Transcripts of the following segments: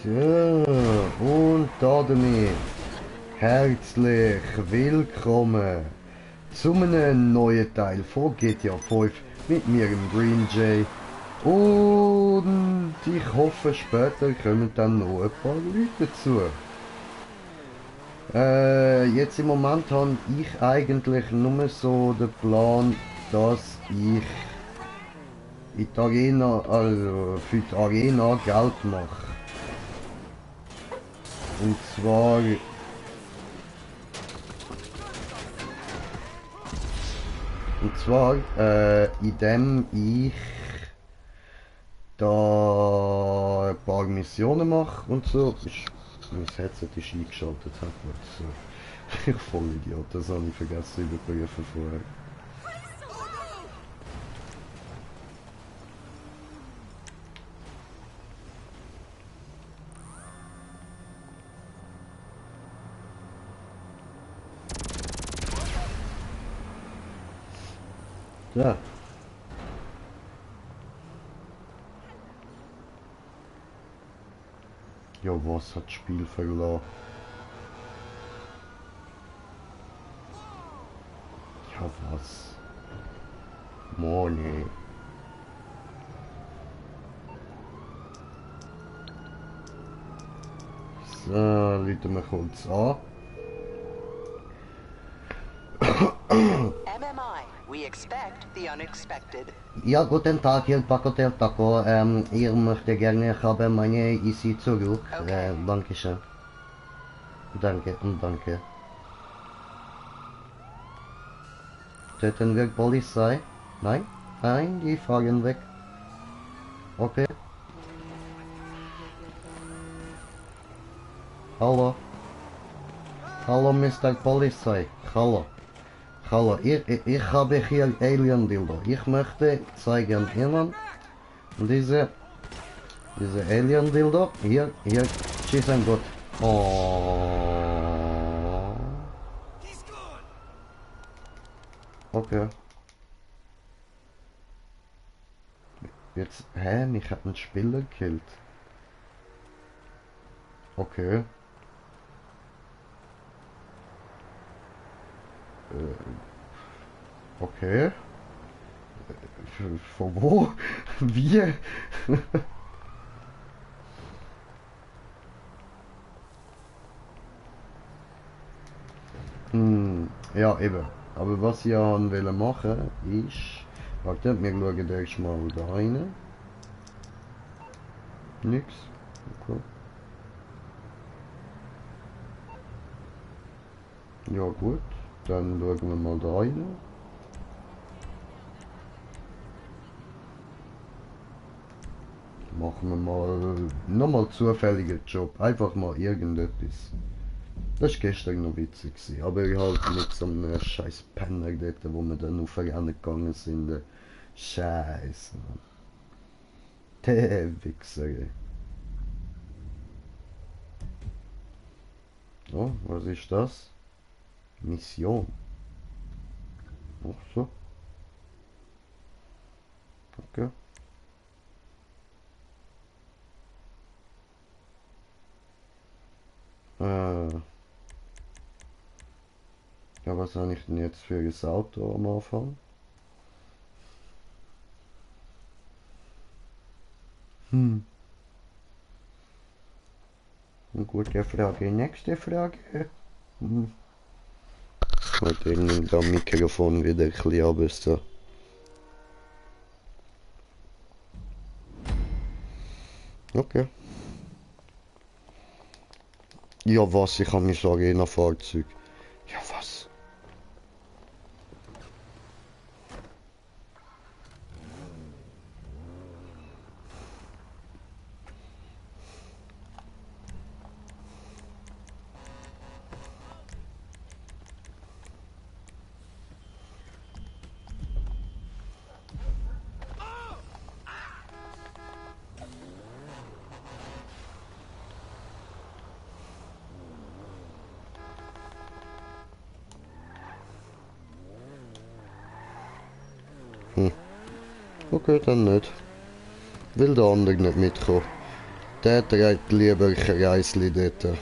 So, und damit herzlich willkommen zu einem neuen Teil von GTA 5 mit mir, im Green Jay. Und ich hoffe, später kommen dann noch ein paar Leute dazu. Jetzt im Moment habe ich eigentlich nur so den Plan, dass ich in die Arena, also für die Arena Geld mache. Und zwar indem ich da ein paar Missionen mache und so. Mein Headset ist eingeschaltet, hat man so. Ich voll Idiot, das habe ich vergessen zu überprüfen vorher. Ja. Ja, was hat das Spiel verloren? Ja, was? Money. So, rufen wir kurz an. MMI, we expect the unexpected. Ja, guten Tag, hier Paco del Taco. Ich möchte gerne, ich habe meine IC zurück. Okay. Danke schön. Danke und danke. Töten wir Polizei? Nein? Nein, die fahren weg. Okay. Hallo. Hallo, Mr. Polizei. Hallo. Hallo, ich habe hier Alien Dildo. Ich möchte zeigen Ihnen diese Alien Dildo. Hier, schießen gut. Oh. Okay. Jetzt, mich hat ein Spieler gekillt. Okay. Okay. Von wo? Wie? Ja, eben. Aber was ich will machen ist... Warte, wir schauen erst mal da rein. Nix. Okay. Ja gut, dann schauen wir mal da rein. Machen wir mal nochmal zufälligen Job. Einfach mal irgendetwas. Das war gestern noch witzig, aber halt mit so einem scheiß Penner dort, wo wir dann auf Rennen gegangen sind. Scheiße. Der Wichser, ey. Oh, was ist das? Mission. Ach so. Okay. Ja, was habe ich denn jetzt für ein Auto am Anfang? Eine gute Frage. Nächste Frage. Ich wollte irgendwie das Mikrofon wieder ein bisschen runter. Okay. Ja, was? Ich habe mein Arena-Fahrzeug. Ja, was? Okay, dann nicht. Will der andere nicht mitkommen. Der trägt lieber Kreisli dort.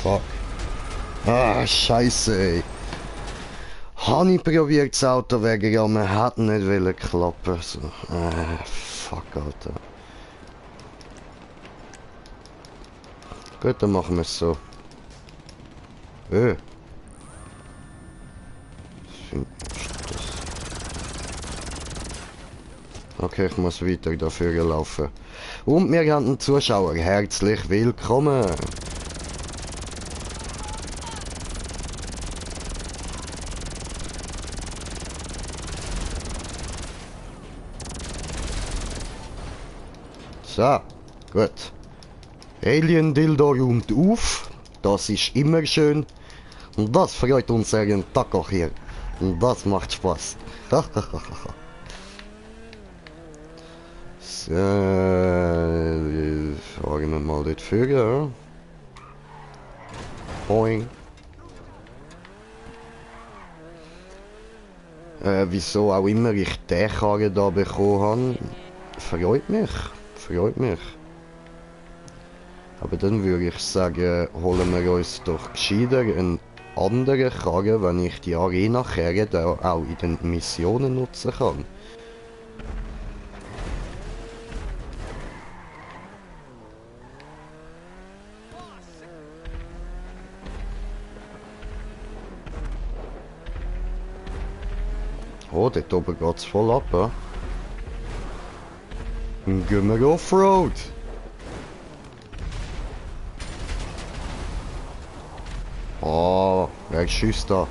Fuck. Ah, Scheiße, ey. Habe ich probiert, das Auto wegzuräumen, man hat nicht wollen klappen. So. Fuck, Alter. Gut, dann machen wir es so. Okay, ich muss weiter dafür laufen. Und wir haben einen Zuschauer. Herzlich willkommen. So, gut. Alien Dildo räumt auf. Das ist immer schön. Und das freut uns einen Tag auch hier. Und das macht Spaß. So, fahren wir mal dort vorne. Boing. Wieso auch immer ich den Karren da bekommen habe, freut mich. Freut mich. Aber dann würde ich sagen, holen wir uns doch gescheiter einen anderen Karren, wenn ich die Arena-Karren da auch in den Missionen nutzen kann. Oh, dort oben geht's voll ab, ja? Dann gehen wir Offroad! Oh, wer schießt da?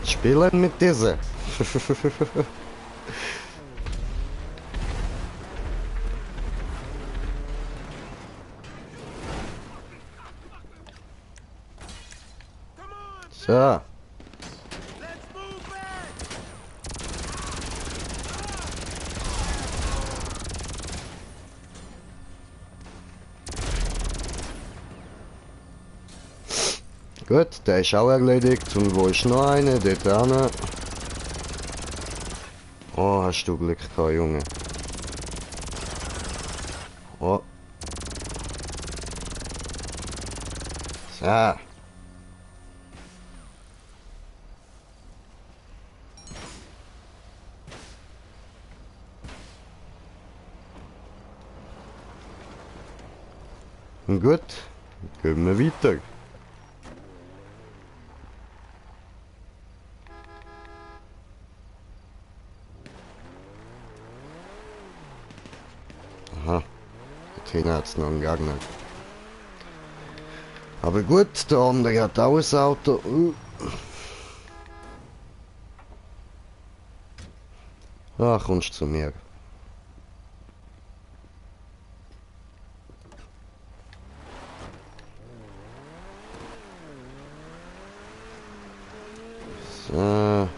Spielen mit dieser. So. Gut, der ist auch erledigt. Und wo ist noch einer? Dort hinten. Oh, hast du Glück gehabt, Junge. Oh. So. Gut, gehen wir weiter. Aha, dort hinten hat es noch einen Gegner. Aber gut, der andere hat auch ein Auto. Ah, kommst zu mir. So.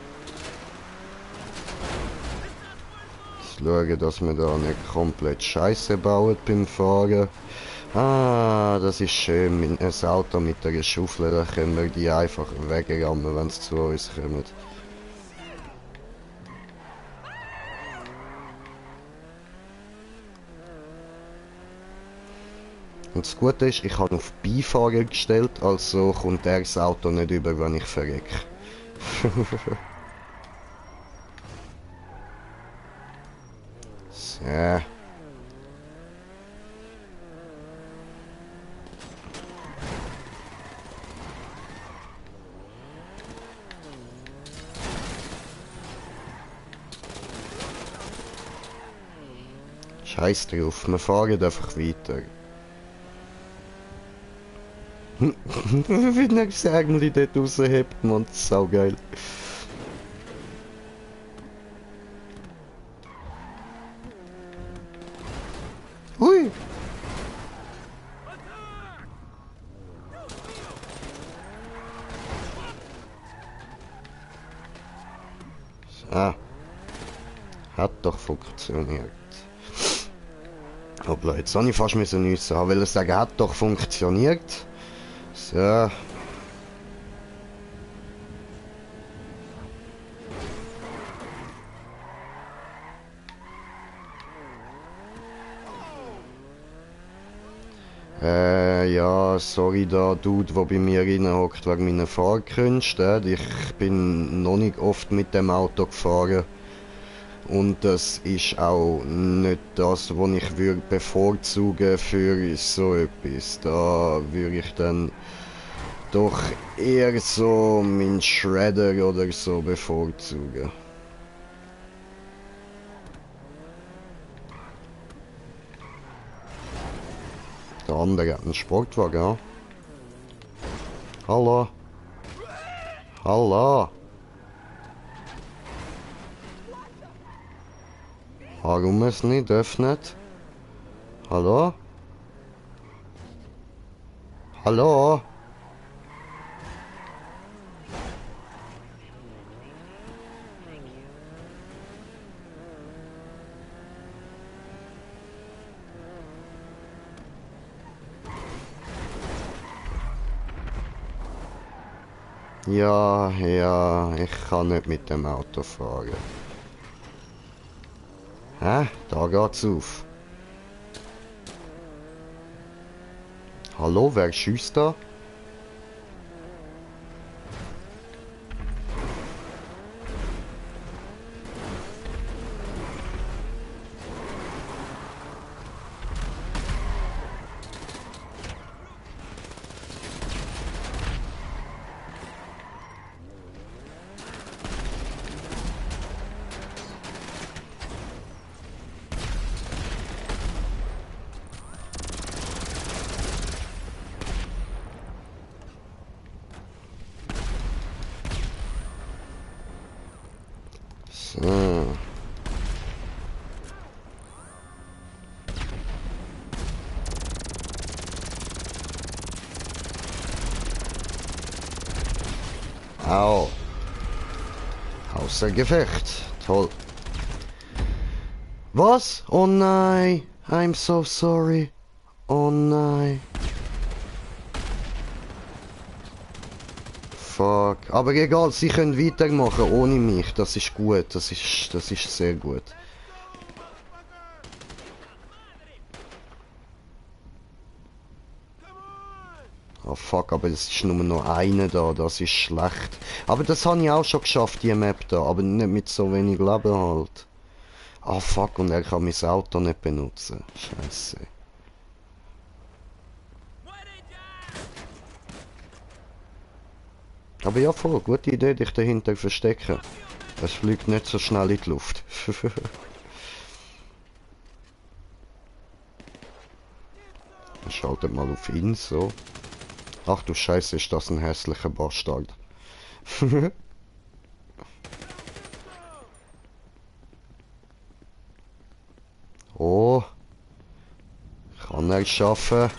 Schauen, dass wir da nicht komplett Scheiße bauen beim Fahren. Ah, das ist schön. Mit einem Auto mit einer Schaufel, da können wir die einfach wegrammen, wenn sie zu uns kommen. Und das Gute ist, ich habe auf Beifahrer gestellt, also kommt er das Auto nicht über, wenn ich verrecke. So. Scheiß drauf, wir fahren einfach weiter. Wie er das Sägel dort raushebt, man, das ist saugeil. Hui! So. Hat doch funktioniert. Hoppla, jetzt habe ich fast müssen weil er sagen, hat doch funktioniert. So. Ja, sorry da, Dude, der bei mir reinhockt wegen meiner Fahrkünste. Ich bin noch nicht oft mit dem Auto gefahren. Und das ist auch nicht das, was ich würde bevorzugen für so etwas. Da würde ich dann doch eher so meinen Shredder oder so bevorzugen. Der andere hat einen Sportwagen, ja. Hallo? Hallo? Warum es nicht öffnet? Hallo? Hallo? Ja, ja, ich kann nicht mit dem Auto fahren. Hä? Da geht's auf. Hallo, wer schießt da? So. Au. Außer Gefecht. Toll. Was? Oh nein. I'm so sorry. Oh nein. Fuck. Aber egal, sie können weitermachen ohne mich. Das ist gut. Das ist sehr gut. Oh fuck, aber es ist nur noch einer da. Das ist schlecht. Aber das habe ich auch schon geschafft, die Map da. Aber nicht mit so wenig Leben halt. Ah fuck, und er kann mein Auto nicht benutzen. Scheiße. Aber ja, voll, gute Idee, dich dahinter verstecken. Es fliegt nicht so schnell in die Luft. Schaltet mal auf ihn, so. Ach du Scheiße, ist das ein hässlicher Bastard. Oh. Kann er schaffen.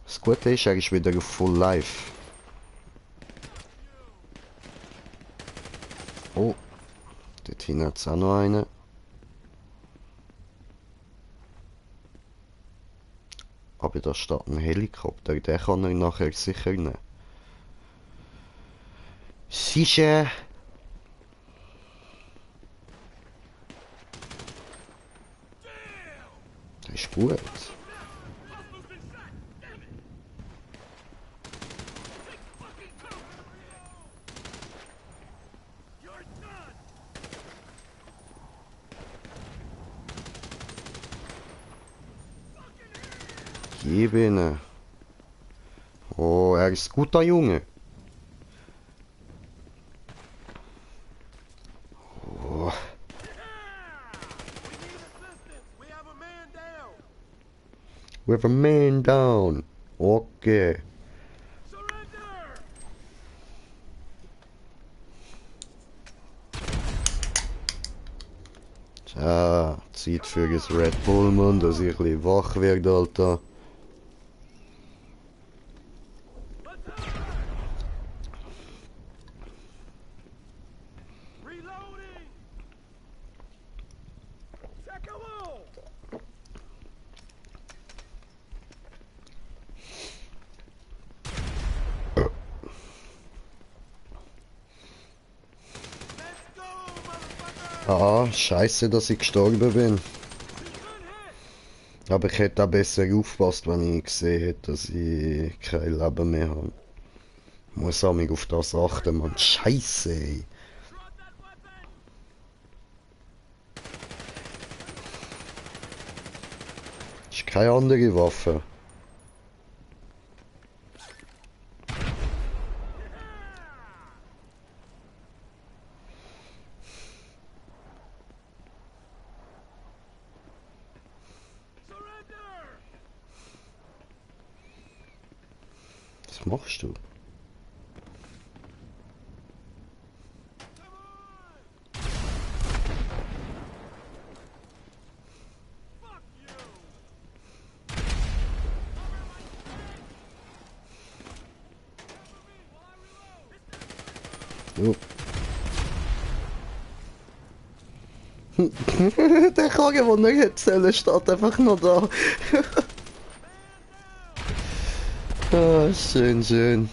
Das Gute ist, er ist wieder auf Full Life. Oh. Dort hinten hat es auch noch einen. Aber da steht ein Helikopter, den kann er nachher sicher nehmen. Sicher. Das ist gut. Gib ihn. Oh, er ist ein guter Junge. Oh. We have a man down. Okay. Tja, Zeit für das Red Bull, Mann, dass ich ein bisschen wach werde, Alter. Ah, scheiße, dass ich gestorben bin. Aber ich hätte auch besser aufgepasst, wenn ich gesehen hätte, dass ich kein Leben mehr habe. Ich muss auch mich auf das achten, Mann. Scheiße, ey. Ist keine andere Waffe. Was machst du? Oh. Der Kage, den er hätte sollen, steht einfach noch da. Ah, schön, schön.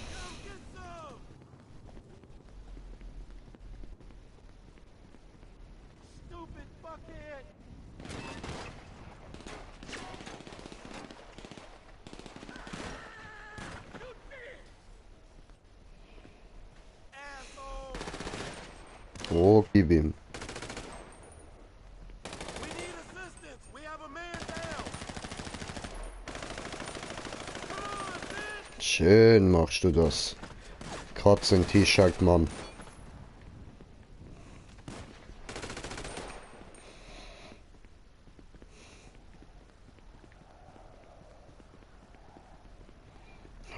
Oh, gib ihm. Schön machst du das. Katzen-T-Shirt, Mann.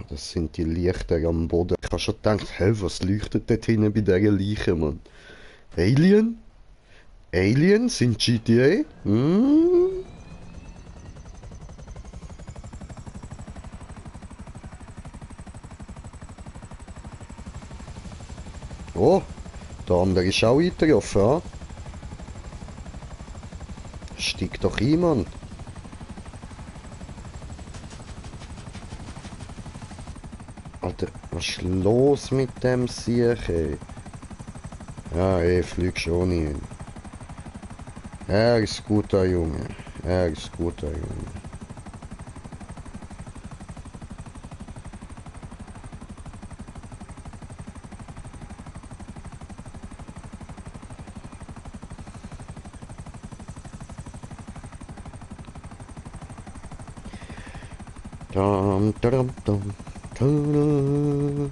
Das sind die Lichter am Boden. Ich habe schon gedacht, hä, was leuchtet dort hinten bei dieser Leiche, Mann? Alien? Aliens in GTA? Hm? Oh, der andere ist auch eingetroffen, ha? Steig doch ein, Mann. Alter, was ist los mit dem Sieg, ey? Ja, ey, flieg schon hin. Er ist guter Junge. Er ist guter Junge. Dum, dum, dum, dum.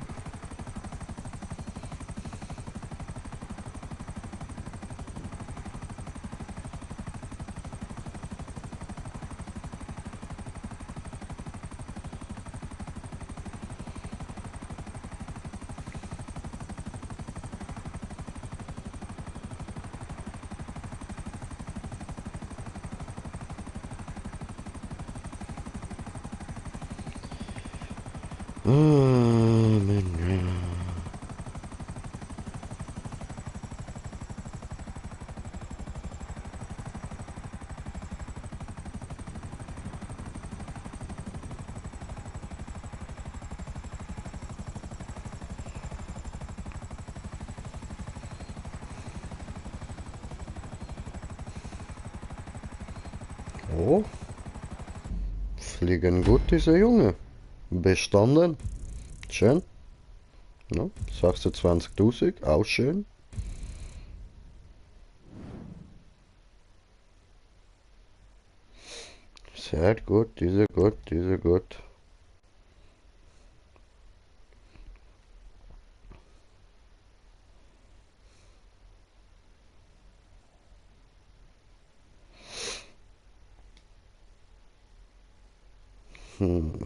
Oh, fliegen gut, diese Junge. Bestanden. Schön. Ja, 26.000, auch schön. Sehr gut, diese gut, diese gut. Hm.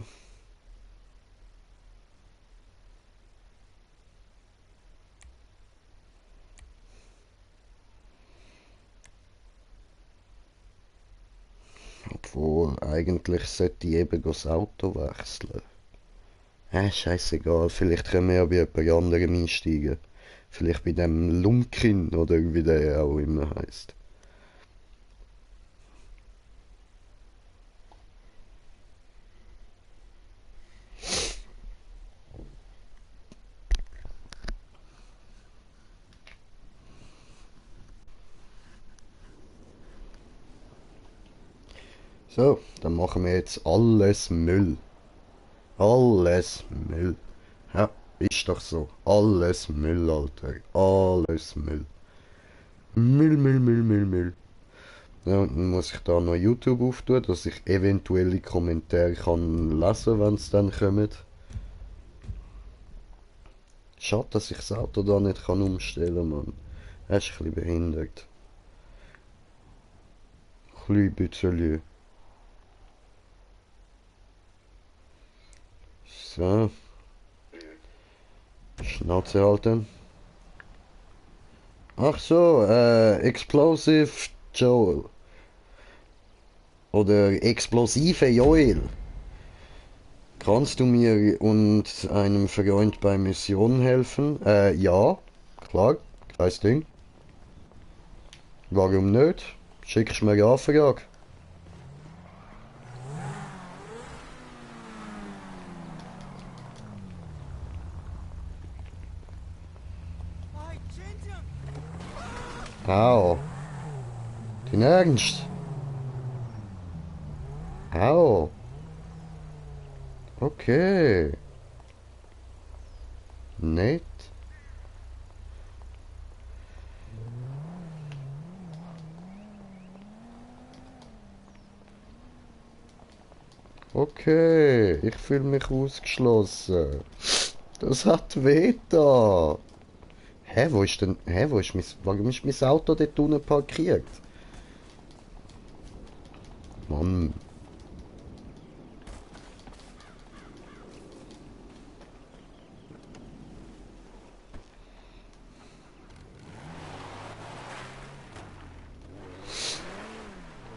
Obwohl, eigentlich sollte ich eben das Auto wechseln. Scheißegal, vielleicht können wir ja bei jemand anderem einsteigen. Vielleicht bei dem Lumkin oder wie der auch immer heißt. So, dann machen wir jetzt alles Müll. Alles Müll. Ja, ist doch so. Alles Müll, Alter. Alles Müll. Müll, Müll, Müll, Müll, Müll. Ja, und dann muss ich da noch YouTube auftun, dass ich eventuelle Kommentare kann lesen, wenn es dann kommt. Schade, dass ich das Auto da nicht kann umstellen kann, Mann. Das ist ein bisschen behindert. Ein bisschen. So, Schnauze halten. Ach so, Explosive Joel. Oder explosive Joel. Kannst du mir und einem Freund bei Mission helfen? Ja, klar, kein Ding. Warum nicht? Schickst mir eine Anfrage. Au. Den Ernst? Au. Okay. Nett. Okay, ich fühle mich ausgeschlossen. Das hat weh da. Wo ist warum ist mein Auto dort unten parkiert? Mann.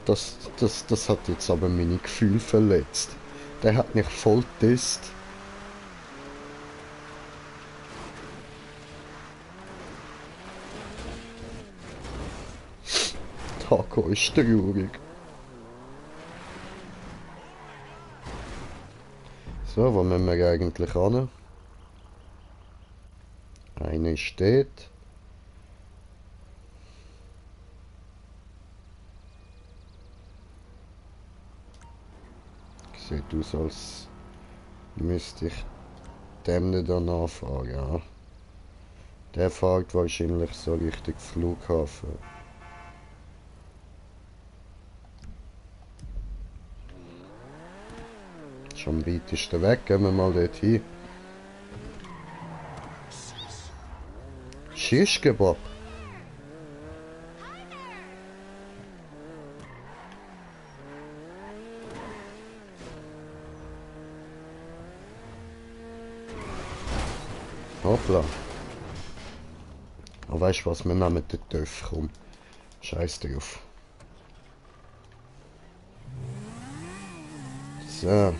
Das hat jetzt aber meine Gefühle verletzt. Der hat mich voll disst. Taco ist traurig. So, wo müssen wir eigentlich hin? Eine steht. Sieht aus, als müsste ich dem nicht anfahren, ja. Der fährt wahrscheinlich so Richtung Flughafen. Schon am weitesten weg, gehen wir mal dort hin. Shish-Kebab. Hoppla. Aber weißt du was, wir nehmen den Töff, komm. Scheiß drauf. So.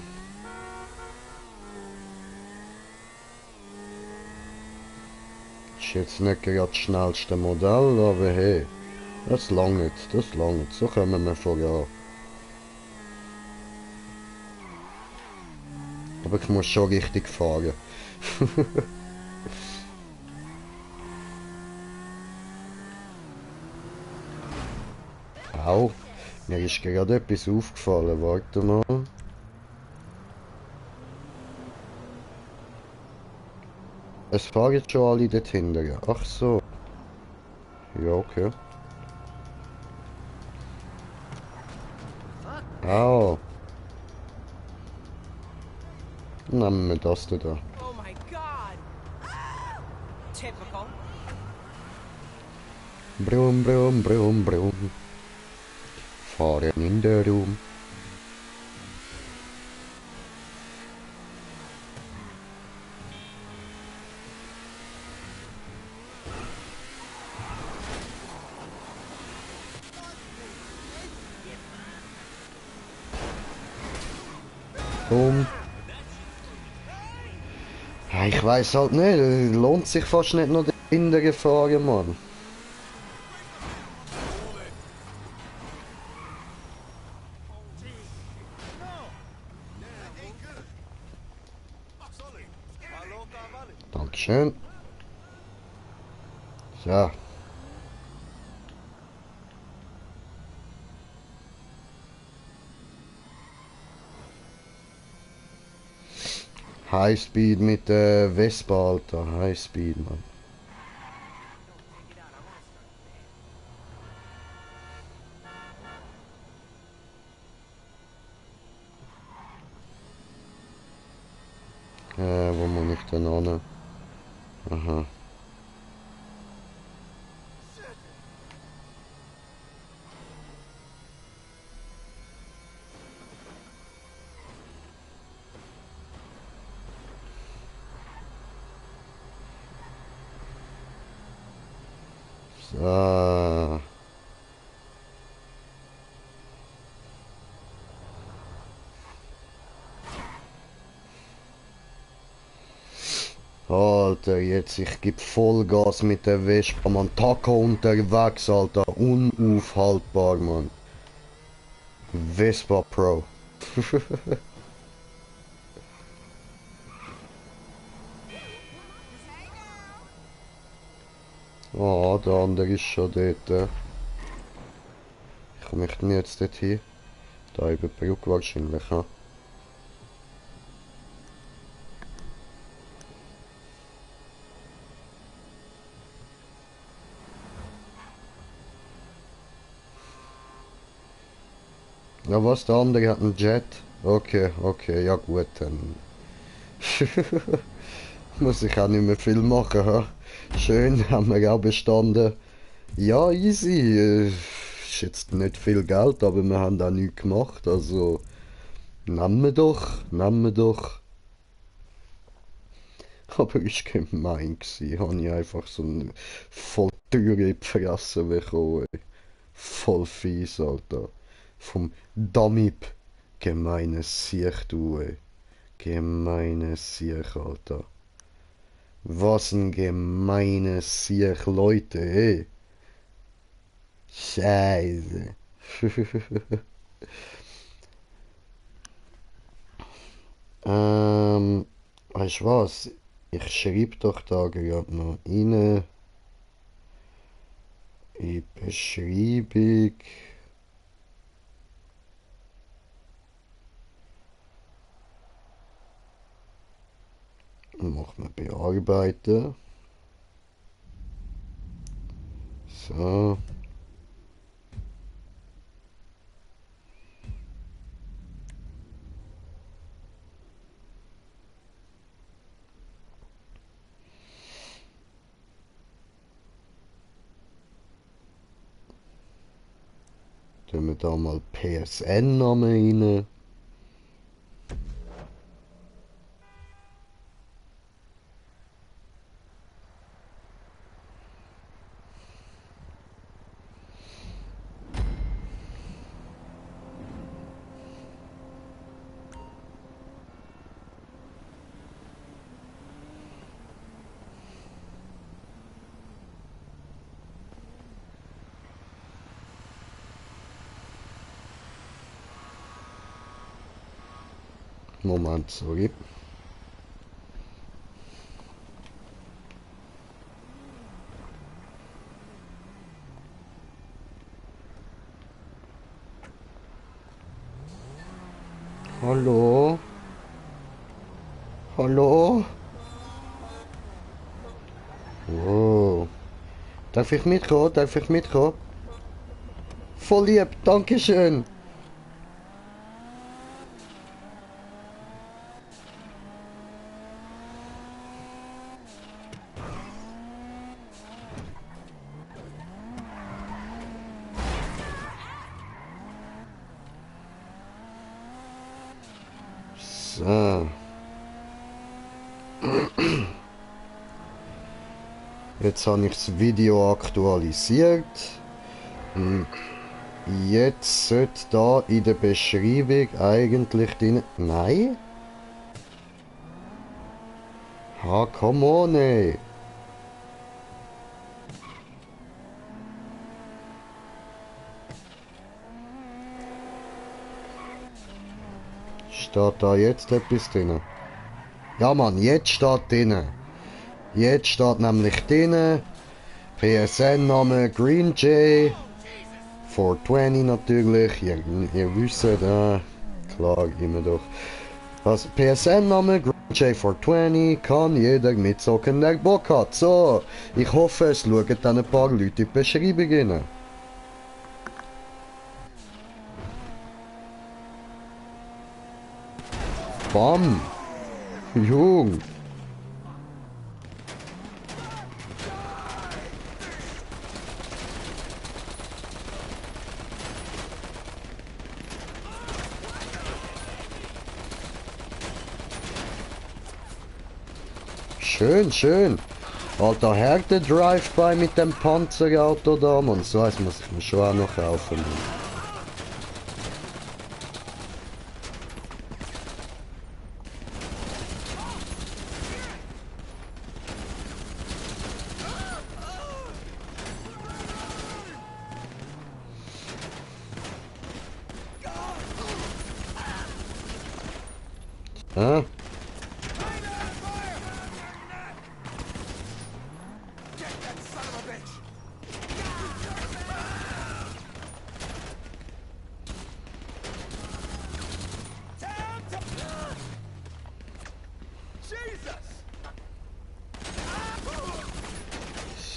Ist jetzt nicht gerade das schnellste Modell, aber hey. Das langt, das langt. So kommen wir voran. Aber ich muss schon richtig fahren. Au, mir ist gerade etwas aufgefallen. Warte mal. Es fahren jetzt schon alle dort hinten. Ach so. Ja, okay. Au. Nehmen wir das da. Oh my god! Typical. Brumm, brumm, brumm, brumm. Fahren in der Raum. Boom. Ja, ich weiß halt nicht, lohnt sich fast nicht noch dahinter fahren, Mann. Dankeschön. So. Highspeed mit der Vespa, Alter. Highspeed, Mann. Wo muss ich denn hin? Aha. So. Alter, jetzt, ich geb Vollgas mit der Vespa, man. Taco unterwegs, Alter. Unaufhaltbar, man. Vespa Pro. Ah, der andere ist schon dort. Ich möchte mir jetzt dort hin. Da über die Brücke wahrscheinlich, ja. Ja, was, der andere hat einen Jet? Okay, okay, ja gut, dann muss ich auch nicht mehr viel machen, ha? Schön, haben wir auch bestanden. Ja, easy. Ist jetzt nicht viel Geld, aber wir haben auch nichts gemacht, also nehmen wir doch, nehmen wir doch. Aber ist gemein gsi, habe ich einfach so eine voll teure Fresse bekommen. Voll fies, Alter. Vom Damip. Gemeines Siech, du, ey. Gemeines Siech, Alter. Was ein gemeines Siech, Leute, ey. Scheiße. Weißt du was? Ich schreibe doch da gerade noch rein. In Beschreibung. Machen wir bearbeiten. So. Tun wir da mal PSN-Namen rein. Moment, sorry. Hallo? Hallo? Wow. Darf ich mitkommen? Darf ich mitkommen? Voll lieb, Dankeschön. So. Jetzt habe ich das Video aktualisiert. Jetzt sollte da in der Beschreibung eigentlich drin... Nein? Ha, come on, ey. Steht da jetzt etwas drin? Ja, Mann, jetzt steht drin. Jetzt steht nämlich drin, PSN-Name Green J, 420 natürlich, ihr wisst, klar, immer doch. Also PSN-Name Green J 420 kann jeder mitzocken, der Bock hat. So, ich hoffe, es schauen dann ein paar Leute in die Beschreibung rein. Bam! Jung! Schön, schön. Alter, Härte Drive-By mit dem Panzerauto da, Mann. So eins muss ich mir schon auch noch kaufen. Ah.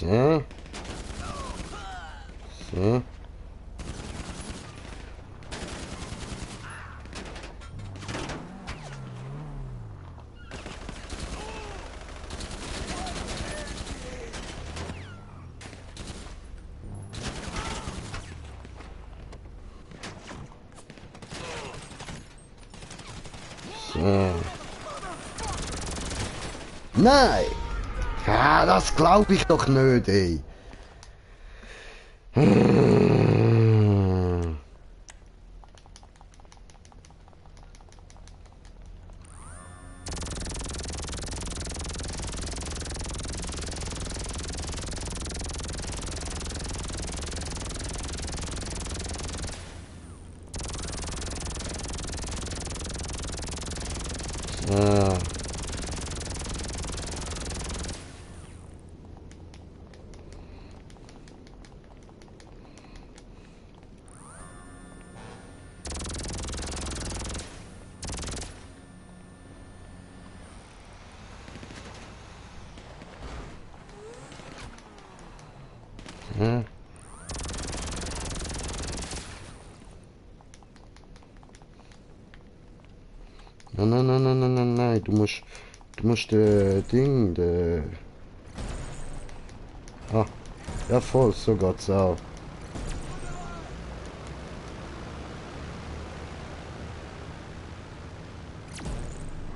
So. So. So. Nein! Ja, das glaube ich doch nicht, ey. So. Ja. Nein, nein, nein, nein, nein, nein, nein, du musst Ding, ah, ja voll, so geht's auch.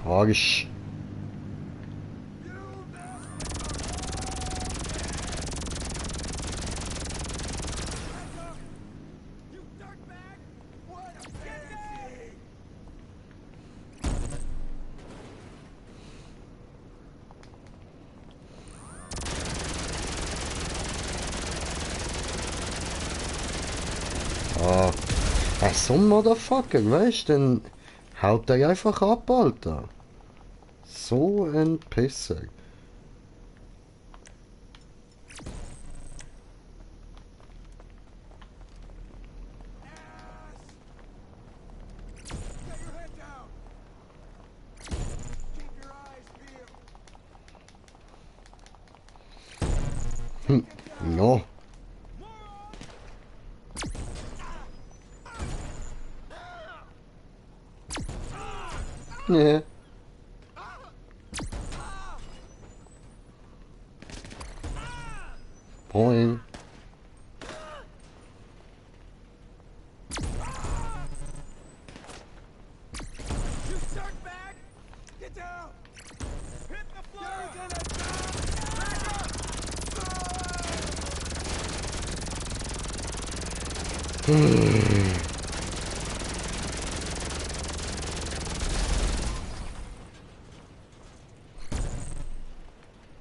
Arsch. Ah, so ein Motherfucker, weißt du, dann haut er einfach ab, Alter. So ein Pisser. Ja. Nee. Moin.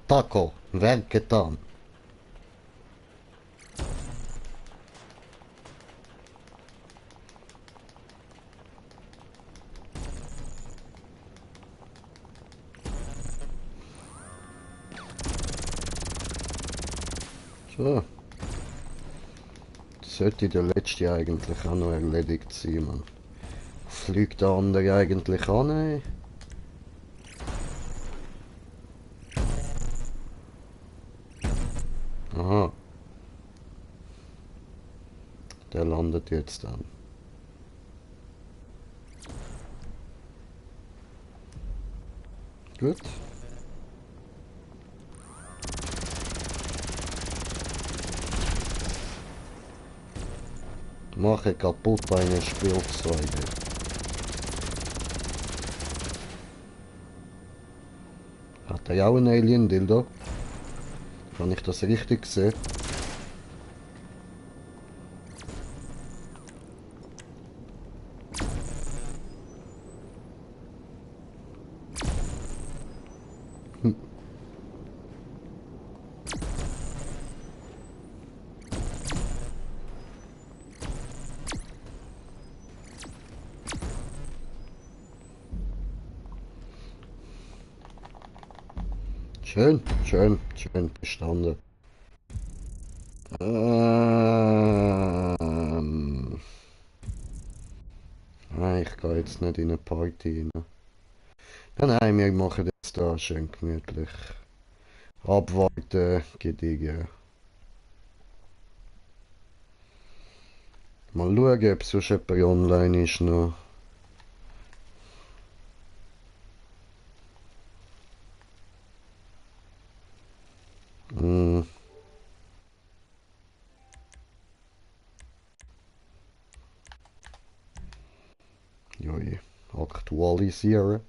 Taco, Werk getan. So. Sollte der letzte eigentlich auch noch erledigt sein, man. Fliegt der andere eigentlich an? Ey? Aha. Der landet jetzt dann. Gut. Mache kaputt eine Spielzeuge. Hat er auch einen Alien-Dildo? Kann ich das richtig sehen? Hm. Schön, schön, schön bestanden. Nein, ich gehe jetzt nicht in eine Party rein. Nein, wir machen jetzt da schön gemütlich. Abwarten, gediegen. Mal schauen, ob sonst jemand online ist noch. Hm. Joi, aktualisieren.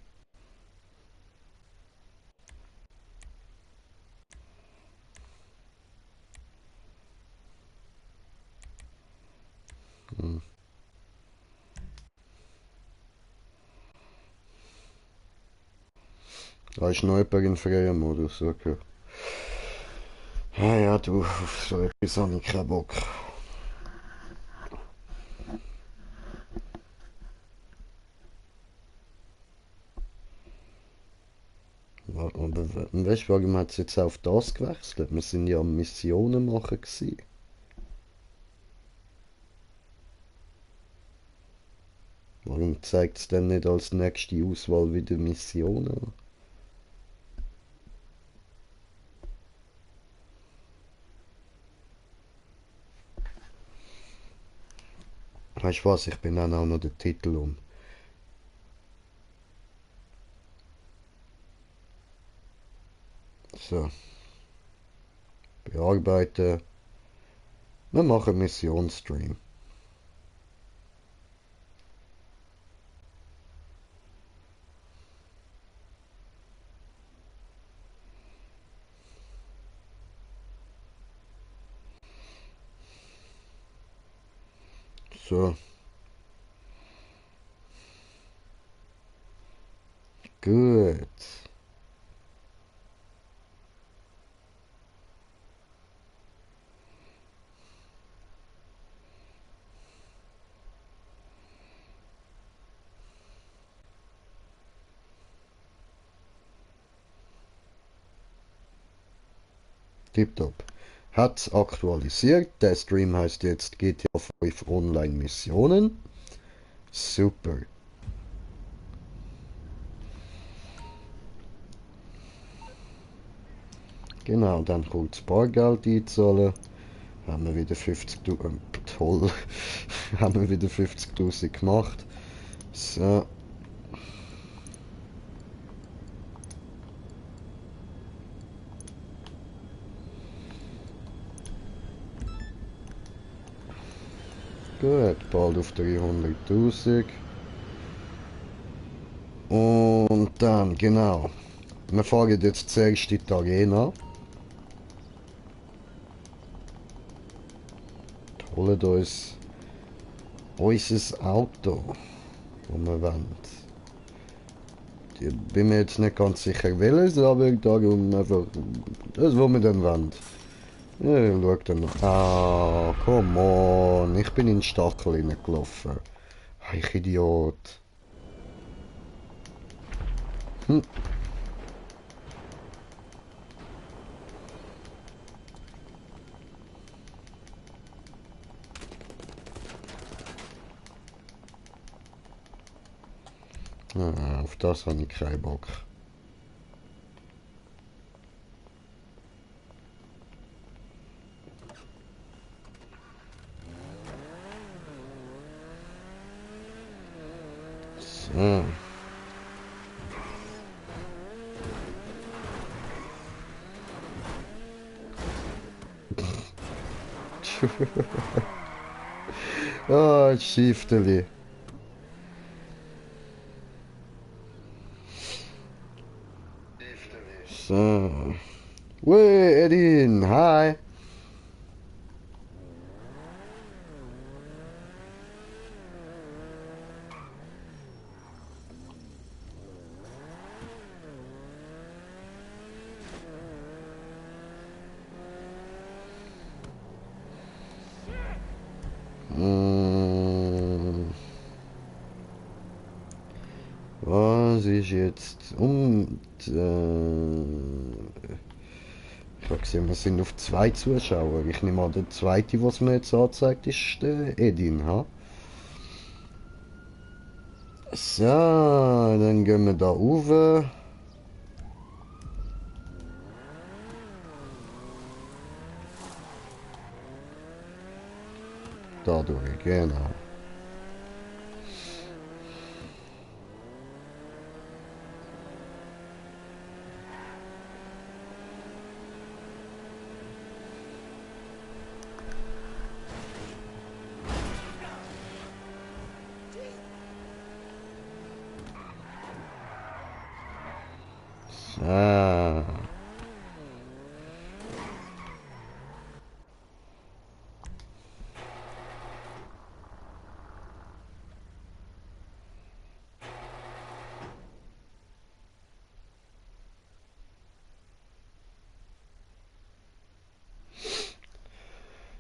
Hm. Da ist noch jemand in freien Modus, okay. Ah ja, du, auf so etwas habe ich keinen Bock. Aber weißt du, warum hat es jetzt auf das gewechselt? Wir sind ja am Missionen machen gewesen. Warum zeigt es denn nicht als nächste Auswahl wieder Missionen? Weißt du was, ich bin dann auch noch den Titel um. So. Bearbeiten. Wir machen Missionsstream. So. Gut. Tipptopp. Hat aktualisiert. Der Stream heißt jetzt GTA 5 Online Missionen. Super. Genau, dann kurz Bargeld einzahlen. Haben wir wieder 50.000. Toll. Haben wir wieder 50.000 gemacht. So. Gut, bald auf 300.000. Und dann, genau. Wir fahren jetzt zuerst in die Arena. Holen uns unser Auto, das wir wollen. Ich bin mir jetzt nicht ganz sicher, welches, aber darum einfach das, was wir dann wollen. Ja, schau dann noch. Ah, come on. Ich bin in den Stachel reingelaufen. Ich Idiot. Hm. Ah, auf das habe ich keinen Bock. So. Ah, Schiefteli. So. Wey, Edin, hi. Hm, was ist jetzt? Ich habe gesehen, wir sind auf 2 Zuschauer. Ich nehme an, der zweite, was mir jetzt anzeigt, ist der Edin, ha? So, dann gehen wir da rauf. Da durch, genau. So.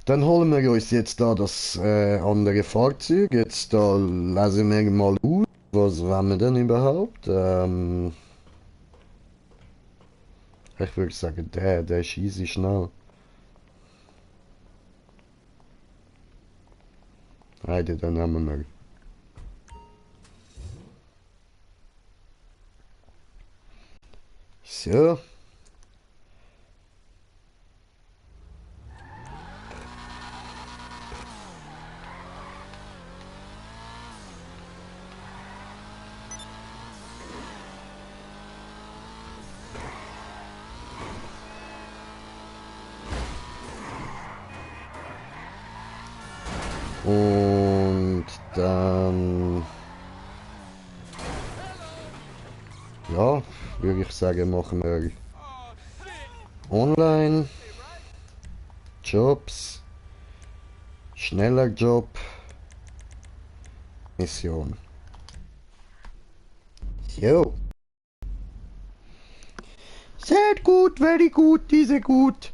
Dann holen wir uns jetzt da das andere Fahrzeug. Jetzt da lesen wir mal aus. Was wollen wir denn überhaupt? Ich würde sagen, der ist easy schnell. Heide, dann nehmen wir. So. Und dann, ja, würde ich sagen, machen wir online, Jobs, schneller Job, Mission. Jo. Sehr gut, very gut, diese gut.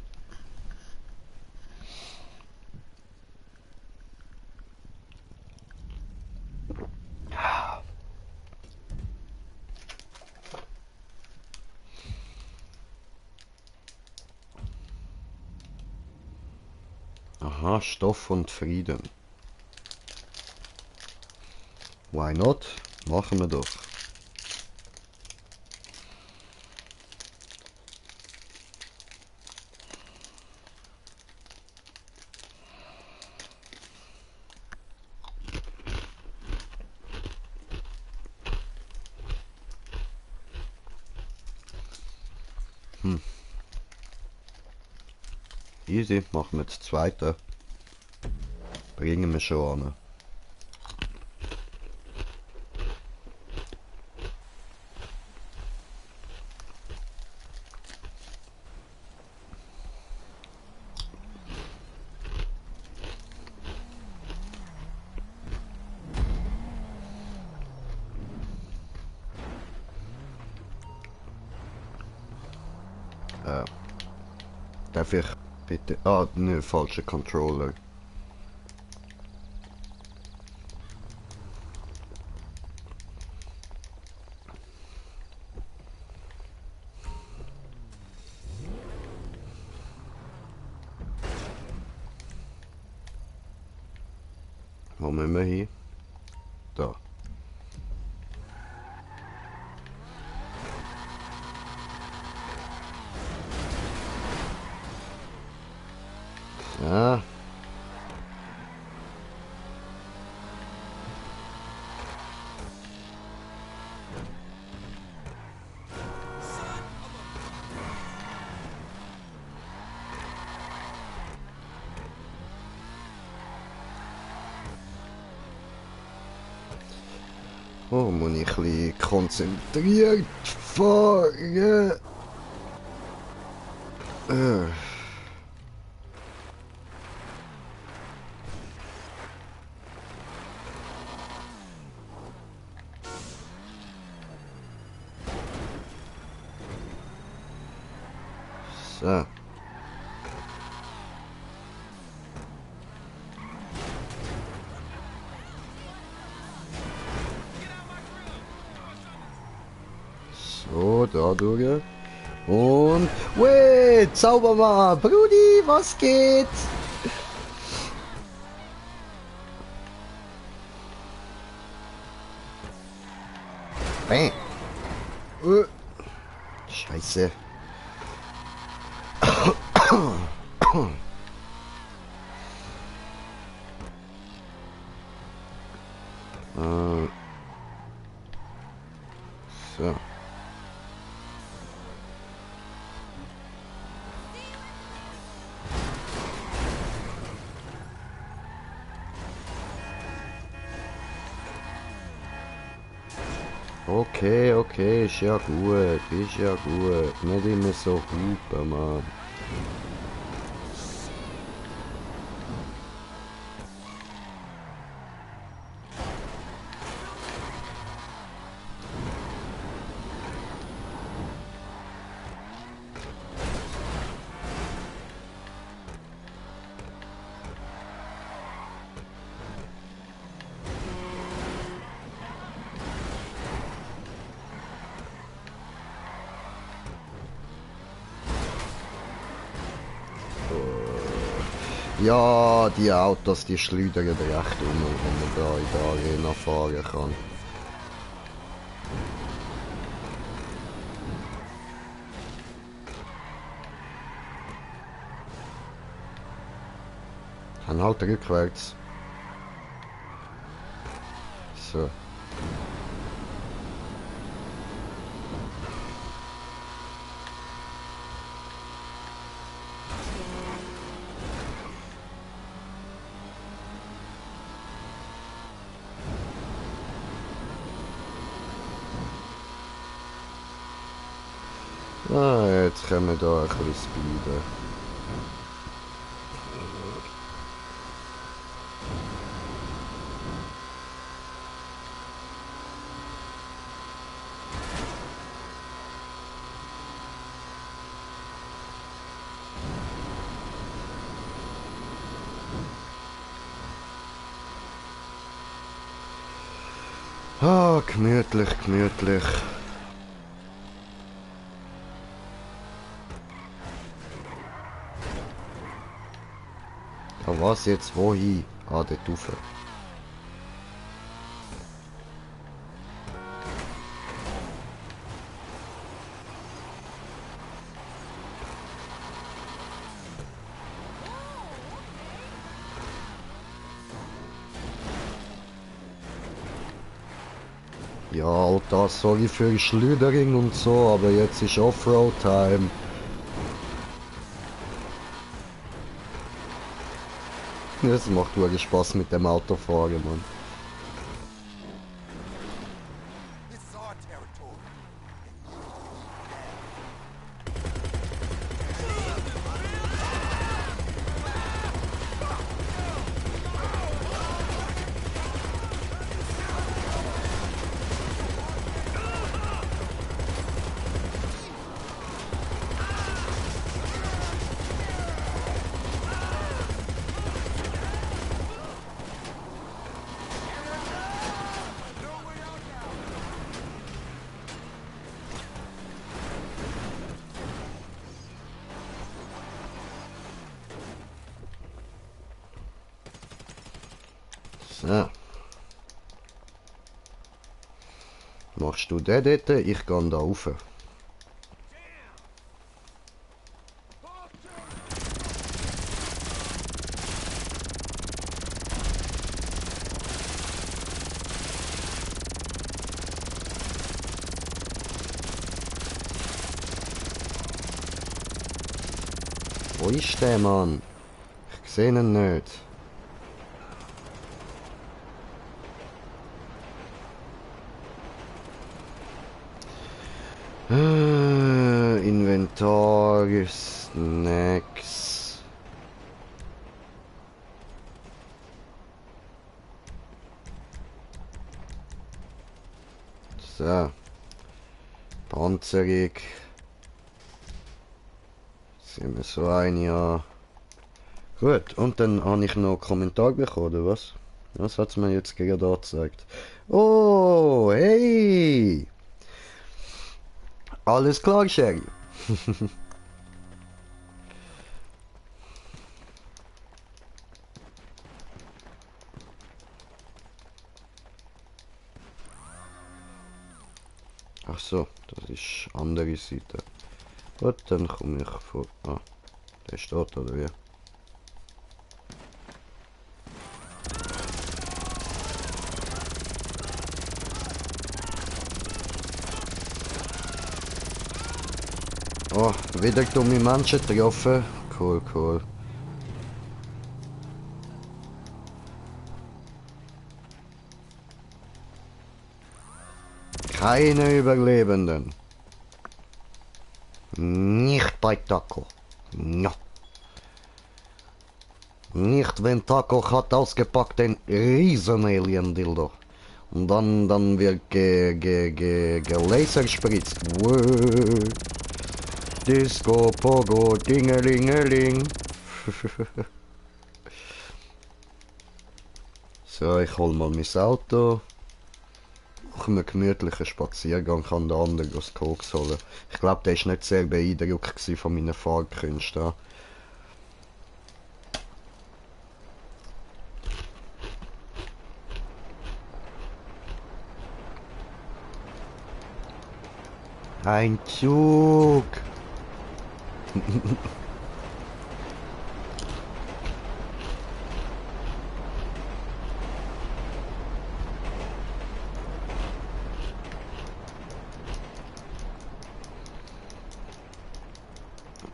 Aha, Stoff und Frieden. Why not? Machen wir doch. Easy, machen wir das zweite. Bringen wir schon an. Darf ich bitte... Ah, ne, falscher Controller. Wo müssen wir hin? Da. Ja. Oh, muss ich ein bisschen konzentriert fahren. Äh. So. So, da durch. Und... Wait, Zaubermann! Brudi, was geht? Bäh. Scheiße. So. Okay, okay, ist ja gut, ist ja gut. Nicht immer so hupen, Mann. Ja, die Autos, die schleudern recht um, wenn man da in der Arena fahren kann. Dann halt rückwärts. So. Ah, jetzt können wir da ein bisschen speeden. Ah, gemütlich, gemütlich. Ja, was jetzt? Wohin? Ah, dort rauf. Ja, Alter, sorry für die Schludering und so, aber jetzt ist Offroad-Time. Das macht wirklich Spaß mit dem Autofahren, Mann. So. Machst du den dort? Ich gehe da rauf. Wo ist der, Mann? Ich sehe ihn nicht. Inventar, Snacks. So. Panzerung. Sehen wir so eine an. Gut, und dann habe ich noch einen Kommentar bekommen, oder was? Was hat es mir jetzt gerade angezeigt? Oh, hey! Alles klar, Sherry. Ach so, das ist andere Seite. Gut, dann komme ich vor. Ah, der steht, oder wie? Oh, wieder dumme Menschen getroffen. Cool, cool. Keine Überlebenden. Nicht bei Taco. No. Nicht wenn Taco hat ausgepackt den riesen Alien-Dildo. Und dann wird gelaserspritzt. Disco, Pogo, Dingelingeling. So, ich hol mal mein Auto. Nach einem gemütlichen Spaziergang kann der andere das Koks holen. Ich glaube, der war nicht sehr beeindruckt von meinen Fahrkünsten. Ein Zug!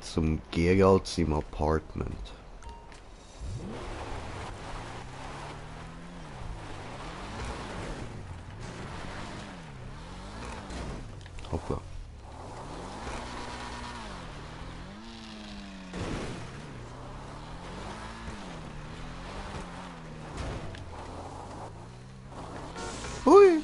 Zum Geralt im Apartment. Hoppla. Hui!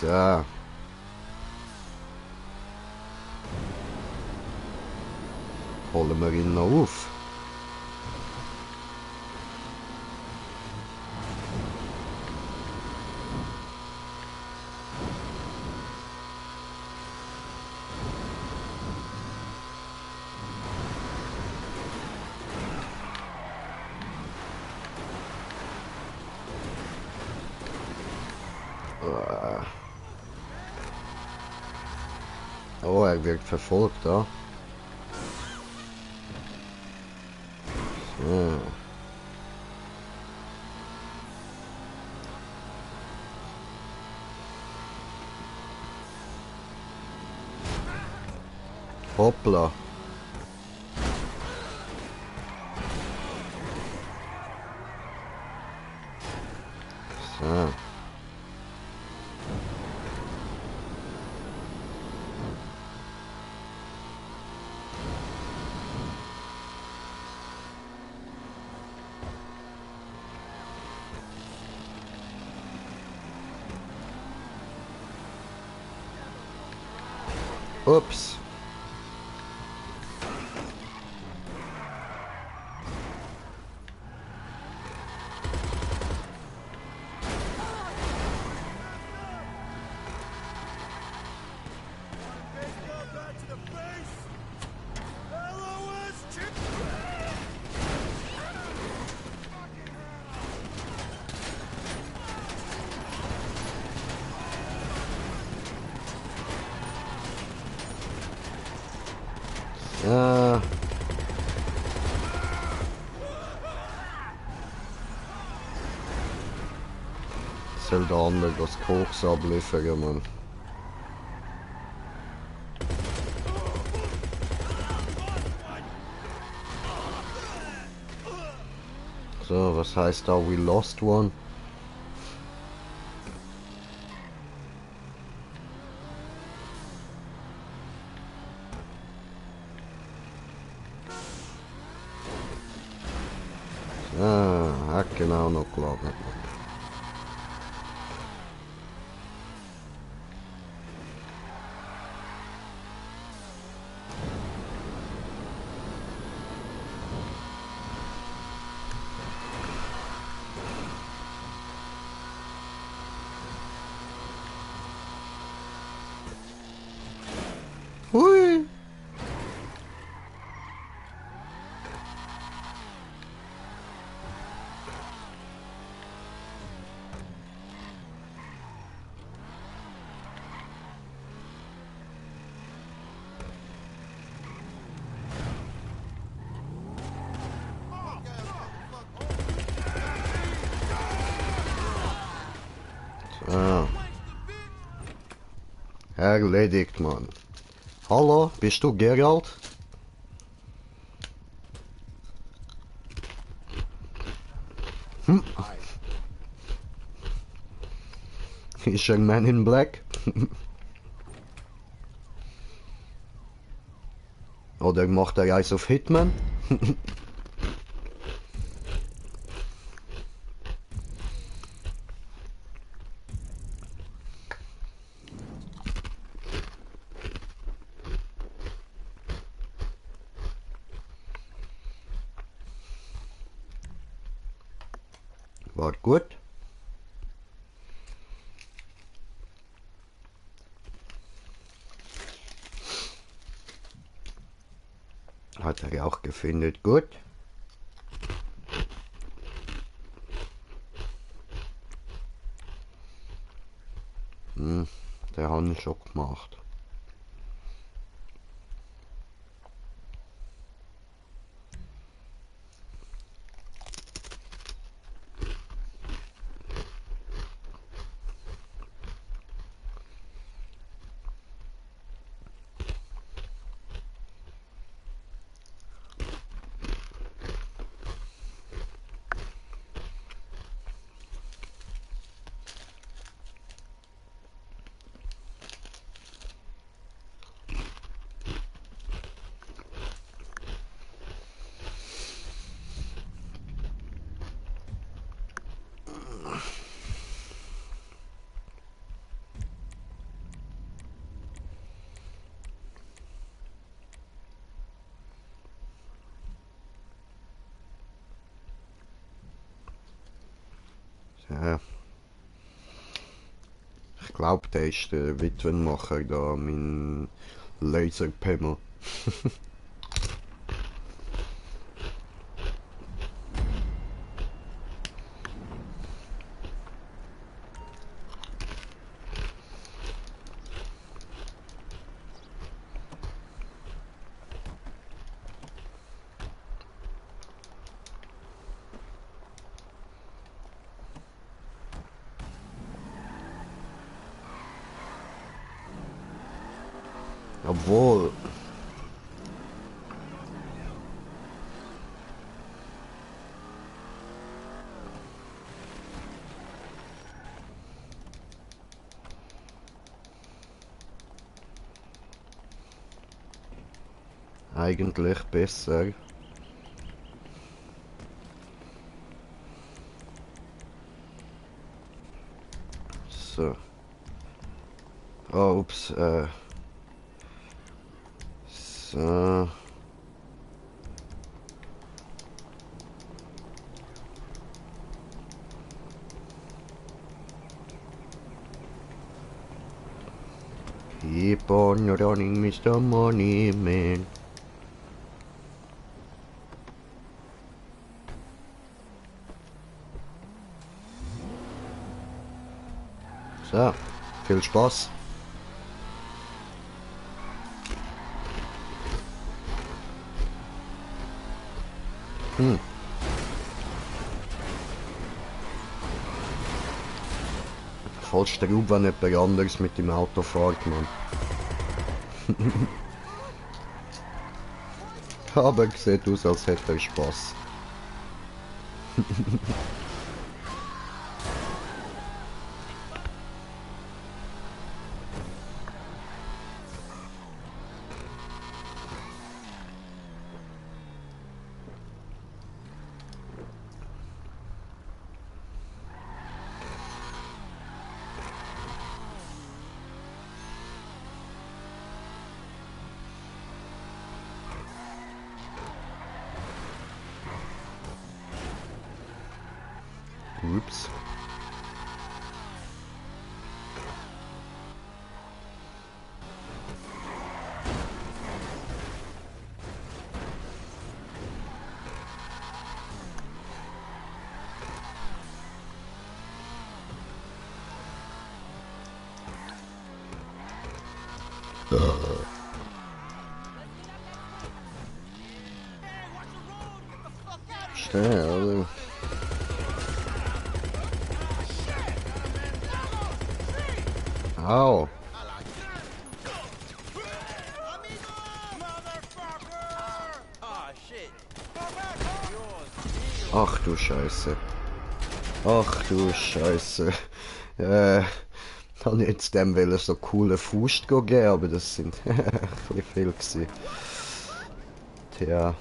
So. Holen wir ihn noch auf. Oh, er wird verfolgt, da. So. Hoppla. So. Ups. Ja. Soll der andere das Koks abliefern, Mann. So, was heißt da, we lost one? Ah, hat genau noch gelagert. Hui! So. Erledigt, Mann. Hallo, bist du Geralt? Hm? Ist ein Man in Black? Oder macht er eins auf Hitman? War gut. Hat er auch gefunden. Gut. Der hat ihn schon gemacht. Ja. Ich glaube, der ist der Witwenmacher da, mein Laserpimmel. Obwohl. Eigentlich besser. So. Oh, ups, so. Keep on running, Mr. Money Man. So, viel Spaß. Hm. Falls der Ruben nicht bei anderes mit dem Auto fährt, Mann. Aber sieht aus, als hätte er Spaß. Ups. Schnell. Au. Ach du Scheiße. Ach du Scheiße. Habe jetzt dem wollen so coole Faust geben, aber das sind ein bisschen viel gewesen. Tja.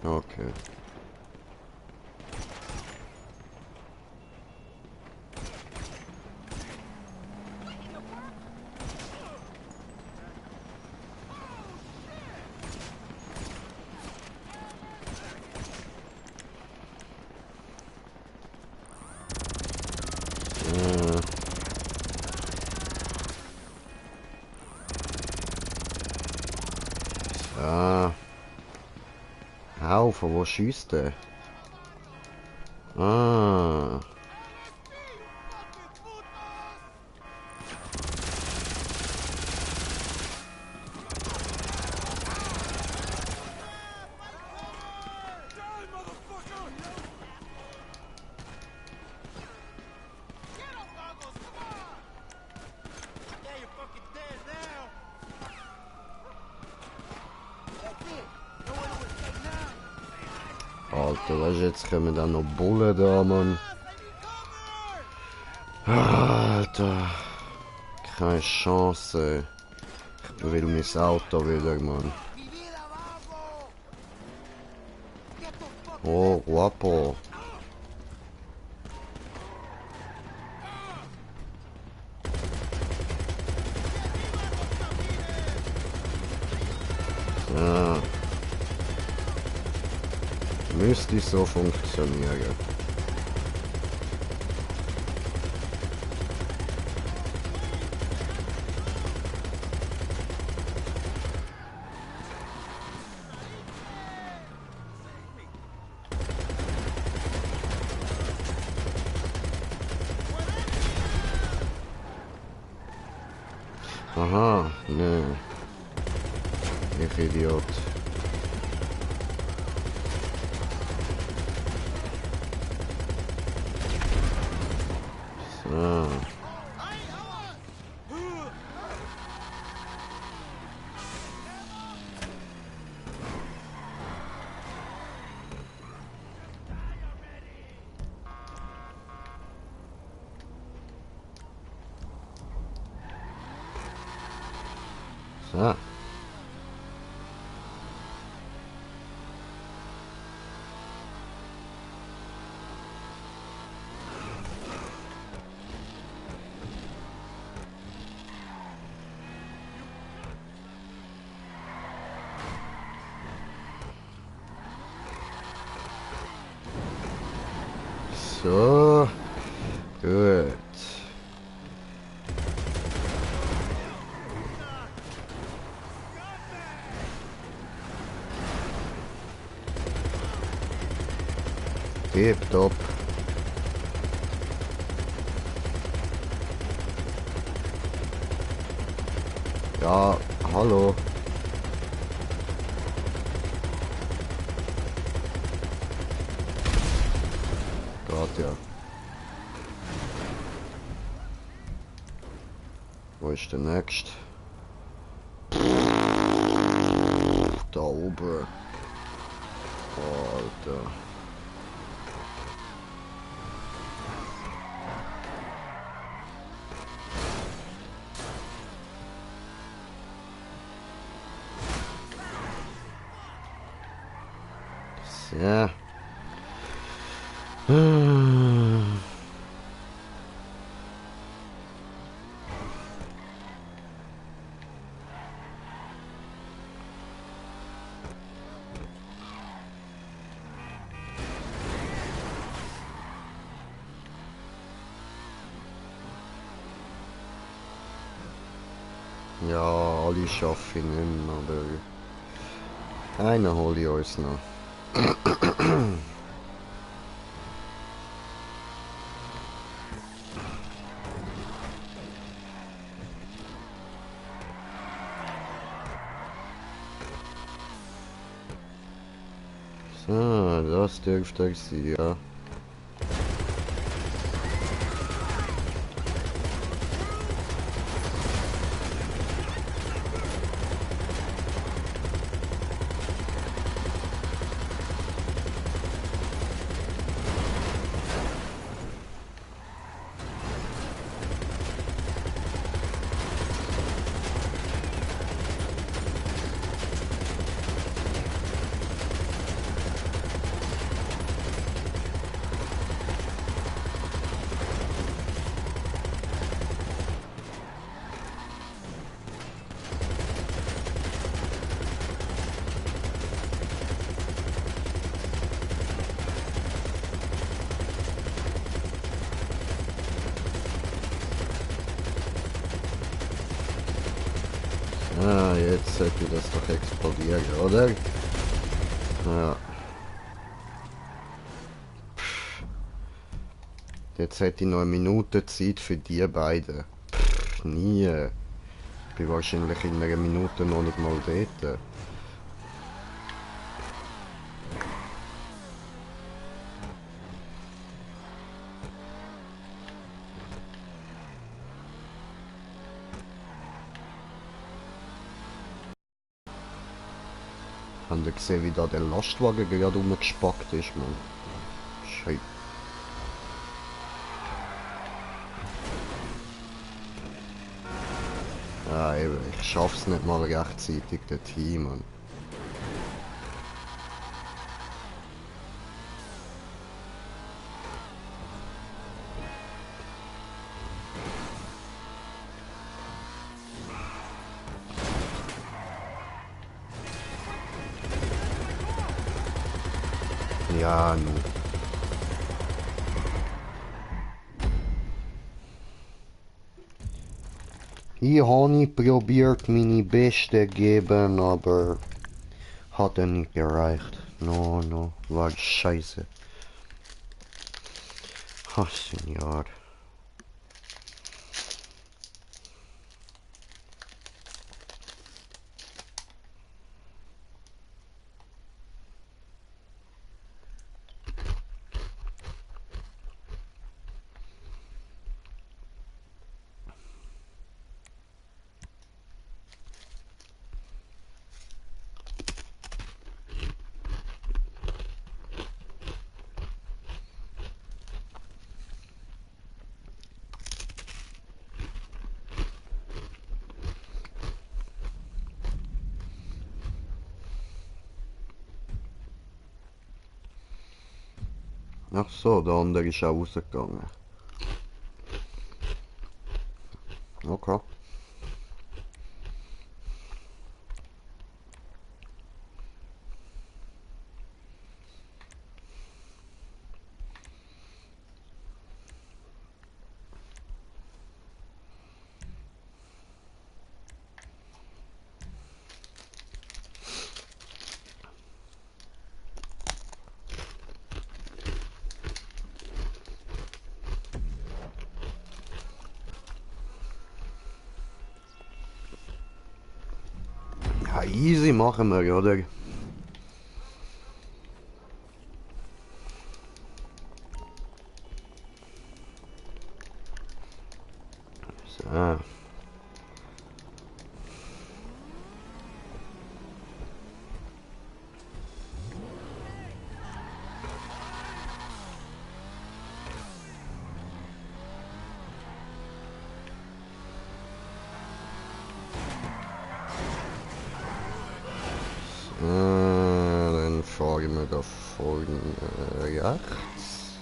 Okay. Ah. Au, von wo schießt der? Ah. Alter, weißt du, jetzt kommen dann noch Bullen da, Mann. Alter. Keine Chance. Ich will mein Auto wieder, Mann. Oh, guapo. Ja. Müsste so funktionieren. Aha, ne. Ich Idiot. So. So. So. Gut. Tipptopp. Ja, hallo. Gott, ja. Wo ist der nächste? Da oben. Oh, Alter. Ja. Ja, alle schaffe ich nicht mehr, aber einen hole ich uns noch. So, das dürfte ich sein, ja. Ah, jetzt sollte das doch explodieren, oder? Ja. Jetzt hätte ich noch eine Minute Zeit für die beiden. Nie. Ich bin wahrscheinlich in einer Minute noch nicht mal dort. Habt ihr gesehen, wie da der Lastwagen gerade rumgespackt ist, Mann? Scheiße. Ja, eben, ich schaff's nicht mal rechtzeitig dorthin, Mann. Ja, nu. Ich habe probiert, meine Beste geben, aber hat er nicht gereicht. No, war scheiße. Ach, Senor. Ach so, der andere ist auch rausgegangen. Okay. Ja, easy machen wir, oder? So. Dann fahren wir da vorne rechts.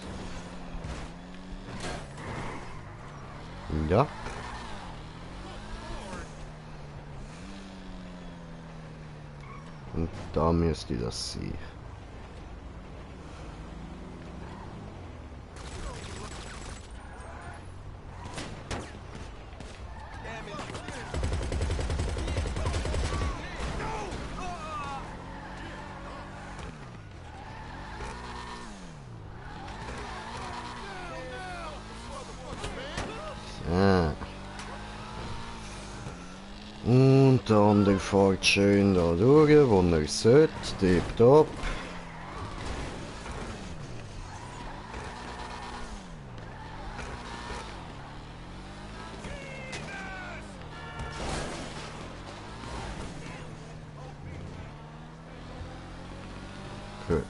Ja. Und da müsste das sein. So. Und der andere fährt schön da durch, wo er sollte, tipptopp. Gut.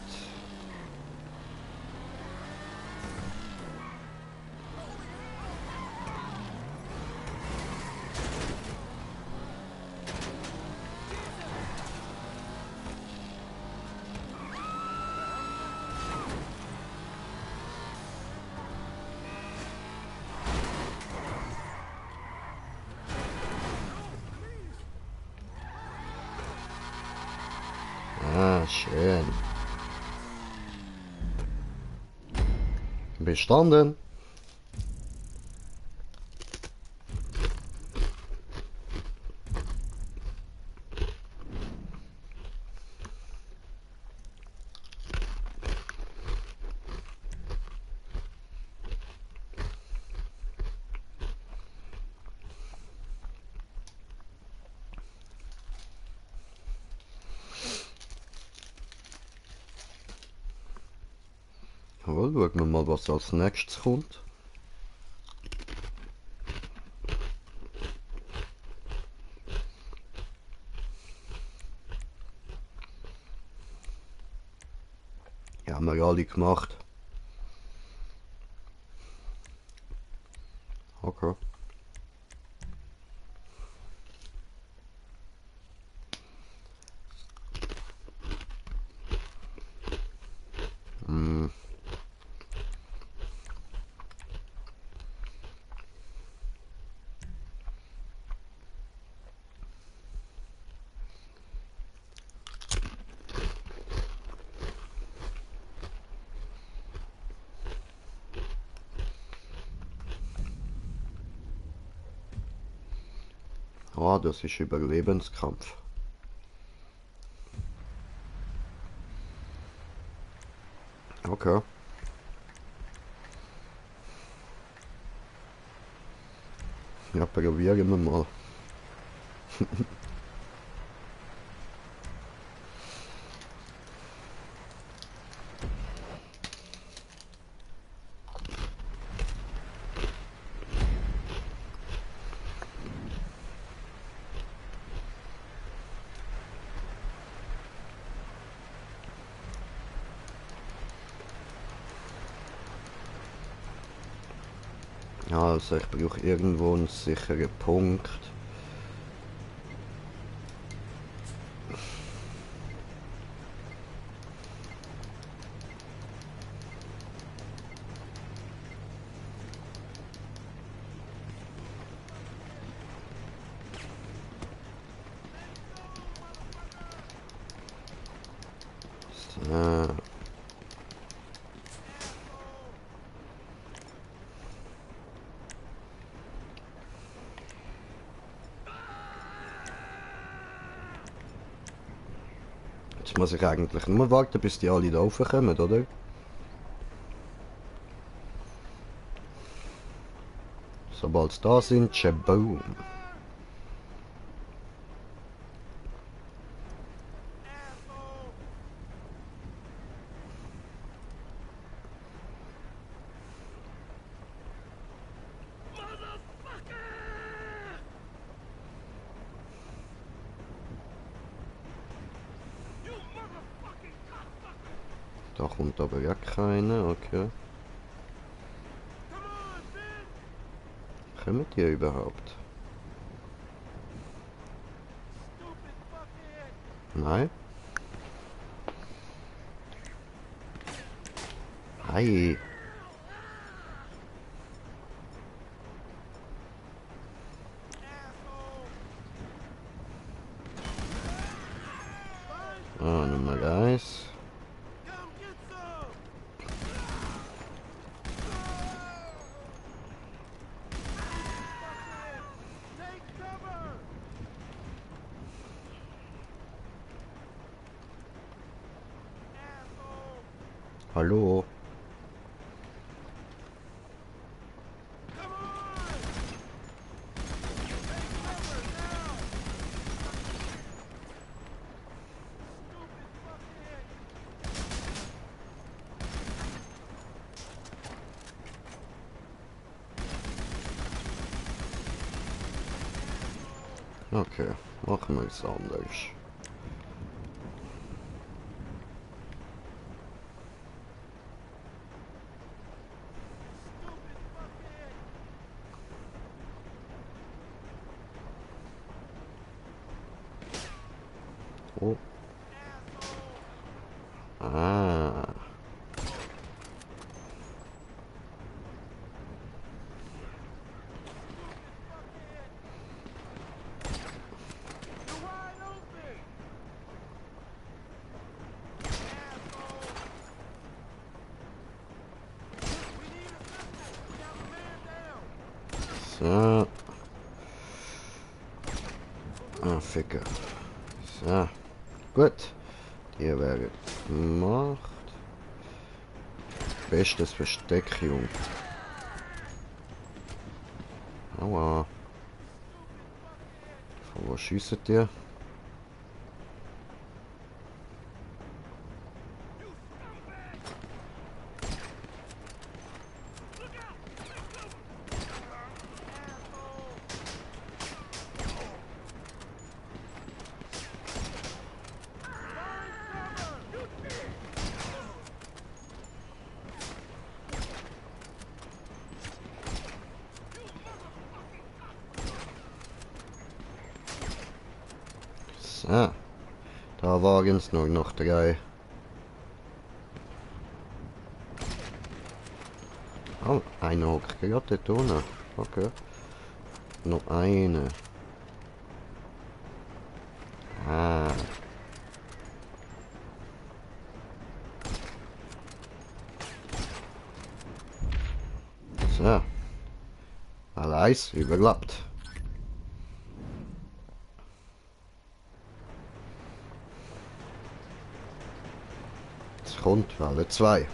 Ah, schön. Bestanden. Jawohl, schauen wir mal, was als nächstes kommt. Ja, haben wir alle gemacht. Okay. Hm. Ah, das ist Überlebenskampf. Okay. Ja, probieren wir mal. Ja, also ich brauche irgendwo einen sicheren Punkt. So. Jetzt muss ich eigentlich nur warten, bis die alle da raufkommen, oder? Sobald sie da sind, Shaboom. Da kommt aber ja keiner, okay. Kommen die überhaupt? Nein? Hi. Ah, Nummer 1. Hallo. Okay, machen wir es anders. Oh. Ah. So. Ah, Ficker. So. Gut. Die wäre gemacht. Bestes Versteck, Junge. Aua. Von wo schiessen die? So. Da waren es nur noch 3. Oh, einer hockt gerade dort unten. Okay. Noch eine. Ah. So. Alles überlappt. Jetzt kommt Welle 2.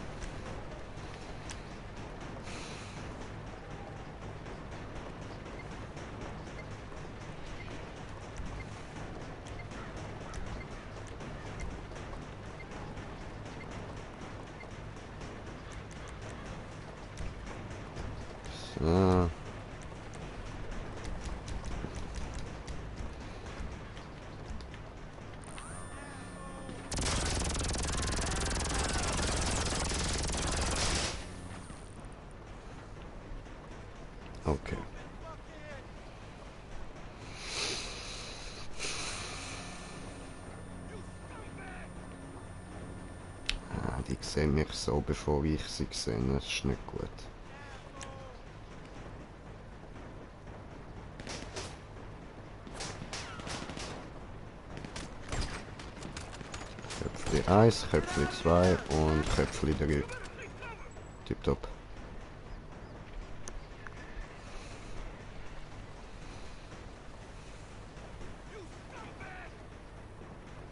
So. Okay. Ah, die sehen mich so, bevor ich sie sehe. Das ist nicht gut. Köpfli 1, Köpfli 2 und Köpfli 3. Tipptopp.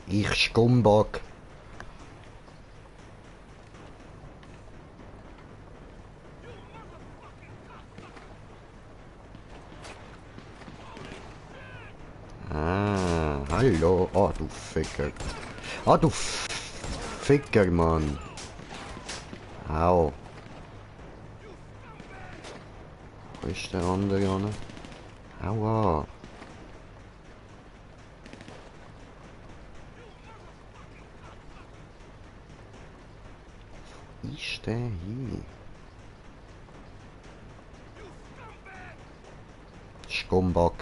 Ich Scumbag. Ah, hallo. Ah, du Ficker. Ah, du Ficker, Mann. Au. Wo ist der andere, Anne? Aua. ist der hier? Scumbag.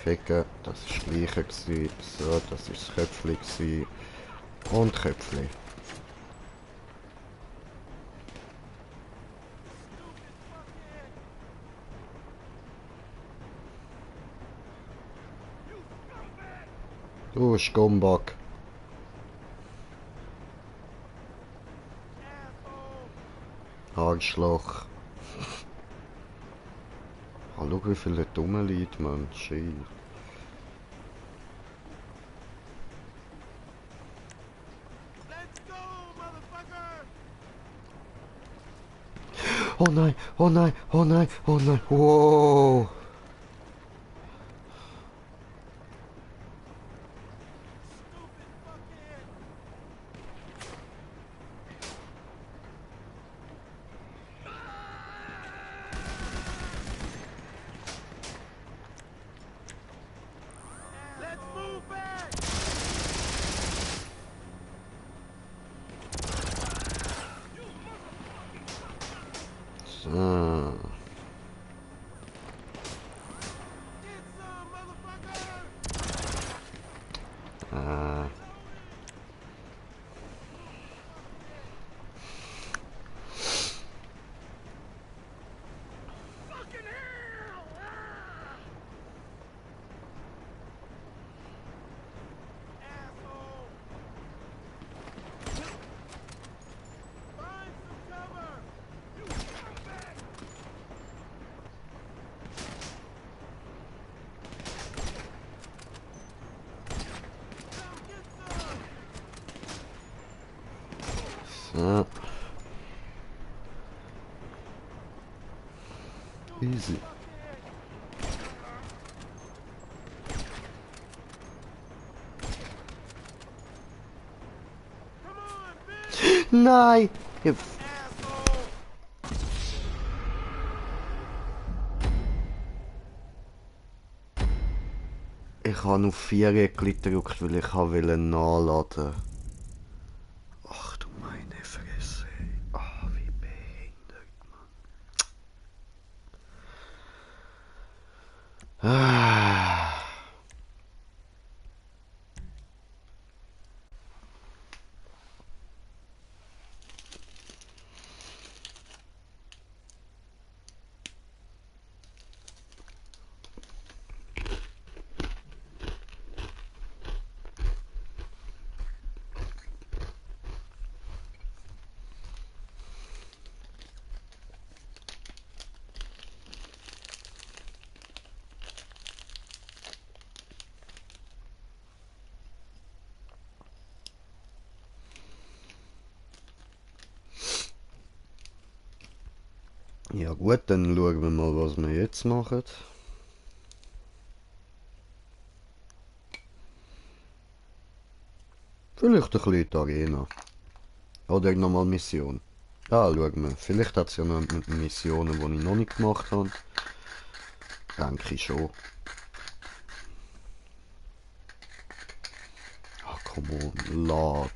Ficken, das ist das Gleiche gewesen. So, das ist das Köpfli gewesen. Und Köpfli. Du Scumbag. Arschloch. Hallo, wie viele dumme Leute, Mann. Shit. Oh nein, oh nein, oh nein, oh nein. Wow. So. Ah. So. Easy. Nein! Ich habe auf 4 gedrückt, weil ich wollte nachladen. Ach du meine Fresse. Ah, wie behindert, Mann. Ah. Ja gut, dann schauen wir mal, was wir jetzt machen. Vielleicht ein bisschen die Arena. Oder nochmal Mission. Ah, schauen wir. Vielleicht hat es ja noch Missionen, die ich noch nicht gemacht habe. Denke ich schon. Ah, come on, lad.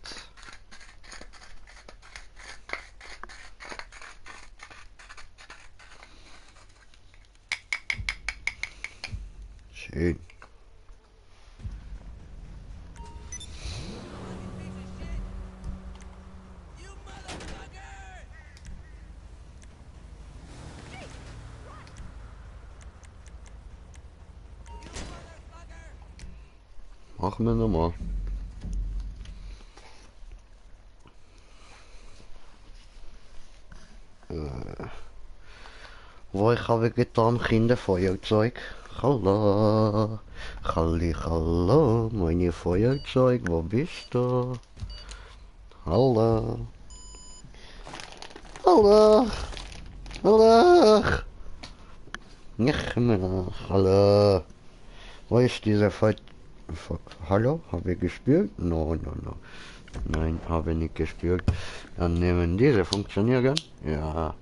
Schön. Machen wir nochmal. Wo ich habe getan, Kinderfeuerzeug. Hallo, hallo, meine Feuerzeug, wo bist du? Hallo, hallo, hallo. Nicht mehr, hallo. Wo ist dieser Feuerzeug? Fuck. Hallo? Habe ich gespürt? No, no, no. Nein, habe nicht gespürt. Dann nehmen diese funktionieren. Ja.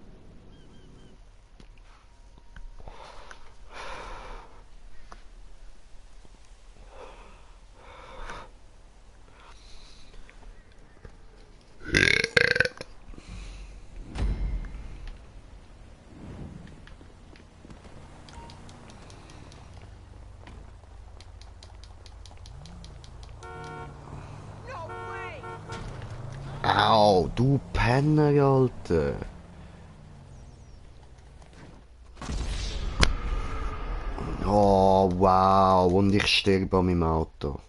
Au, du Penner, Alter. Oh, wow. Und ich sterbe an meinem Auto.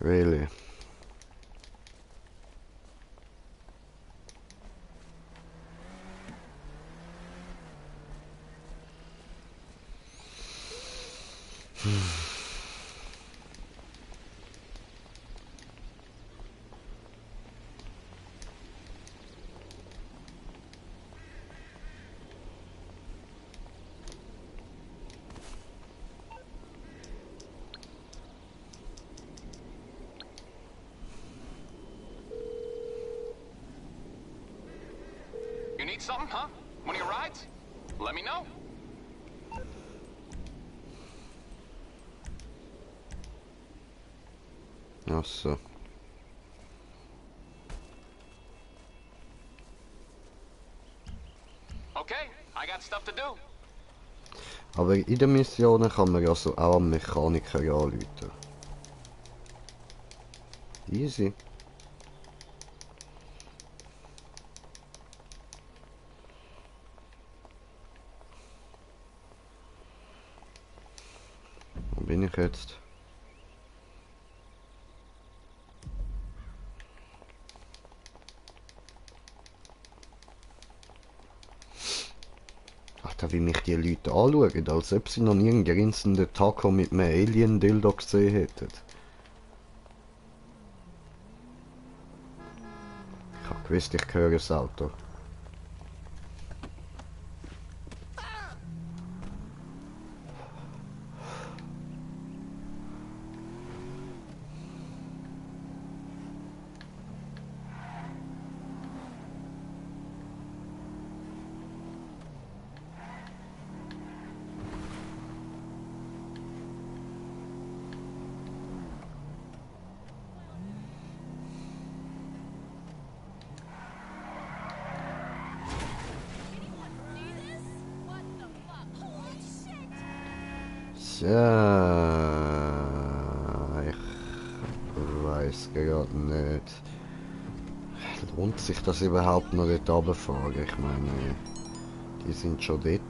Really? You need something, huh? One of your rides? Let me know. Ach so. Okay, I got stuff to do. Aber in den Missionen kann man ja so auch einen Mechaniker anrufen. Easy. Wo bin ich jetzt? Alter, wie mich die Leute anschauen, als ob sie noch nie einen grinsenden Taco mit einem Alien-Dildo gesehen hätten. Ich hab gewusst, ich höre das Auto. Ja, ich weiß gerade nicht. Lohnt sich das überhaupt noch dort runterfahren? Ich meine, die sind schon dort.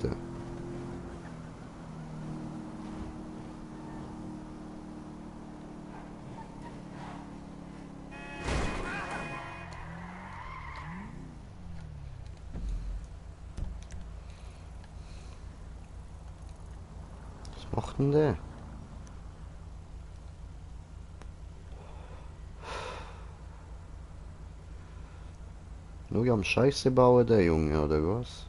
Was macht denn der? Nur am Scheiße bauen, der Junge, oder was?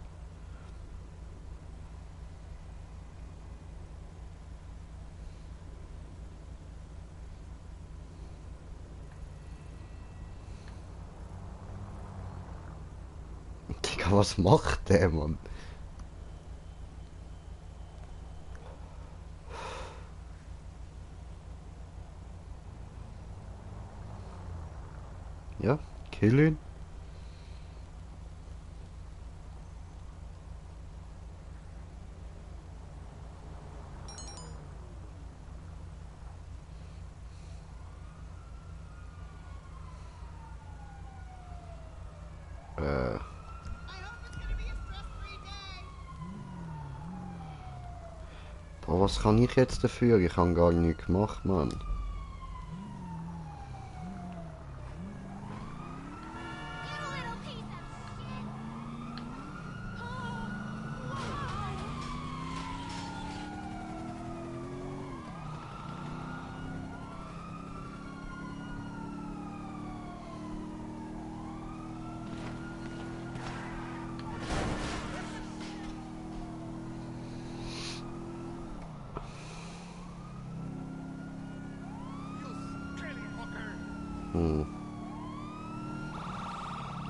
Digga, was macht der, Mann? Ja, kill ihn. Boah, was kann ich jetzt dafür? Ich habe gar nichts gemacht, Mann.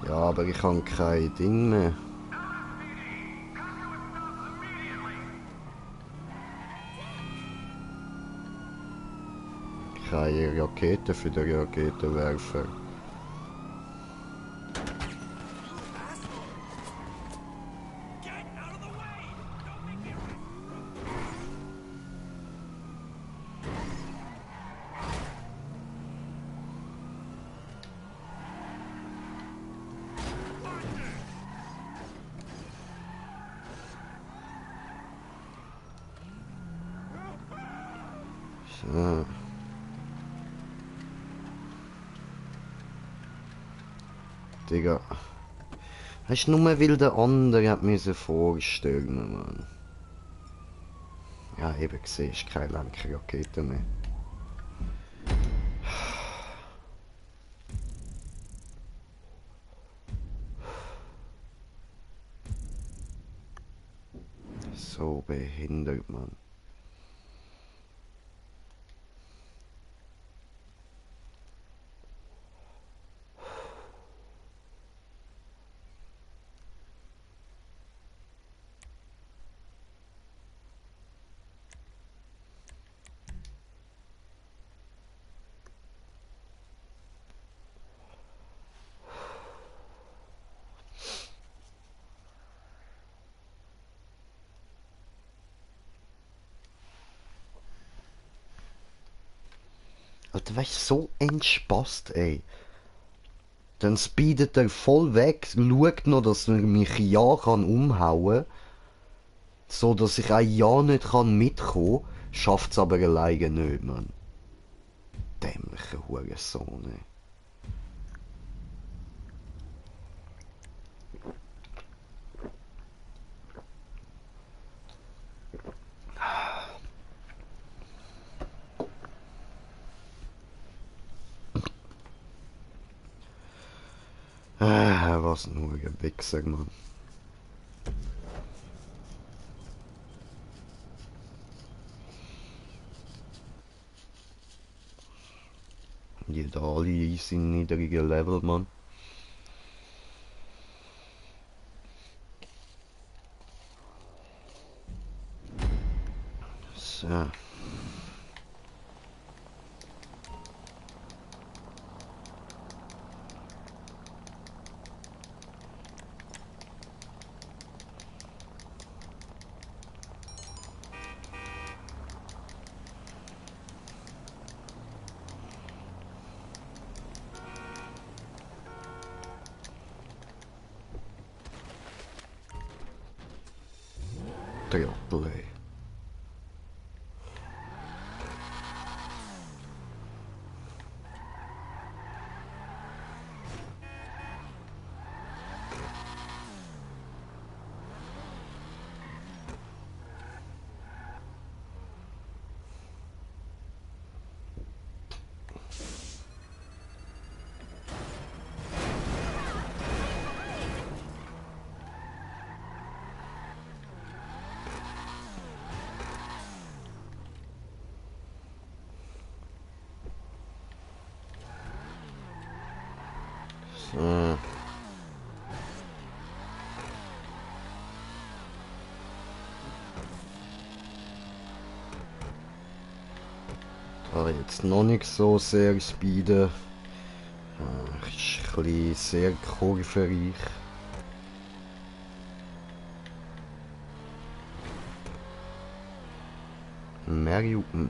Ja, aber ich habe kein Ding mehr. Keine Rakete für den Raketenwerfer. So. Digga. Hast du nur weil der andere hat müssen vorstellen, Mann. Ja, eben gesehen, ist keine Lenkerrakete mehr. So behindert, Mann. Alter, weißt du, so entspannt, ey. Dann speedet er voll weg, schaut noch, dass er mich ja kann umhauen, so dass ich auch ja nicht kann mitkommen, schafft's aber alleine nicht, Mann. Dämlicher Hurensohn, ey. Was nur ein Wichser, Mann. Jeder alle easy niedrigen Level, Mann. So. Trottel, ey. So. Da jetzt noch nicht so sehr speeden. Ist ein bisschen sehr kurvenreich.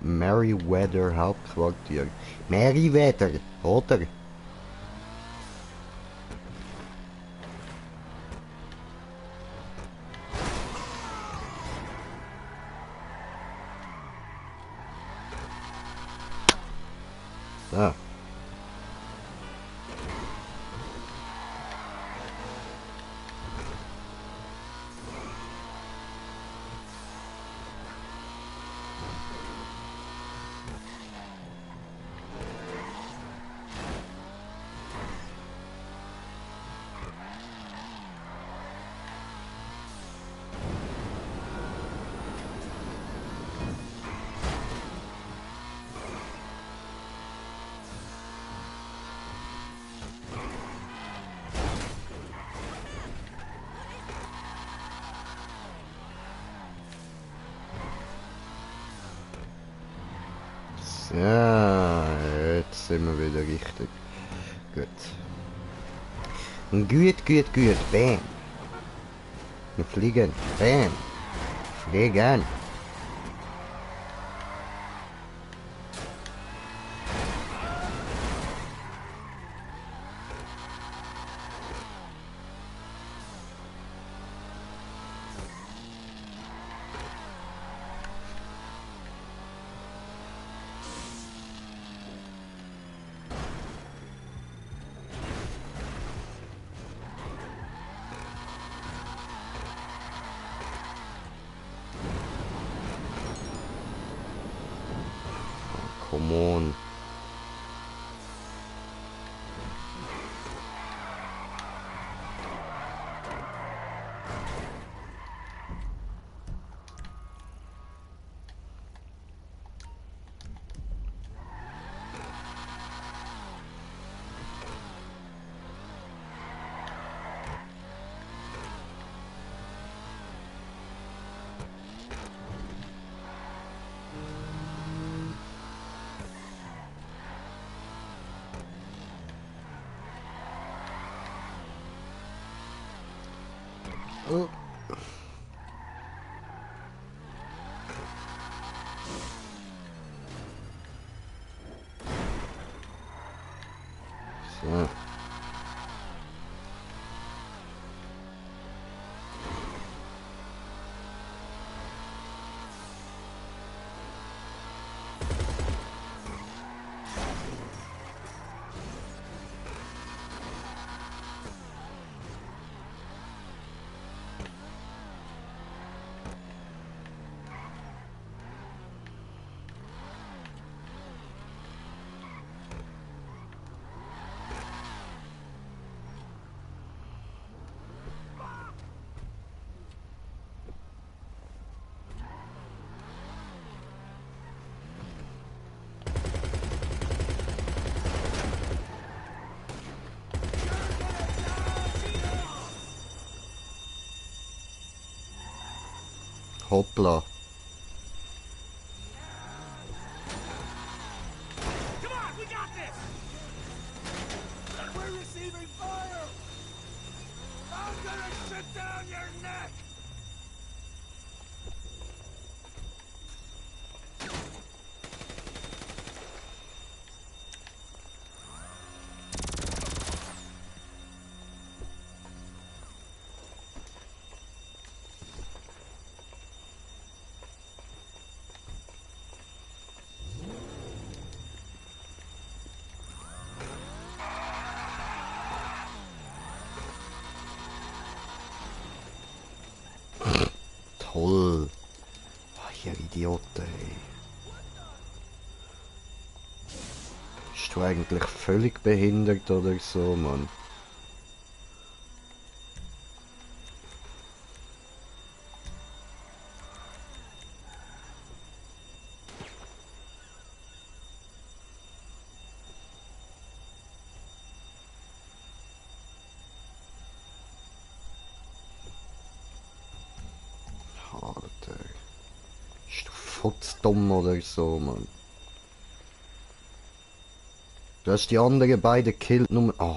Merryweather Hauptquartier. Merryweather, oder? So. Ja, jetzt sind wir wieder richtig. Gut. Gut, gut, gut. Bam. Wir fliegen. Bam. Fliegen. Come on. Oh. So. Hoppla. Come on, we got this! We're receiving fire! I'm gonna shut down your neck! Toll. Oh, ihr Idioten, ey. Bist du eigentlich völlig behindert oder so, Mann? Alter. Bist du futzdumm oder so, Mann? Du hast die anderen beiden gekillt, nur... Oh.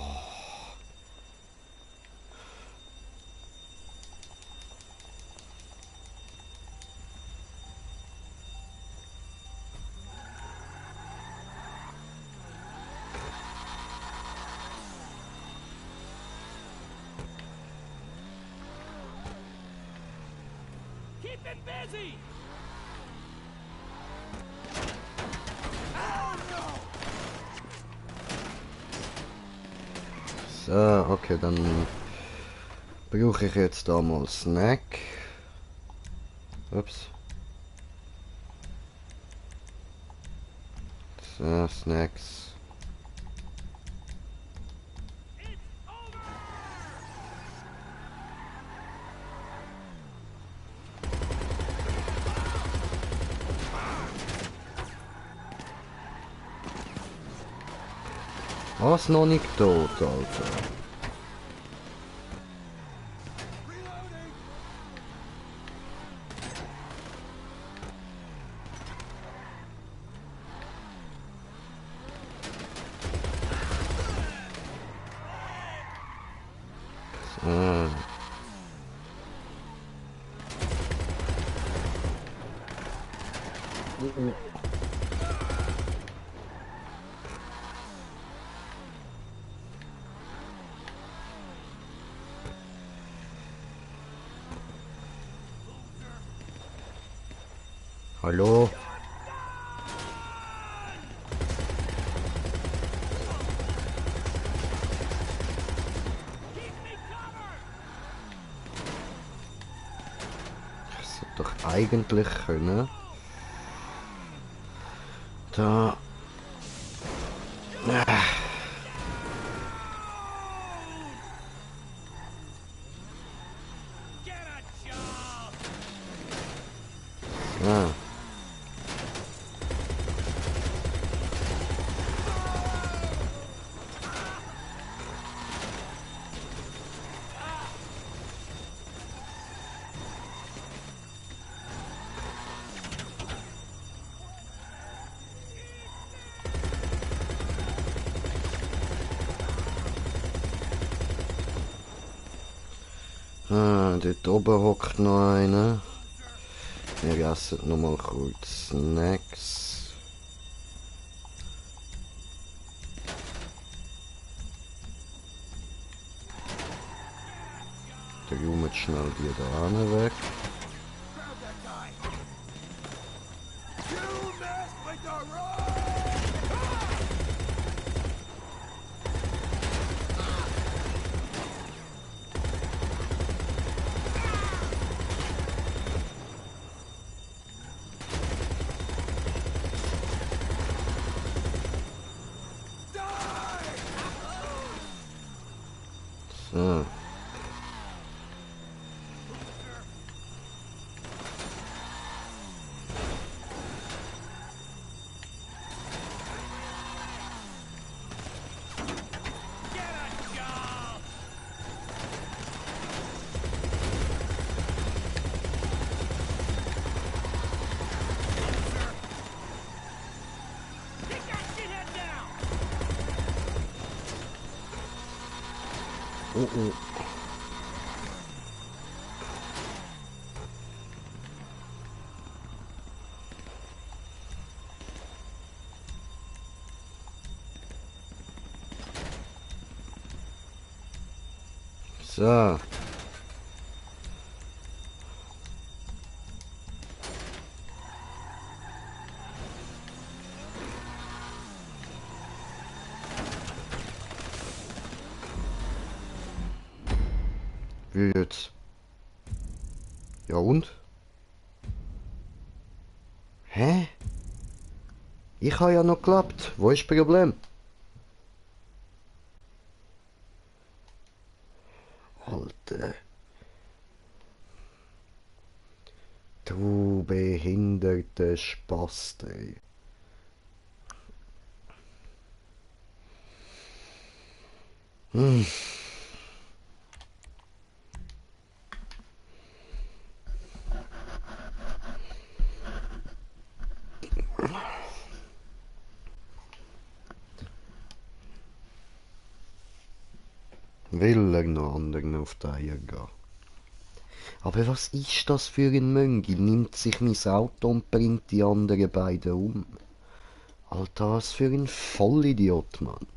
Keep it busy! So, okay, dann brauche ich jetzt da mal Snack. Ups. So, Snacks. Was noch nicht tot, Alter? Hallo? Das sollte doch eigentlich können. Da. Ah. Ah, dort oben hockt noch einer. Wir essen noch mal kurz Snacks. Der räumt schnell die da hinten weg. Grab that guy! You messed with the road! So. Oh, oh. So. Wie jetzt? Ja und? Hä? Ich habe ja noch geklappt. Wo ist das Problem? Alter. Du behinderte Spast, ey. Hm. Will er noch anderen auf die Eier gehen? Aber was ist das für ein Möngi? Nimmt sich mein Auto und bringt die anderen beiden um. Alter, was für ein Vollidiot, Mann.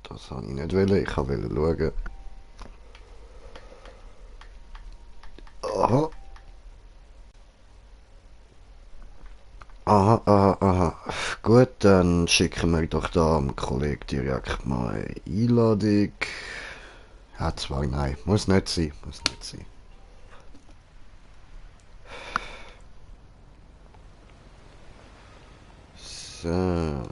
Das wollte ich nicht wollen. Ich wollte schauen. Aha. Aha, aha, aha. Gut, dann schicken wir doch da am Kollegen direkt mal eine Einladung. Ja, zwar nein. Muss nicht sein. Muss nicht sein. So.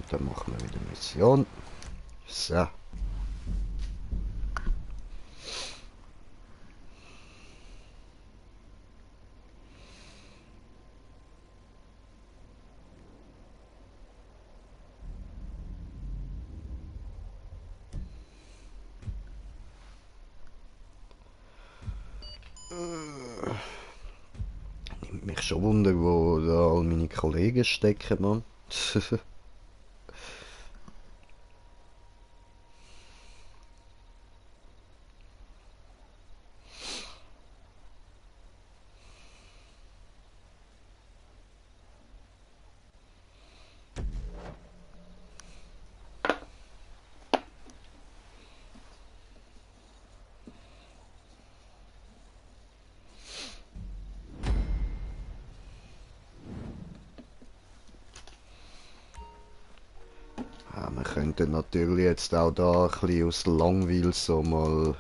Und dann machen wir wieder Mission. So. Nimmt mich schon Wunder, wo da all meine Kollegen stecken, Mann. Ja, wir könnten natürlich jetzt auch da ein bisschen aus Langweil so mal...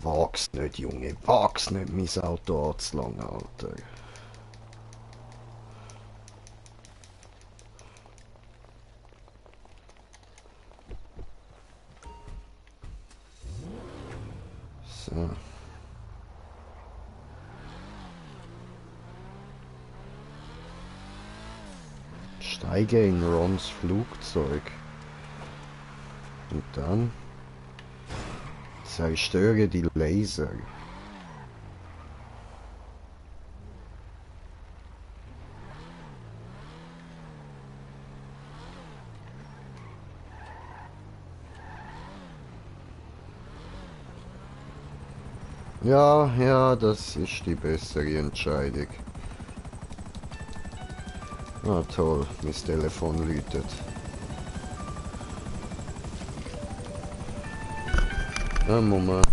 Wag's nicht, Junge, wag's nicht, mein Auto anzulangen, Alter. So. Steige in Rons Flugzeug. Und dann zerstöre die Laser. Ja, ja, das ist die bessere Entscheidung. Ah, toll, mein Telefon läutet. Moment.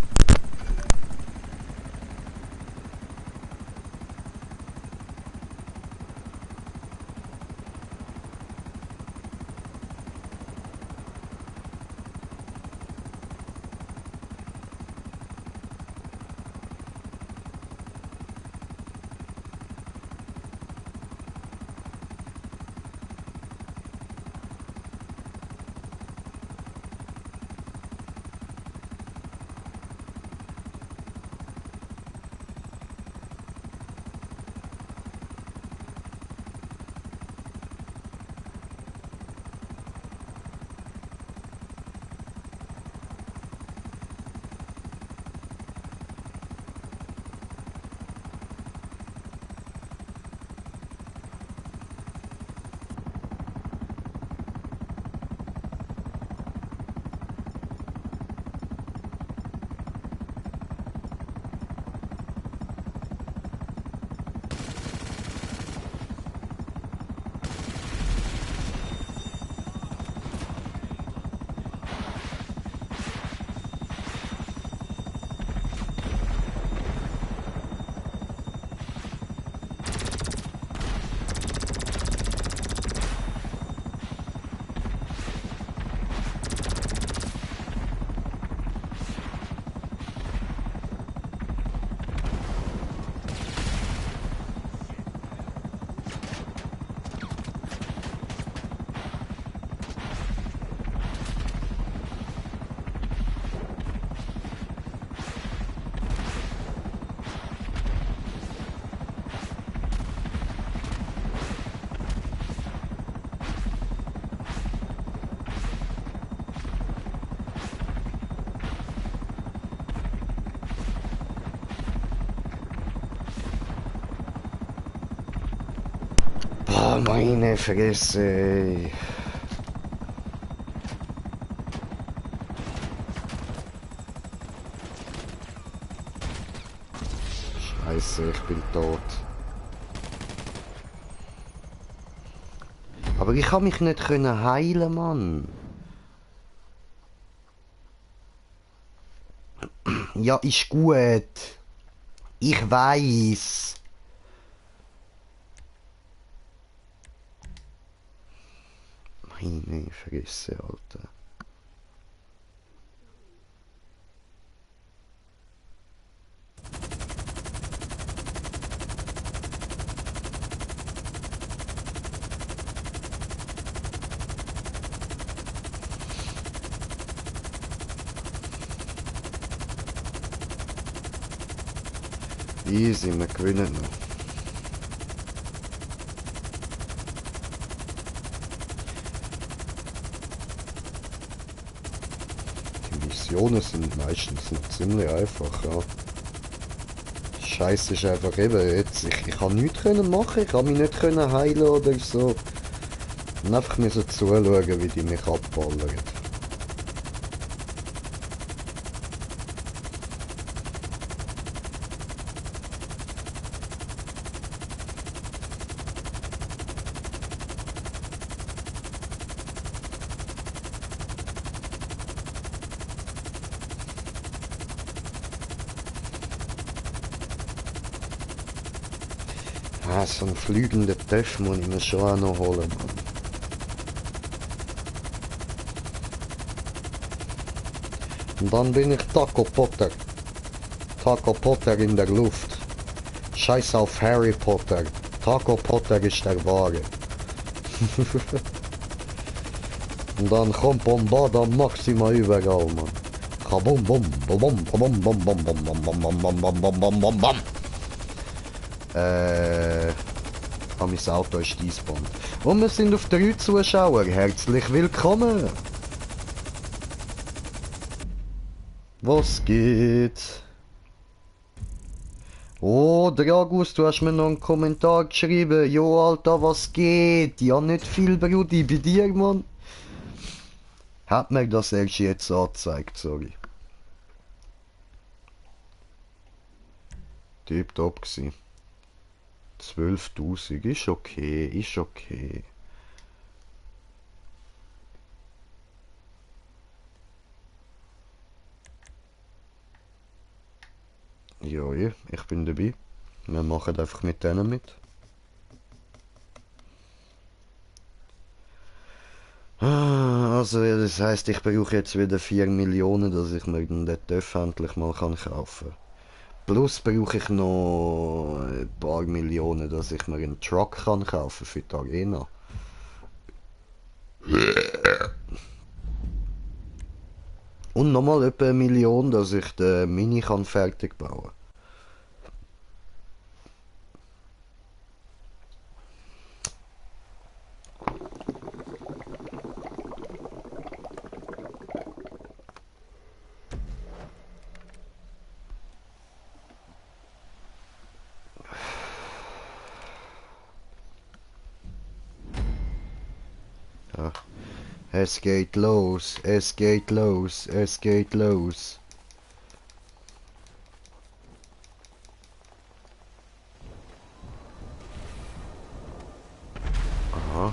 Oh, meine Fresse. Scheiße, ich bin tot. Aber ich kann mich nicht heilen, Mann. Ja, ist gut. Ich weiß. Meine Fresse, Alter. Easy, wir gewinnen noch. Die Missionen sind meistens noch ziemlich einfach, ja. Scheiße ist einfach eben jetzt, ich kann nichts machen, ich kann mich nicht heilen oder so. Und einfach müssen zuschauen, wie die mich abballern. Ah, so einen fliegenden Töff muss ich mir schon auch noch holen, Mann. Und dann bin ich Taco Potter. Taco Potter in der Luft. Scheiß auf Harry Potter. Taco Potter ist der Wahre. Und dann kommt Bombada Maxima überall, Mann. Kabum bum bum bum bum bum bum bum bum bum bum bum bum bum bum bum bum. Mein Auto ist Eisband. Und wir sind auf 3 Zuschauer. Herzlich willkommen. Was geht? Oh, Dragus, du hast mir noch einen Kommentar geschrieben. Jo, Alter, was geht? Ja, nicht viel, Brudi, bei dir, Mann. Hat mir das erst jetzt angezeigt, sorry. Tipptopp gsi. 12.000, ist okay, ist okay. Ja, ich bin dabei. Wir machen einfach mit denen mit. Also, das heisst, ich brauche jetzt wieder 4 Millionen, dass ich mir den TÜV endlich mal kaufen kann. Plus brauche ich noch ein paar Millionen, dass ich mir einen Truck kaufen kann für die Arena. Und nochmal etwa 1 Million, dass ich den Mini fertig bauen kann. Ja. Es geht los, es geht los, es geht los. Aha.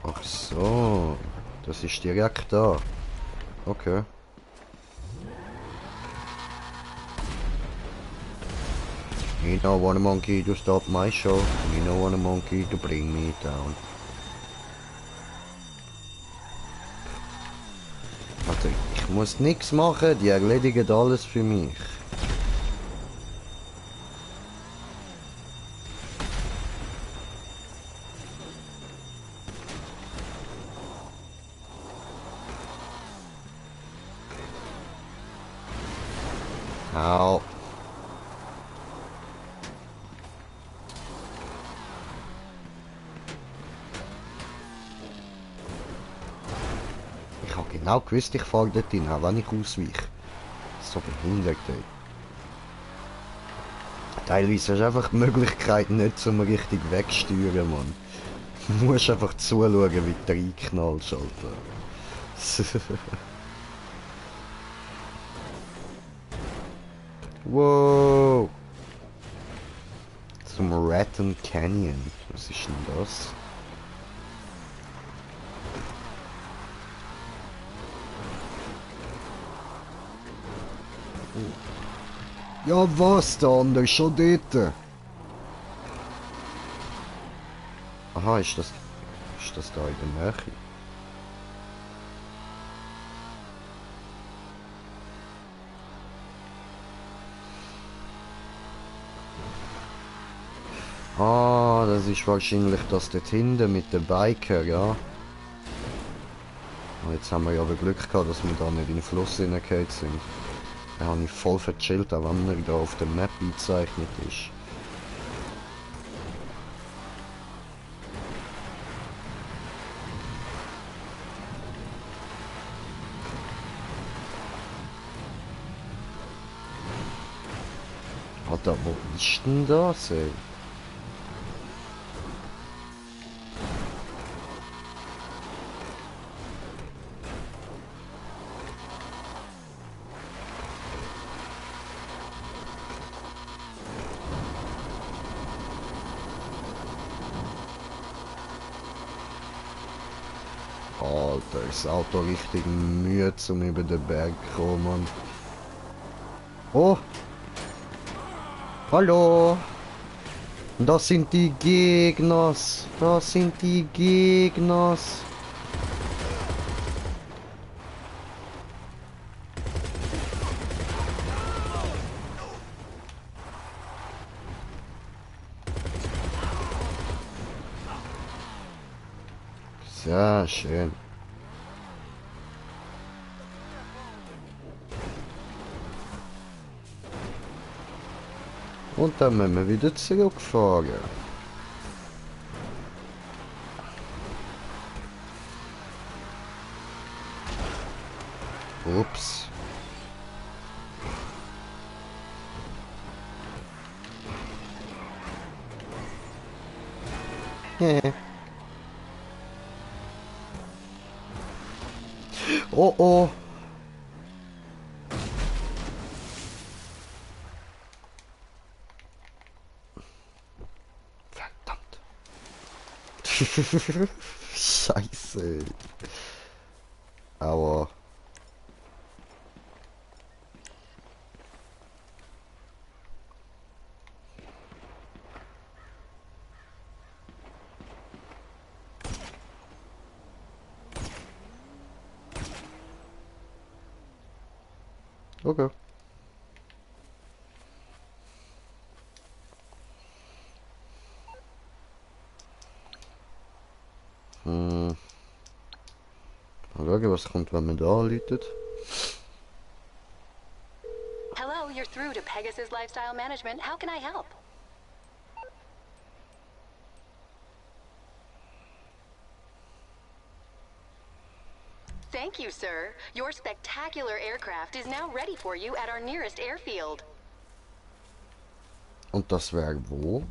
Ach so, das ist direkt da. Okay. You don't want a monkey to stop my show. You don't want a monkey to bring me down. Warte, ich muss nichts machen, die erledigen alles für mich. Au. Ich habe genau gewusst, ich fahre dort hin, auch wenn ich ausweiche. So behindert, ey. Teilweise hast du einfach die Möglichkeit nicht zum richtig wegsteuern, Mann. Du musst einfach zuschauen, wie du reinknallst, Alter. Wow! Zum Raton Canyon. Was ist denn das? Ja, was da anders schon dort? Aha, ist das da in der Nähe? Ah, das ist wahrscheinlich das dort hinten mit dem Biker, ja. Und jetzt haben wir ja aber Glück gehabt, dass wir da nicht in den Fluss hineingefallen sind. Da habe ich voll verchillt, auch wenn er da auf der Map bezeichnet ist. Alter, wo ist denn das, ey? Alter, ist das Auto richtig müde, um über den Berg zu kommen. Oh! Hallo! Das sind die Gegners! Das sind die Gegners! Sehr schön. Und dann müssen wir wieder zurückfahren. Ups. Oh oh. Verdammt. Scheiße. Aua. Okay. Hm. Mal schauen, was kommt, wenn man da anläutet. Hello, you're through to Pegasus Lifestyle Management. How can I help? Thank you, sir. Your spectacular aircraft is now ready for you at our nearest airfield. Und das wäre wo?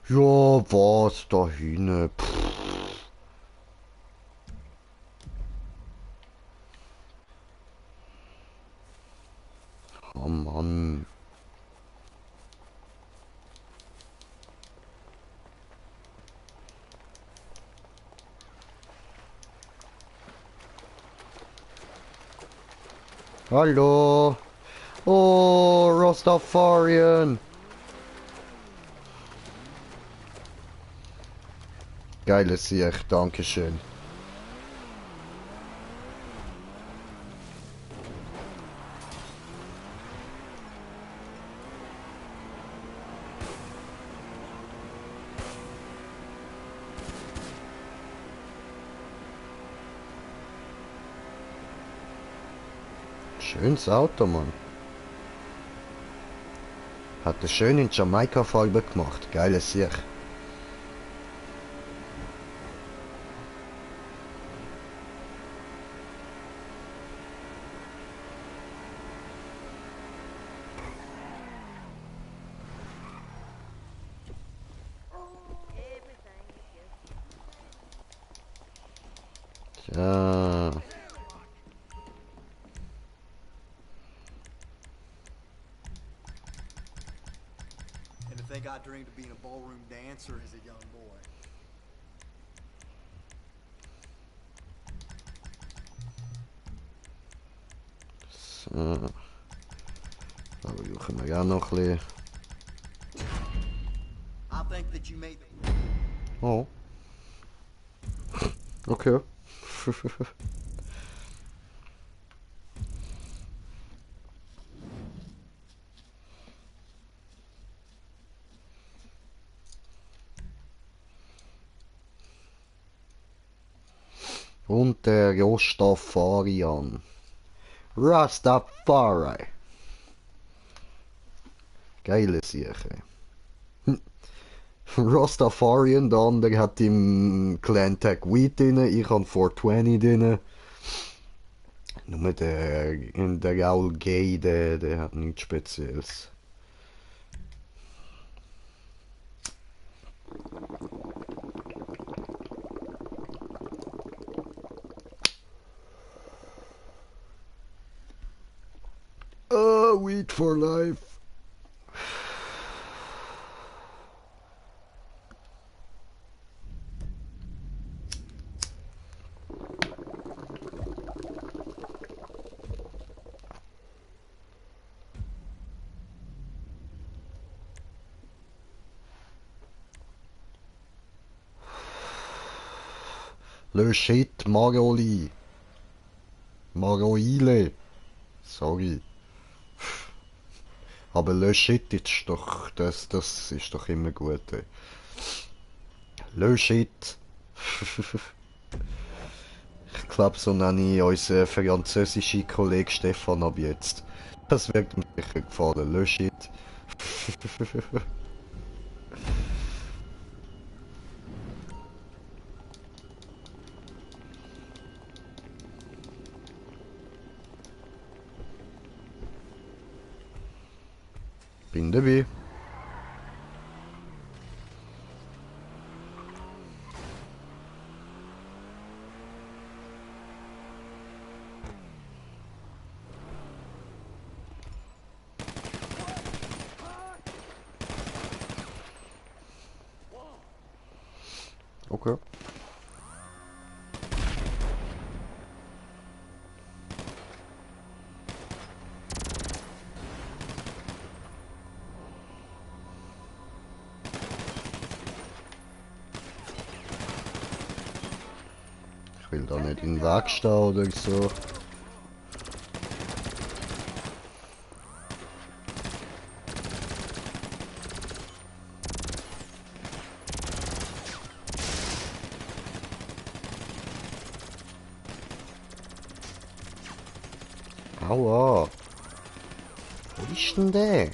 Ja, was da hinten? Oh Mann. Hallo. Oh, Rastafarian. Geiles Sieg, Dankeschön. Schönes Auto, Mann. Hat er schön in Jamaika-Farbe gemacht. Geiles Sieg. Ja. And to think I dreamed of being a ballroom dancer as a young boy. So. Da brauchen wir ja noch ein bisschen. I think that you made the... Oh. Okay. Und der Rastafarian. Rastafari. Geile Sache. Rastafarian, der andere hat im Clan Tag Weed drin, ich habe 420 drin. Nur der Raul Gay, der hat nichts Spezielles. Weed for life. Le shit, Maroli. Maroile. Sorry. Aber le shit ist doch, das ist doch immer gut. Ey. Le shit. Ich glaube, so nenne ich unseren französischen Kollegen Stefan ab jetzt. Das wird mir sicher gefallen. Le shit. Bin dabei. Okay. Ich will da nicht in den Weg stehen oder so. Aua. Wo ist denn der?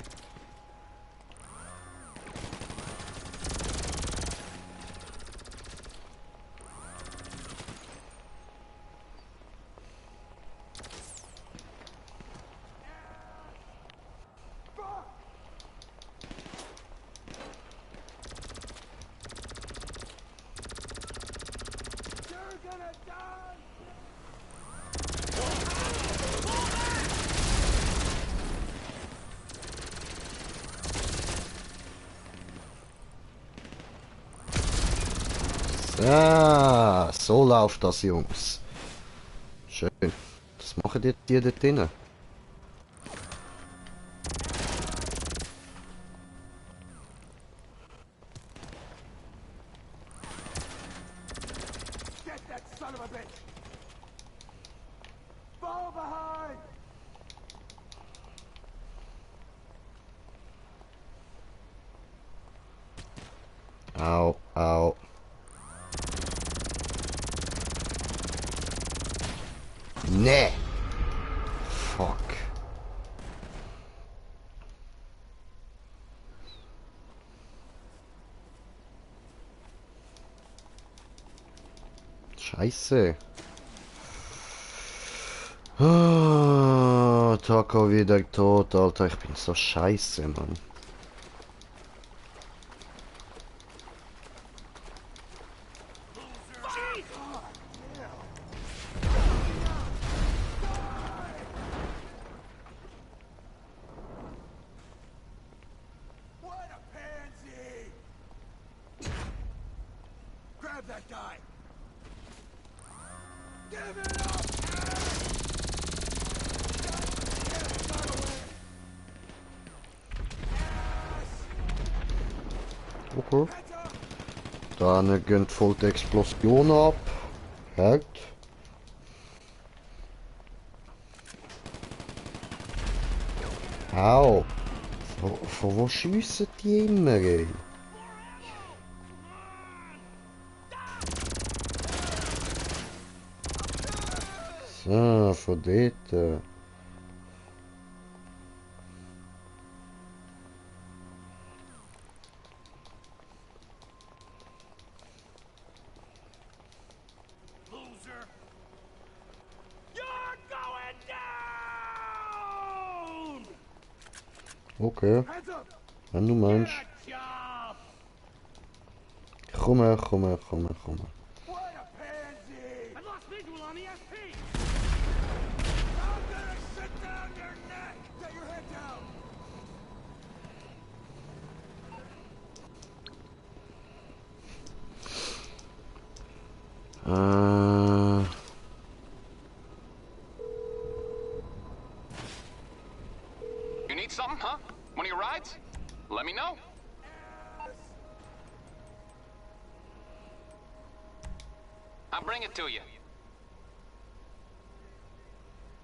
You're gonna die! Ah, so läuft das, Jungs. Schön. Was machen die dort drinnen? Get that son of a bitch! Fall behind! Au, au. Nee. Fuck. Scheiße. Ah, Taco wieder tot, Alter. Ich bin so scheiße, Mann. What a pansy! Grab that guy! Give it up! Okay. Dann gehen voll die Explosion ab. Halt. Au. Von wo schiessen die immer, ey? So, von dort. Loser! You're going down! Okay, Hands up! wenn du meinst. Job! Komm her, komm her, komm her, komm her. What a pansy! I lost visual on the SP! I'm gonna sit down your neck! Get your head down! You need something, huh? One of your rides? Let me know. I'll bring it to you.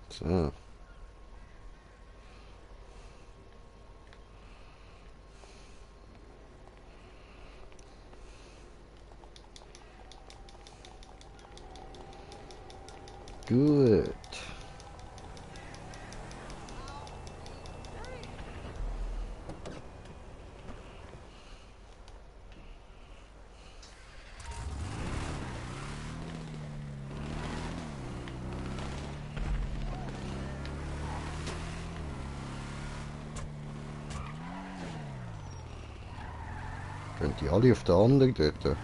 So. Gut. Können die alle auf der anderen dort?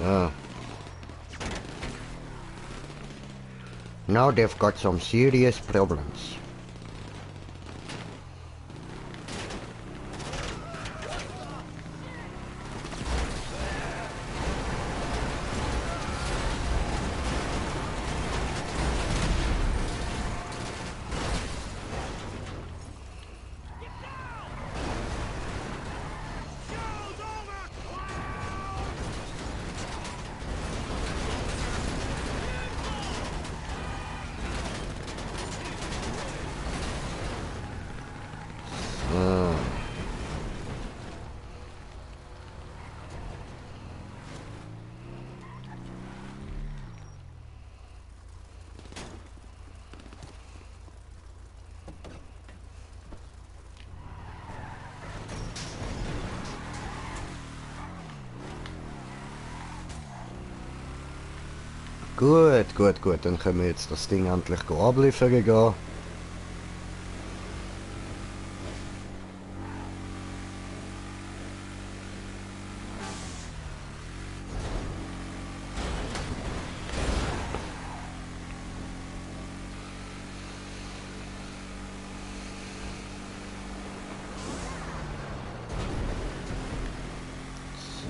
Yeah. Now they've got some serious problems. Gut, gut, gut. Dann können wir jetzt das Ding endlich abliefern gehen.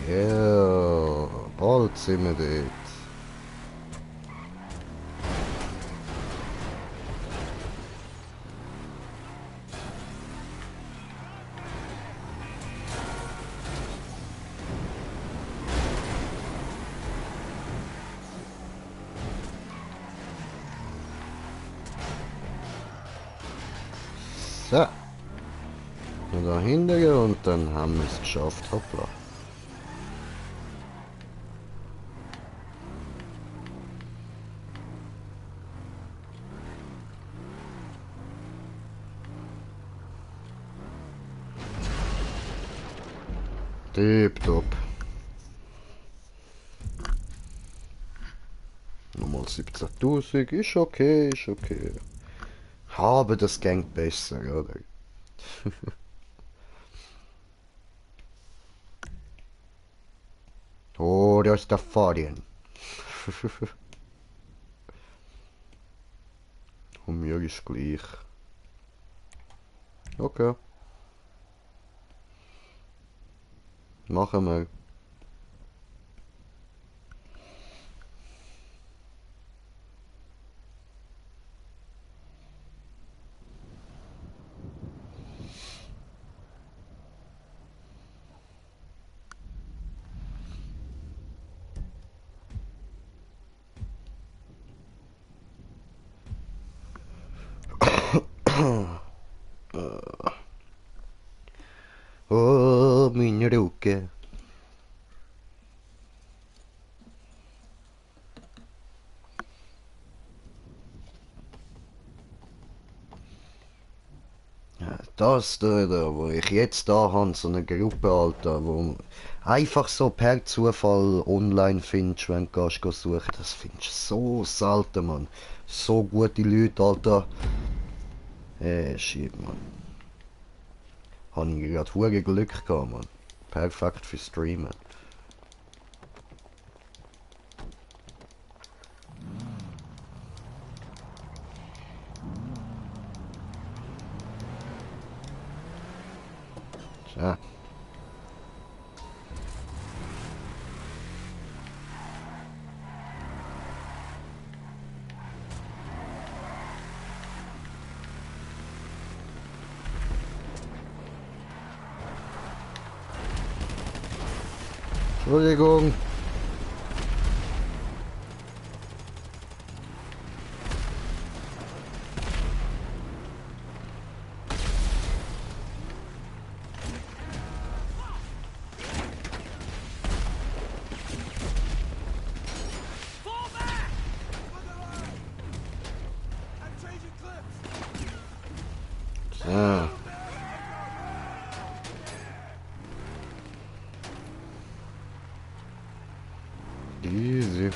Ja, bald sind wir dort. So. Und da hinten und dann haben wir es geschafft. Hoppla. Tipptopp. Nochmal 17.000. Ist okay, ist okay. Aber das geht besser, oder? Oh, da ist der Fabian. Und mir ist gleich. Okay. Machen wir. Oh, meine Rücken. Ja, das da, wo ich jetzt da habe, so eine Gruppe, Alter, wo einfach so per Zufall online findest, wenn du gehst suchen, das findest du so selten, Mann. So gute Leute, Alter. Shit, Mann. Habe ich gerade hure Glück gehabt, Mann. Perfekt für Streamen. Tja. Entschuldigung. Fall back! I'm changing clips! Tja. Easy.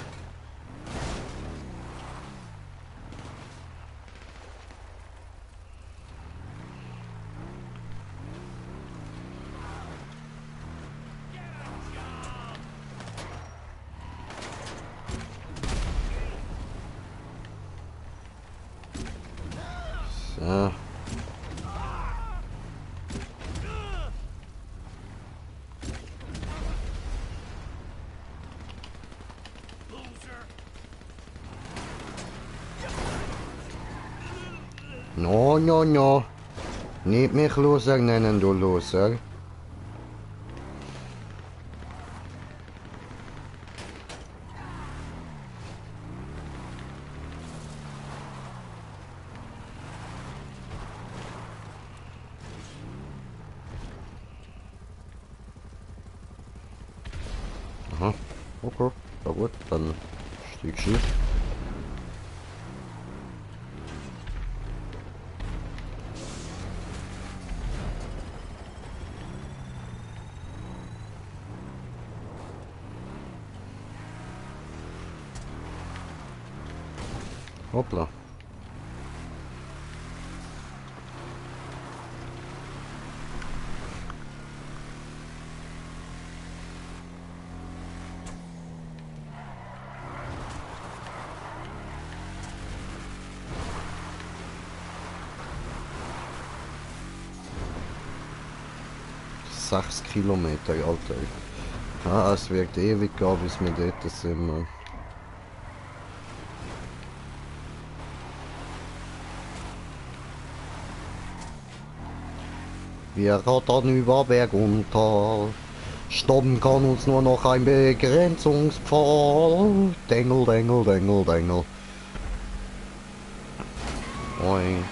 So. No, no, no. Nicht mich Loser nennen, du Loser. Aha. Okay. Ja gut, dann stieg schief. Hoppla. Sechs Kilometer, Alter. Ah, es wird ewig gehen, bis wir dort sind, Mann. Wir rattern über Berg und Tal. Stoppen kann uns nur noch ein Begrenzungspfahl. Dengel, Dengel, Dengel, Dengel. Oi.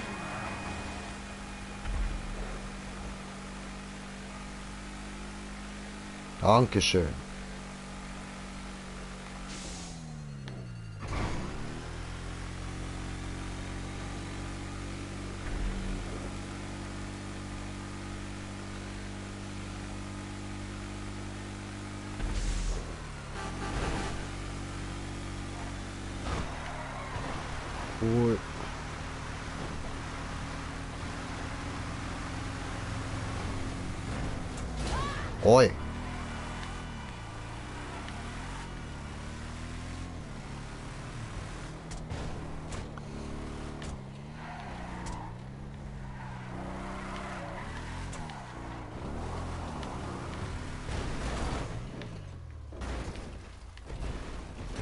Dankeschön. Cool. Oi.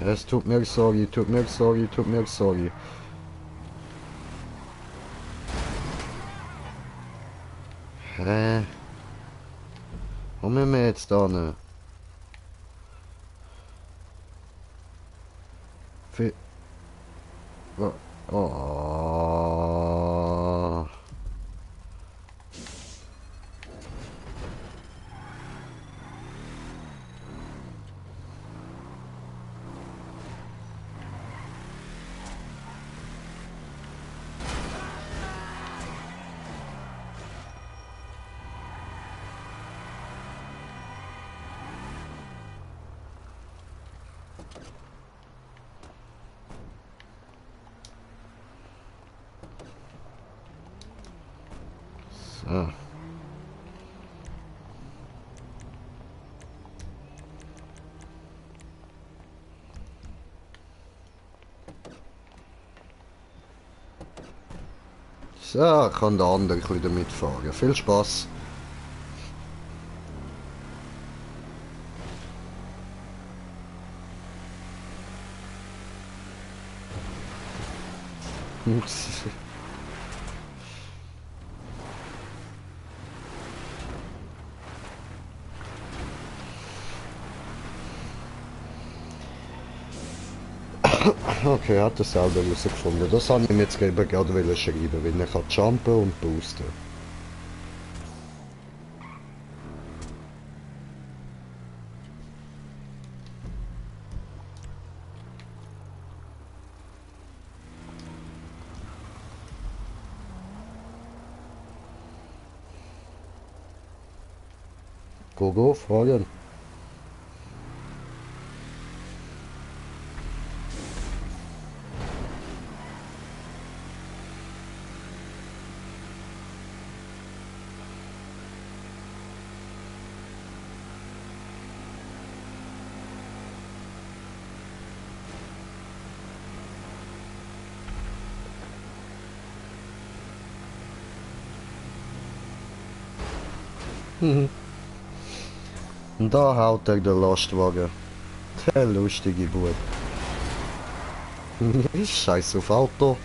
Es tut mir sorry, tut mir sorry, tut mir sorry. Hä? Wo müssen wir jetzt da ne? Für... Oh. So. So, kann der andere wieder mitfahren. Viel Spaß. Okay, hat er selber herausgefunden. Das habe ich ihm jetzt eben gerade schreiben, weil er kann jumpen und boosten. Go, fragen. Und da haut er den Lastwagen. Der lustige Bub. Scheiß auf Auto.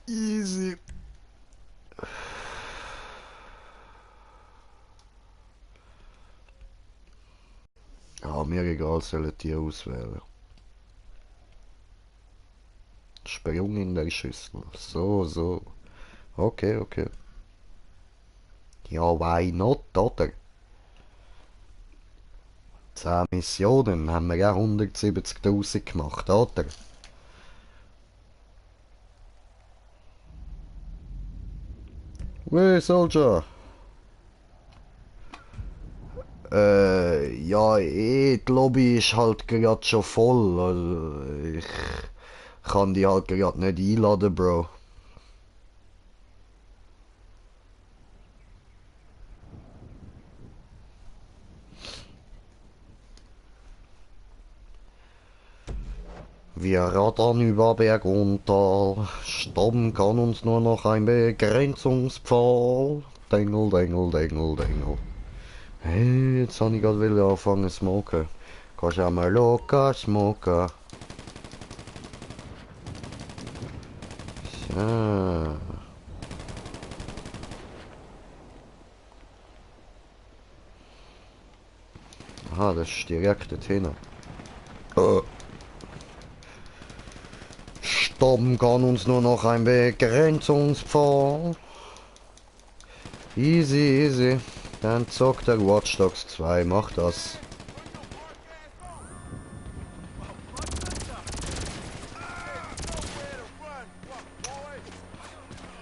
Easy. Ja, mir egal, sollen die auswählen. Sprung in der Schüssel. So. Okay. Ja, why not, oder? 10 Missionen haben wir ja 170.000 gemacht, oder? Hey, Soldier! Ja, die Lobby ist halt gerade schon voll. Also ich kann die halt gerade nicht einladen, Bro. Wir rattern über Berg und Tal, stoppen kann uns nur noch ein Begrenzungspfahl. Dengel. Hey, jetzt habe ich gerade anfangen zu smoken. Kannst du mal locker smoken. So. Aha, das ist direkt dorthin. Stoppen kann uns nur noch ein Begrenzungspfahl. Easy. Dann zockt der Watch Dogs 2, mach das.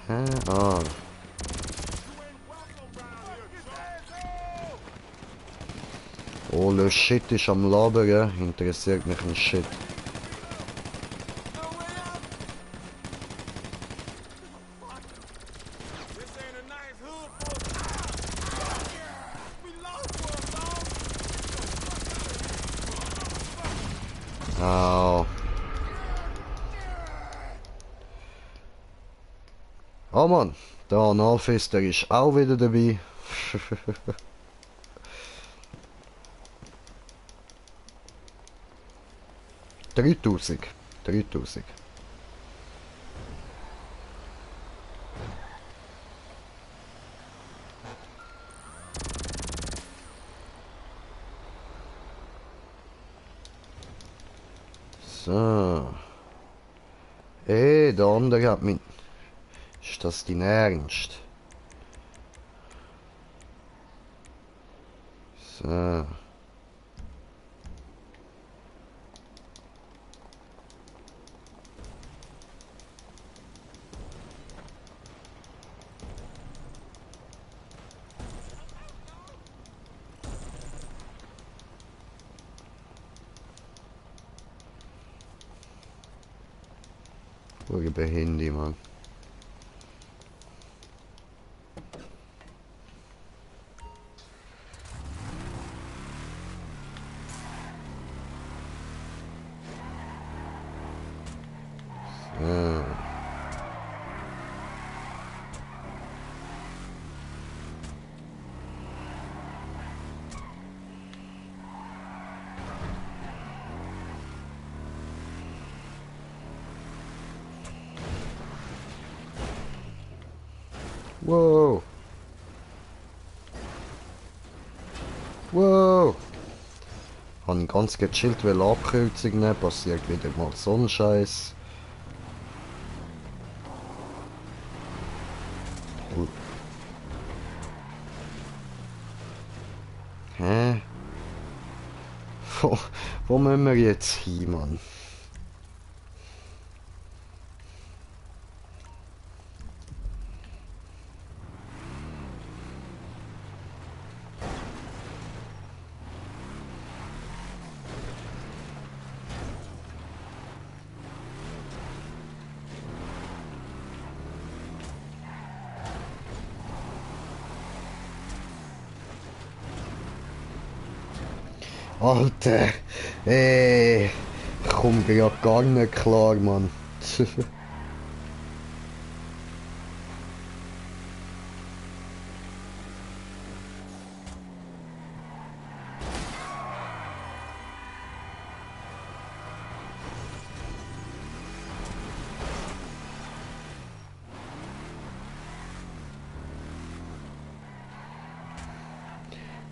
Ah. Oh, le Shit ist am Labern, interessiert mich ein Shit. Au. Oh Mann, der Analfister ist auch wieder dabei. 3000. So. Der andere hat mich... Ist das dein Ernst? So. Pure Handy, Mann. So. Wow. Wow. Habe ganz gechillt, weil Abkürzung nehmen, passiert wieder mal so ein Scheiß. Hä? Wo müssen wir jetzt hin, Mann? Alter, ich komme grad gar nicht klar, Mann.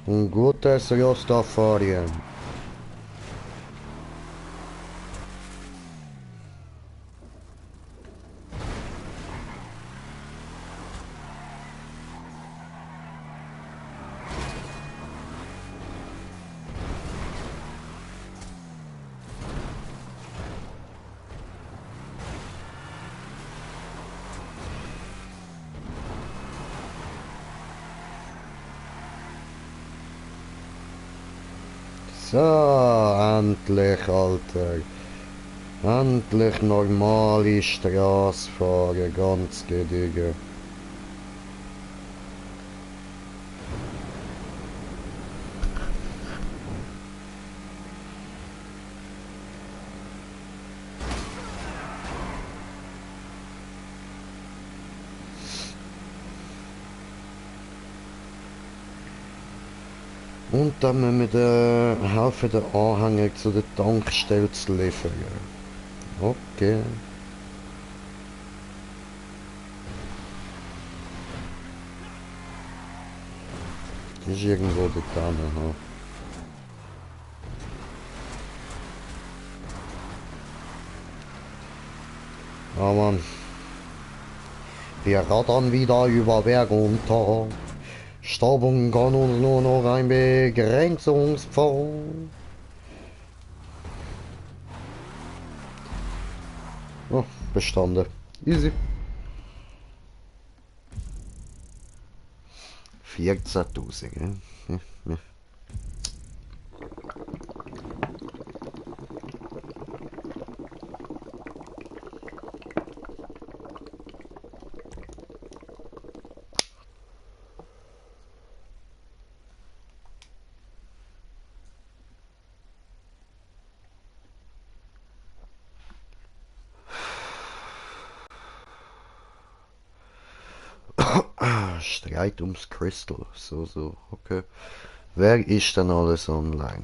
Un gutes Rastafarian. So, endlich, Alter. Endlich normale Straße fahren, ganz gediegen. Und dann müssen wir helfen, den Anhänger zu der Tankstelle zu liefern. Okay. Die ist irgendwo dort hinten. Ja, Mann. Wir rattern wieder über Berg und Tal. Stoppen kann uns nur noch ein Begrenzungspfad. Oh, bestanden. Easy. 14.000, ja. Ja. Streit ums Crystal. So, okay. Wer ist denn alles online?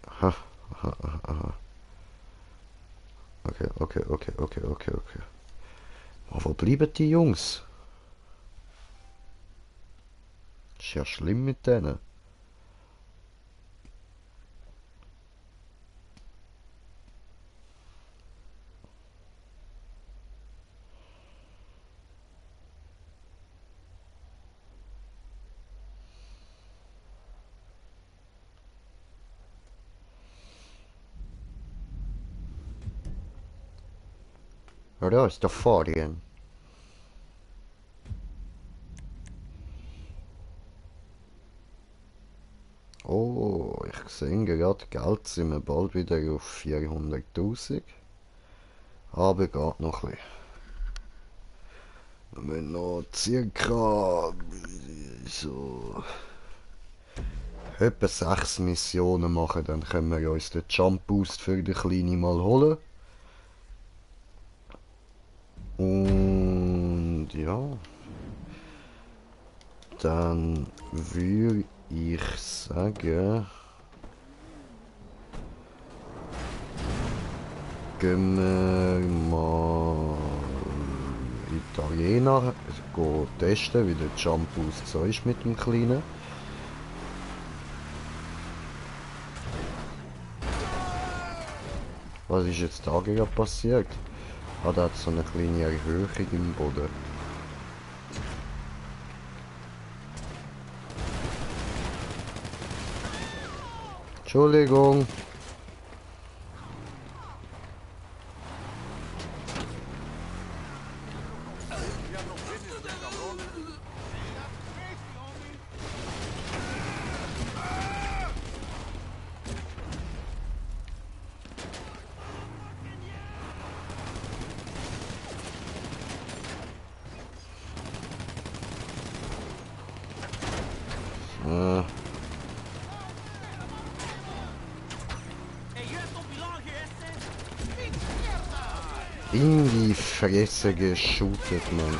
Aha, aha. Okay. Aber wo bleiben die Jungs? Ist ja schlimm mit denen. Ja, da ist der Fabian. Oh, ich sehe gerade, Geld sind wir bald wieder auf 400.000. Aber geht noch ein bisschen. Wir müssen noch circa so etwa 6 Missionen machen, dann können wir uns den Jump Boost für den Kleinen mal holen. Und ja, dann würde ich sagen, gehen wir mal in die Arena, also testen, wie der Jump Boost so ist mit dem Kleinen. Was ist jetzt da gerade passiert? Ah, da hat so eine kleine Erhöhung im Boden. Entschuldigung. In die Fresse geshootet, Mann.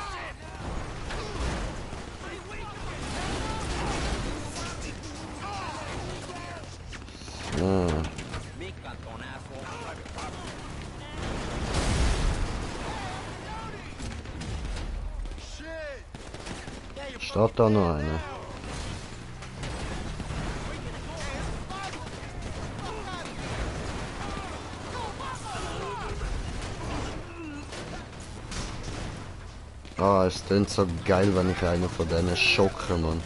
So. Steht da noch einer? Ah, es klingt so geil, wenn ich einen von denen schocke, Mann.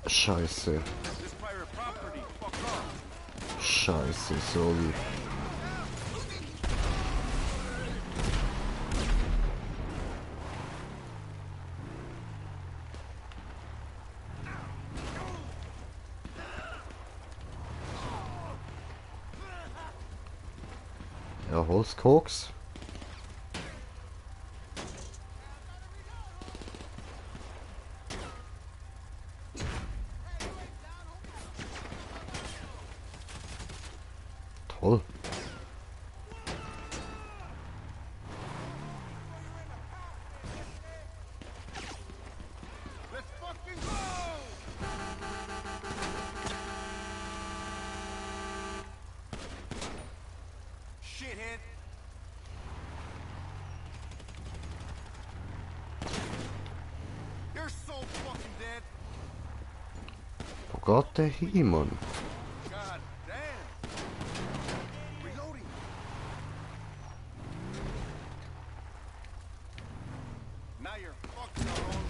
Scheiße. Scheiße, sorry. Ja, Holzkoks. Toll. Shithead. You're so fucking dead. Wo geht der hin, Mann? God damn. Reloading. Now you're fucking alone.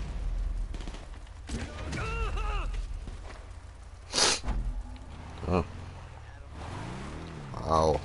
Ah. Au.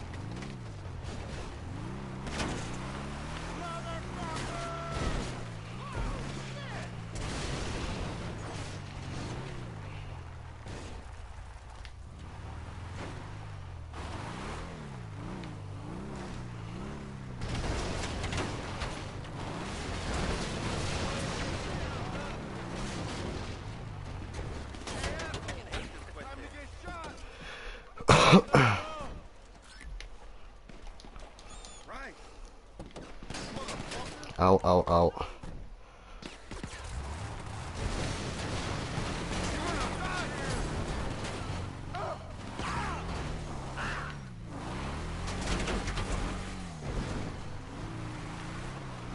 Au, au, au.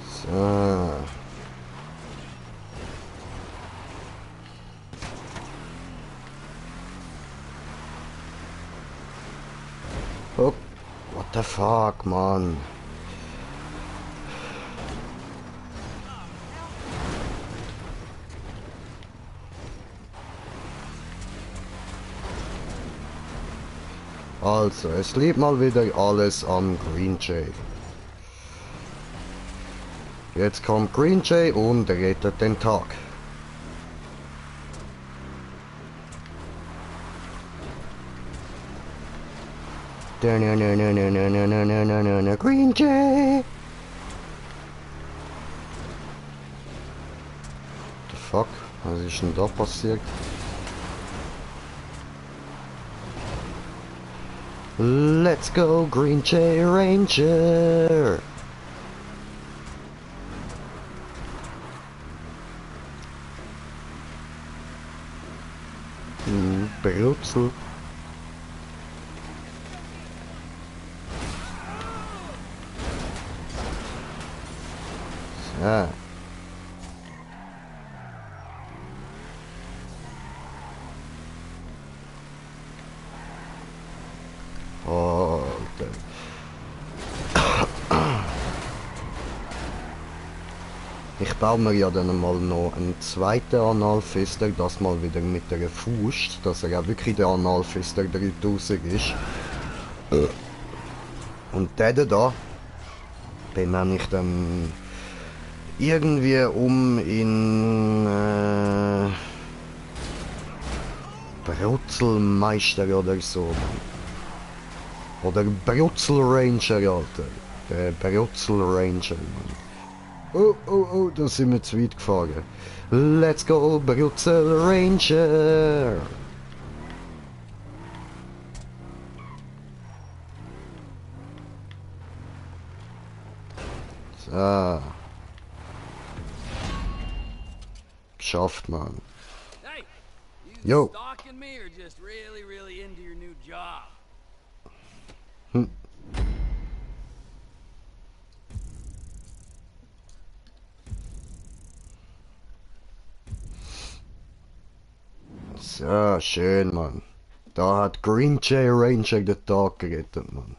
So. Oh, what the fuck, man? Also, es liegt mal wieder alles am Green Jay. Jetzt kommt Green Jay und rettet den Tag. Green Jay! The fuck? Was ist denn da passiert? Let's go, Green Jay Ranger! Brutzel. So. Alter. Ich baue mir ja dann mal noch einen zweiten Analfister, das mal wieder mit der Faust, dass er auch wirklich der Analfister 3000 ist. Und den da benenne ich dann irgendwie um in Brutzelmeister oder so. Oder Brutzel Ranger, Alter. Der Brutzel Ranger, Mann. Oh, oh, oh, da sind wir zu weit gefahren. Let's go, Brutzel Ranger! So. Geschafft, Mann. Hey, Yo. you stalking me or just really into your new job? So, schön, Mann. Da hat Green Jay Ranger den Tag gerettet, Mann.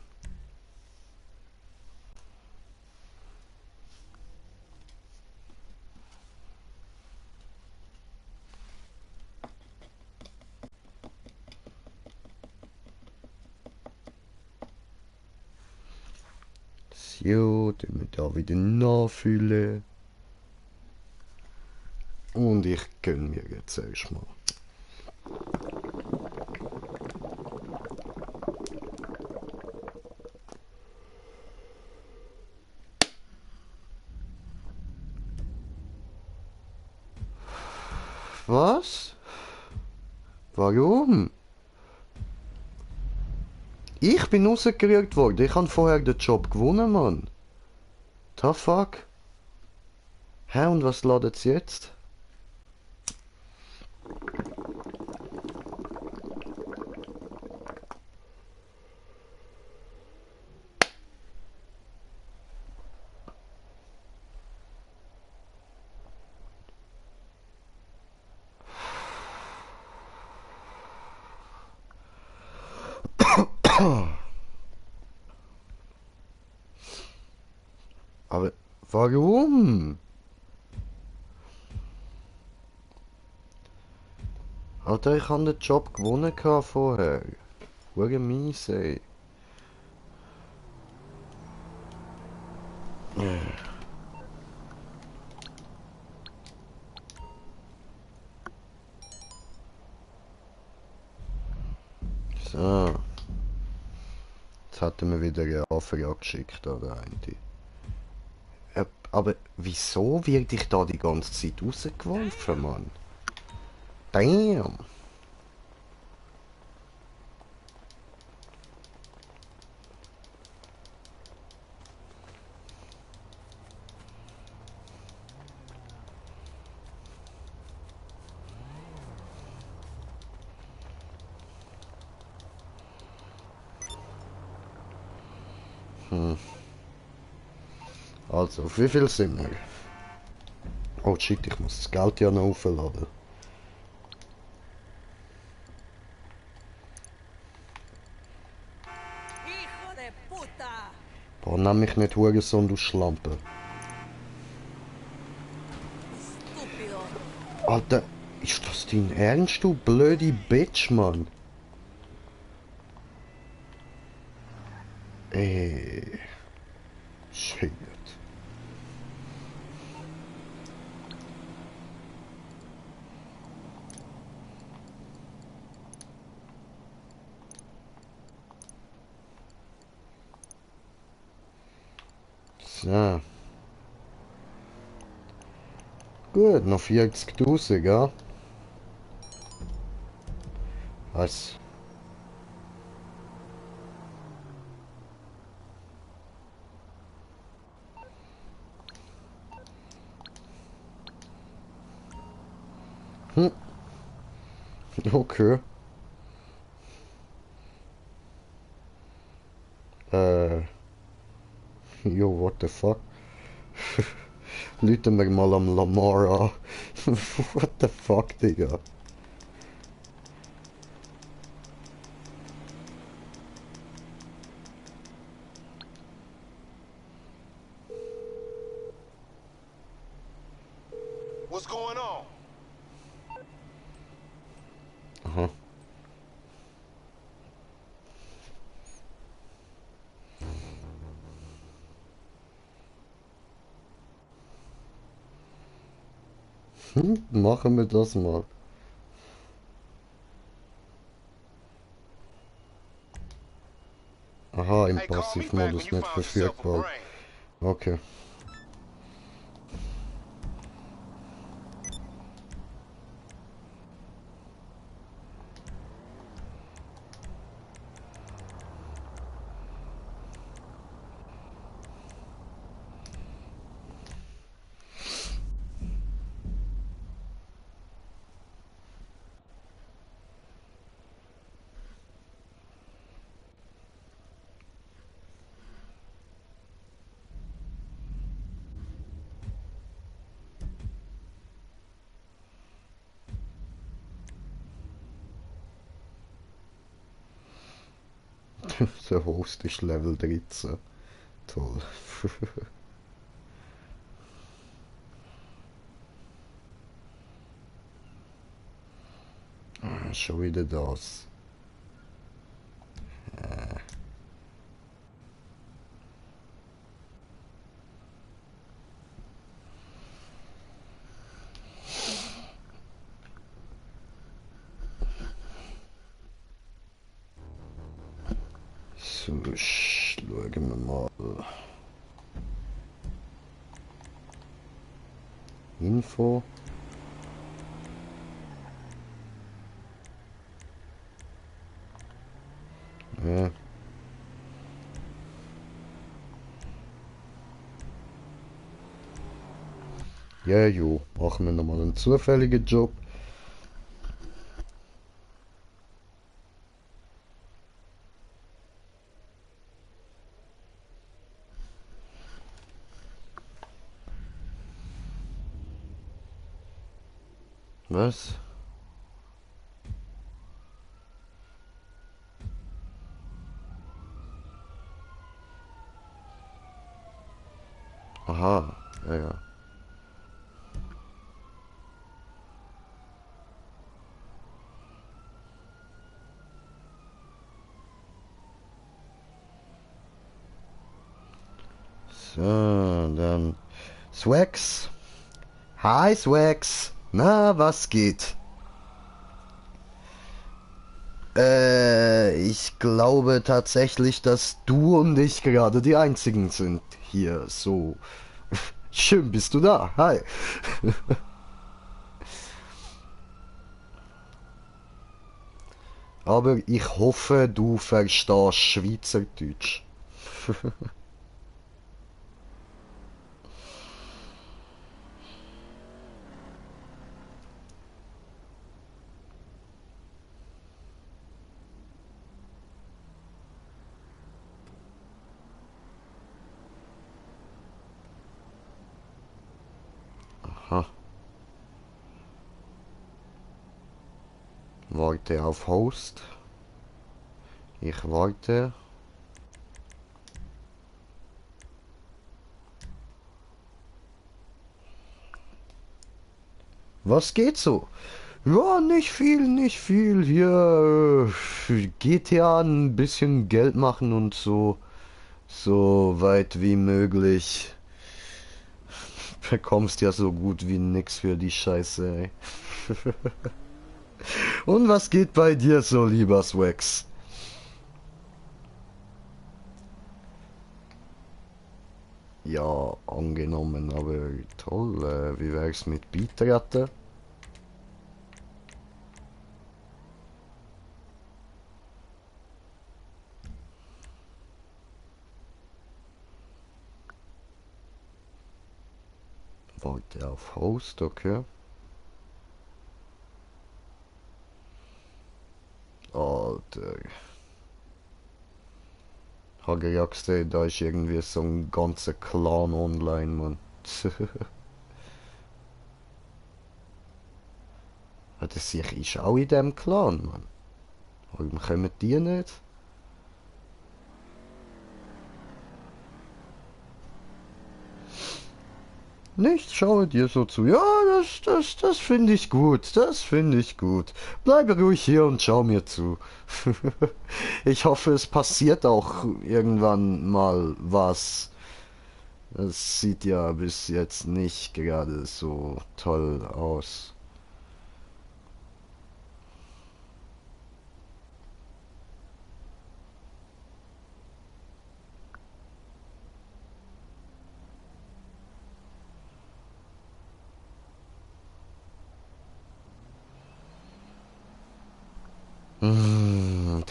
So, tun wir da wieder nachfüllen. Und ich gönn mir jetzt erstmal. Was? Warum? Ich bin rausgerührt worden. Ich habe vorher den Job gewonnen, Mann. The fuck? Hä, und was ladet sie jetzt? Aber warum? Alter, ich habe den Job gewonnen vorher. Hure mies, ey. So. Jetzt hat er mir wieder eine Anfrage geschickt, oder eine. Aber wieso werde ich da die ganze Zeit rausgeworfen, Mann? Damn! Also, auf wie viel sind wir? Oh shit, ich muss das Geld ja noch aufladen. Hijo de puta! Boah, nenn mich nicht Hurensohn, du Schlampe. Stupido! Alter, ist das dein Ernst, du blöde Bitch, Mann? Shit. So. Gut, noch 40.000, gell? Was? Okay. Jo, what the fuck? Lüte mir mal am Lamar an. What the fuck, Digga? What's going on? Aha. Machen wir das mal. Aha, im Hey, call me back when Passivmodus you nicht find yourself a verfügbar. brain. Okay. Der Host ist Level 13. Toll. Schon wieder das. So, schauen wir mal. Info. Ja. Ja, jo, machen wir nochmal einen zufälligen Job. Was? Aha, ja, ja. So, dann Swax. Hi Swax. Na, was geht? Ich glaube tatsächlich, dass du und ich gerade die einzigen sind hier. So. Schön bist du da. Hi. Aber ich hoffe, du verstehst Schweizerdeutsch. Aha. Warte auf Host. Ich warte. Was geht so? Ja, nicht viel, nicht viel. Hier GTA ein bisschen Geld machen und so. so weit wie möglich. Bekommst ja so gut wie nix für die Scheiße, ey. Und was geht bei dir so, lieber Swax? Ja, angenommen, aber toll. Wie wär's mit Beitreten? Warte auf Host, okay. Alter. Hagejagst, da ist irgendwie so ein ganzer Clan online, Mann. Das sehe ich auch in dem Clan, Mann. Warum kommen die nicht? Nicht, schaue dir so zu. Ja, das finde ich gut. Das finde ich gut. Bleibe ruhig hier und schau mir zu. Ich hoffe, es passiert auch irgendwann mal was. Es sieht ja bis jetzt nicht gerade so toll aus.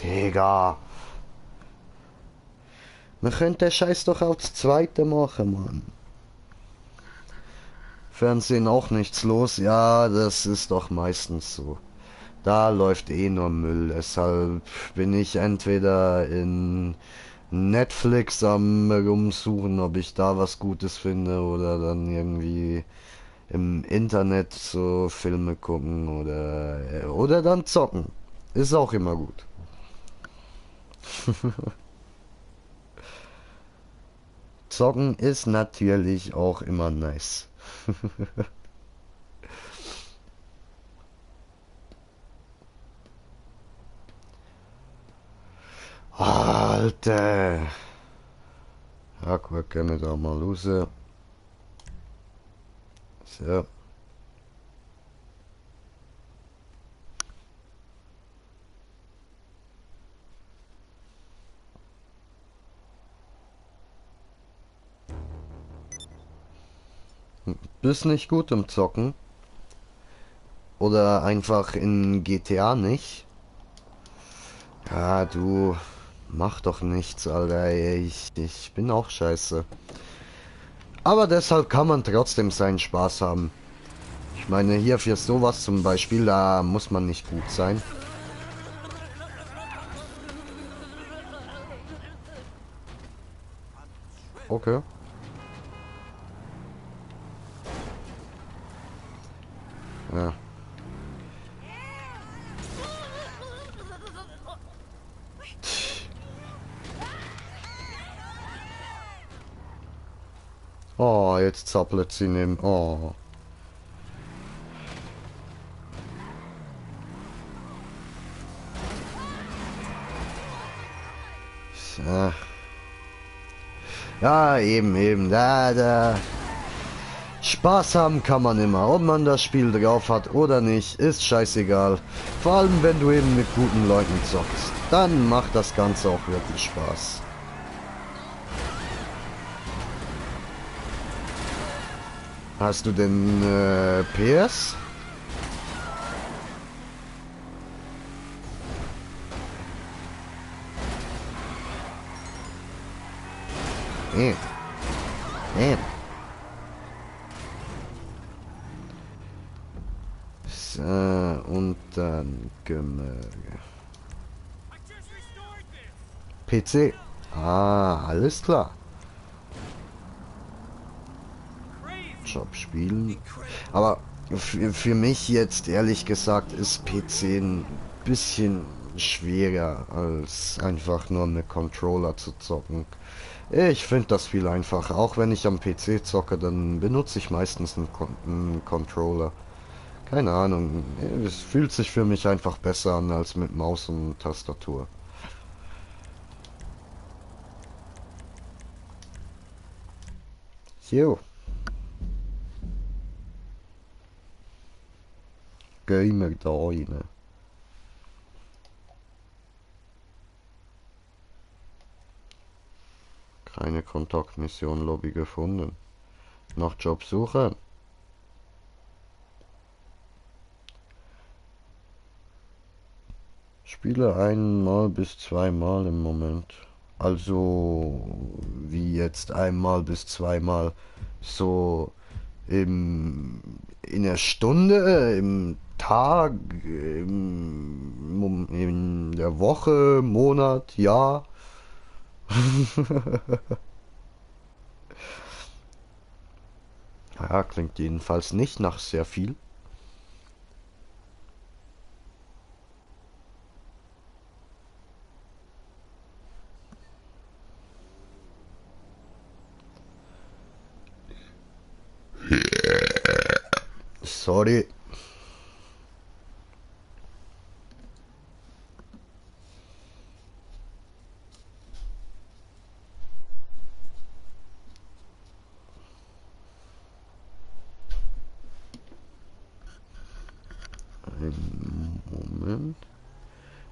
Digga. Man könnte den Scheiß doch auch das zweite machen, Mann. Fernsehen auch nichts los. Ja, das ist doch meistens so. Da läuft eh nur Müll. Deshalb bin ich entweder in Netflix am rumsuchen, ob ich da was Gutes finde, oder dann irgendwie im Internet so Filme gucken oder dann zocken. Ist auch immer gut. Zocken ist natürlich auch immer nice. Alter. Ja, gucken wir da mal raus. So. Bist nicht gut im Zocken? Oder einfach in GTA nicht? Ja, du, mach doch nichts, Alter. Ich bin auch scheiße. Aber deshalb kann man trotzdem seinen Spaß haben. Ich meine, hier für sowas zum Beispiel, da muss man nicht gut sein. Okay. Ja. Oh, jetzt zappelt sie neben. Oh. So. Ja, eben, da. Spaß haben kann man immer, ob man das Spiel drauf hat oder nicht, ist scheißegal. Vor allem, wenn du eben mit guten Leuten zockst, dann macht das Ganze auch wirklich Spaß. Hast du denn PS? Nee. So, und dann Gemälde. PC. Ah, alles klar. Job spielen. Aber für mich jetzt ehrlich gesagt ist PC ein bisschen schwerer als einfach nur mit Controller zu zocken. Ich finde das viel einfacher. Auch wenn ich am PC zocke, dann benutze ich meistens einen Controller. Keine Ahnung. Es fühlt sich für mich einfach besser an als mit Maus und Tastatur. Jo. Gehen wir da rein. Keine Kontaktmission Lobby gefunden. Nach Job suchen. Spiele einmal bis zweimal im Moment. Also wie jetzt einmal bis zweimal so in der Stunde, im Tag, in der Woche, Monat, Jahr. Ja, klingt jedenfalls nicht nach sehr viel. Sorry. Einen Moment.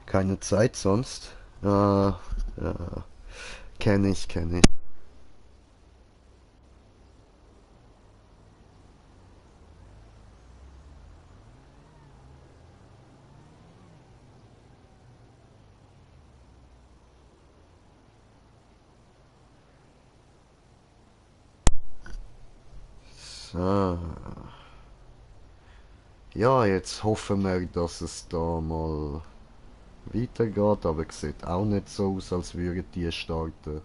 Keine Zeit sonst. Ja, kenne ich. So. Ja, jetzt hoffen wir, dass es da mal weitergeht, aber es sieht auch nicht so aus, als würden die starten.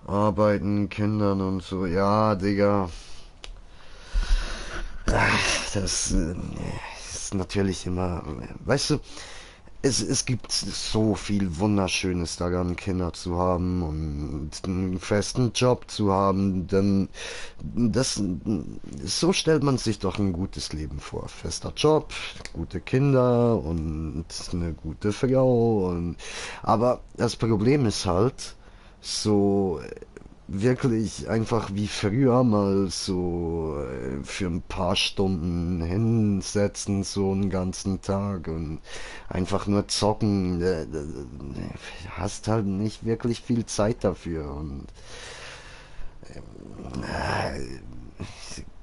Arbeiten, Kindern und so, ja, Digga. Das ist natürlich immer, weißt du, es gibt so viel Wunderschönes daran, Kinder zu haben und einen festen Job zu haben, denn so stellt man sich doch ein gutes Leben vor. Fester Job, gute Kinder und eine gute Frau aber das Problem ist halt, so wirklich einfach wie früher mal so für ein paar Stunden hinsetzen, so einen ganzen Tag und einfach nur zocken. Hast halt nicht wirklich viel Zeit dafür und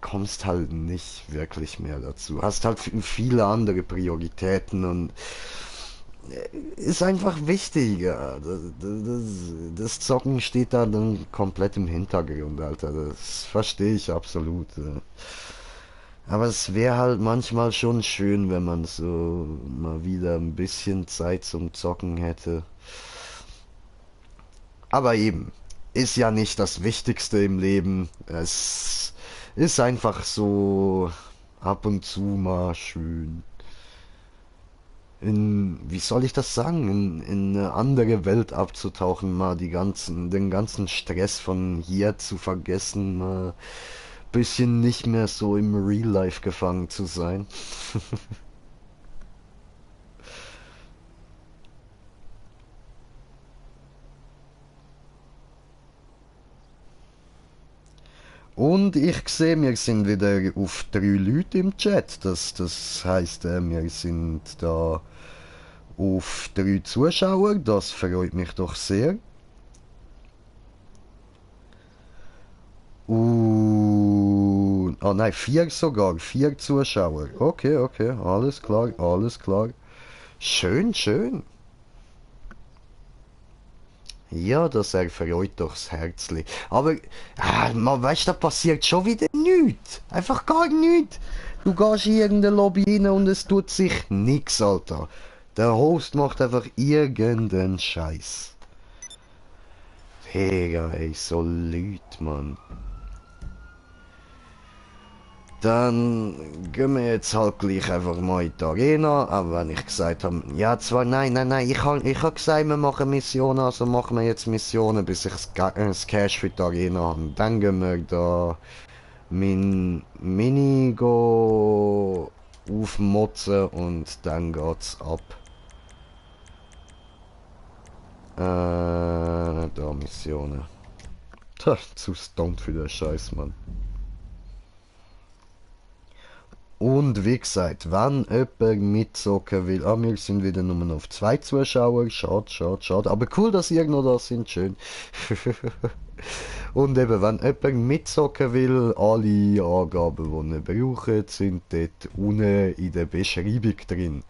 kommst halt nicht wirklich mehr dazu. Hast halt viele andere Prioritäten und ist einfach wichtiger. Das Zocken steht da dann komplett im Hintergrund, Alter. Das verstehe ich absolut. Aber es wäre halt manchmal schon schön, wenn man so mal wieder ein bisschen Zeit zum Zocken hätte. Aber eben, ist ja nicht das Wichtigste im Leben. Es ist einfach so ab und zu mal schön. Wie soll ich das sagen, in eine andere Welt abzutauchen, mal den ganzen Stress von hier zu vergessen, mal bisschen nicht mehr so im Real Life gefangen zu sein. Und ich sehe, wir sind wieder auf 3 Leute im Chat. Das heißt, wir sind da auf 3 Zuschauer. Das freut mich doch sehr. Nein, 4 sogar. 4 Zuschauer. Okay, alles klar. Schön. Ja, das erfreut doch's Herzli. Aber, man weißt, da passiert schon wieder nichts. Einfach gar nichts. Du gehst in irgendeine Lobby rein und es tut sich nix, Alter. Der Host macht einfach irgendeinen Scheiß. Digga, ey, so Leute, Mann. Dann gehen wir jetzt halt gleich einfach mal in die Arena, aber wenn ich gesagt habe, ja zwar, nein, ich hab gesagt, wir machen Missionen, also machen wir jetzt Missionen, bis ich das Cash für die Arena habe. Dann gehen wir da mein Mini go aufmotzen und dann geht's ab. Da Missionen. Das ist zu stoned für den Scheiß, Mann. Und wie gesagt, wenn jemand mitzocken will, wir sind wieder nur auf 2 Zuschauer, schade, schade, schade, aber cool, dass ihr noch da sind, schön. Und eben, wenn jemand mitzocken will, alle Angaben, die ihr braucht, sind dort unten in der Beschreibung drin.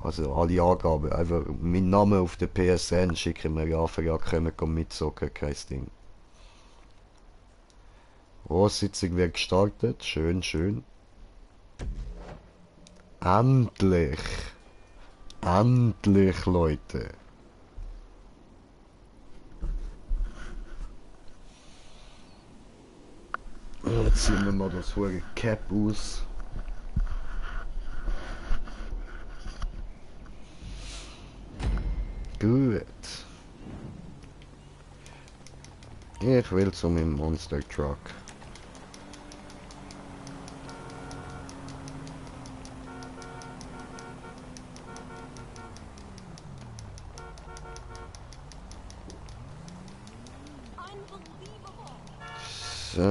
Also alle Angaben, einfach mein Name auf der PSN schicken wir Anfrage, können wir mitzocken, kein Ding. Oh, Sitzung wird gestartet, schön, schön. Endlich! Endlich, Leute! Jetzt ziehen wir mal das hohe Cap aus. Gut. Ich will zu meinem Monster Truck. So.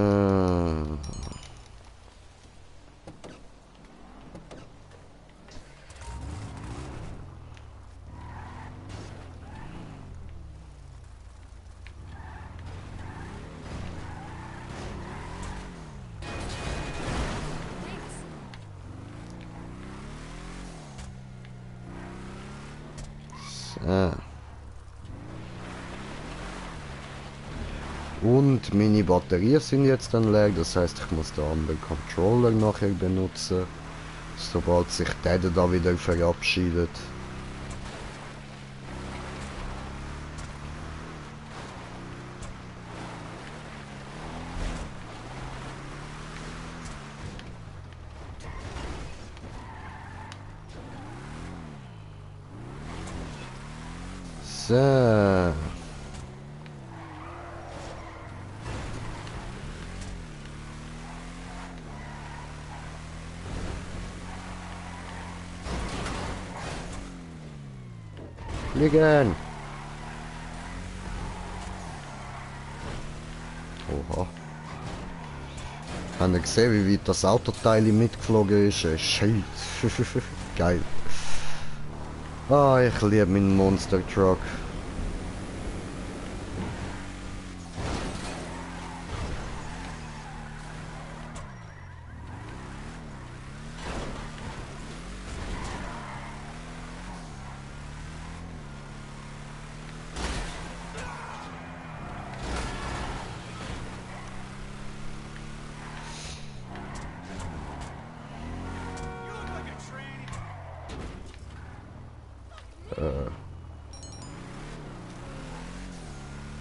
So. Und meine Batterien sind jetzt dann leer, das heißt, ich muss den anderen Controller nachher benutzen, sobald sich der da wieder verabschiedet. So. Fliegen! Oha. Habt ihr gesehen, wie weit das Autoteil mitgeflogen ist? Scheiße. Geil. Ah, ich liebe meinen Monster Truck.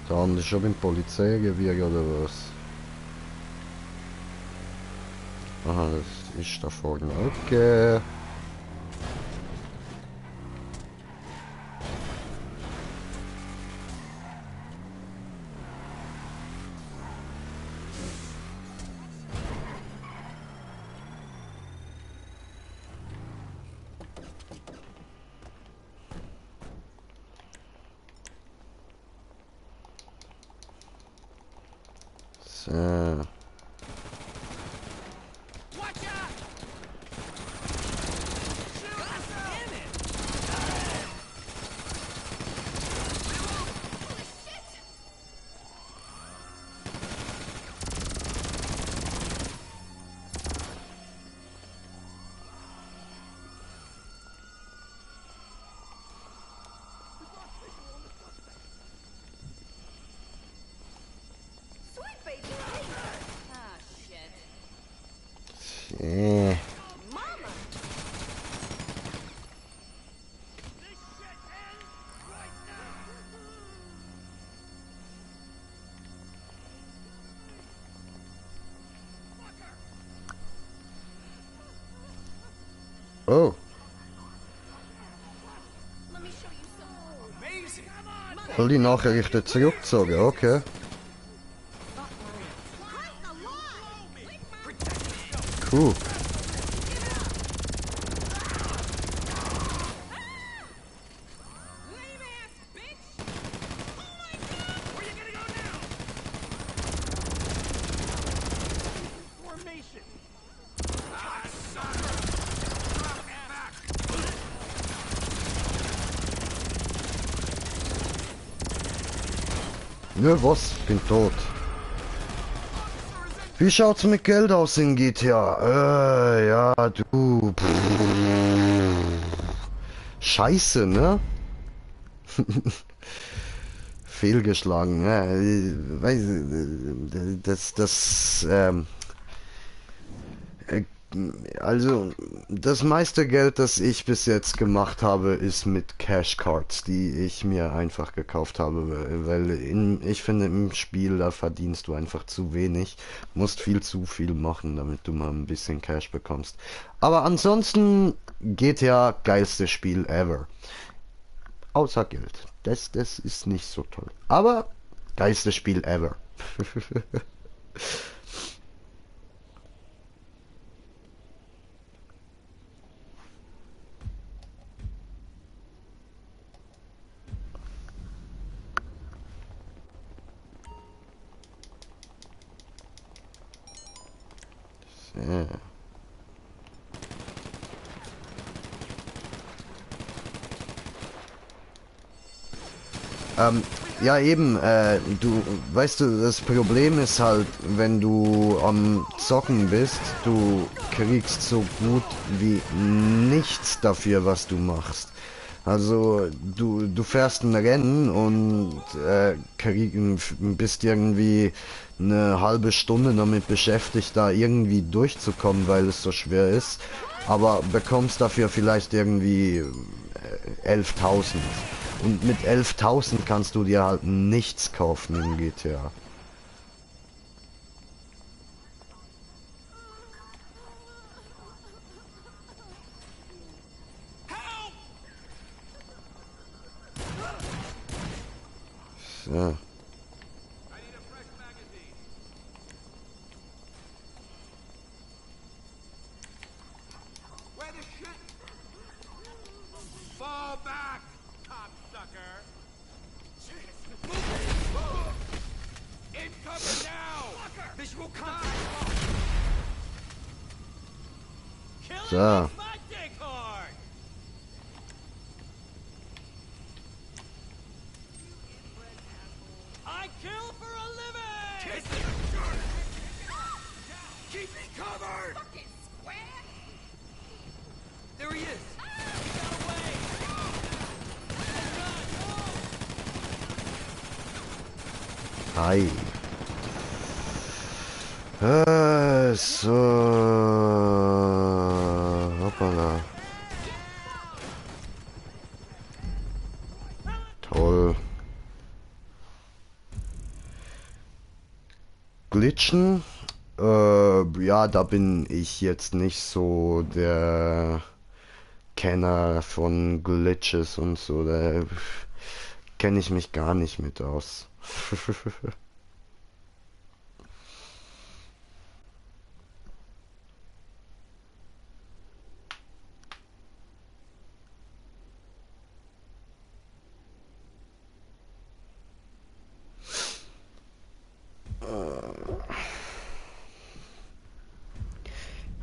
Der andere ist schon beim Polizeirevier oder was? Aha, das ist da vorne. Okay. So. Yeah. Oh. Soll die Nachrichten zurückgezogen? Okay. Cool. Nö, was? Bin tot. Wie schaut's mit Geld aus in GTA? Ja, du. Scheiße, ne? Fehlgeschlagen, ja. Äh, Also, das meiste Geld, das ich bis jetzt gemacht habe, ist mit Cashcards, die ich mir einfach gekauft habe, weil ich finde, im Spiel, da verdienst du einfach zu wenig, musst viel zu viel machen, damit du mal ein bisschen Cash bekommst. Aber ansonsten, GTA, geilstes Spiel ever. Außer Geld. Das ist nicht so toll. Aber, geilstes Spiel ever. So. Ja eben, du, weißt du, das Problem ist halt, wenn du am Zocken bist, du kriegst so gut wie nichts dafür, was du machst. Also, du fährst ein Rennen und bist irgendwie eine halbe Stunde damit beschäftigt, da irgendwie durchzukommen, weil es so schwer ist, aber bekommst dafür vielleicht irgendwie 11.000. Und mit 11.000 kannst du dir halt nichts kaufen im GTA. So. Fall back, cocksucker! Incoming now! Visual contact! Killing So. makes my dick hard! I kill for a living! Keep me covered! There he is! Hi. So. Hoppala. Toll. Glitchen? Ja, da bin ich jetzt nicht so der Kenner von Glitches und so. Da kenne ich mich gar nicht mit aus.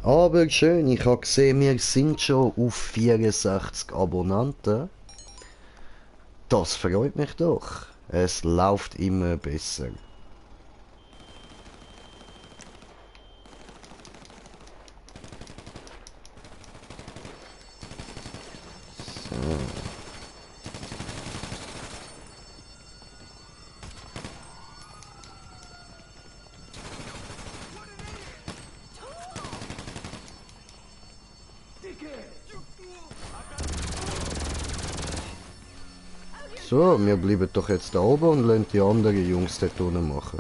Aber schön, ich habe gesehen, wir sind schon auf 64 Abonnenten. Das freut mich doch. Es läuft immer besser. So. So, wir bleiben doch jetzt da oben und lassen die anderen Jungs dort unten machen.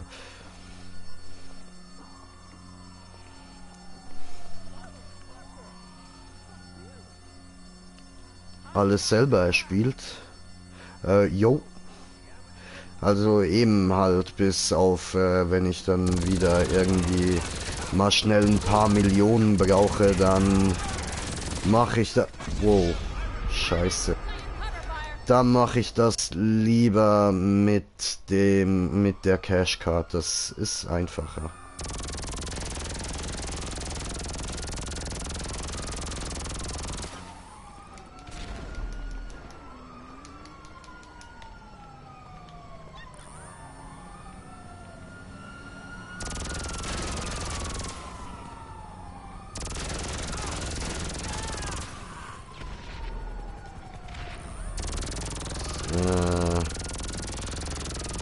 Alles selber erspielt. Jo. Also eben halt bis auf, wenn ich dann wieder irgendwie mal schnell ein paar Millionen brauche, dann mache ich da... Wow. Scheiße. Dann mache ich das lieber mit der Cashcard. Das ist einfacher.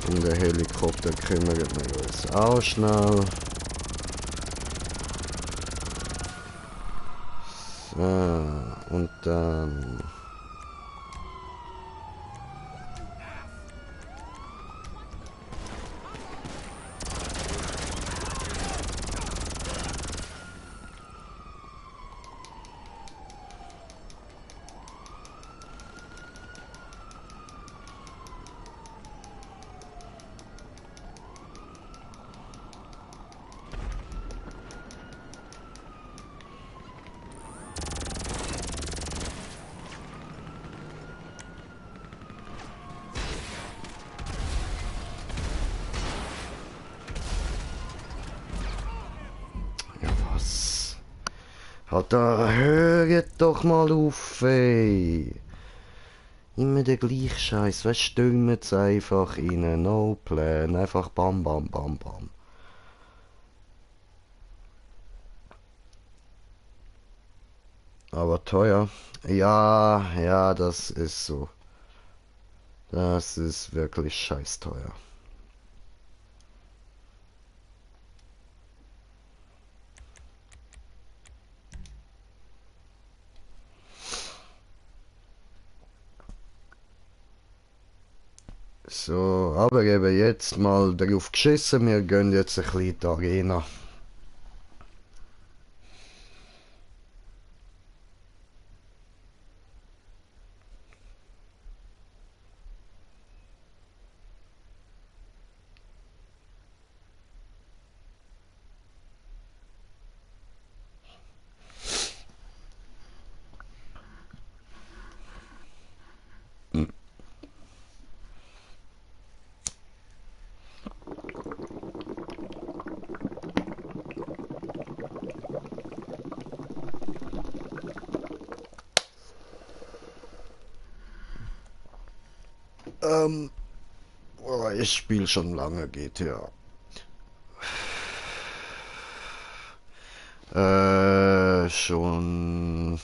Um den Helikopter kümmern wir uns auch schnell. So, und dann... Ja, was? Hat da, hört doch mal auf, ey. Immer der gleiche Scheiß, weißt du, stürmen's einfach rein, no plan, einfach bam, bam, bam, bam. Aber teuer. Ja, ja, das ist so. Das ist wirklich scheiß teuer. So, aber eben jetzt mal drauf geschissen, wir gehen jetzt ein bisschen in die Arena. Oh, ich spiele schon lange GTA. Schon...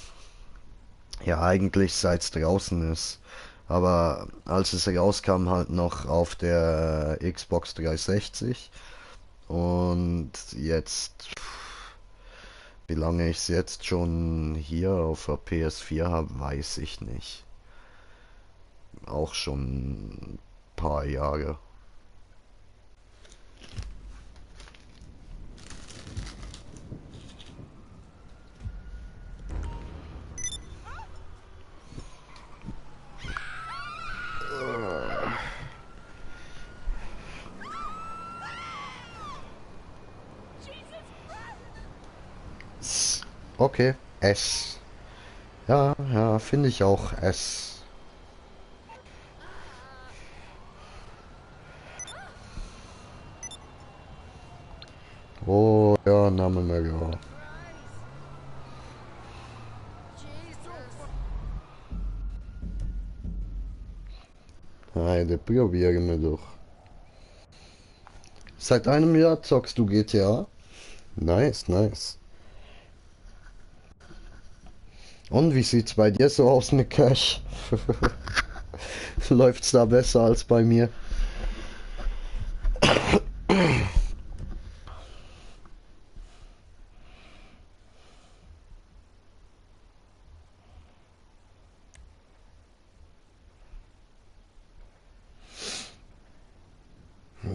Ja, eigentlich seit es draußen ist. Aber als es rauskam, halt noch auf der Xbox 360. Und jetzt... Wie lange ich es jetzt schon hier auf der PS4 habe, weiß ich nicht. Auch schon ein paar Jahre. Okay, S. Ja, ja, finde ich auch S. Oh, ja, Name mehr, ja. Heide, probieren wir doch. Seit einem Jahr zockst du GTA? Nice, nice. Und wie sieht's bei dir so aus mit Cash? Läuft's da besser als bei mir?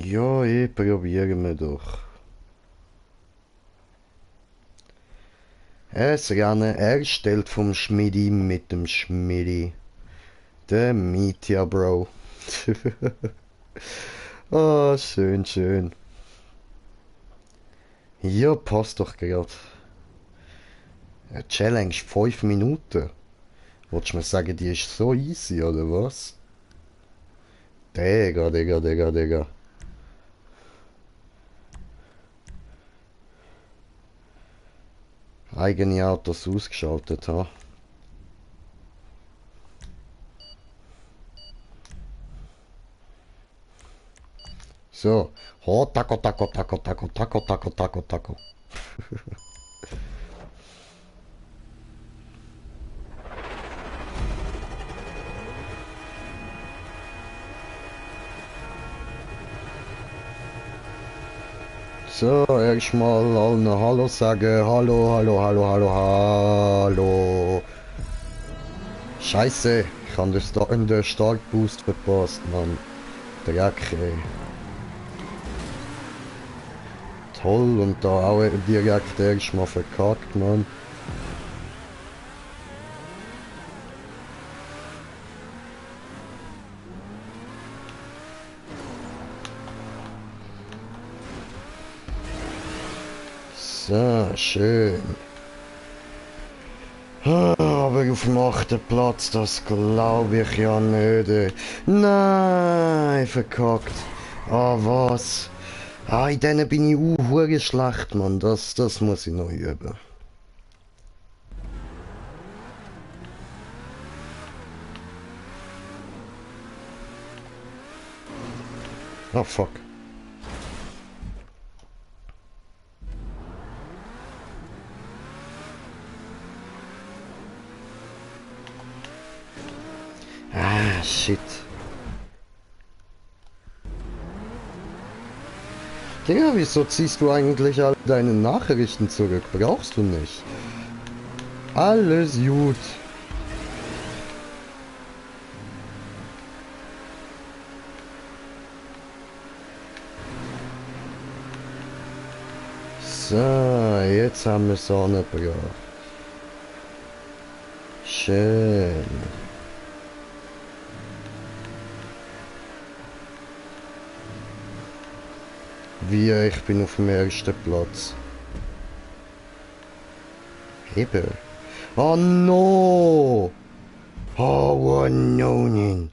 Ja, probieren wir doch. Es Rennen erstellt vom Schmidi mit dem Schmidi. Der Meteor Bro. Oh, schön, schön. Ja, passt doch grad. Challenge 5 Minuten. Wolltest du mir sagen, die ist so easy, oder was? Digga, Digga, Digga, Digga. Eigene Autos ausgeschaltet, ha? So. Ho, taco, taco, taco, taco, taco, taco, taco, taco. So, erstmal allen Hallo sagen. Hallo, hallo, hallo, hallo, hallo. Scheiße, ich habe den Startboost verpasst, Mann. Dreck, ey. Toll, und da auch direkt erstmal verkackt, Mann. So, schön. Aber auf dem 8. Platz, das glaube ich ja nicht. Nein, verkackt. Ah, was? Ah, in denen bin ich hure schlecht, Mann. Das muss ich noch üben. Ah, fuck. Ah, shit. Digga, wieso ziehst du eigentlich all deine Nachrichten zurück? Brauchst du nicht. Alles gut. So, jetzt haben wir Sonne gebracht. Schön. Wie, ich bin auf dem ersten Platz. Eben. Oh no! Oh no!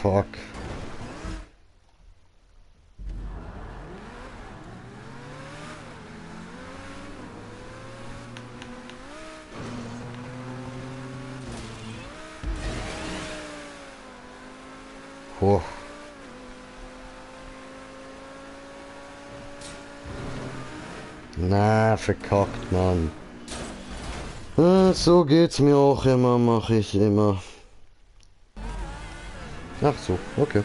Fuck. Oh. Na, verkackt, Mann. So geht's mir auch immer, mache ich immer. Ach so, okay.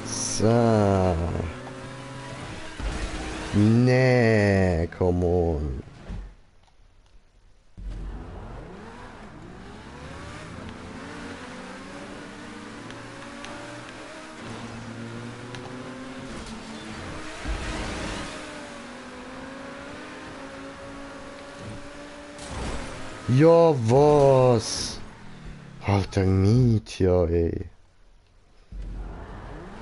So. Nee, come on. Ja, was? Alter Mietja, ey.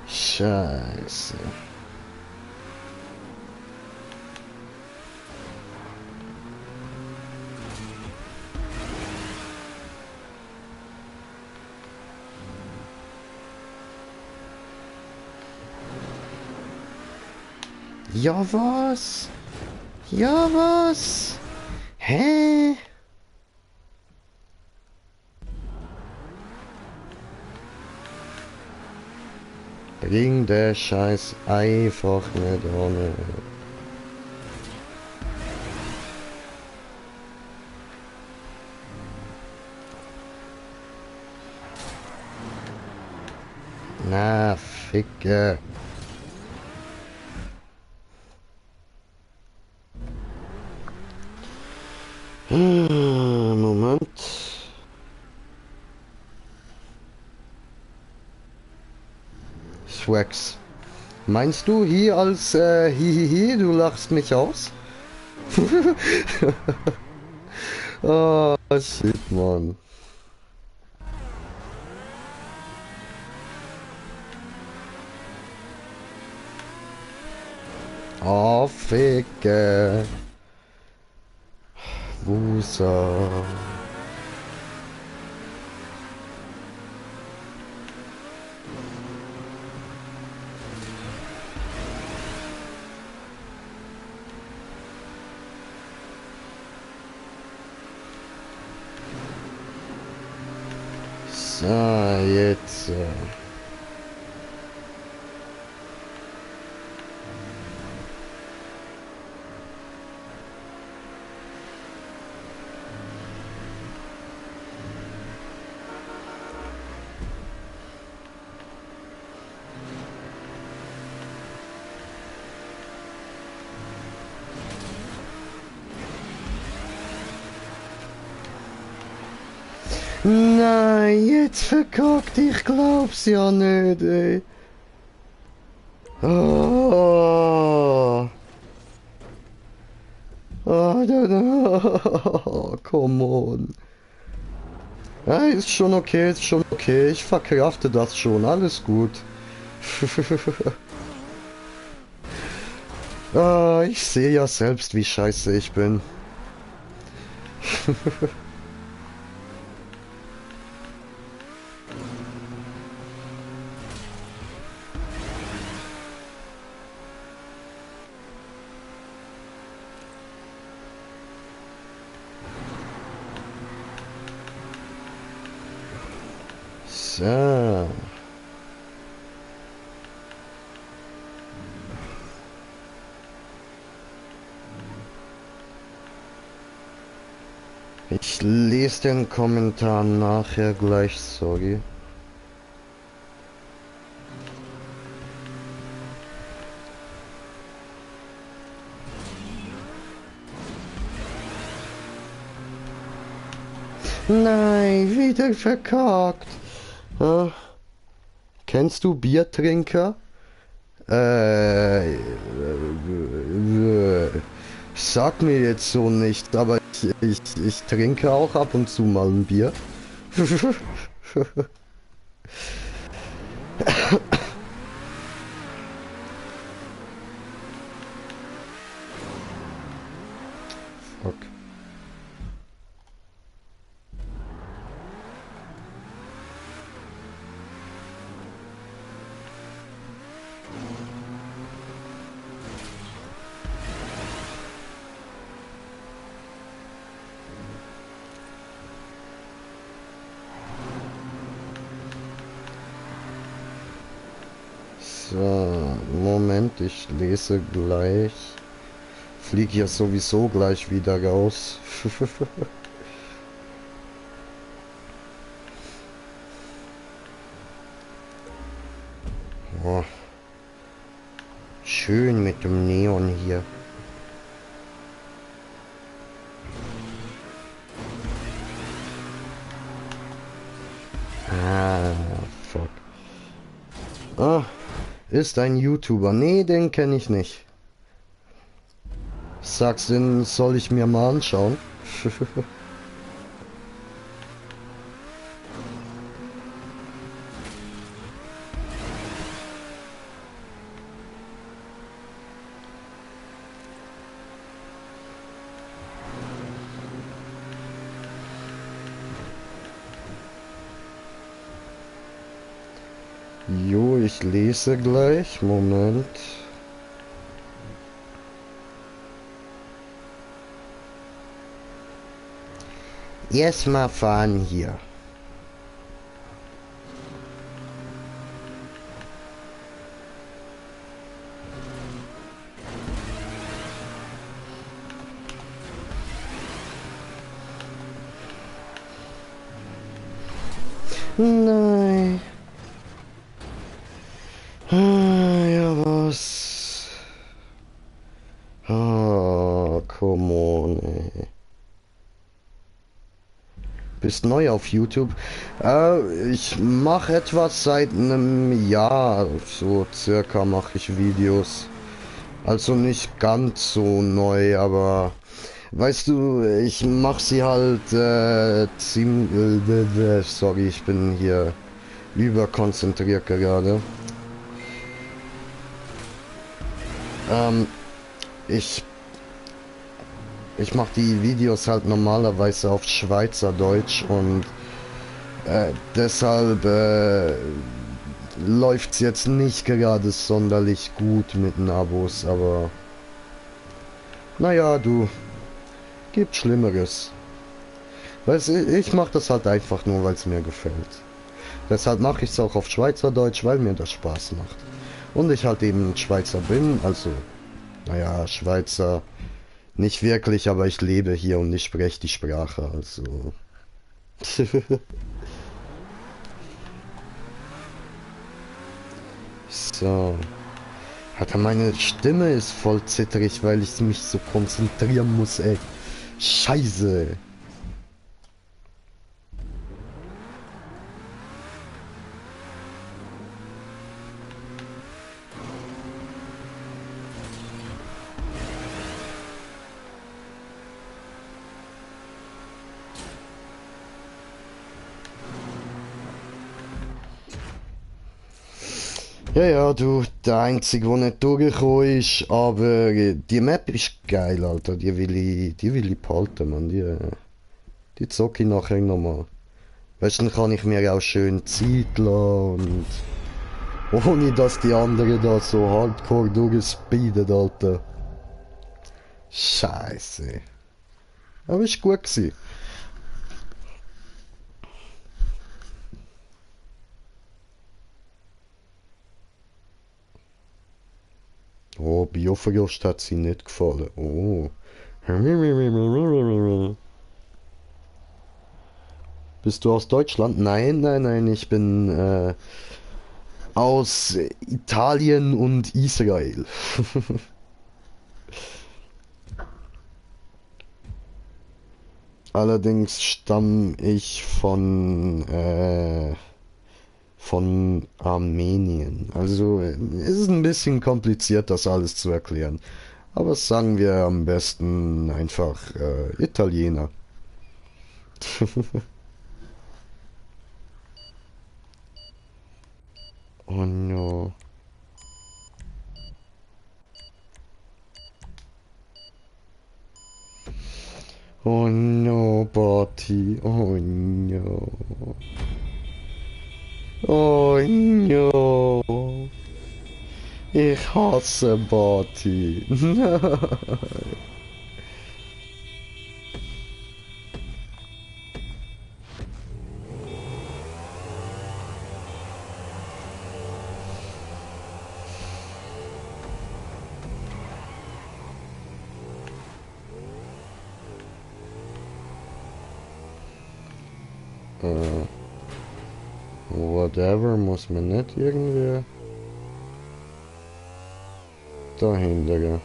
Scheiße. Ja, was? Ja, was? Hä? Bring der Scheiß einfach nicht an. Na, Ficke. Moment. Swax. Meinst du hier als Hihihi, du lachst mich aus? Oh, shit, Mann. Oh, Ficke. Wusa. So, jetzt. Nein, jetzt verkackt, ich glaub's ja nicht, ey. Oh. Oh, come on. Ja, ist schon okay, ist schon okay. Ich verkrafte das schon, alles gut. Ah, ich sehe ja selbst, wie scheiße ich bin. So. Ich lese den Kommentar nachher gleich, sorry. Nein, wieder verkackt. Ah. Kennst du Biertrinker? Sag mir jetzt so nicht, aber ich trinke auch ab und zu mal ein Bier. Fuck. So, Moment, ich lese gleich. Flieg ja sowieso gleich wieder raus. Oh. Schön mit dem Neon hier. Ah, fuck. Ah. Ist ein YouTuber. Nee, den kenne ich nicht. Sagst du, soll ich mir mal anschauen? Jo, ich lese gleich. Moment. Erstmal fahren hier. Nein. Ah, ja, was? Ah, come on, ey. Bist neu auf YouTube? Ich mache etwas seit einem Jahr, so circa mache ich Videos. Also nicht ganz so neu, aber weißt du, ich mache sie halt ziemlich... sorry, ich bin hier überkonzentriert gerade. Ich mache die Videos halt normalerweise auf Schweizerdeutsch und deshalb läuft es jetzt nicht gerade sonderlich gut mit den Abos, aber naja, du, gibt Schlimmeres. Weißt du, ich mache das halt einfach nur, weil es mir gefällt. Deshalb mache ich es auch auf Schweizerdeutsch, weil mir das Spaß macht. Und ich halt eben Schweizer bin, also, naja, Schweizer nicht wirklich, aber ich lebe hier und ich spreche die Sprache, also. So. Alter, meine Stimme ist voll zitterig, weil ich mich so konzentrieren muss, ey. Scheiße. Ja, ja, du, der Einzige, der nicht durchgekommen ist, aber die Map ist geil, Alter. Die will ich behalten, man. Die zocke ich nachher nochmal. Weißt du, dann kann ich mir auch schön Zeit lassen und ohne dass die anderen da so hardcore durchspeeden, Alter. Scheiße. Aber ist gut gewesen. Oh, Bioverlust hat sie nicht gefallen. Oh. Bist du aus Deutschland? Nein, nein, nein, ich bin aus Italien und Israel. Allerdings stamme ich von Armenien. Also es ist ein bisschen kompliziert, das alles zu erklären. Aber sagen wir am besten einfach Italiener. Oh no. Oh no, Barty. Oh no. Oh no. Ich hasse Barty. Whatever, muss man nicht irgendwie dahinter gehen.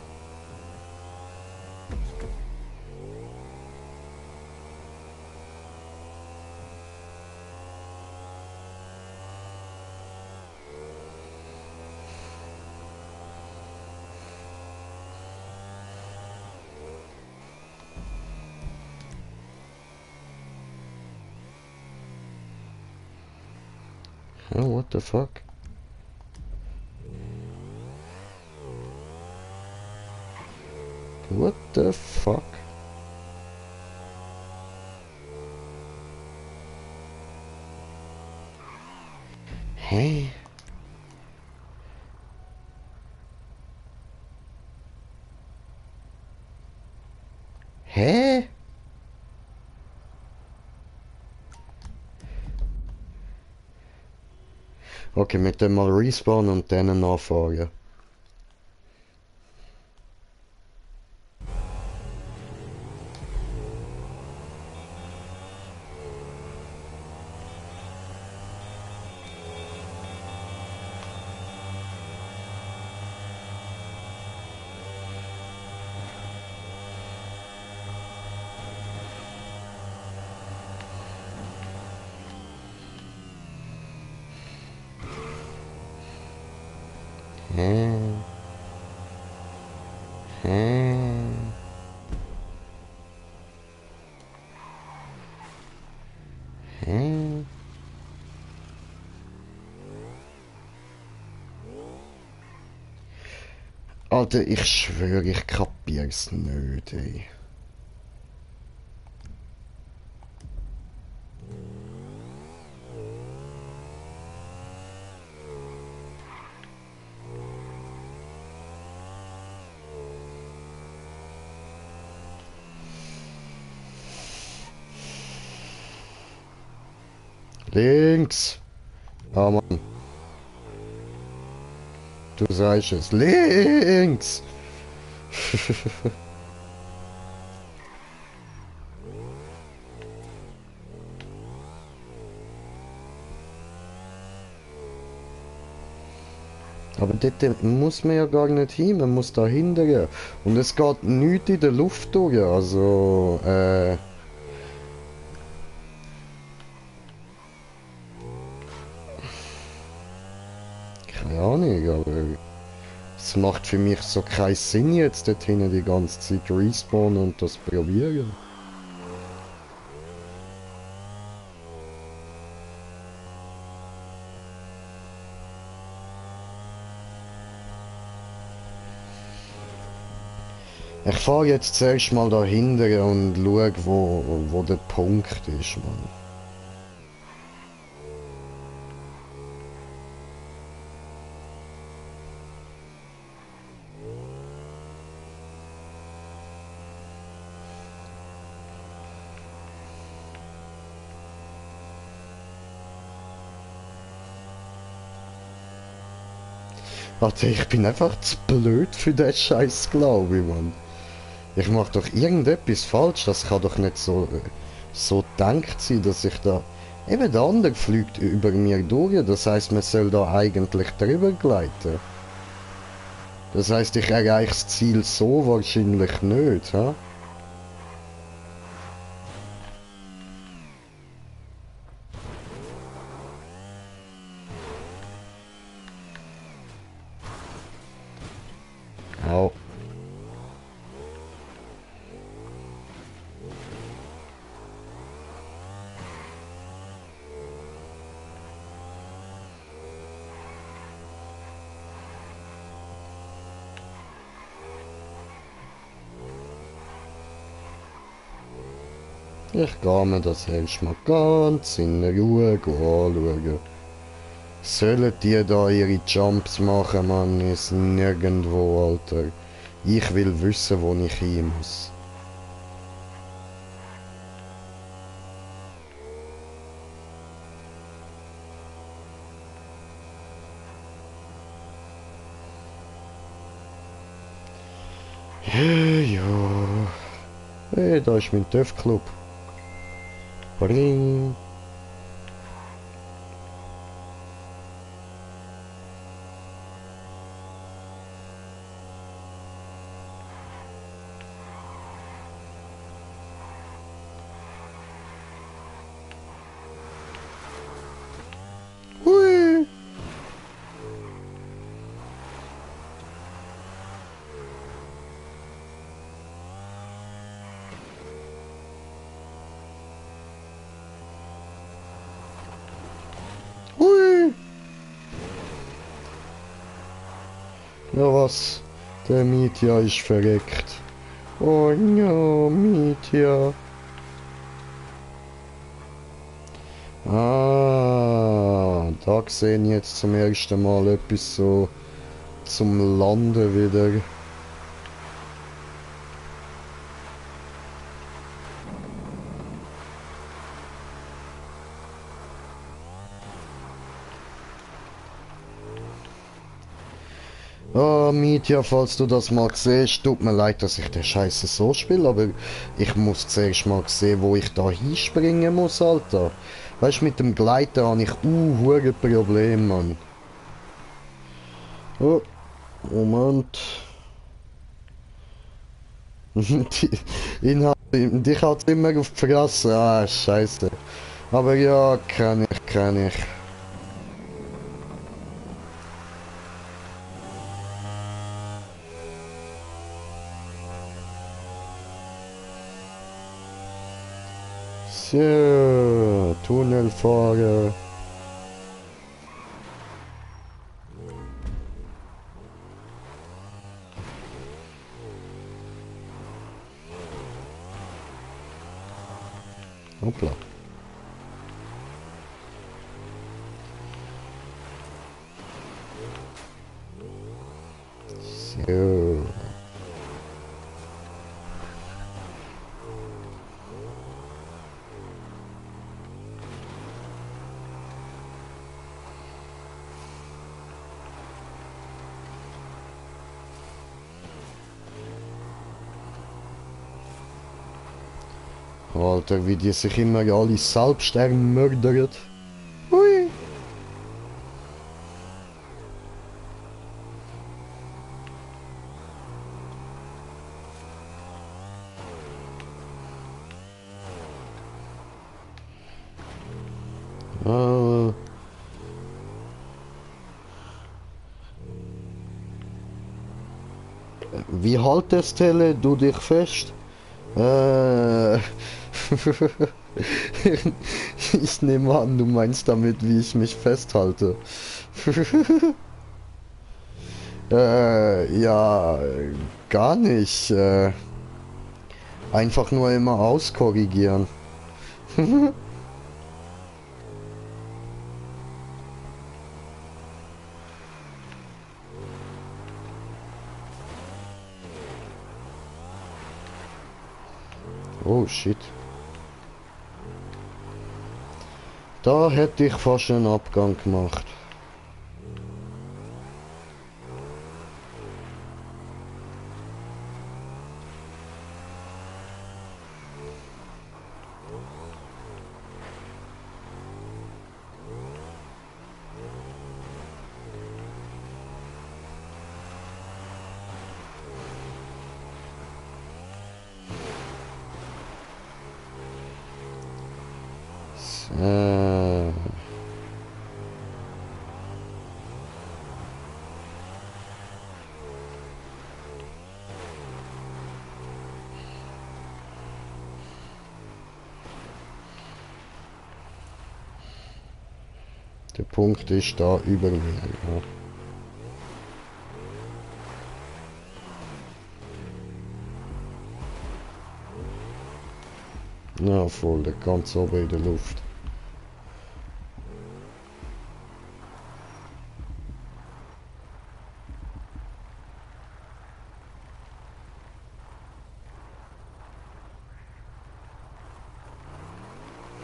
Oh, what the fuck? What the fuck? Hä? Hä? Okay, mit dem mal respawnen und dann nachfragen. Hä? Hä? Hä? Alter, ich schwöre, ich kapier's nicht, ey. Links! Ah, Mann. Du sagst es. Links! Aber dort muss man ja gar nicht hin, man muss da hinten. Und es geht nichts in der Luft durch, also, keine Ahnung, aber es macht für mich so keinen Sinn jetzt dort hinten die ganze Zeit respawnen und das probieren. Ich fahre jetzt zuerst mal dahinter und schaue, wo der Punkt ist, Mann. Warte, ich bin einfach zu blöd für den Scheiß, glaube ich, Mann. Ich mache doch irgendetwas falsch, das kann doch nicht so gedacht sein, dass ich da... Eben der andere fliegt über mir durch, das heißt, man soll da eigentlich drüber gleiten. Das heißt, ich erreiche das Ziel so wahrscheinlich nicht, ha? Au. Ich gehe mir das erstmal ganz in Ruhe anschauen. Sollen die da ihre Jumps machen, Mann, ist nirgendwo, Alter. Ich will wissen, wo ich hin muss. Ja. Hey, da ist mein TÜV-Club. Bring. Hui. Hui. Ja was? Der Mietja ist verreckt. Oh ja, Mietja. Ah, da sehen jetzt zum ersten Mal etwas so zum Landen wieder. Ah, Mietja, falls du das mal siehst, tut mir leid, dass ich den Scheiße so spiele, aber ich muss zuerst mal sehen, wo ich da hinspringen muss, Alter. Weißt du, mit dem Gleiten habe ich hure Problem, Mann. Oh, Moment. Dich hat's immer auf die Fresse. Ah, scheiße. Aber ja, kann ich. So, Tunnelfahrer. Hoppla. So. Alter, wie die sich immer alle selbst ermördern. Hui. Wie haltest du dich fest? Ich nehme an, du meinst damit, wie ich mich festhalte. Ja, gar nicht. Einfach nur immer auskorrigieren. Oh shit. Da hätte ich fast einen Abgang gemacht. So. Der Punkt ist da über mir. Ja. Na voll, der ganz oben in der Luft.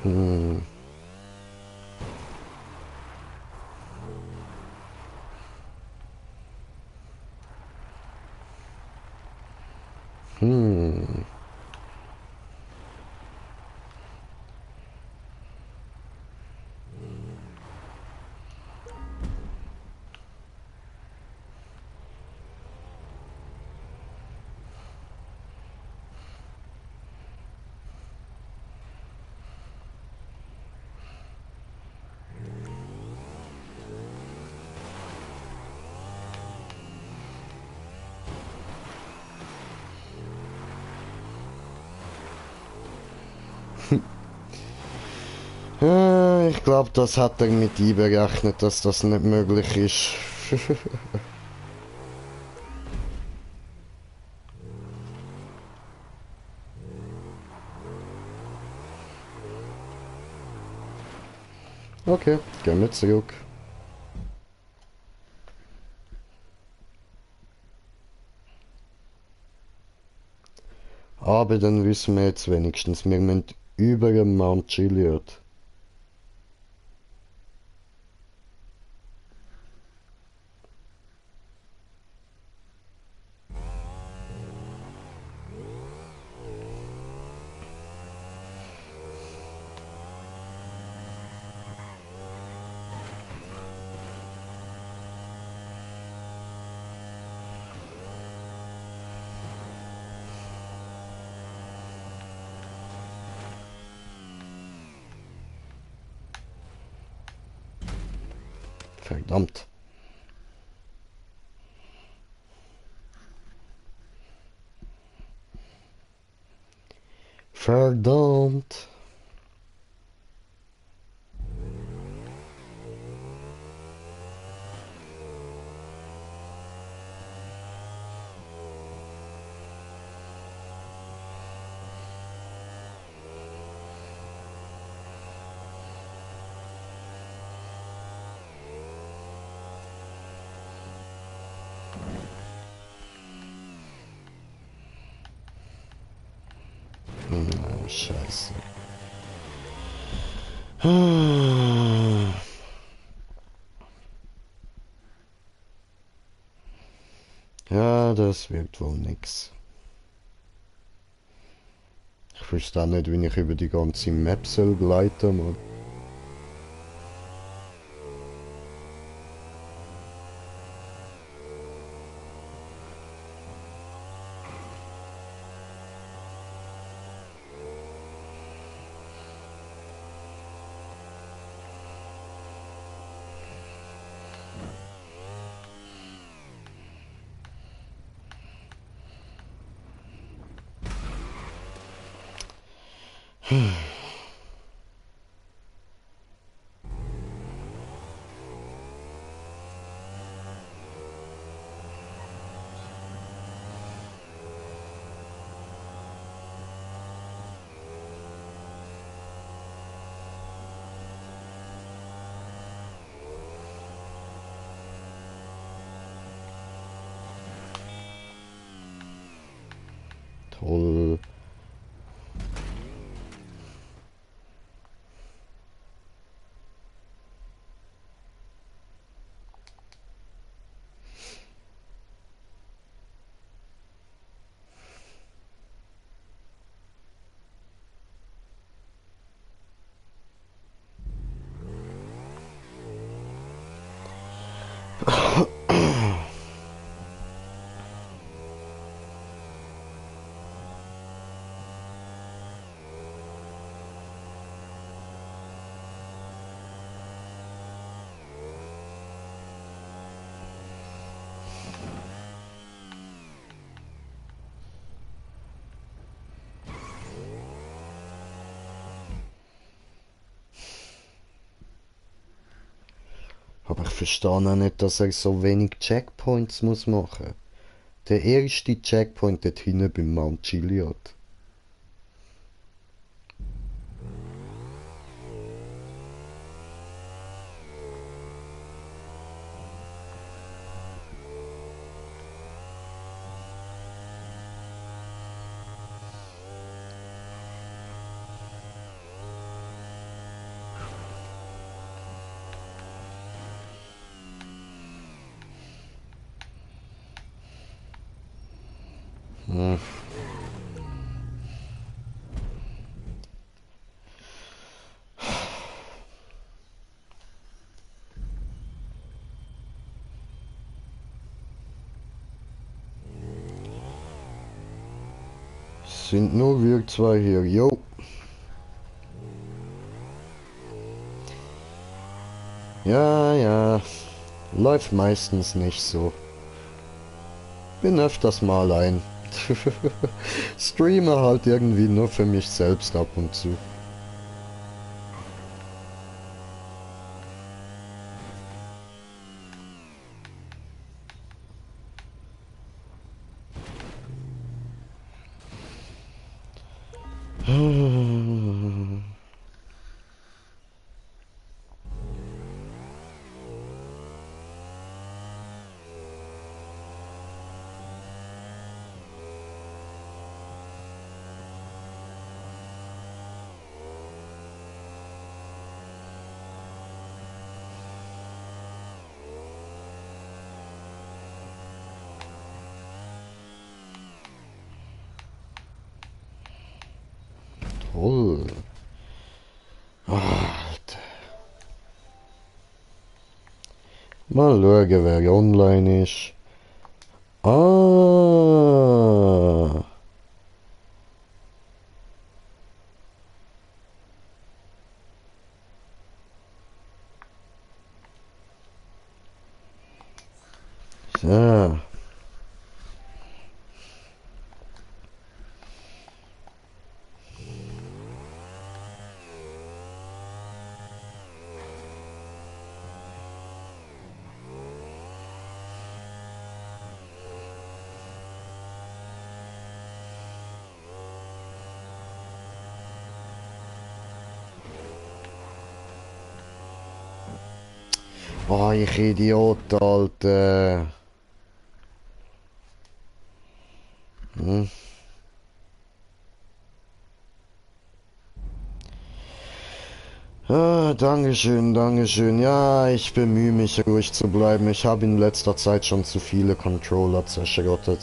Hm. Hm. Ich glaube, das hat er mit einberechnet, dass das nicht möglich ist. Okay, gehen wir zurück. Aber dann wissen wir jetzt wenigstens, wir müssen über den Mount Chiliad. Verdammt. Verdammt. Scheiße. Ja, das wird wohl nix. Ich verstehe nicht, wie ich über die ganze Map soll gleiten, Mann. Toll. Aber ich verstehe auch nicht, dass er so wenig Checkpoints muss machen. Der erste Checkpoint dort hinten beim Mount Chiliad. Hm. Sind nur wir zwei hier, jo. Ja, ja, läuft meistens nicht so. Bin öfters mal ein. Streame halt irgendwie nur für mich selbst ab und zu. Toll. Alter. Mal schauen, wer online ist. Ah. So. Oh, ich Idiot, Alter. Hm. Ah, Dankeschön, Dankeschön. Ja, ich bemühe mich ruhig zu bleiben. Ich habe in letzter Zeit schon zu viele Controller zerschrottet.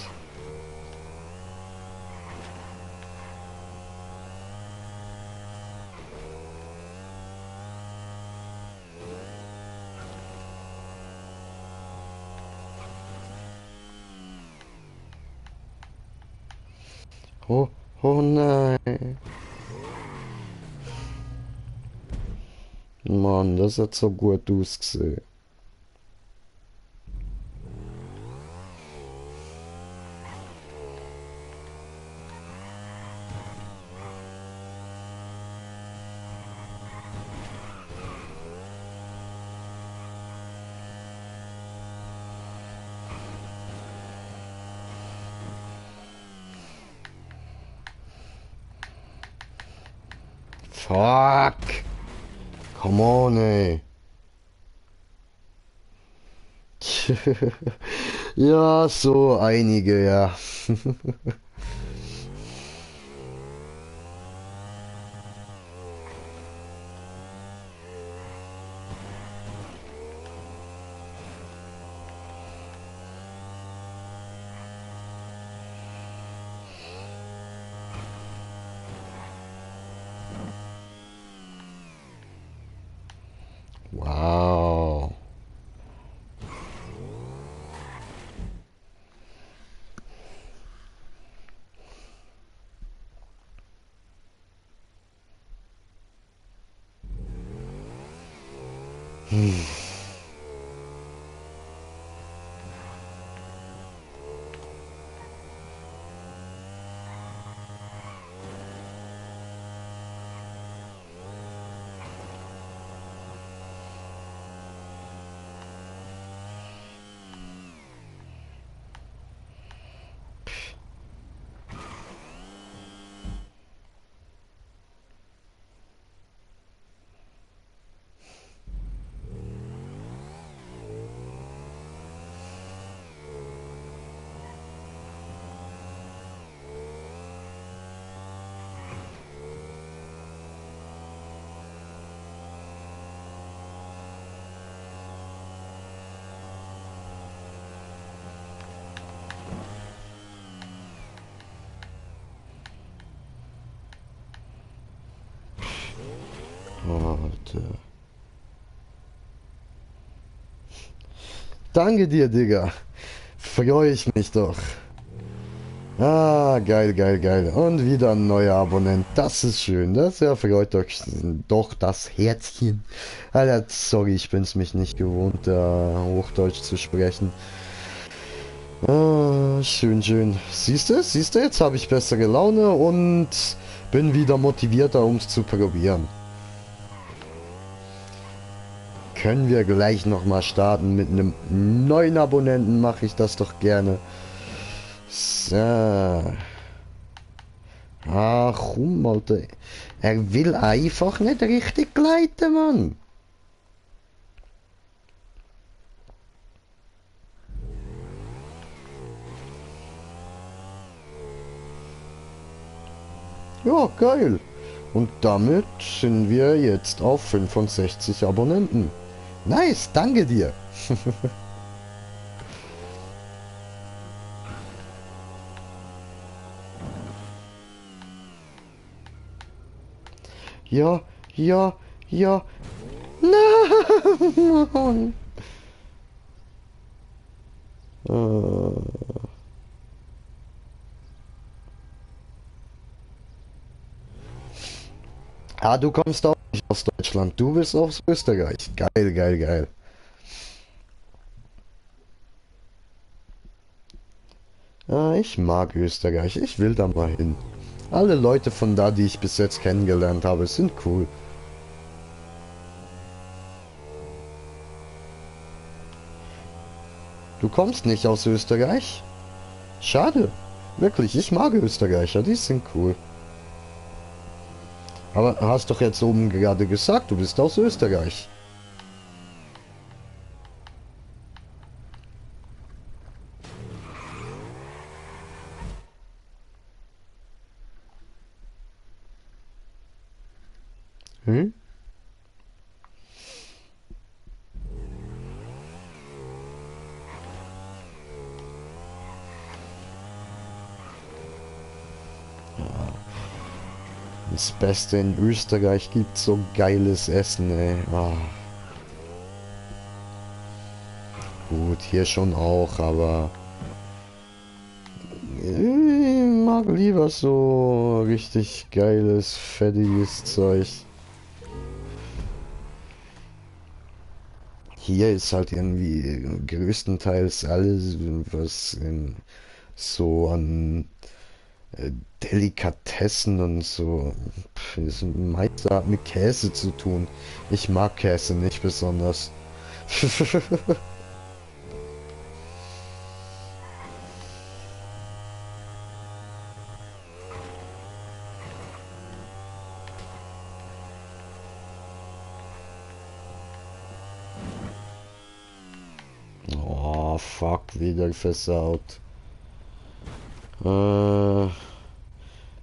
Oh, oh nein. Mann, das hat so gut ausgesehen. Fuck! Come on, ey. Ja, so einige, ja. Leute. Danke dir, Digga. Freue ich mich doch. Ah, geil, geil, geil. Und wieder ein neuer Abonnent. Das ist schön. Das freut euch doch das Herzchen. Alter, sorry, ich bin's mich nicht gewohnt, Hochdeutsch zu sprechen. Ah, schön, schön. Siehst du, jetzt habe ich bessere Laune und bin wieder motivierter, um es zu probieren. Können wir gleich nochmal starten mit einem neuen Abonnenten, mache ich das doch gerne. So. Ach, komm, Alter. Er will einfach nicht richtig gleiten, Mann. Ja, geil. Und damit sind wir jetzt auf 65 Abonnenten. Nice, danke dir. Ja, ja, ja. Nein. Ah, du kommst auch nicht aus Deutschland. Du bist aus Österreich. Geil, geil, geil. Ah, ich mag Österreich. Ich will da mal hin. Alle Leute von da, die ich bis jetzt kennengelernt habe, sind cool. Du kommst nicht aus Österreich? Schade. Wirklich, ich mag Österreicher. Die sind cool. Aber hast doch jetzt oben gerade gesagt, du bist aus Österreich. Hm? Das Beste in Österreich gibt so geiles Essen, ey. Ah. Gut, hier schon auch, aber ich mag lieber so richtig geiles, fettiges Zeug. Hier ist halt irgendwie größtenteils alles, was so an Delikatessen und so. Das meiste hat mit Käse zu tun. Ich mag Käse nicht besonders. Oh, fuck, wieder versaut.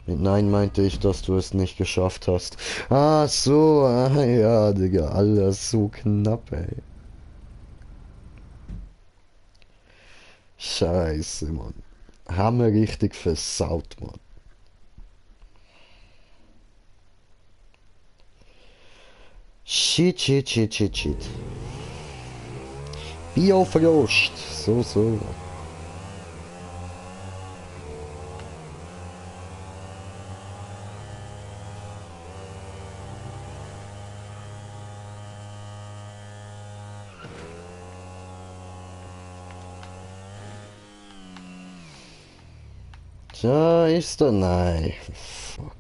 Mit Nein meinte ich, dass du es nicht geschafft hast. Ah, so, ja, Digga, alles so knapp, ey. Scheiße, Mann. Haben wir richtig versaut, Mann. Shit, shit, shit, shit, shit. Biofrost. So, so. Tja, ist er? Nein. Fuck.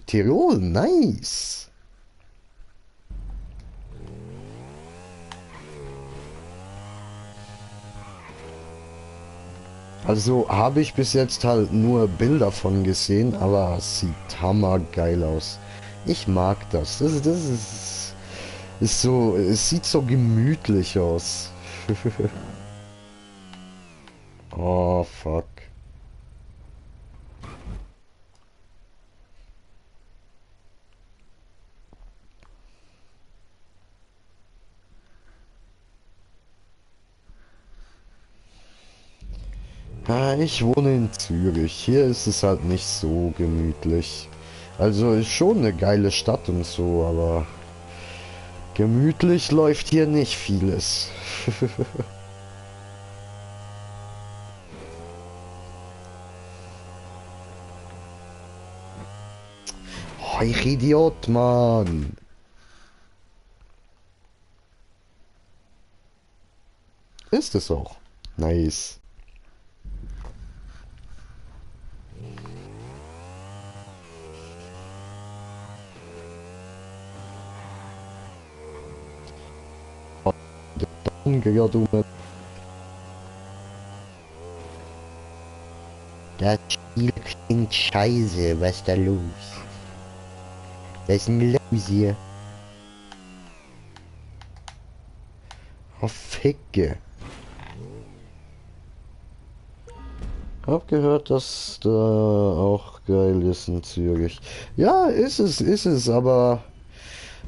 Tirol, nice. Also habe ich bis jetzt halt nur Bilder von gesehen, aber es sieht hammergeil aus. Ich mag das. Ist so, es sieht so gemütlich aus. Oh, fuck. Ja, ich wohne in Zürich. Hier ist es halt nicht so gemütlich. Also ist schon eine geile Stadt und so, aber gemütlich läuft hier nicht vieles. Oh, ich Idiot, Mann. Ist es auch. Nice. Ja, du. Das Spiel klingt scheiße. Was ist da los? Was ist denn los hier? Oh, Ficke. Hab gehört, dass da auch geil ist in Zürich. Ja, ist es, aber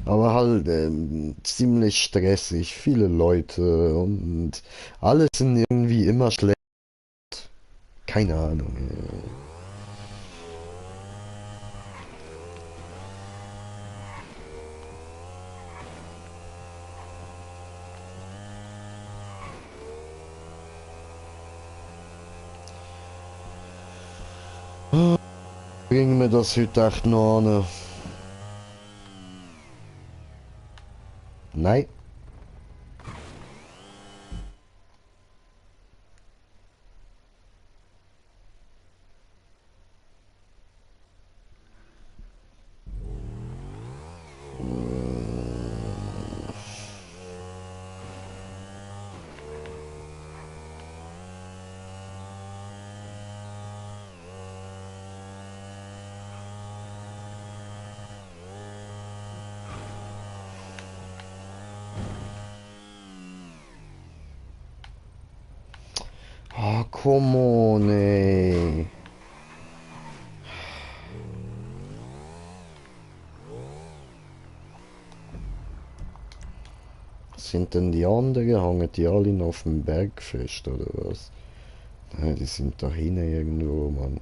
halt ziemlich stressig, viele Leute und alles sind irgendwie immer schlecht. Keine Ahnung. Bring mir das heute echt noch an. Nein. Oh, come on, ey. Sind denn die anderen? Hängen die alle noch auf dem Berg fest, oder was? Nein, die sind da hinten irgendwo, Mann.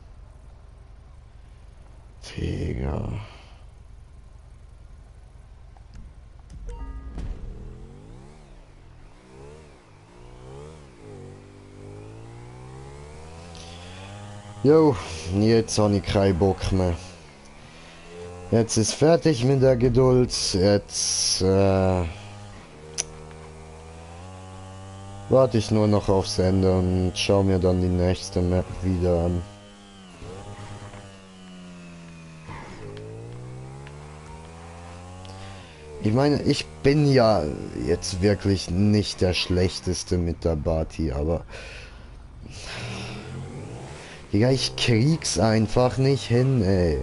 Digga. Jo, jetzt habe ich keinen Bock mehr. Jetzt ist fertig mit der Geduld. Jetzt warte ich nur noch aufs Ende und schau mir dann die nächste Map wieder an. Ich meine, ich bin ja jetzt wirklich nicht der Schlechteste mit der Bati, aber... Digga, ich krieg's einfach nicht hin, ey.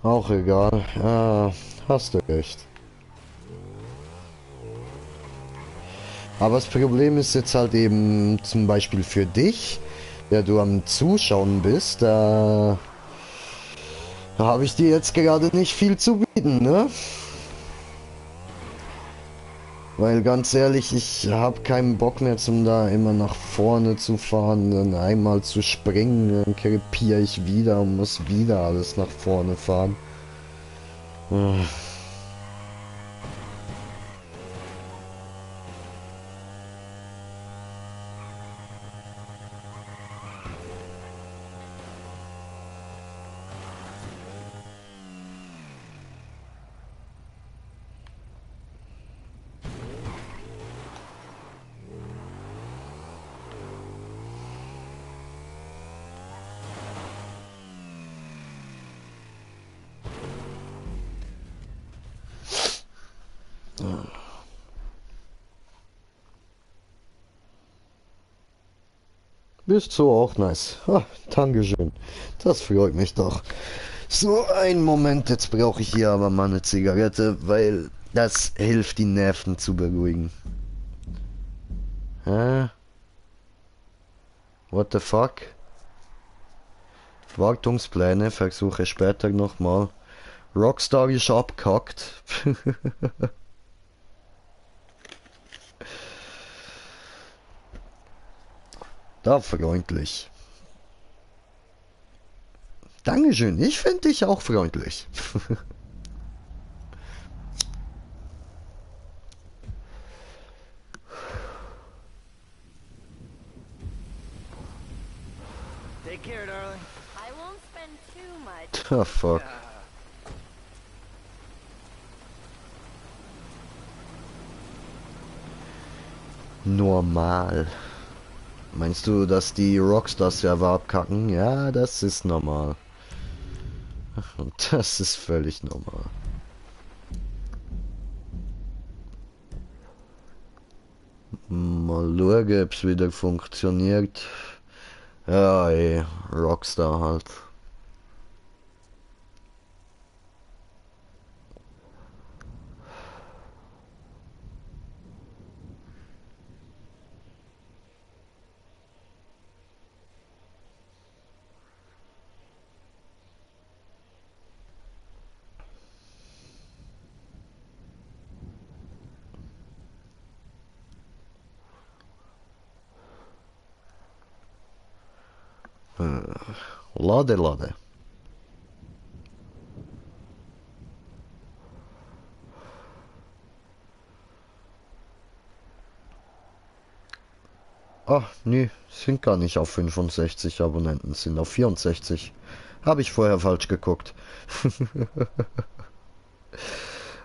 Auch egal. Ja, hast du recht. Aber das Problem ist jetzt halt eben zum Beispiel für dich, der du am Zuschauen bist, da habe ich dir jetzt gerade nicht viel zu bieten, ne? Weil ganz ehrlich, ich habe keinen Bock mehr zum da immer nach vorne zu fahren, dann einmal zu springen, dann krepiere ich wieder und muss wieder alles nach vorne fahren. Bist so auch nice. Ah, Dankeschön. Das freut mich doch. So, einen Moment, jetzt brauche ich hier aber mal eine Zigarette, weil das hilft, die Nerven zu beruhigen. Hä? What the fuck? Wartungspläne, versuche später nochmal. Rockstar ist abkackt. Da freundlich. Dankeschön, ich finde dich auch freundlich. Take care, darling. I won't spend too much. Ah, fuck. Normal. Meinst du, dass die Rockstar-Server abkacken? Ja, das ist normal. Und das ist völlig normal. Mal schauen, ob es wieder funktioniert. Ja, ey, Rockstar halt. Lade, lade. Ah, nee, sind gar nicht auf 65 Abonnenten, sind auf 64. Habe ich vorher falsch geguckt.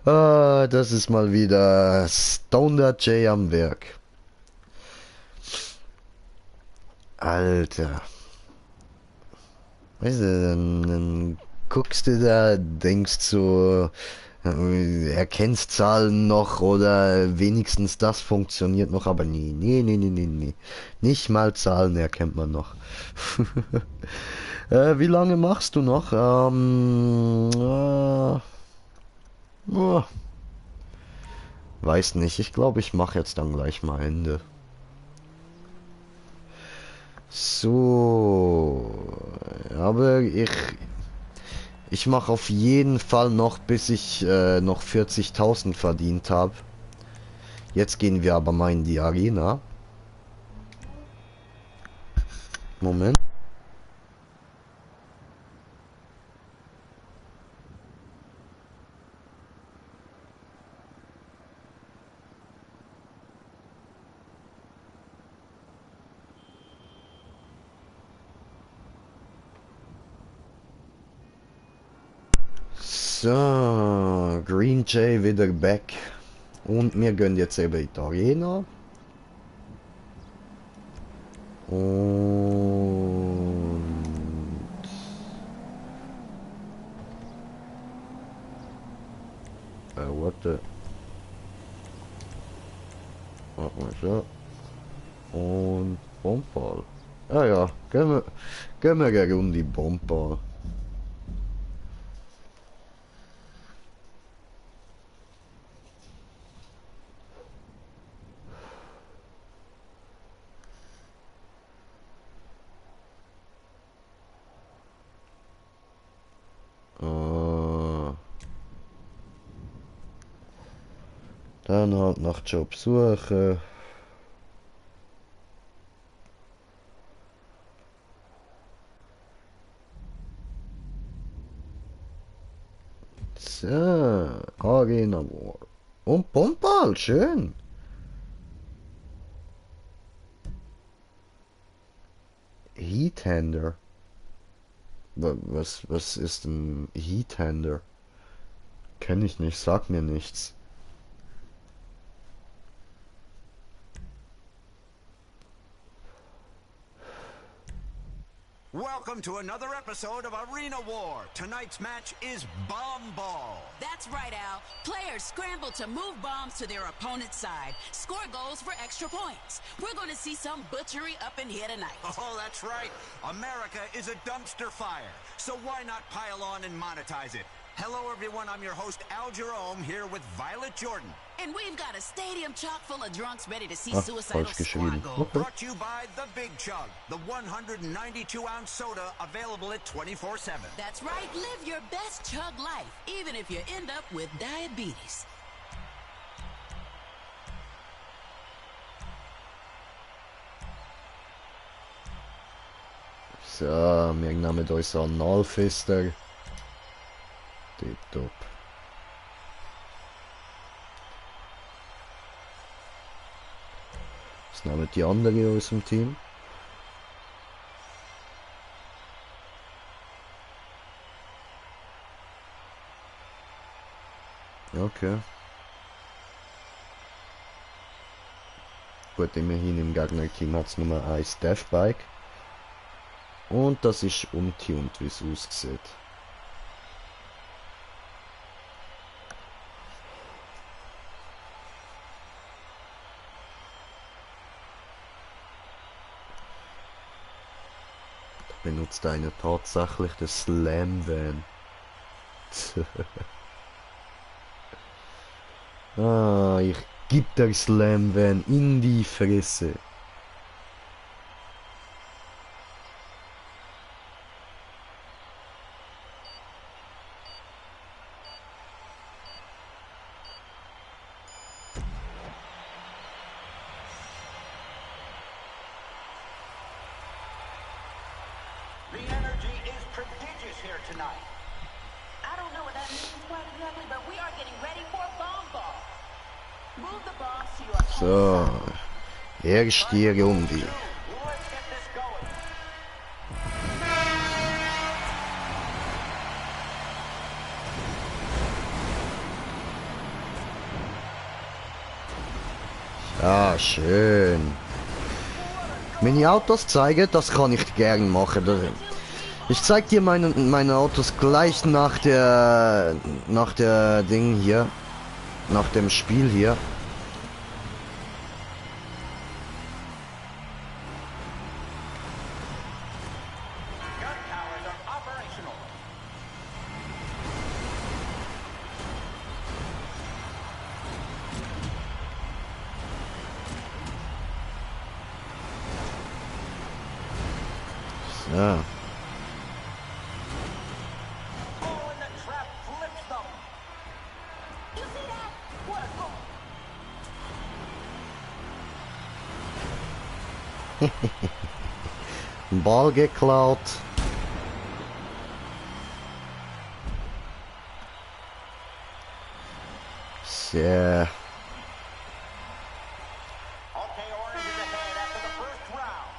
Ah, das ist mal wieder Stoner J am Werk. Alter. Weißt du, dann guckst du da, denkst so, erkennst Zahlen noch oder wenigstens das funktioniert noch, aber nee, nee, nee, nee, nee, nee. Nicht mal Zahlen erkennt man noch. Wie lange machst du noch? Weiß nicht, ich glaube, ich mache jetzt dann gleich mal Ende. So, aber ich mache auf jeden Fall noch, bis ich noch 40.000 verdient habe. Jetzt gehen wir aber mal in die Arena. Moment. So, Green Jay wieder back. Und wir gehen jetzt eben in die Arena. Und... what the... Warte mal, so. Und Bombball. Ah ja, gehen wir gleich um die Bombball. Dann halt nach Job suchen. So, Arena War. Und Bombball, schön. Heathander. Was ist ein Heathander? Kenn ich nicht, sag mir nichts. Welcome Welcome to another episode of Arena War. Tonight's match is Bomb Ball. That's right, Al. Players scramble to move bombs to their opponent's side. Score goals for extra points. We're going to see some butchery up in here tonight. Oh, that's right. America is a dumpster fire. So why not pile on and monetize it? Hello, everyone. I'm your host, Al Jerome, here with Violet Jordan. And we've got a stadium chock full of drunks ready to see Ah, suicidal falsch geschrieben. squad. Okay. Brought to you by The Big Chug, the 192-ounce soda available at 24/7. That's right. Live your best chug life, even if you end up with diabetes. So, wir nehmen uns Analfister. Tipptopp. Was nehmen die anderen aus dem Team? Okay. Gut, immerhin im Gegnerteam hat es nur ein Deathbike. Und das ist untuned, wie es aussieht. Da benutzt einer tatsächlich den Slam Van. Ah, ich geb der Slam Van in die Fresse. The energy is prodigious here tonight. I don't know what that means quite exactly, but we are getting ready for Bomb Ball. Move the bombs to your So, erste Runde. Let's get this going. Ah, schön. Meine Autos zeigen, das kann ich gern machen. Ich zeig dir meine Autos gleich nach der Ding hier, nach dem Spiel hier. Gun towers are operational. So. Oh, and the trap flips them. You see that? What a goal. Ball geklaut. So. Okay, Orange is ahead after the first round.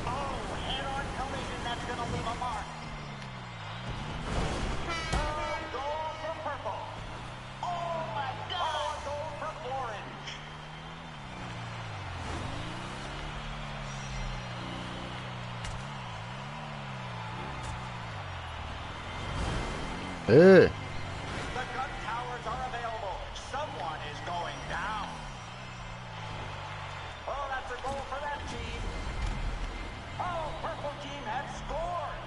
Oh, head-on collision, that's gonna leave a mark. Oh, goal for purple. Oh my God! Oh, goal for orange. Hey. The gun towers are available. Someone is going down. Oh, that's a goal for that team. Oh, purple team has scored.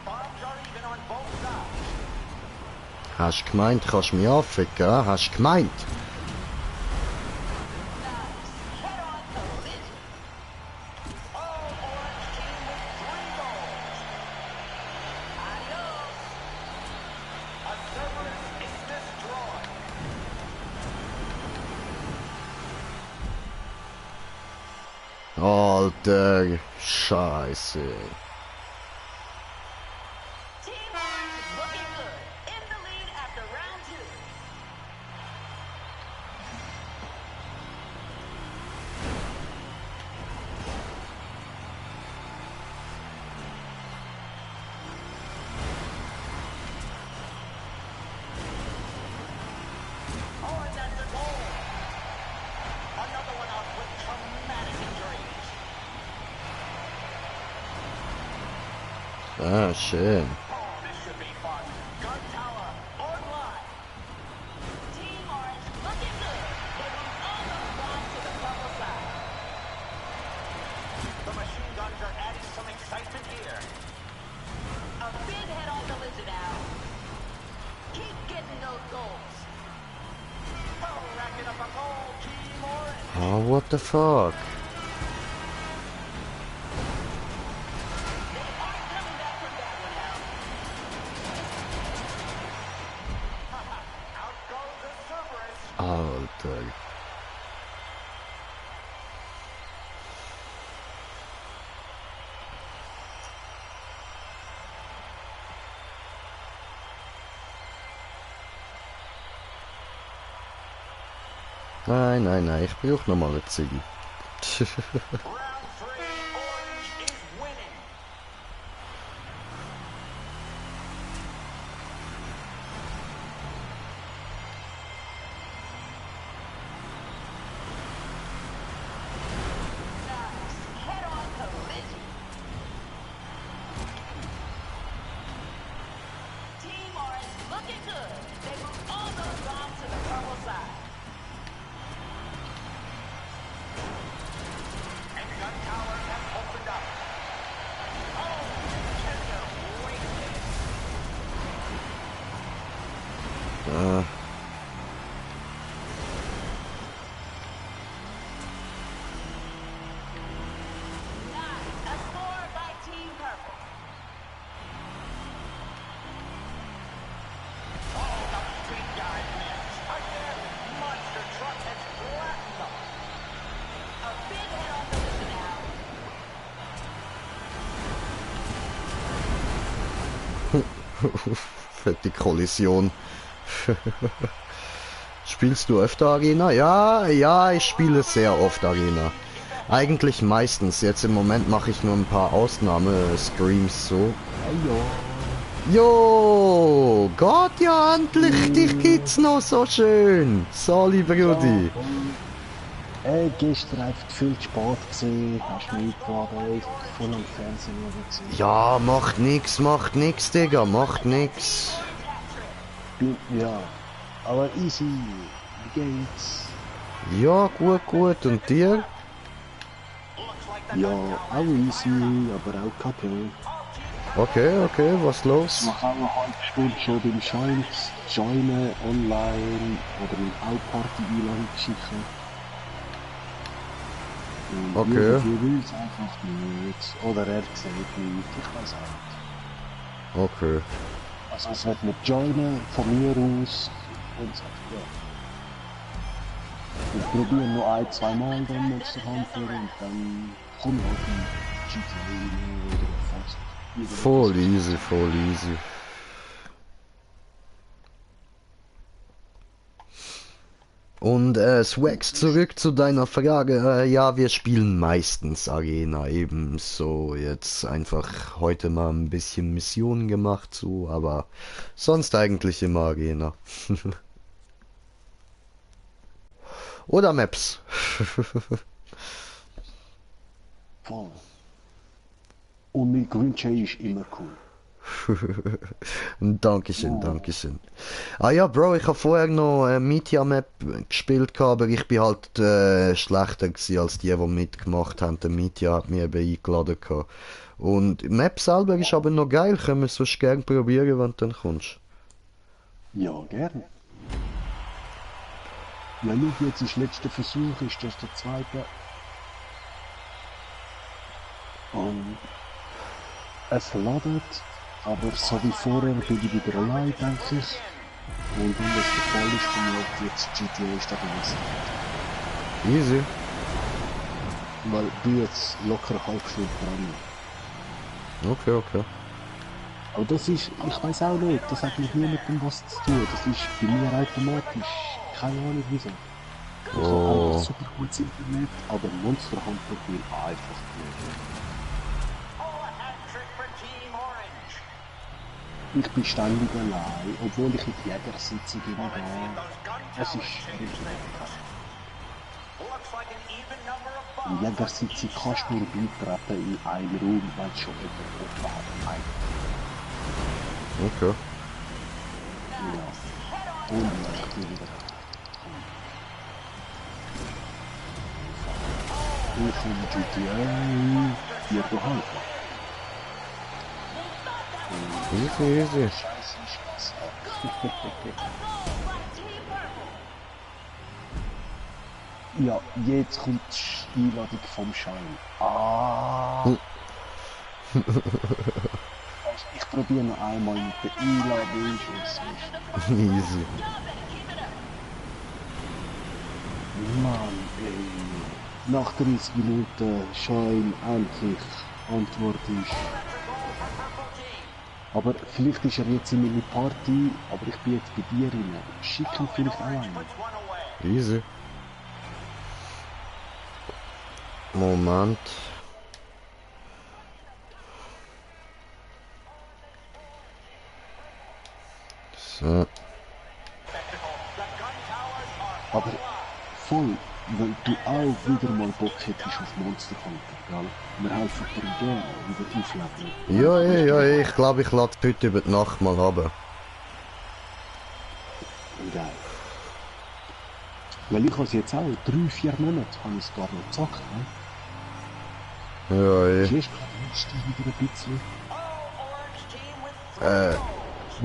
Bombs are even on both sides. Hast du gemeint, kannst du mich abficken? Hast du gemeint? Head-on collision. Oh, orange team with 3 goals. Adios. A Cerberus is destroyed. Alter Scheiße. Team Orange is looking good. In the lead after round 2. Oh, and that's a goal. Another one Ah, schön. This should be fun. Gun tower online. Team Orange looking good. They move all those bombs to the purple side. The machine guns are adding some excitement here. A big head on the lizard now. Keep getting those goals. Oh, racking up a goal, Team Orange. Oh, what the fuck? They aren't coming back from that one now. Out goes the Cerberus. Alter. Nein, nein, nein, ich brauche nochmal eine Ziege. Round 3, Orange is winning. Nice. Head-on collision. Team Orange looking good. They move all those bombs to the purple side. And gun towers have opened up. Oh, tender wasted. Ah, Nice. A score by Team Purple. Oh, the big guy missed. Again, monster truck has flattened them. A big head on the lizard now. fette Kollision. Spielst du öfter Arena? Ja, ja, ich spiele sehr oft Arena. Eigentlich meistens. Jetzt im Moment mache ich nur ein paar Ausnahme-Streams so. Jo, Gott, ja, endlich, dich gibt's noch so schön. So, lieber Rudi. Gestern einfach viel zu spät gesehen, hast mich eingeladen, voll am Fernsehen gesehen. Ja, macht nix, Digga, macht nix. Ja, aber easy, wie geht's? Ja, gut, und dir? Ja, auch easy, aber auch kein Okay, was los? Ich mache auch eine halbe Stunde schon beim Joinen online oder im Outparty-Einladung schicken. Okay. Irgendwie will es einfach nicht. Oder er sieht nicht, ich weiß auch nicht. Okay. Also es wird mit joinen von mir aus und so, ja. Wir probieren noch ein, zwei Mal dann nächste Hunter und dann kommt halt die GTA oder fast. Voll easy. Und Swax, zurück zu deiner Frage. Ja, wir spielen meistens Arena ebenso. Jetzt einfach heute mal ein bisschen Missionen gemacht so, aber sonst eigentlich immer Arena. Oder Maps. Voll. Und mit Green Jay ist immer cool. Dankeschön. Ah ja, Bro, ich habe vorher noch Media Map gespielt, aber ich bin halt schlechter gewesen als die mitgemacht haben. Der Media hat mich eben eingeladen gehabt. Und Map selber ist aber noch geil, können wir es sonst gerne probieren, wenn du dann kommst. Ja, gerne. Ja, schau, jetzt ist der letzte Versuch, ist das der zweite. Und es ladet, aber so wie vorher bin ich wieder allein, denke ich. Und wenn das der Fall ist, dann läuft jetzt GTA stabil. Easy. Weil du jetzt locker eine halbe Stunde dran. Okay. Aber das ist, ich weiß auch nicht, das hat mit niemandem was zu tun. Das ist bei mir automatisch. Keine Ahnung wieso. Ich habe einfach super gutes Internet, aber Monster Hunter will einfach nicht. Ich bin ständig allein, obwohl ich mit jeder Sitzung immer gehe. Es ist richtig. Und jederzeit kannst du nur beitreten in einen Raum, wenn es schon jemand offen hat. Okay. Ja. Und möchte wieder. Ich finde GTA 4,5. Easy, easy. Ja, jetzt kommt die Einladung vom Schein. Also ich probiere noch einmal mit der Einladung. Easy. Mann, ey. Nach 30 Minuten Schein endlich antwortest. Aber vielleicht ist er jetzt in meiner Party, aber ich bin jetzt bei dir rein. Schick ihn vielleicht auch einen. Easy. Moment. So. Aber voll, wenn du auch wieder mal Bock hättest auf Monster Hunter, gell? Wir helfen dir gerne wieder aufleben. Ja, ich glaube, ich lade heute über die Nacht mal haben. Geil. Weil ich habe es jetzt auch 3-4 Monate habe ich es gar nicht gezockt, ne? Ja, Siehst du wieder ein bisschen?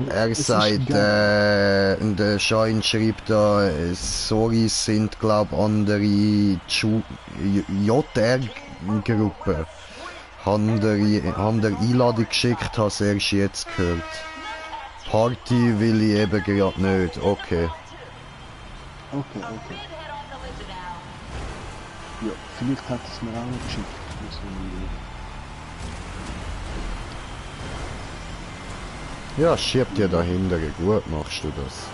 Er sagt, der Schein schreibt da, sorry, sind glaub andere JR-Gruppe. Han der Einladung geschickt, hast erst jetzt gehört. Party will ich eben gerade nicht, okay. Okay. Ja, vielleicht hat es mir auch noch geschickt. Ja, schieb dir dahinter, gut machst du das.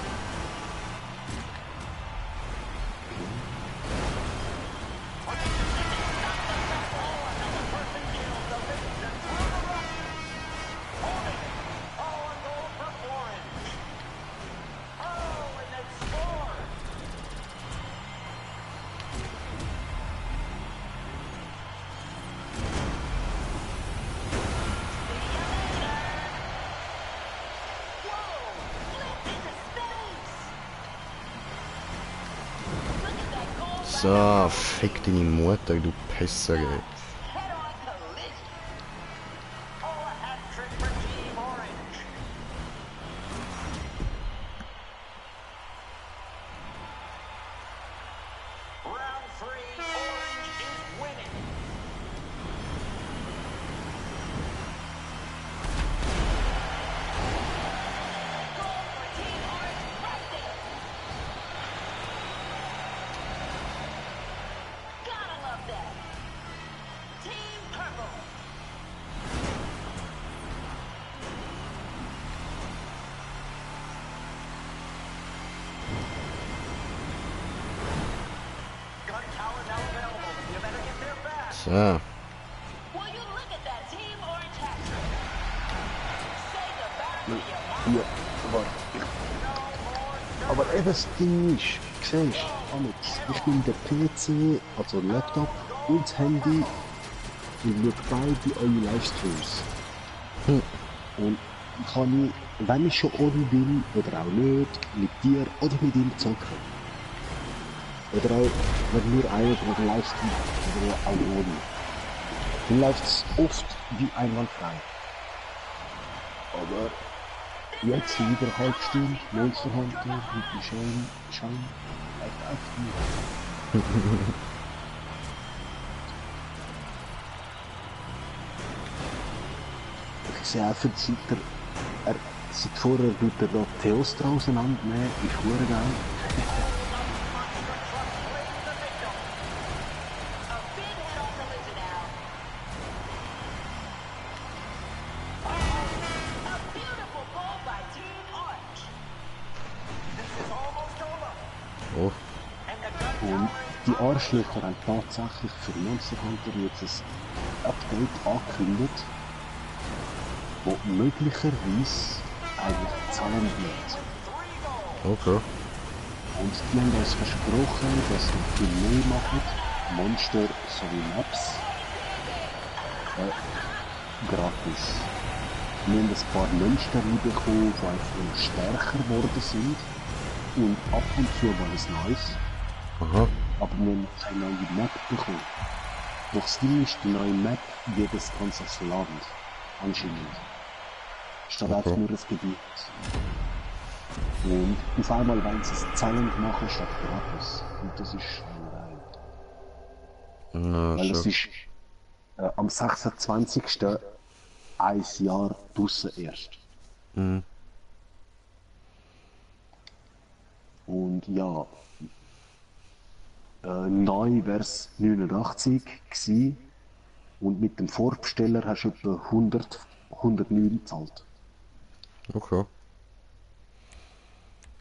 So, fick deine Mutter, du Pisser. So. Ja, aber eben das Ding ist, siehst du, ich nehme den PC, also den Laptop und das Handy und schaue beide eure Livestreams. Und kann ich, wenn ich schon ohne bin oder auch nicht, mit dir oder mit ihm zocken. Oder auch, wenn nur einer oder Livestream oder auch ohne. Dann läuft es oft wie einwandfrei. Aber jetzt wieder eine halbe Stunde Monster Hunter mit dem Schein läuft echt gut. Ich sehe einfach, seit vorher tut er noch Theostra auseinandernehmen, ist verdammt geil. Oh. Und die Arschlöcher haben tatsächlich für Monster Hunter jetzt ein Update angekündigt, wo möglicherweise eigentlich zahlen wird. Okay. Und die haben uns versprochen, dass wir viel mehr machen, Monster sowie Maps, gratis. Wir haben ein paar Monster bekommen, die einfach stärker geworden sind und ab und zu mal ein neues. Aha. Aber wir haben keine neue Map bekommen. Doch das Ding ist, die neue Map jedes ganzes Land, anscheinend. Statt einfach nur das Gebiet. Und auf einmal wollen sie es zahlend machen statt gratis. Und das ist Schweinerei. Na, weil es schon. ist am 26. ein Jahr draussen erst. Mhm. Und ja, neu wäre es 89 gewesen. Und mit dem Vorbesteller hast du etwa 109 gezahlt. Okay.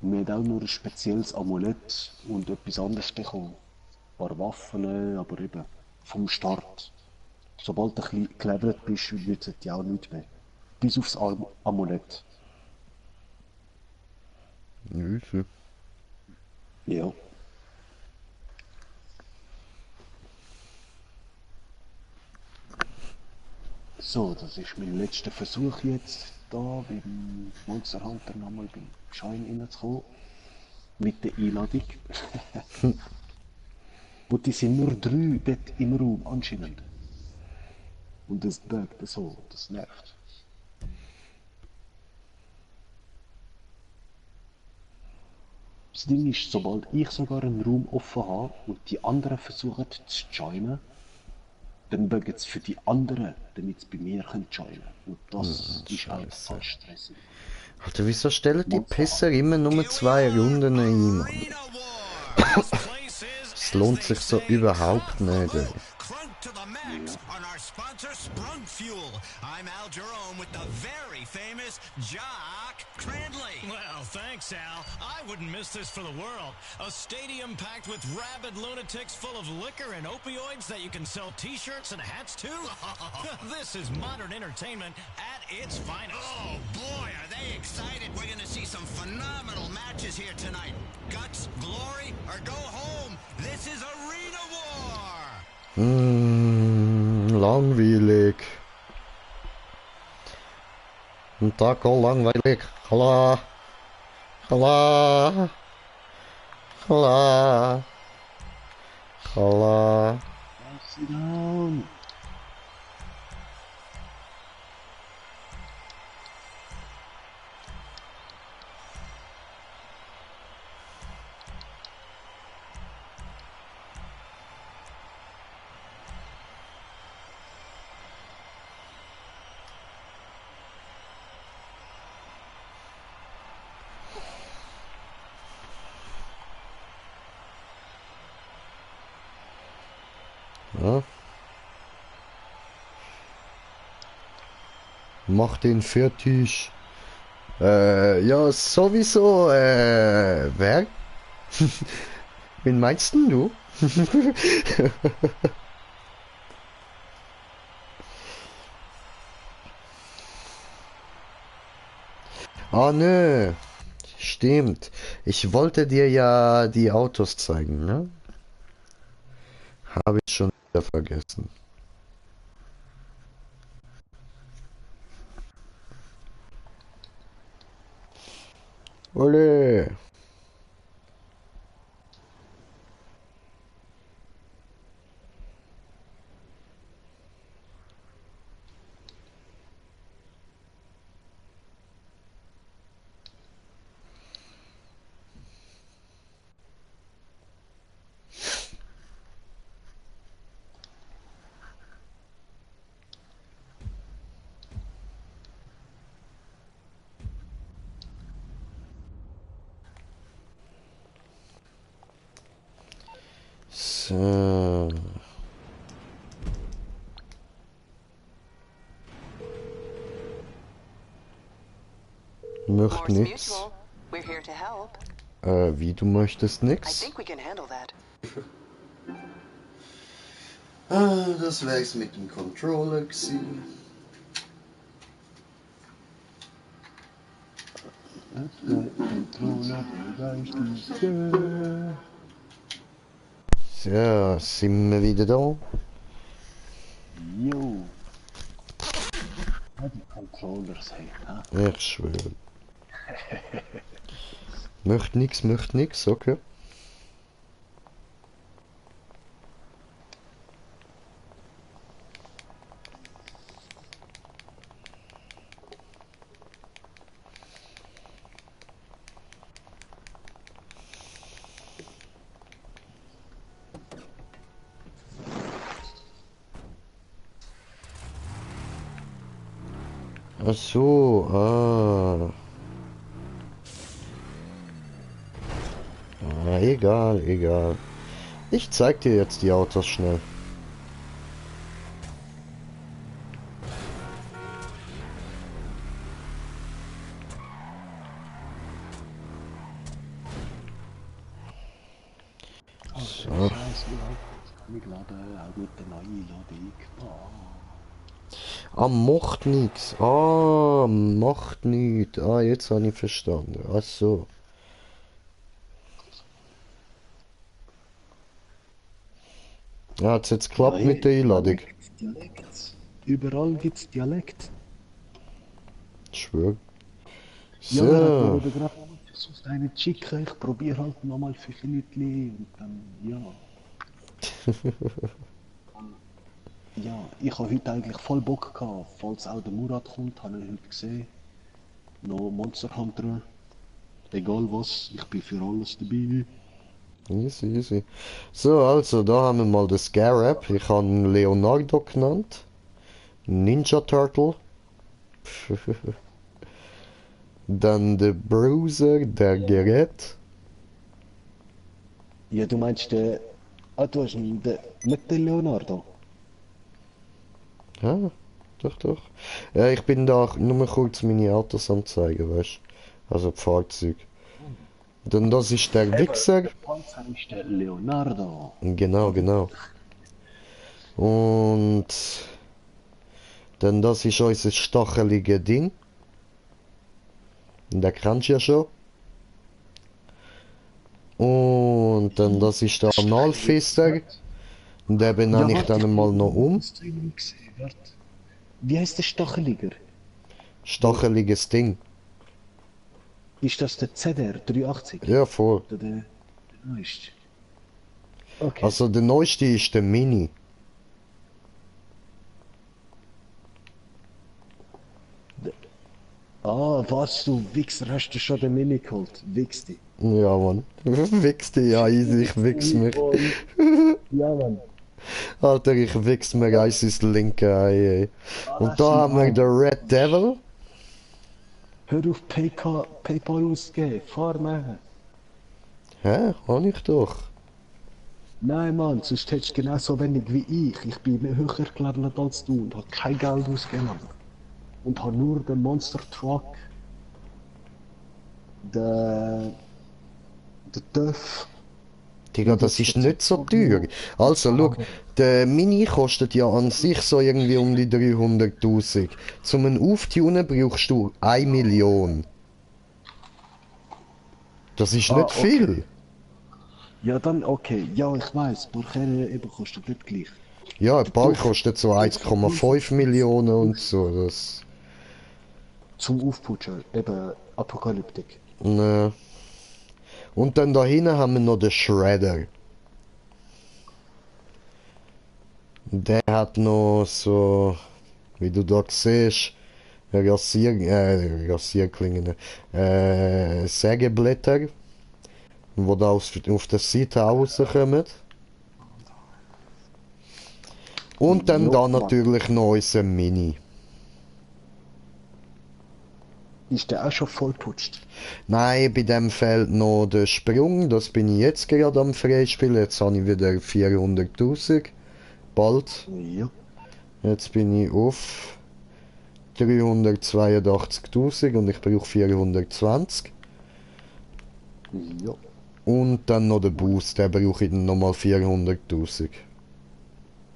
Wir haben auch nur ein spezielles Amulett und etwas anderes bekommen. Ein paar Waffen, aber eben vom Start. Sobald du ein bisschen gelevelt bist, nützt dir auch nichts mehr. Bis aufs Amulett. Easy. Ja. So, das ist mein letzter Versuch jetzt, da beim Monster Hunter nochmal beim Schein reinzukommen. Mit der Einladung. Und die sind nur 3 dort im Raum, anscheinend. Und das buggt so, das nervt. Das Ding ist, sobald ich sogar einen Raum offen habe und die anderen versuchen zu joinen, dann buggt es für die anderen, damit sie bei mir joinen können. Und das ist halt voll stressig. Alter, wieso stellen die Pisser immer nur 2 Runden ein, Mann? Es lohnt sich so überhaupt nicht, ey. To the max on our sponsor Sprung Fuel. I'm Al Jerome with the very famous Jock Cranley. Well, thanks, Al. I wouldn't miss this for the world. A stadium packed with rabid lunatics full of liquor and opioids that you can sell t-shirts and hats to? This is modern entertainment at its finest. Oh boy, are they excited. We're gonna see some phenomenal matches here tonight. Guts, glory, or go home. This is Arena War. Langweilig. Ein Tag all langweilig. Klar. Klar. Klar. Klar. Sit down. Ja. Mach den fertig. Ja, sowieso, wer? Wen meinst denn du? Ah, nö. Stimmt. Ich wollte dir ja die Autos zeigen, ne? Habe ich schon wieder vergessen. Ole. So. Möcht Morse nix. Mutual. We're here to help. Wie, du möchtest I nix? think we can handle that. Das wär's mit dem Controller gewesen. So, sind wir wieder da? Jo. Ja, die Controllers, hey. Ich schwöre. Möchte nix, okay. Ach so, egal. Ich zeig dir jetzt die Autos schnell. So. Macht nix. Macht nix. Jetzt habe ich verstanden. Ach so. Ja, hat's jetzt geklappt mit der Einladung. Überall gibt's Dialekt. Ich schwör. Ja, So. ich gerade versucht eine Chica, ich probiere halt nochmal 5 Minuten und dann, ja. Ja, ich habe heute eigentlich voll Bock gehabt, falls auch der Murat kommt, habe ich heute gesehen. Noch Monster Hunter, egal was, ich bin für alles dabei. Easy. So, also, da haben wir mal das Scare-App. Ich habe ihn Leonardo genannt. Ninja Turtle. Dann der Bruiser, der Gerät. Ja, du meinst du hast ihn, nicht den Leonardo? Ja, doch. Ja, ich bin da nur mal kurz meine Autos am zeigen, weißt du? Also die Fahrzeuge. Dann das ist der Wichser. Der Panzer ist der Leonardo. Genau. Und dann das ist unser stachelige Ding. Den kennst du ja schon. Und dann das ist der Analfister. Den benenne ich dann mal noch um. Wie heißt der Stacheliger? Stacheliges Ding. Ist das der ZR 380? Ja, voll. Oder der neueste? Okay. Also der neueste ist der Mini. Was, du Wichser, hast du schon den Mini geholt? Wichs dich. Ja, Mann. Wichs dich, ja, easy, ich wichs mich. Ja, Mann. Alter, ich wichs mir eins ins linke Ei, ey. Und da haben wir den Red Devil. Hör auf PayPal auszugeben, fahr machen. Hä? Hab ich doch. Nein, Mann, sonst hättest du genauso wenig wie ich. Ich bin höher gelevelt als du und hab kein Geld ausgegeben. Und hab nur den Monster Truck, den Duff. Digga, das ist nicht so teuer. Also, schau, der Mini kostet ja an sich so irgendwie um die 300.000. Zum einen Auftunen brauchst du 1 Million. Das ist nicht viel. Ja, dann okay. Ja, ich weiß, Burkere eben kostet nicht gleich. Ja, ein paar kostet so 1,5 Millionen und so. Das... Zum Aufputschen, eben Apokalyptik. Ne. Und dann da hinten haben wir noch den Shredder. Der hat noch so, wie du da siehst, Rasierklingen, Sägeblätter, wo da auf der Seite rauskommen. Und dann da natürlich noch unser Mini. Ist der auch schon voll putscht? Nein, bei dem fehlt noch der Sprung, das bin ich jetzt gerade am Freispielen. Jetzt habe ich wieder 400.000. Bald. Ja. Jetzt bin ich auf 382.000 und ich brauche 420. Ja. Und dann noch der Boost, der brauche ich dann nochmal 400.000.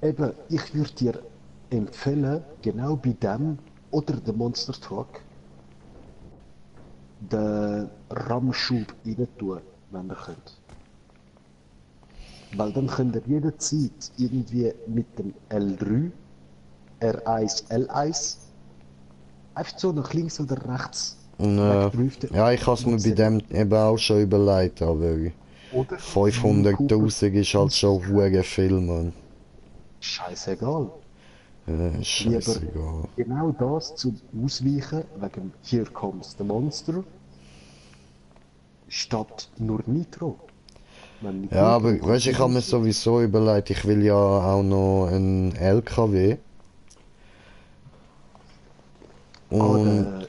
Eben, ich würde dir empfehlen, genau bei dem oder dem Monster Truck, den RAM-Schub rein tun, wenn ihr könnt. Weil dann könnt ihr jederzeit irgendwie mit dem L3, R1, L1 einfach so nach links oder rechts wegdriften. Ja, ich habe es mir bei dem eben auch schon überlegt, aber 500'000 ist halt schon hure viel, Mann. Scheißegal. Ja, scheißegal. Genau das zu ausweichen, wegen Here Comes the Monster, statt nur Nitro. Ja, aber weißt, ich habe mir sowieso überlegt, ich will ja auch noch einen LKW. Und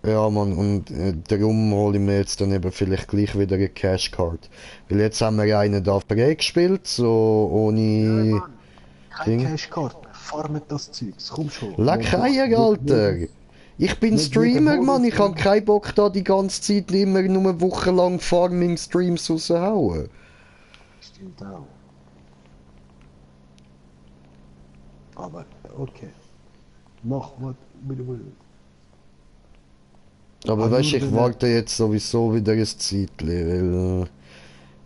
ja, Mann, und darum hole ich mir jetzt dann eben vielleicht gleich wieder eine Cashcard. Weil jetzt haben wir einen da freigespielt, so ohne... Ja, keine Cashcard, farmet das Zeugs, komm schon. Leck Eier, Alter! Ich bin Streamer, Mann, ich hab keinen Bock da die ganze Zeit immer nur wochenlang Farming-Streams raushauen. Stimmt auch. Aber, okay. Mach, was du willst. Aber weißt du, ich warte jetzt sowieso wieder ein Zeitchen, weil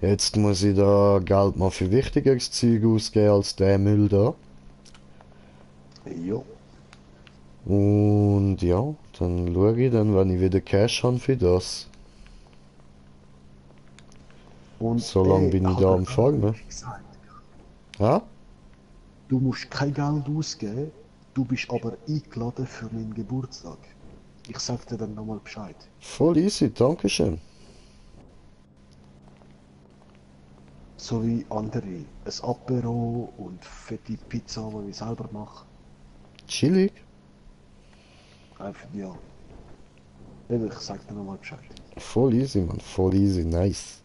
jetzt muss ich da Geld mal für wichtigeres Zeug ausgeben als der Müll da. Jo. Und ja, dann schaue ich dann, wenn ich wieder Cash habe für das. Und so lange bin ich da am Farmen. Ja? Du musst kein Geld ausgeben, du bist aber eingeladen für meinen Geburtstag. Ich sag dir dann nochmal Bescheid. Voll easy, dankeschön. So wie andere. Ein Apero und fette Pizza, die ich selber mache. Chillig. Einfach, ja. Ich sag dir nochmal Bescheid. Voll easy, Mann. Voll easy. Nice.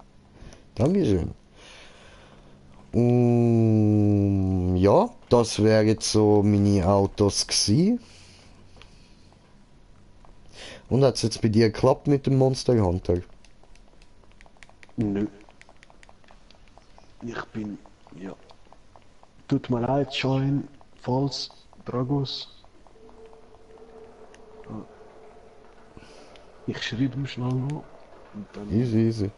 Dankeschön. Ja, das wären jetzt so meine Autos gewesen. Und hat es jetzt bei dir geklappt mit dem Monster Hunter? Nö. Ich bin, ja. Tut mir leid, Shine, Falls, Dragos. Ich schreibe ihm schnell noch. Und dann Easy, easy.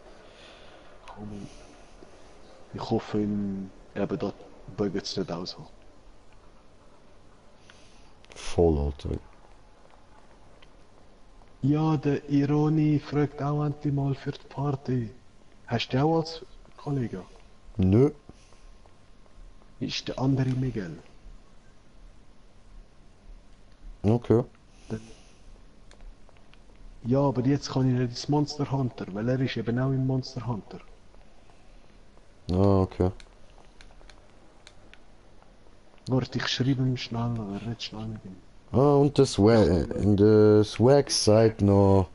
Ich hoffe, eben da beugt es nicht aus. Voll, Alter. Ja, der Ironi fragt auch endlich mal für die Party. Hast du auch als Kollege? Nö. Ist der andere Miguel. Okay. Ja, aber jetzt kann ich nicht ins Monster Hunter, weil er ist eben auch im Monster Hunter. Ah, okay. Warte, ich schreibe ihm schnell, er redet schnell mit ihm. Ah, und der Swag sagt noch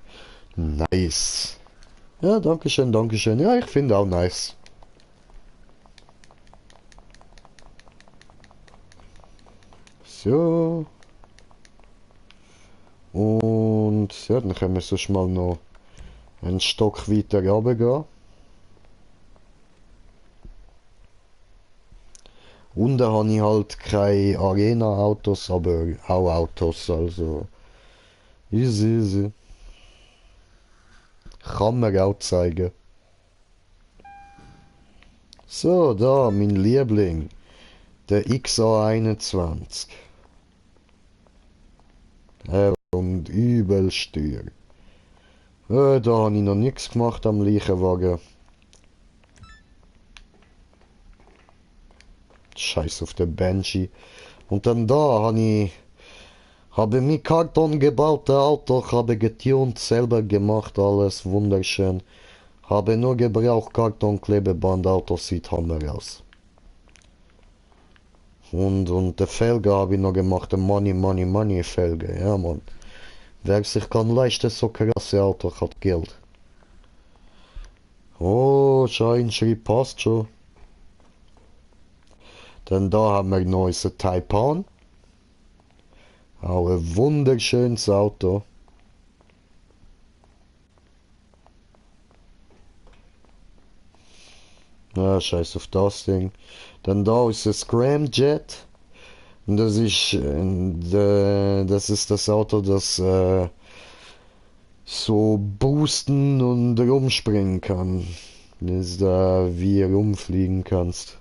nice. Ja, dankeschön, dankeschön. Ja, ich finde auch nice. So. Und ja, dann können wir sonst mal noch einen Stock weiter runtergehen. Unten habe ich halt keine Arena-Autos, aber auch Autos, also easy, easy. Kann man auch zeigen. So, da, mein Liebling. Der XA21. Und übel Steuer. Da habe ich noch nichts gemacht am Leichenwagen. Scheiß auf den Banshee. Und dann da habe mit Karton gebaute Auto, habe getunt, selber gemacht, alles wunderschön. Habe nur gebraucht Karton, Klebeband, Auto sieht Hammer aus. Und der Felge habe ich noch gemacht, der Money Felge, ja Mann. Wer sich kann leisten, so krasse Auto hat Geld. Oh, Scheinschrieb passt schon. Dann da haben wir noch unser Taipan. Auch ein wunderschönes Auto. Ja, scheiß auf das Ding. Dann da ist ein Scramjet. Und das ist das Auto, das so boosten und rumspringen kann. Dass da wie rumfliegen kannst.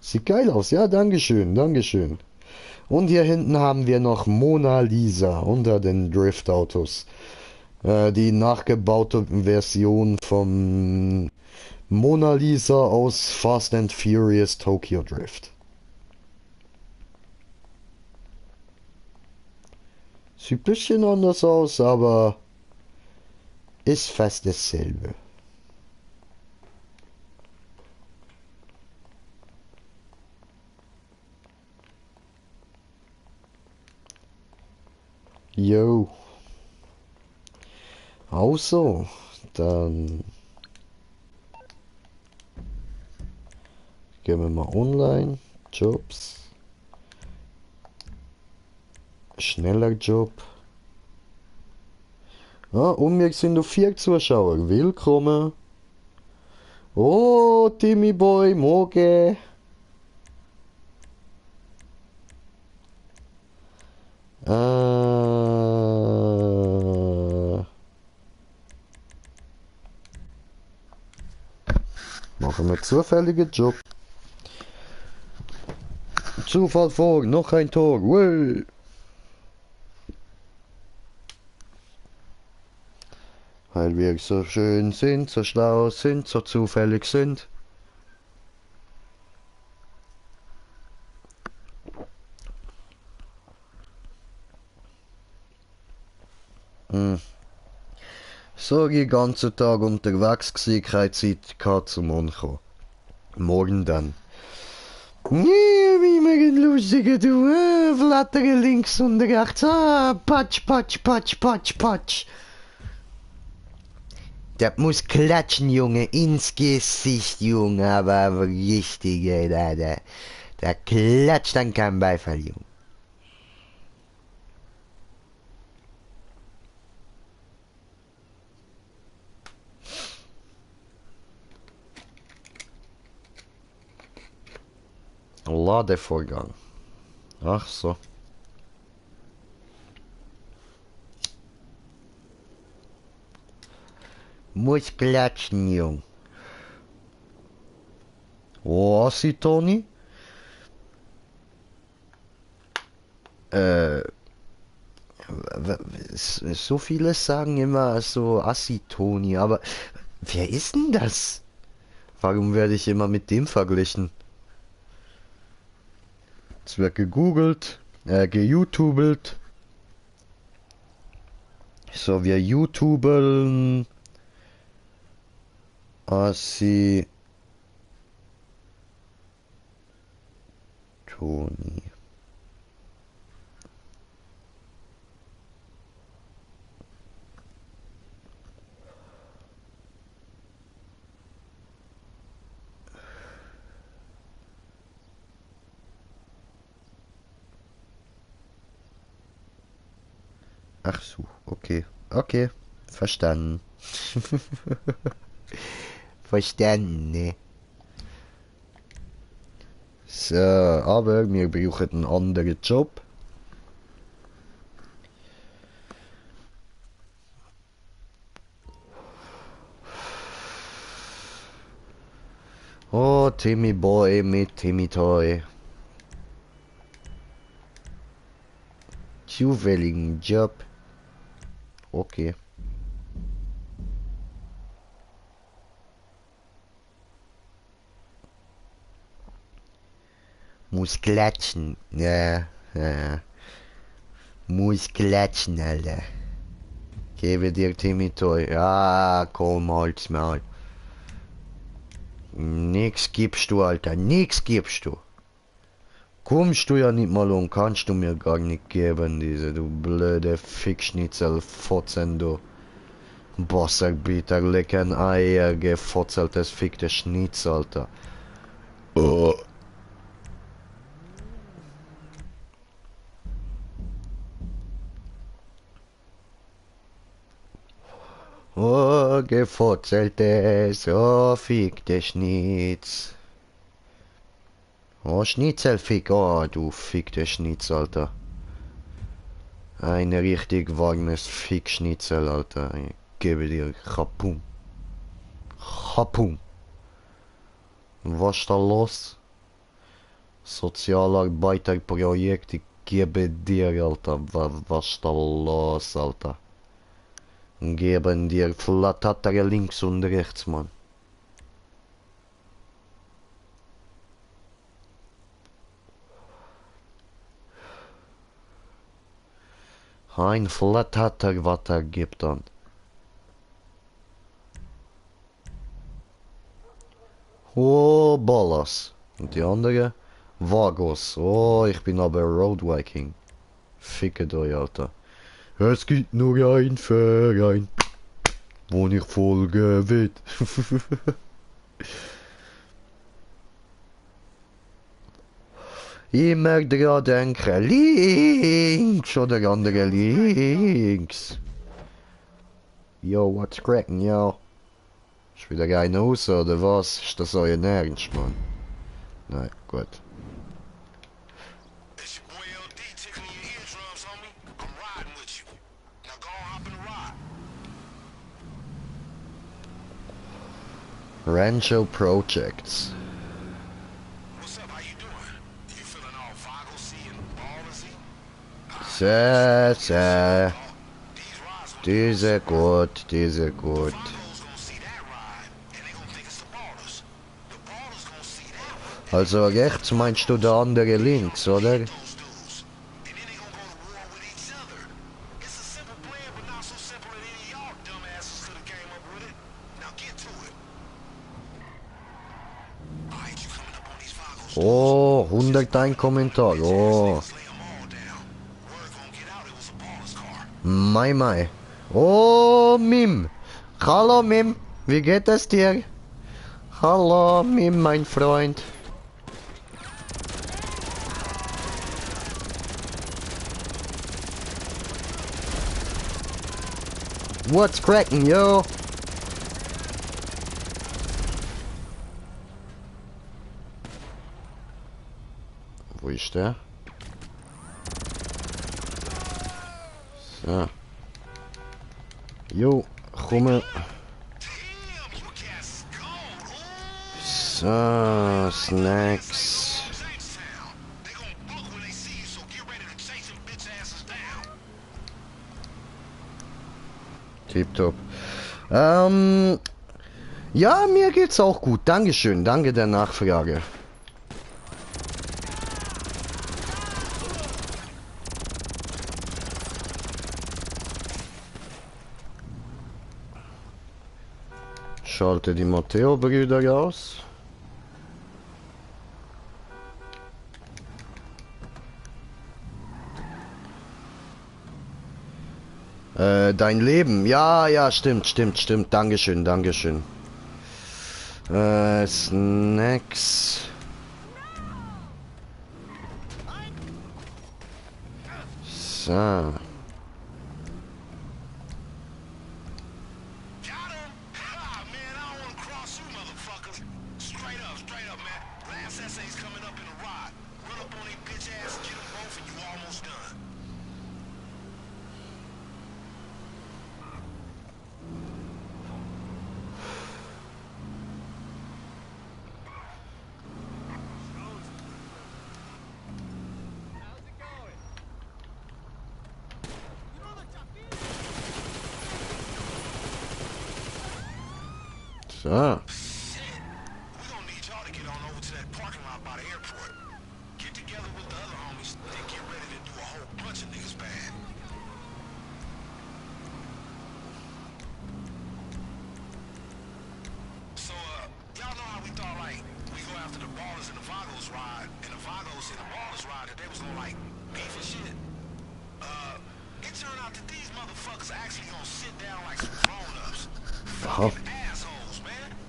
Sieht geil aus. Ja, dankeschön, dankeschön. Und hier hinten haben wir noch Mona Lisa unter den Driftautos. Die nachgebaute Version von Mona Lisa aus Fast and Furious Tokyo Drift. Sieht ein bisschen anders aus, aber ist fast dasselbe. Jo. Also, dann gehen wir mal online, Jobs, schneller Job. Ah, und wir sind noch 4 Zuschauer. Willkommen. Oh, Timmy Boy, morgen. Machen wir zufälligen Job. Zufall vor, noch ein Tor. Wow. Weil wir so schön sind, so schlau sind, so zufällig sind. So den ganzen Tag unterwegs gsi, keine Zeit gehabt zum Ankommen. Morgen dann. Wie mega lustige du, flattere links und rechts, patsch, patsch, patsch, patsch, patsch. Das muss klatschen, Junge, ins Gesicht, Junge, aber richtig, ey, da klatscht dann kein Beifall, Junge. Ladevorgang. Ach so. Muss klatschen, Jung. Was, Toni? So viele sagen immer so Assi-Toni, aber wer ist denn das? Warum werde ich immer mit dem verglichen? Es wird gegoogelt, geyoutubelt. So, wir youtubeln Assi Toni. Ach so, okay. Okay, verstanden. Verstanden, ne? So, aber wir brauchen einen anderen Job. Oh, Timmy Boy mit Timmy Toy. Zufälligen Job. Okay. Muss klatschen. Ja, ja. Muss klatschen, Alter. Gebe dir Timmy Toy. Ja, komm, halt's mal. Nix gibst du, Alter. Nix gibst du. Kommst du ja nicht mal und kannst du mir gar nicht geben, diese du blöde Fickschnitzel-Fotzen, du. Bosserbitter, lecken Eier, gefotzeltes fickte Schnitz, Alter. Oh. Oh, gefotzeltes, oh, fickte Schnitz. Oh, Schnitzelfick, oh, du fickte Schnitz, Alter. Ein richtig warmes Fickschnitzel, Alter. Ich gebe dir Chapum. Chapum. Was ist da los? Sozialarbeiterprojekt, ich gebe dir, Alter. Was ist da los, Alter? Geben dir Flattere links und rechts, Mann. Ein Flatter, was gibt dann. Oh, Ballas. Und die andere? Vagos. Oh, ich bin aber Road Viking. Fickt euch, Alter. Es gibt nur ein Verein, wo ich folge will. Immer dran denken, links oder andere links. Yo, what's cracking, yo? Ist wieder rein raus, oder was? Ist das euer Ernst, Mann? Nein, gut. Rancho Projects. Sehr. Diese gut, diese gut. Also rechts meinst du der andere links, oder? Oh, 101 Kommentar, oh. Mai. Oh, Mim. Hallo, Mim. Wie geht es dir? Hallo, Mim, mein Freund. What's cracking, yo? Wo ist der? So. Jo, komm. So, Snacks. Tipptopp. Ja, mir geht's auch gut. Dankeschön. Danke der Nachfrage. Schalte die Matteo-Brüder aus. Dein Leben. Ja, stimmt. Dankeschön. Snacks. So. So.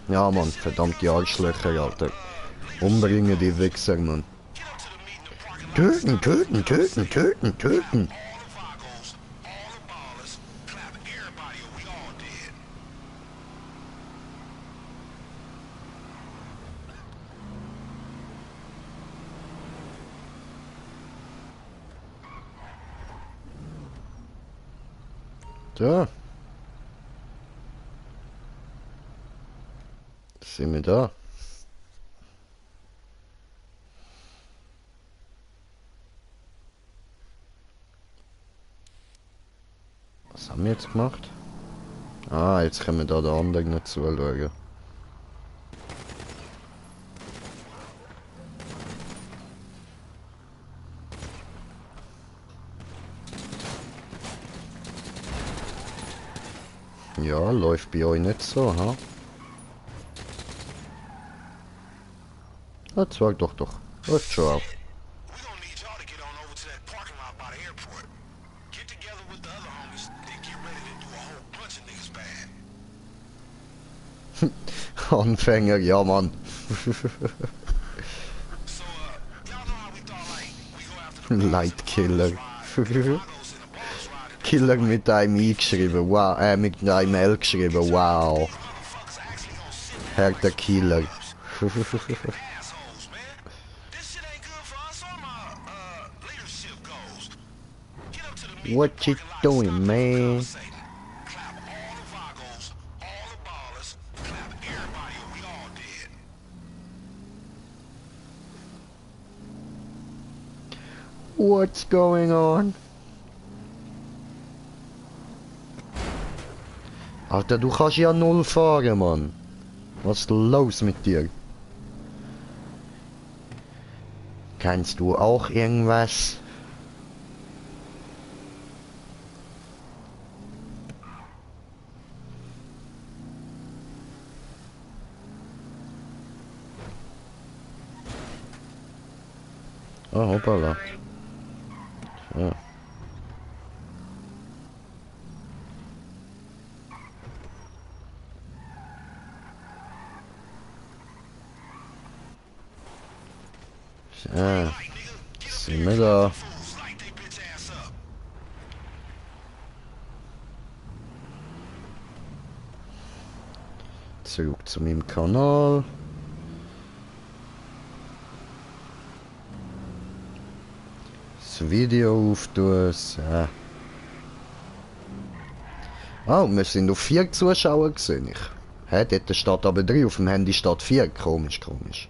Ja, Mann, verdammt die Arschlöcher, Alter. Umbringen die Wichser, Mann. Töten. Da. Sind wir da? Was haben wir jetzt gemacht? Ah, jetzt können wir da der anderen nicht zuschauen. Ja, läuft bei euch nicht so, ha? Ah, zwar doch. Läuft schon auf. Anfänger, ja Mann. Lightkiller. Killer mit einem I geschrieben, wow, mit einem L geschrieben, wow. Herr der Killer. What you doing, man? What's going on? Alter, du kannst ja null fahren, Mann. Was ist los mit dir? Kannst du auch irgendwas? Oh, hoppala. Ja. Ja, sind wir da. Zurück zu meinem Kanal. Das Video auftun. Ja. Ah, wir sind auf 4 Zuschauer gesehen. Hä, dort steht aber 3, auf dem Handy steht 4. Komisch.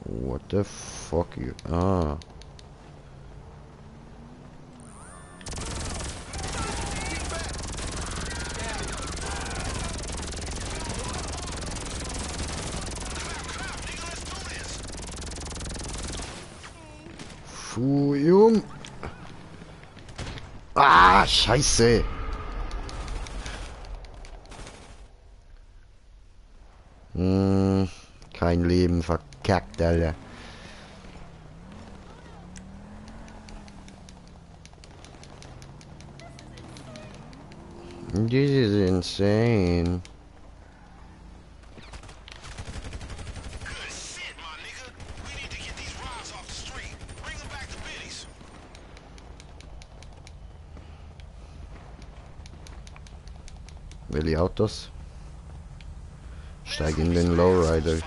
What the fuck? Ah. Puh, Jung. Ah, scheiße. Kein Leben verkackt, Alter. This is insane. Welche Autos? Steig in den Lowrider.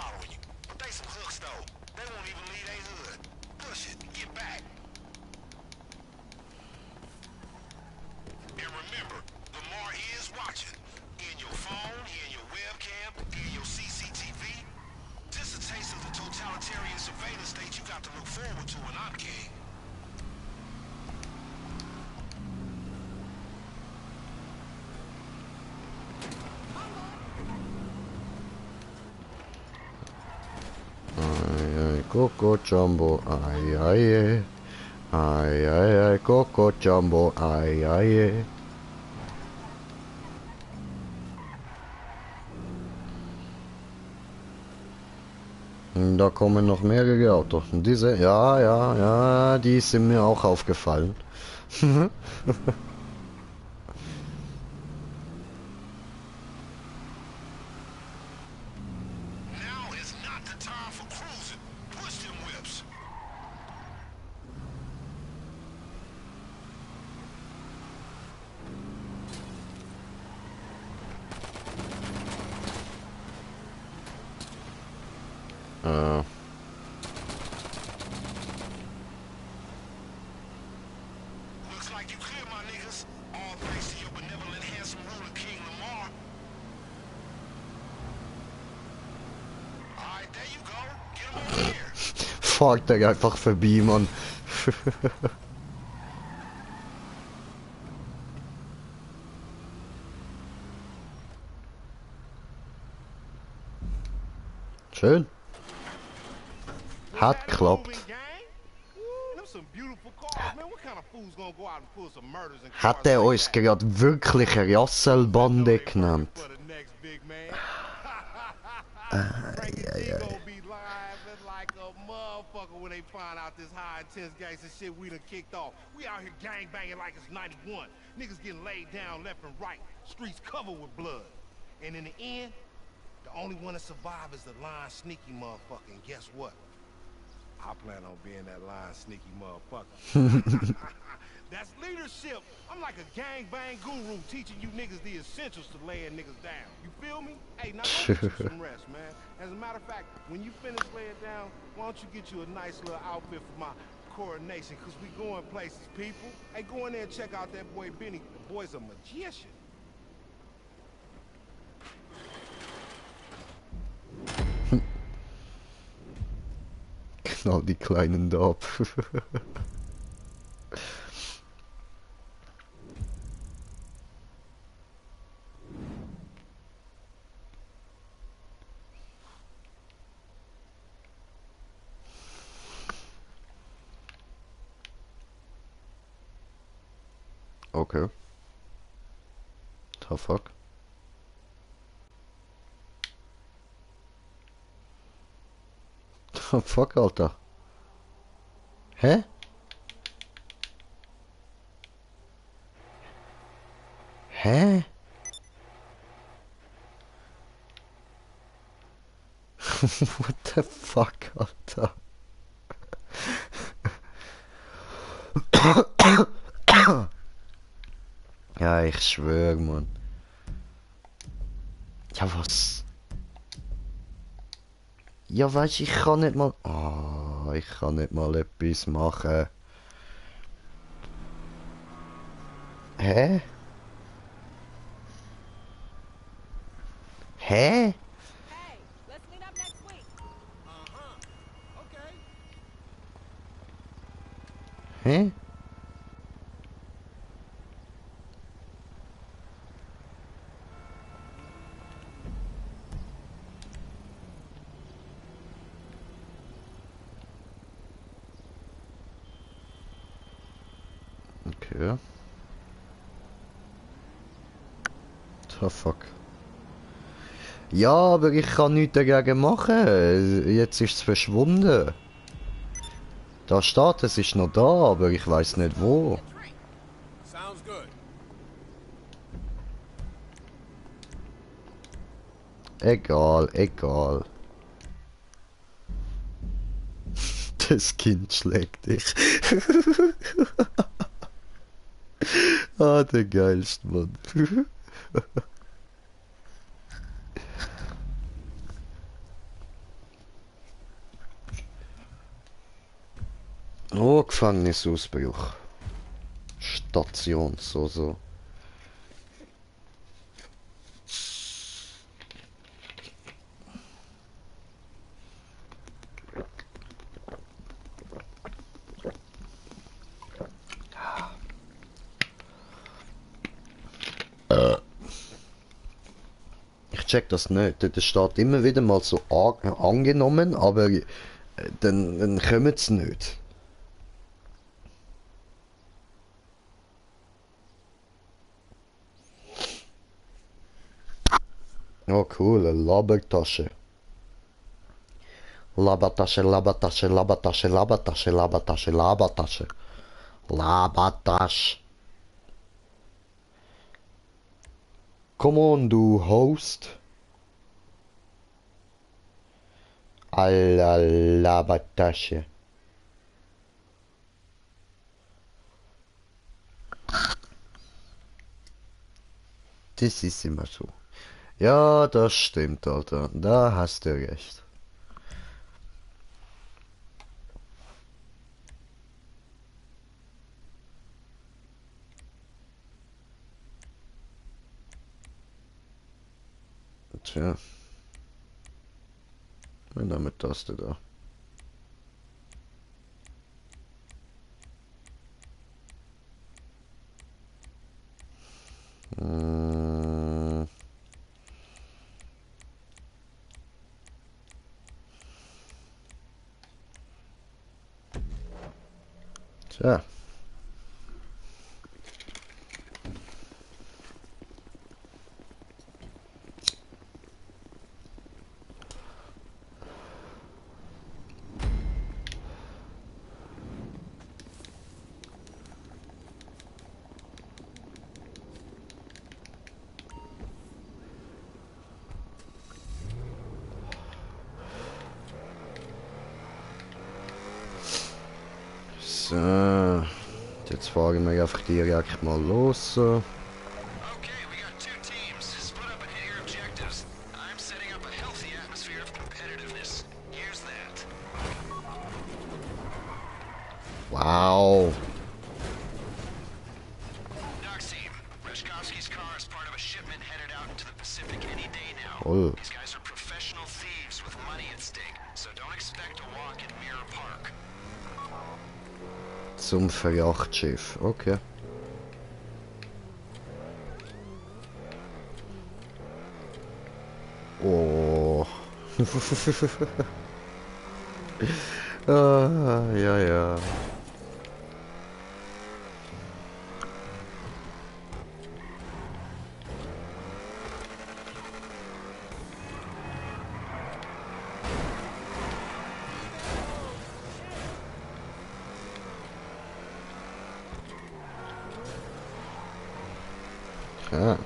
Coco Jumbo, ai, Coco Jumbo, ai. Da kommen noch mehrere Autos. Und diese, ja, die sind mir auch aufgefallen. Fahrt er einfach vorbei, Mann. Schön. Hat geklappt. Hat er uns gerade wirklich eine Rasselbande genannt? When they find out this high intense gangster shit we done kicked off. We out here gang banging like it's 91. Niggas getting laid down left and right. Streets covered with blood. And in the end, the only one to survive is the lying sneaky motherfucker. And guess what? I plan on being that lying sneaky motherfucker. That's leadership. I'm like a gang bang guru teaching you niggas the essentials to laying niggas down. You feel me? Hey, now go get you some rest, man. As a matter of fact, when you finish laying down, why don't you get you a nice little outfit for my coronation? Cause we going places, people. Hey, go in there and check out that boy Benny. The boy's a magician. Knall die Kleinen da ab. Okay. The fuck? The fuck, Alter? Hä? Hä? What the fuck, Alter? Ja, ich schwör, Mann. Ja, was? Ja, weißt, ich kann nicht mal... Oh, ich kann nicht mal etwas machen. Hä? Hä? Hä? Okay. The fuck. Ja, aber ich kann nichts dagegen machen. Jetzt ist es verschwunden. Da steht, es ist noch da, aber ich weiß nicht wo. Egal, egal. Das Kind schlägt dich. Ah, der geilste Mann. Oh, Gefängnisausbruch. Station, so. Ich check das nicht. Das steht immer wieder mal so angenommen, aber dann kommen sie nicht. Oh cool, eine Labertasche. Labertasche, Labertasche, Labertasche, Labertasche, Labertasche, Labertasche. Labertasche. Come on, du Host. Alla Labertasche. Das ist immer so. Ja, das stimmt, Alter. Da hast du recht. Tja. Wir nehmen das da. Tja. So, jetzt fahren wir einfach direkt mal los. So. Okay, we got two teams. Split up and hit your objectives. I'm setting up a healthy atmosphere of competitiveness. Here's that. Wow. Doc's team. Reshkovsky's car is part of a shipment headed out into the Pacific any day now. Oh. These guys are professional thieves with money at stake, so don't expect a walk in Mirror Park. Zum Verjachtschiff. Okay. Oh. Ah, ja, ja. Ja.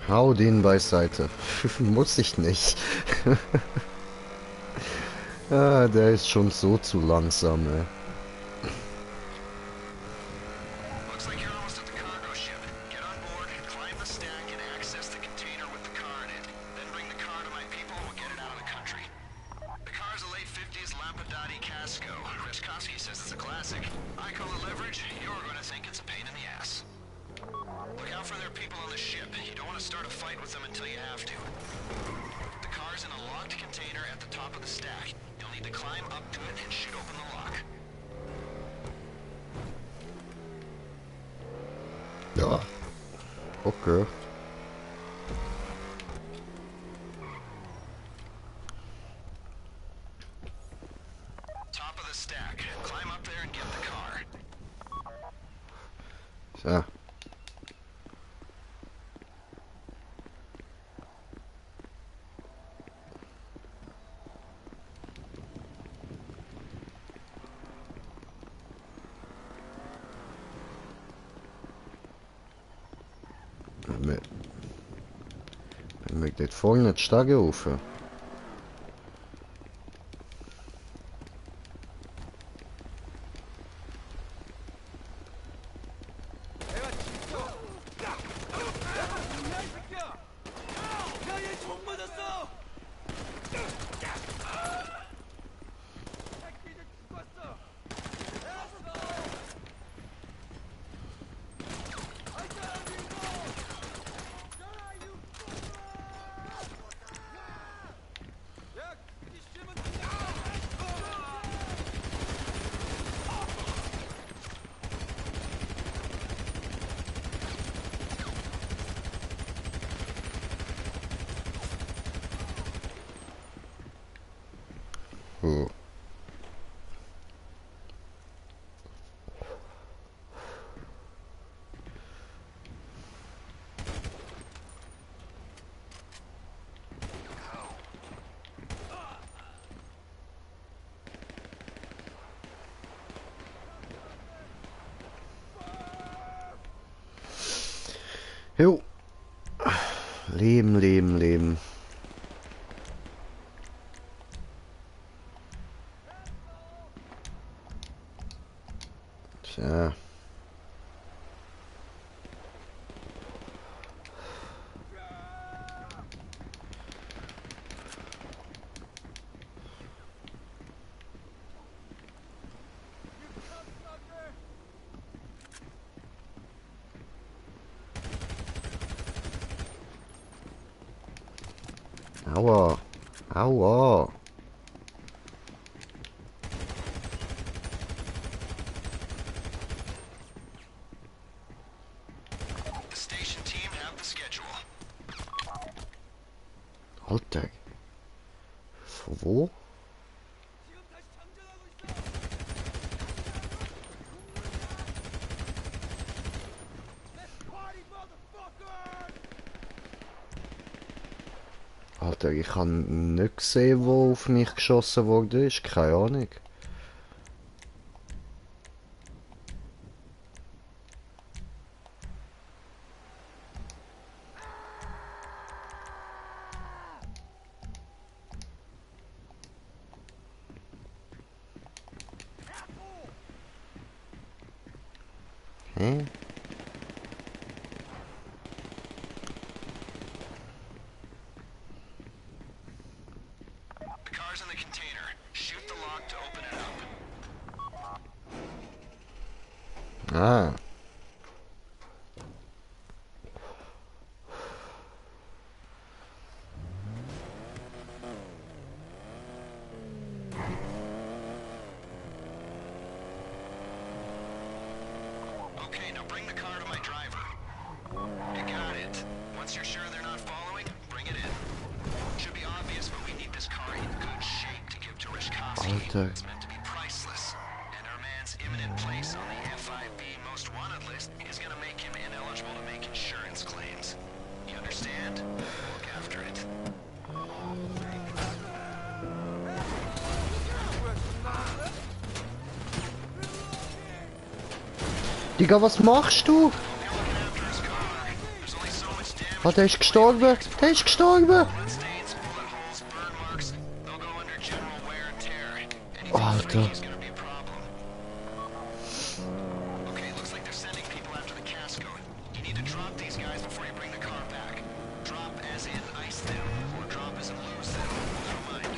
Hau den beiseite. Muss ich nicht. Ah, der ist schon so zu langsam, ey. Looks like you're almost at the cargo ship. Get on board, climb the stack, and access the container with the car in it. Then bring the car to my people and we'll get it out of the country. The car's a late 50s Lampadati Casco. Reshkovsky says it's a classic. I call it leverage. You're gonna think it's a pain in the ass. Look out for their people on the ship. You don't want to start a fight with them until you have to. The car's in a locked container at the top of the stack. You'll need to climb up to it and shoot open the lock. Ja. Okay. Top of the stack. Climb up there and get the car. So. Ben ik dit volgende het staggen hoeven? Cool. Jo. Leben, leben, leben. Tja. Aua. Aua. The station team have the schedule. Alter. Von wo? Alter, ich habe nicht gesehen, wo auf mich geschossen wurde. Ist keine Ahnung. Hä? The car's in the container. Shoot the lock to open it up. Ah. Okay, now bring the car to my driver. You got it. Once you're sure they're not following, bring it in. Should be obvious, but we need this car in good shape to give to Rishkovsky. Alter. It's meant to be priceless. And our man's imminent place on the FIB most wanted list is gonna make him ineligible to make insurance claims. You understand? Look after it. Digga, was machst du? Ah, der ist gestorben. Der ist gestorben. Alter. Okay, looks like they're sending people after the casco. You need to drop these guys before you bring the car back. Drop as in ice them, or drop as in lose them. Never mind.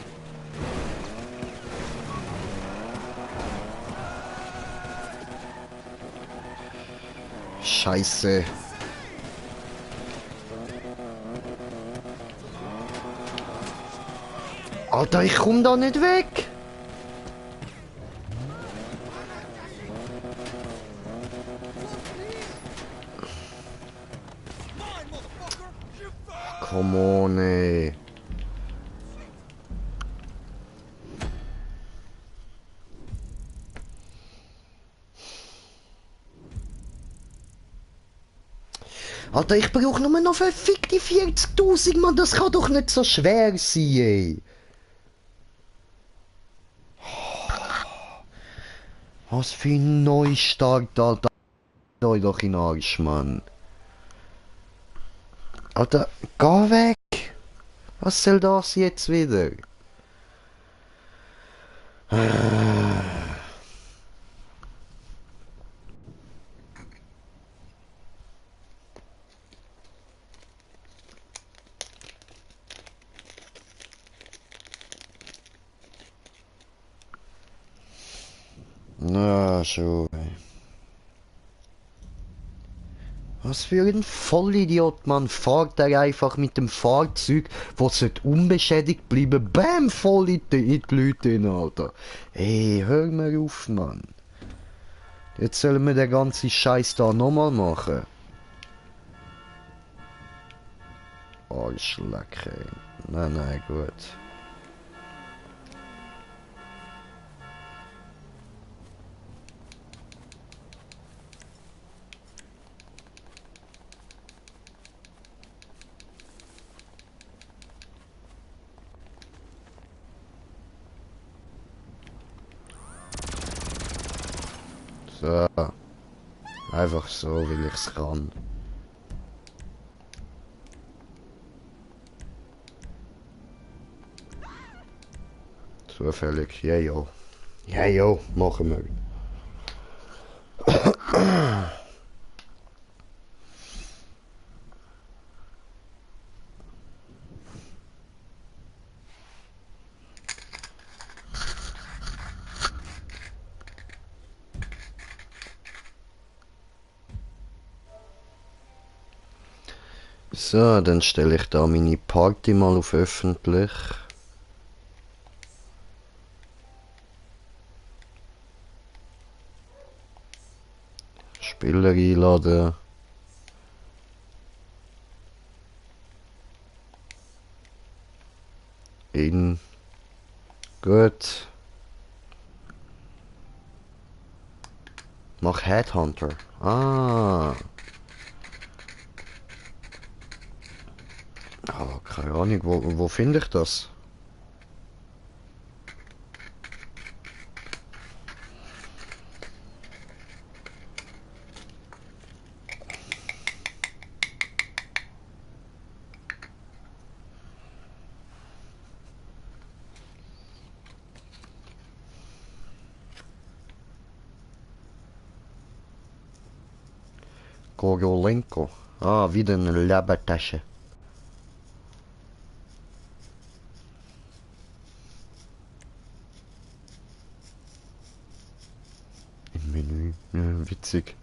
Scheiße. Alter, ich komm da nicht weg. Come on, ey. Alter, ich brauche nur noch verfickte 40.000, Mann. Das kann doch nicht so schwer sein, ey. Was für ein Neustart, Alter. Euch doch in den Arsch, Mann. Alter, geh weg! Was soll das jetzt wieder? Na, schon. Was für ein Vollidiot, man. Fahrt er einfach mit dem Fahrzeug, das unbeschädigt bleiben, bam, voll in die Leute hin, Alter. Ey, hör mir auf, Mann. Jetzt sollen wir den ganzen Scheiß da nochmal machen. Arschleck, ey. Nein, gut. So. Einfach so, weil ich's kann. Zufällig. Ja, ja. Ja, ja, machen wir. So, dann stelle ich da meine Party mal auf öffentlich. Spieler einladen. Gut. Mach Headhunter. Ah. Aber keine Ahnung, wo finde ich das? Gorgolenko. Ah, wieder eine Labertasche. Im Menü. Ja, witzig.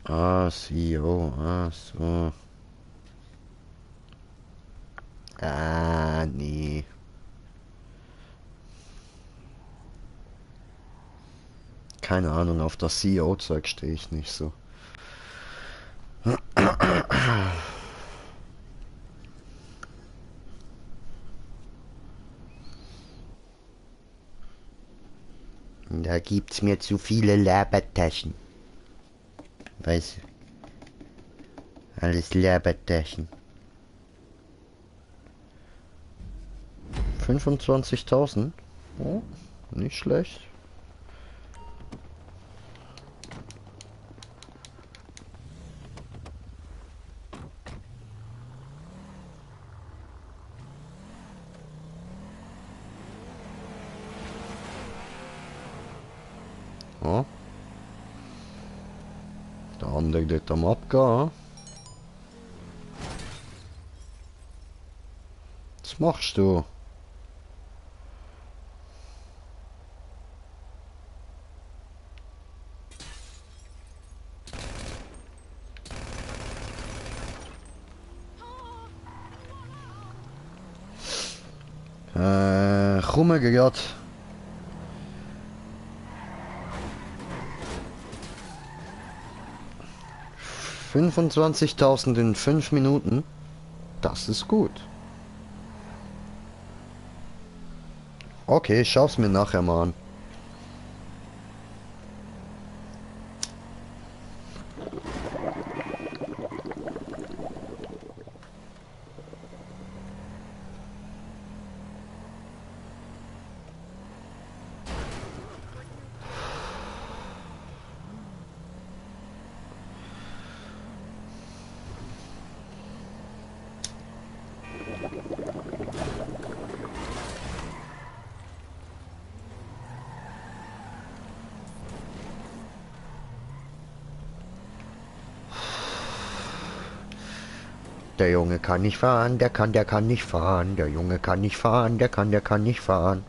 Ah, CEO. Ah, so. Ah, nee. Keine Ahnung, auf das CEO-Zeug stehe ich nicht so. Da gibt's mir zu viele Labertaschen. Weißt du? Alles Labertaschen. 25.000? Oh, nicht schlecht. Oh. Der andere dort am Abgehen. Was machst du? Komme gerade. $25.000 in 5 Minuten. Das ist gut. Okay, schau's mir nachher mal an. Der Junge kann nicht fahren, der kann nicht fahren. Der Junge kann nicht fahren, der kann nicht fahren.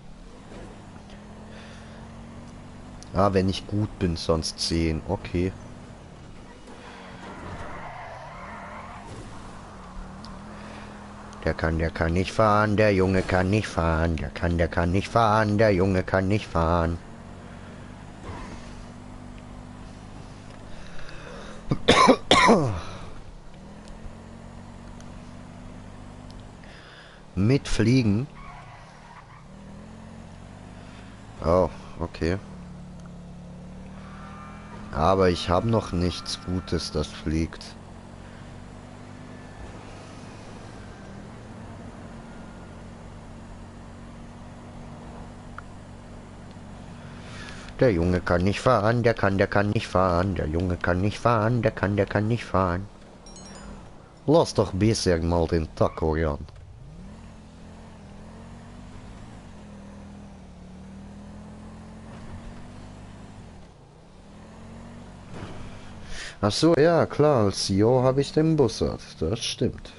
Ah, wenn ich gut bin, sonst 10. Okay. Der kann nicht fahren, der Junge kann nicht fahren. Der kann nicht fahren, der Junge kann nicht fahren. Mit Fliegen? Oh, okay. Aber ich habe noch nichts Gutes, das fliegt. Der Junge kann nicht fahren, der kann nicht fahren. Der Junge kann nicht fahren, der kann nicht fahren. Lass doch besser mal den Taco ran. Ach so, ja klar, als CEO habe ich den Bussard, das stimmt.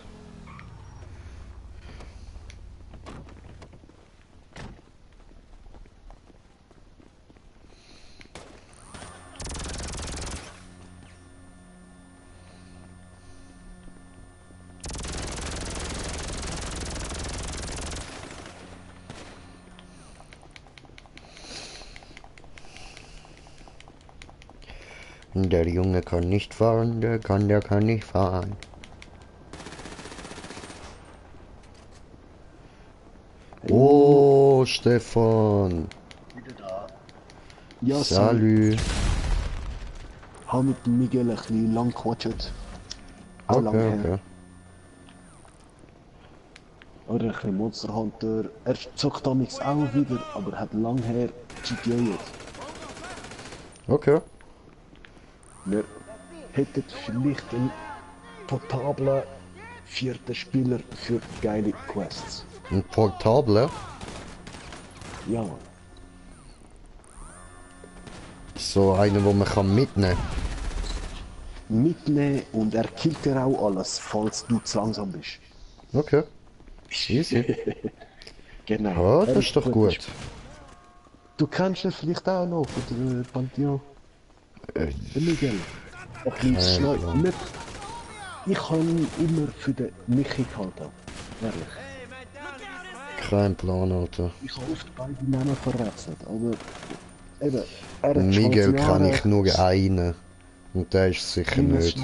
Der Junge kann nicht fahren, der kann nicht fahren. Oh, Stefan. Wieder da. Ja, Salü. Hab mit dem Miguel ein bisschen lang gequatscht. Auch lang her. Okay. Oder ein bisschen Monster Hunter. Er zockt damals auch wieder, aber hat lang her GTA jetzt. Okay. Wir hätten vielleicht einen portablen 4. Spieler für geile Quests. Ein Portable? Ja, Mann. So eine, wo man kann mitnehmen. Mitnehmen und er killt dir auch alles, falls du zu langsam bist. Okay. Easy. Genau. Ja, das ist doch gut. Du kennst ihn vielleicht auch noch von der Pantheon. Der Miguel. Ein bisschen schnell. Nicht. Ich kann ihn immer für den Michi gehalten. Ehrlich. Kein Plan, Alter. Ich habe oft beide Namen verwechselt, aber eben, er hat Miguel schwarze kann Haare. ich nur einen. Und der ist sicher nicht.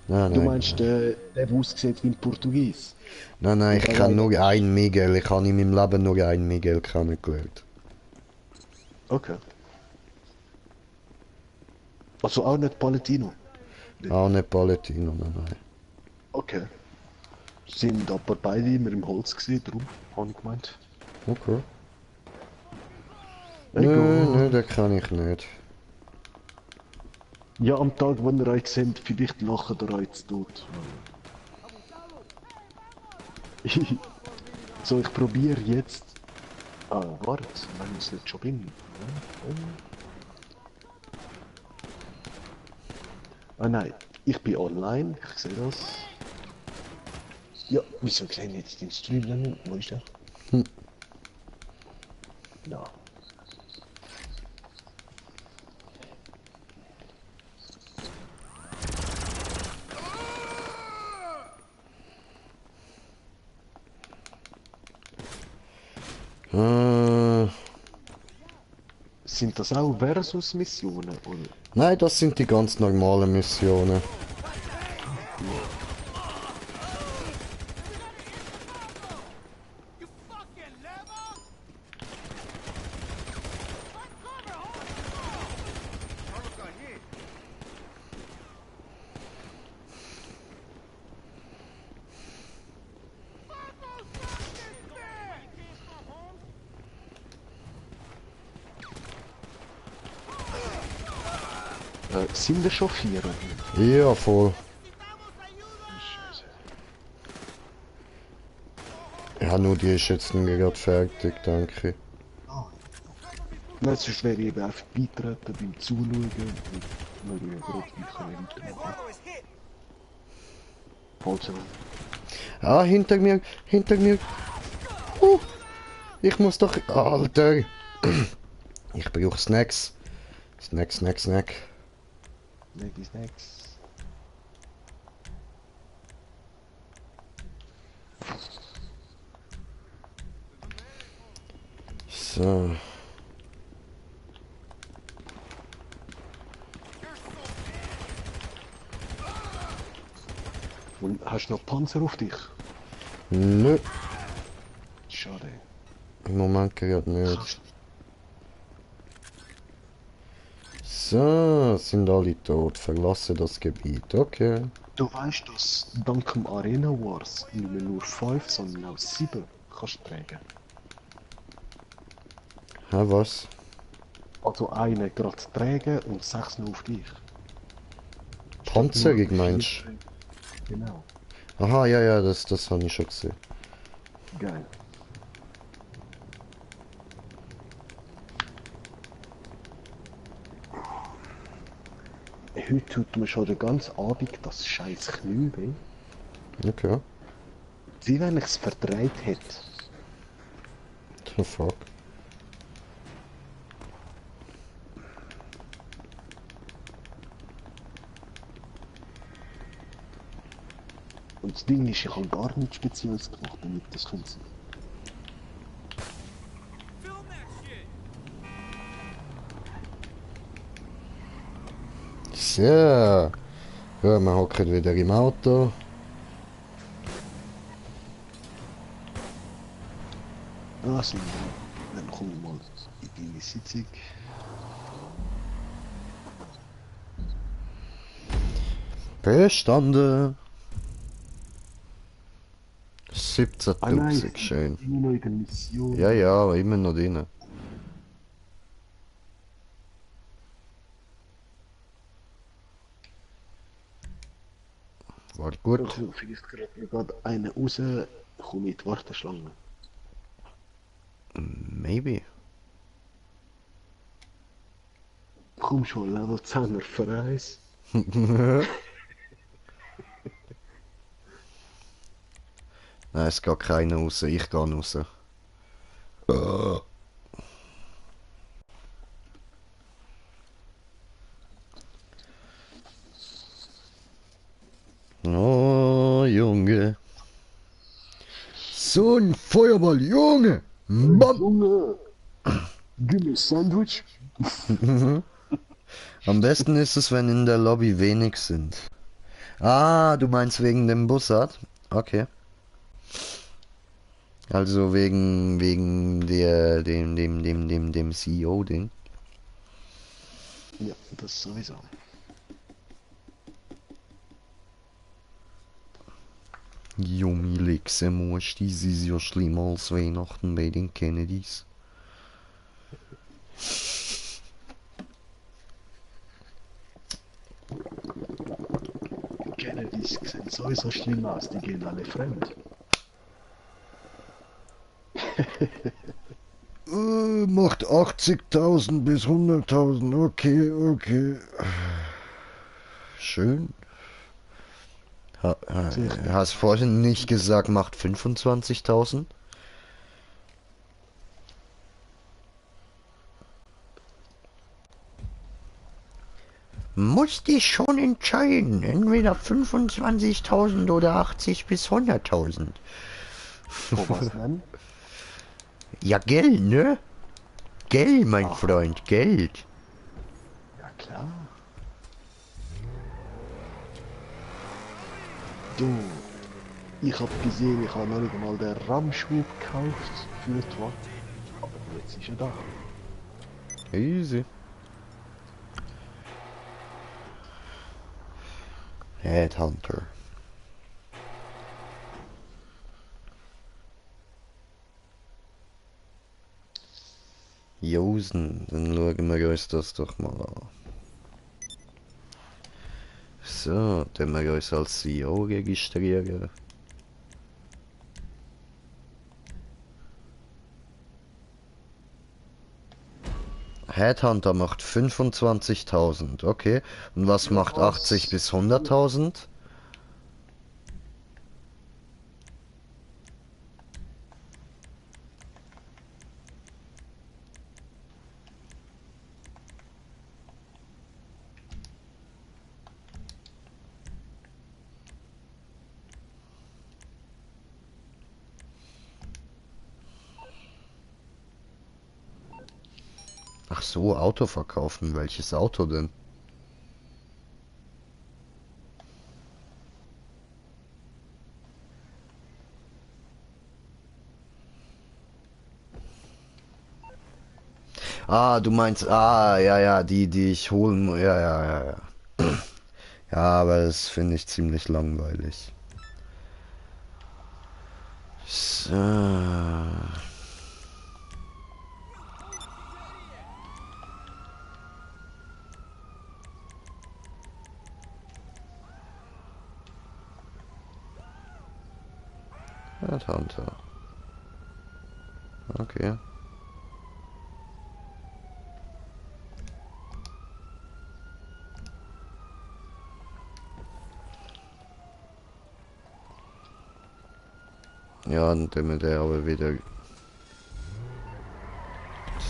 Nein, Du nein. meinst der aussieht wie ein Portugies? Nein, ich kann nur einen Miguel. Ich habe in meinem Leben nur einen Miguel kennengelernt. Okay. Also auch nicht Palatino? Auch nicht Palatino, nein. Okay. Sind aber beide immer im Holz gewesen, darum habe ich gemeint. Okay. Egal. Nein, den kann ich nicht. Ja, am Tag, wenn ihr euch seht, vielleicht lacht ihr euch zu tot. So, ich probiere jetzt... Ah, warte, wenn ich jetzt schon bin. Ah nein, ich bin online, ich sehe das. Ja, wieso sehe ich jetzt den Stream dann? Wo ist der? Ja. Sind das auch Versus-Missionen, oder? Nein, das sind die ganz normalen Missionen. Sind wir schon 4? Ja, voll. Ja, nur die ist jetzt nicht gerade fertig, danke ich. Nein, sonst wäre ich eben einfach beitreten beim Zuschauen und wir gerade weitermachen. Falls Ah, hinter mir. Ich muss doch... Alter. Ich brauche Snacks. Snack. Snacks. So. Und hast du noch Panzer auf dich? Nö. Schade. Im Moment gerade nicht. So, sind alle tot. Verlasse das Gebiet. Okay. Du weißt, dass dank dem Arena Wars nicht mehr nur 5, sondern auch 7 kannst tragen. Hä, was? Also einen gerade tragen und 6 noch auf dich. Panzerung meinst du? Genau. Aha, ja, das habe ich schon gesehen. Geil. Heute tut mir schon den ganzen Abend das scheiß Knie weh. Okay. Wie wenn ich es verdreht hätte. The fuck? Und das Ding ist, ich habe gar nichts Spezielles gemacht, damit das funktioniert. So. Ja, wir hocken wieder im Auto. Also, dann kommen wir mal in die Sitzung. Bestanden. 17.000, nein, schön. immer noch in der Mission. Ja, ja, immer noch drin. War Da gut. kommt vielleicht gerade einer raus, komm mit Warteschlange. Maybe. Komm schon, Level 10er für eins. Nein, es geht keiner raus, ich gehe raus. Oh, Junge. So ein Feuerball, Junge! Bam! Junge! Gib mir Sandwich! Am besten ist es, wenn in der Lobby wenig sind. Ah, du meinst wegen dem Bussard? Okay. Also wegen dem CEO-Ding. Ja, das sowieso. Junge Lexemos, dies ist ja schlimmer als Weihnachten bei den Kennedys. Kennedys sehen sowieso schlimm aus, die gehen alle fremd. Macht 80.000 bis 100.000, okay, okay. Schön. Hast vorhin nicht gesagt, macht 25.000? Musst dich schon entscheiden, entweder 25.000 oder 80 bis 100.000. Oh, was denn? Ja, Geld, ne? Geld, mein Freund, Geld. Ja, klar. Du, ich hab gesehen, ich habe noch nicht mal den RAM-Schub gekauft für die Watt. Aber jetzt ist er da. Easy. Headhunter. Josen, dann schauen wir uns das doch mal an. So, dann wir uns als CEO registrieren. Headhunter macht 25.000, okay. Und was macht 80 bis 100.000? Ach so, Auto verkaufen. Welches Auto denn? Ah, du meinst, ja, die ich holen muss. Ja. Ja, aber das finde ich ziemlich langweilig. So. Headhunter. Okay. Ja, und dann der aber wieder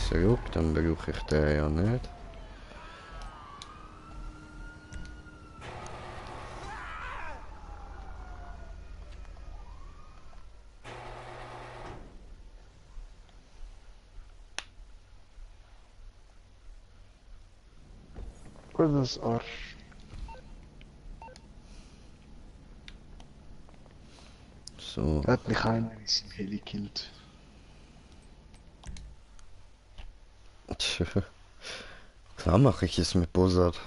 zurück, dann brauche ich den ja nicht. Das ist Arsch. So. Hat mich einer in seinem Heli gekillt. Tja. Klar mache ich es mit Buzzard.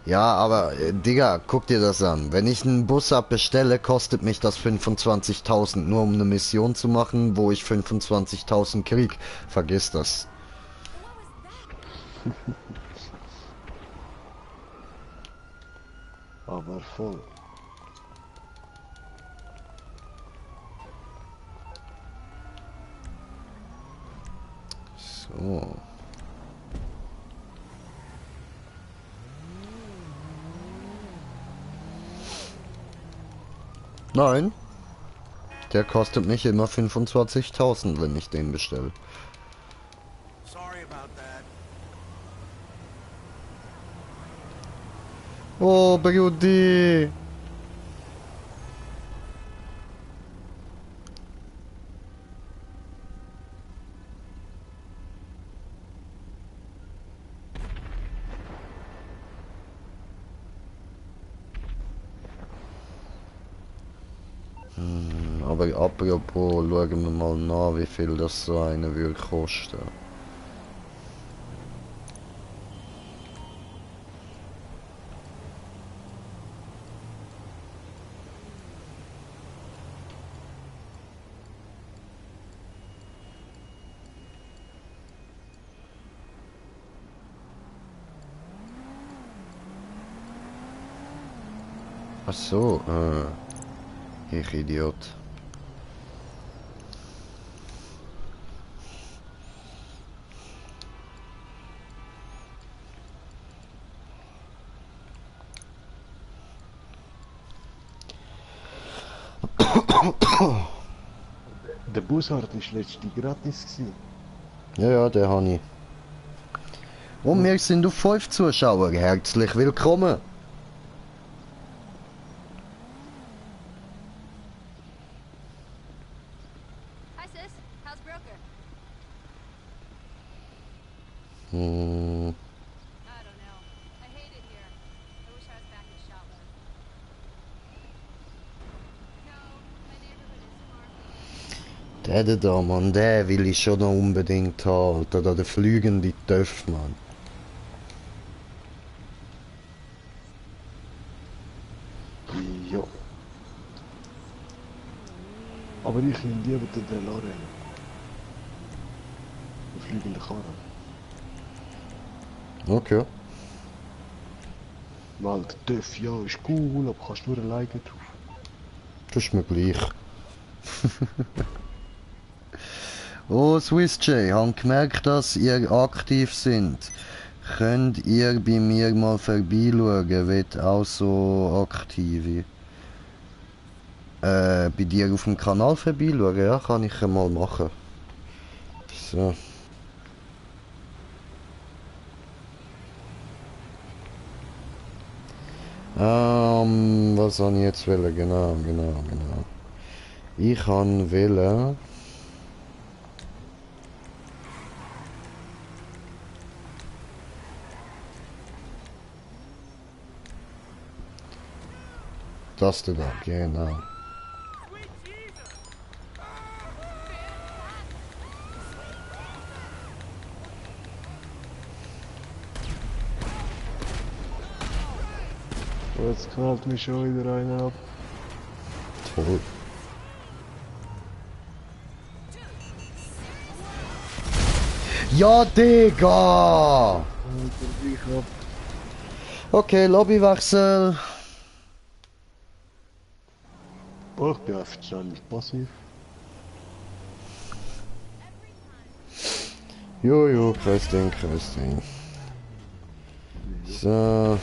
Ja, aber Digga, guck dir das an. Wenn ich einen Bus abbestelle, kostet mich das 25.000 nur um eine Mission zu machen, wo ich 25.000 krieg. Vergiss das. Aber voll. So. Nein. Der kostet mich immer 25.000, wenn ich den bestelle. Sorry about that. Oh, Brudi. Aber apropos, schauen wir mal nach, wie viel das so eine würde kosten. Ach so, ich Idiot. Der Bussard war letztens gratis gewesen. Ja, der habe ich. Und wir sind auf 5 Zuschauer. Herzlich willkommen. Hi sis, how's broker? Hm. I don't know. I hate it here. I wish I was back in Shotland. No, my neighborhood is far. Der da, Mann, der will ich schon noch unbedingt haben. Alter, da der fliegende Töff, Mann. Ja. Aber ich nehme lieber den DeLorean. Den fliegenden Karren. Okay. Weil der TÜV, ja, ist cool, aber kannst nur alleine drauf. Das ist mir gleich. Oh, Swiss J, haben gemerkt, dass ihr aktiv sind. Könnt ihr bei mir mal vorbeischauen? Wird auch so aktiv. Bei dir auf dem Kanal vorbeischauen? Ja, kann ich mal machen. So. Was soll ich jetzt wählen? Genau. Ich kann wählen. Das da, genau. Jetzt knallt mich schon wieder einer ab. Toll. Ja, Digga! Okay, Lobbywechsel. Oh, ich bin einfach ständig passiv. Jojo, kein Ding. So.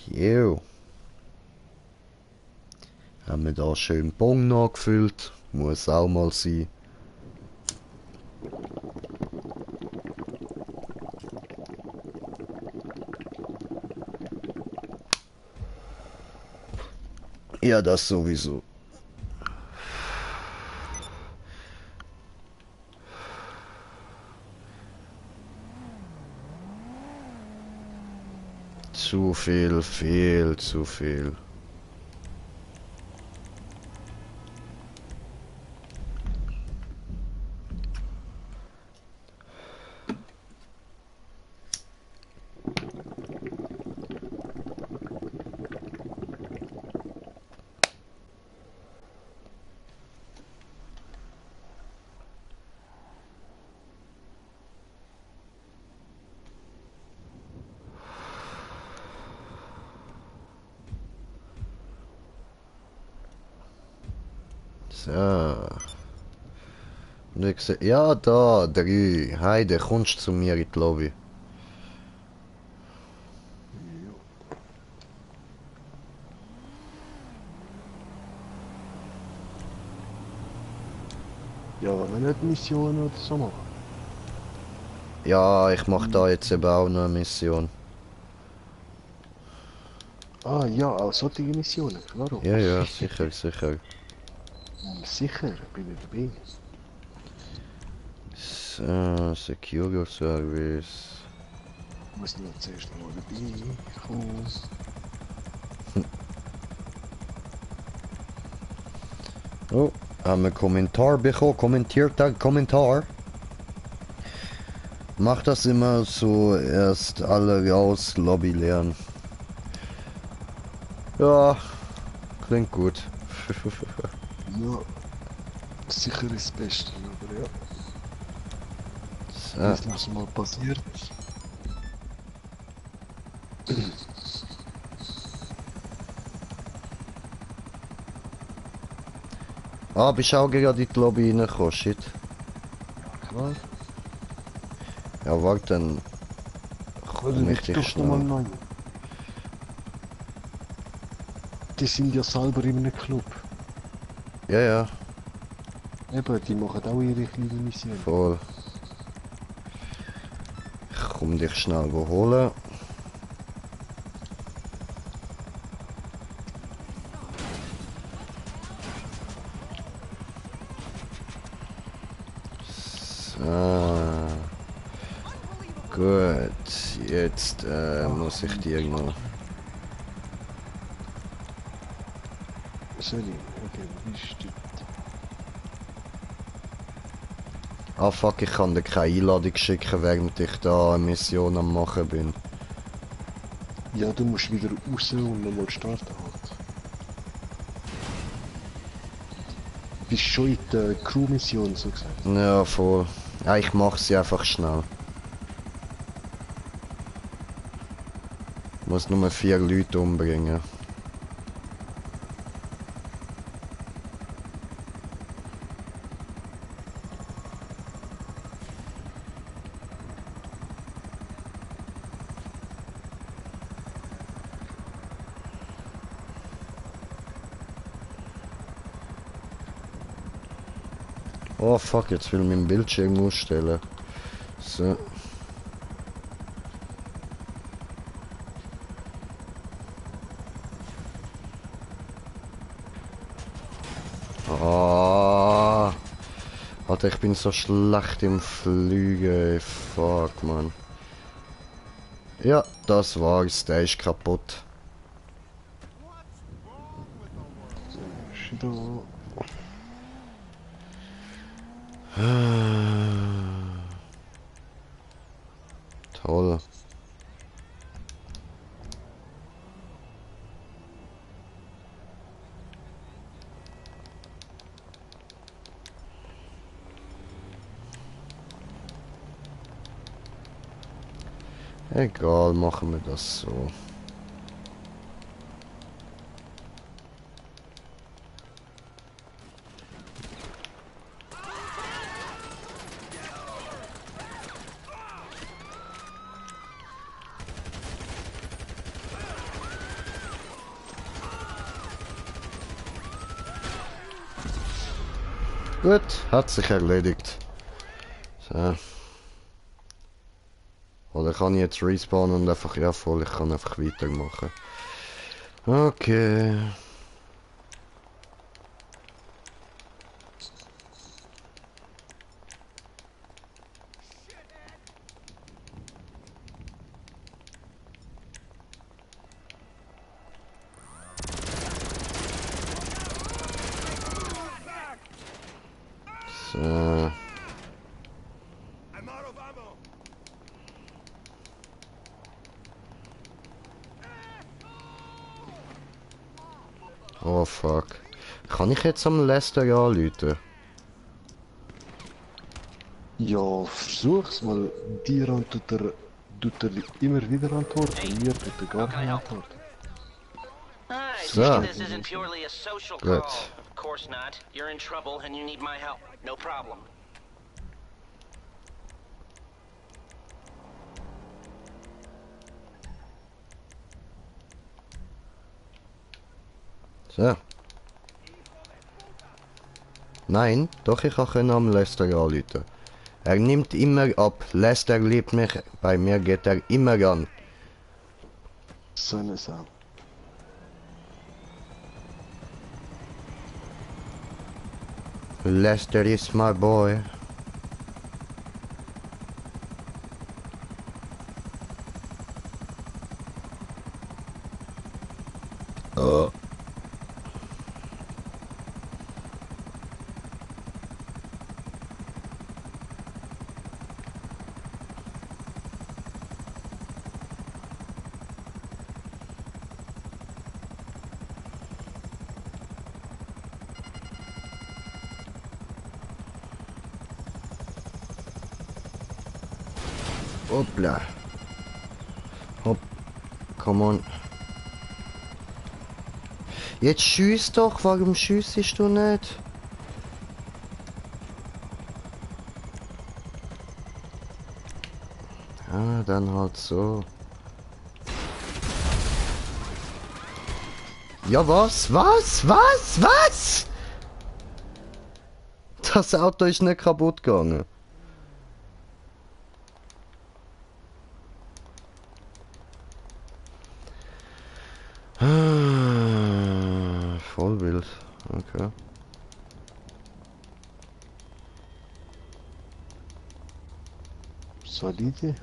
Jo. Haben wir da schön Bon nachgefüllt. Muss auch mal sein. Ja, das sowieso. Zu viel, viel zu viel. So. Ja, da, 3. Heide, kommst zu mir in die Lobby. Ja, wenn nicht Missionen oder so machen. Ja, ich mache da jetzt eben auch noch eine Mission. Ah ja, auch solche Missionen, warum? Ja, ja, sicher, sicher. Sicher, bin ich dabei. So, Secure Service. Ich muss noch zuerst mal dabei kommen. Oh, haben wir einen Kommentar bekommen? Kommentiert der Kommentar? Mach das immer so, erst alle raus, Lobby lernen. Ja, klingt gut. Ja, sicher ist das Beste, aber ja. So. Ist das mal passiert? Ah, bist auch gerade in die Lobby reingekommen, shit. Klar. Ja, warte, dann komm ich dich schnell. Neu. Die sind ja selber in einem Club. Ja, ja. Eben, die machen auch ihre kleine Mission. Voll. Ich komm dich schnell holen. So. Gut, jetzt muss ich dir noch... Sorry, okay, wie stimmt. Ah fuck, ich kann dir keine Einladung schicken, während ich da eine Mission am machen bin. Ja, du musst wieder raus und nochmal starten halt. Du bist schon in der Crew-Mission, so gesagt. Ja, voll. Ja, ich mach sie einfach schnell. Ich muss nur 4 Leute umbringen. Oh fuck, jetzt will ich meinen Bildschirm ausstellen. So. Ah. Alter, ich bin so schlecht im Fliegen, ey. Fuck, man. Ja, das war's. Der ist kaputt. Toll. Egal, machen wir das so. Gut, hat sich erledigt. So. Oder kann ich jetzt respawnen und einfach, ja voll, ich kann einfach weitermachen. Okay. So. Oh fuck. Kann ich jetzt am Lester anrufen? Ja, versuch's mal. Dir tut er immer wieder antworten. Mir tut er gar nicht antworten. I So. take this isn't purely a social call. Gut. Of course not. You're in trouble and you need my help. No problem. So. Nein, doch ich kann am Lester anrufen. Er nimmt immer ab. Lester liebt mich. Bei mir geht er immer an. So eine Sau. Lester is my boy. Oh. Hoppla. Hopp. Come on. Jetzt schieß doch, warum schießt du nicht? Ah, dann halt so. Ja, was? Was? Das Auto ist nicht kaputt gegangen. Voll wild. Okay. Solide, ja?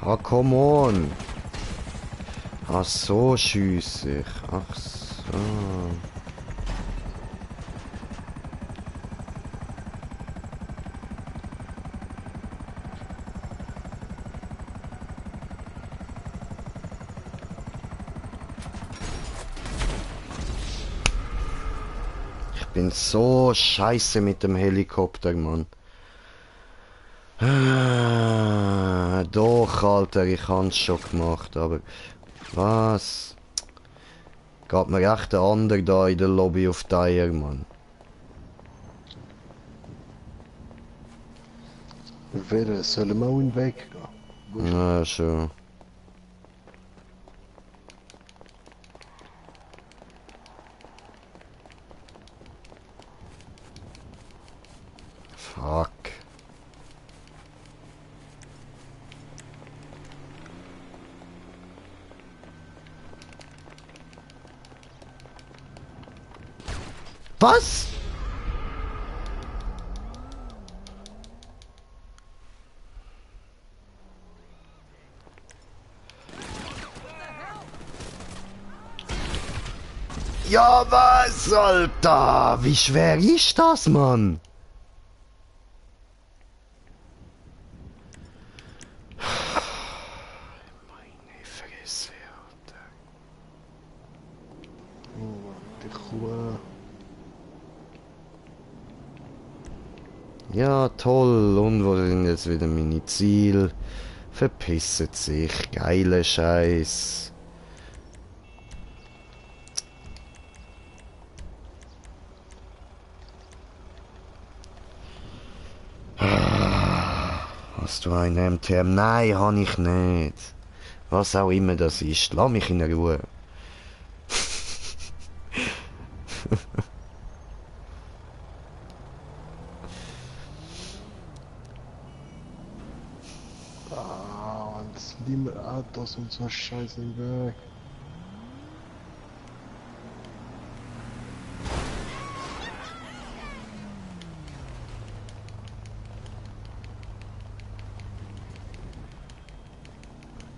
Ah, come on. Ach so, schieß ich. Ach so. Ich bin so scheiße mit dem Helikopter, Mann. Doch, Alter, ich hab's schon gemacht, aber... Was? Geht mir echt der andere da in der Lobby auf die Eier, Mann. Wer soll mal in den Weg gehen? Ja, schon. Fuck. Was? Ja, was, Alter? Wie schwer ist das, Mann? Meine Fresse, Alter. Oh, die Kuh. Ja, toll. Und wo sind jetzt wieder meine Ziele? Verpisset sich, geile Scheiß. Hast du einen MTM? Nein, habe ich nicht. Was auch immer das ist, lass mich in Ruhe. Das lieben Autos und so Scheiße im Weg.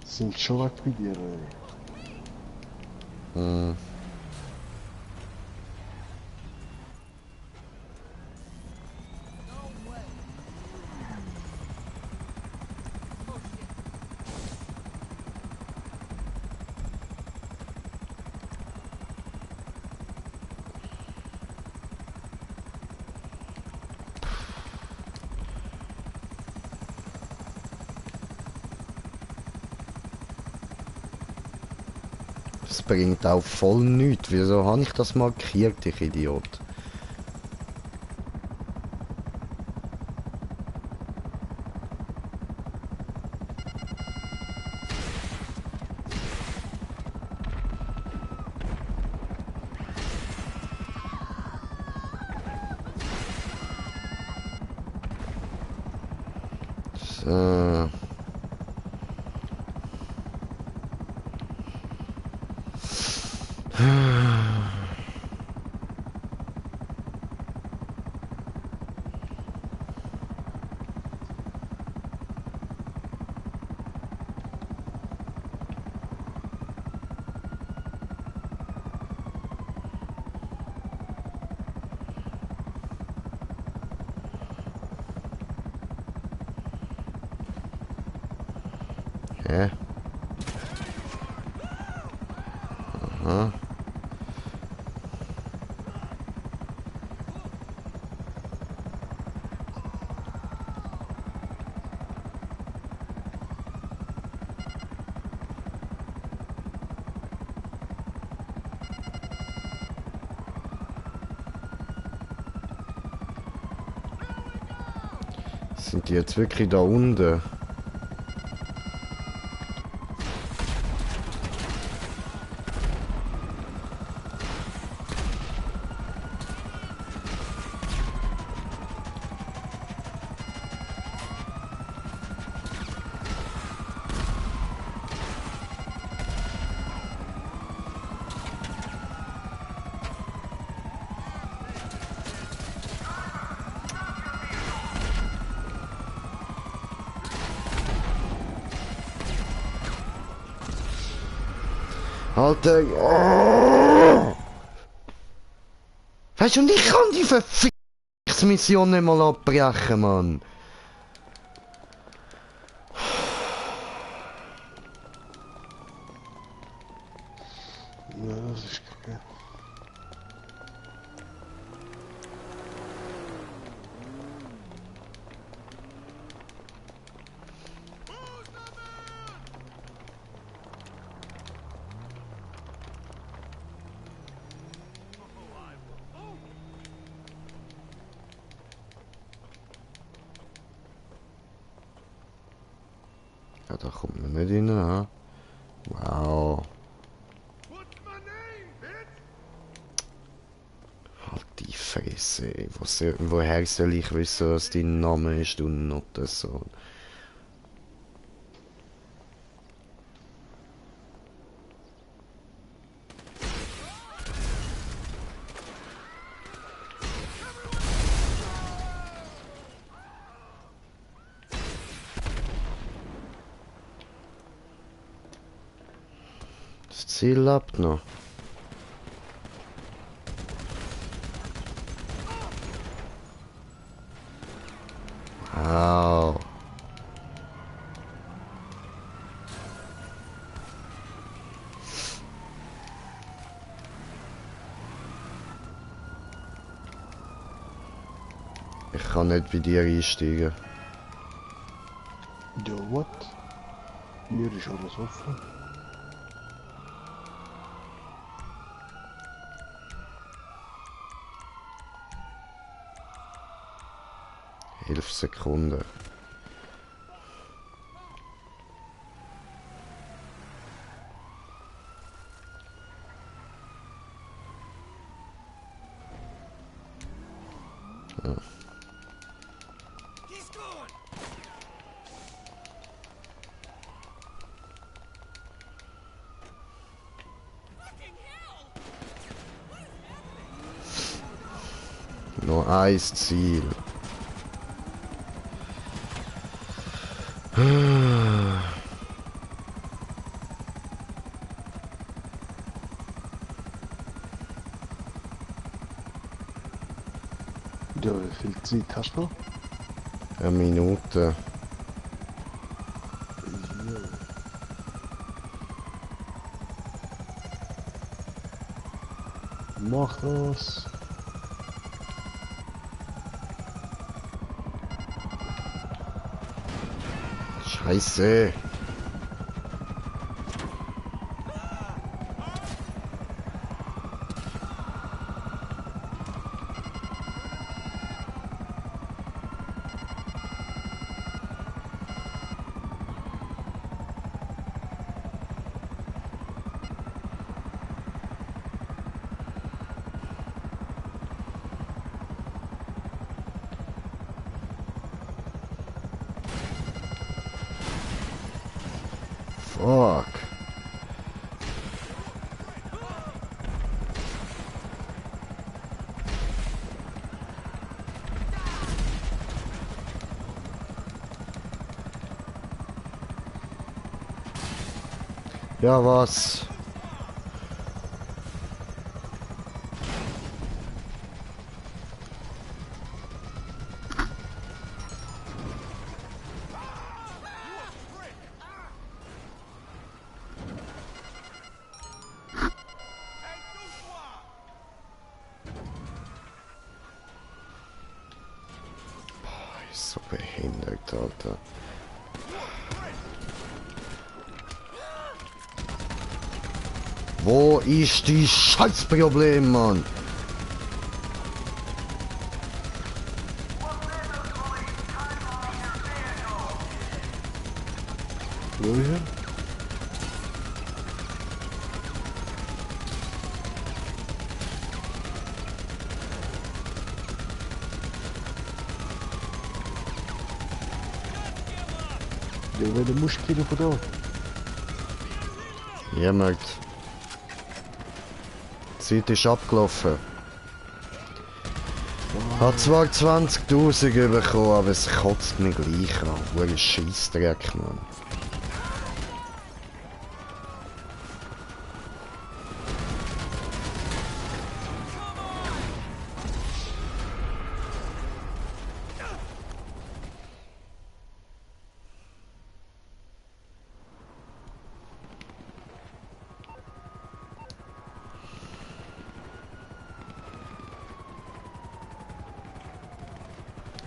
Sind schon weit bei dir, ey. Das bringt auch voll nichts. Wieso habe ich das markiert, ich Idiot? So. Hä? Aha. Sind die jetzt wirklich da unten? Alter. Oh. Weißt du, und ich kann die verfickte Mission nicht mal abbrechen, Mann. Ja, das ist kacke. Ja, da kommt man nicht rein, ha? Wow. Halt die Fresse, ey. Woher soll ich wissen, was dein Name ist, du Nottensohn? Das Ziel lebt noch. Au. Ich kann nicht bei dir einsteigen. Do what? Hier ist alles offen. Elf Sekunden. Ja. Nur ein Ziel. Ja, wie viel Zeit hast du noch? Eine Minute. Mach das. Scheiße. Fuck. Ja, was? So behindert, Alter. Wo ist die Scheißproblem, Mann? Woher? Ja, weil du musst gehen von da. Jemand. Die Zeit ist abgelaufen. Ich habe zwar 20.000 bekommen, aber es kotzt mich gleich an. Ein Scheissdreck, Mann.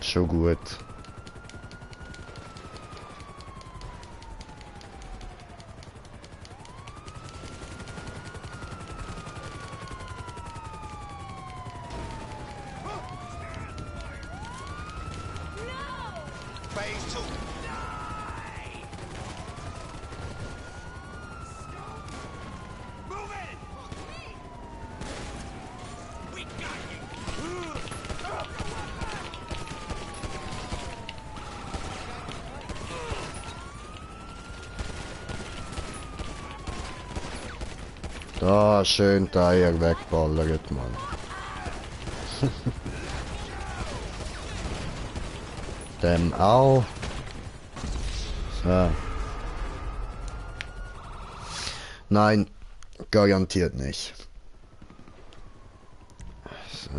Schon gut. Phase 2. Da, schön die Eier wegballert, Mann. Dem auch. So. Nein, garantiert nicht. So,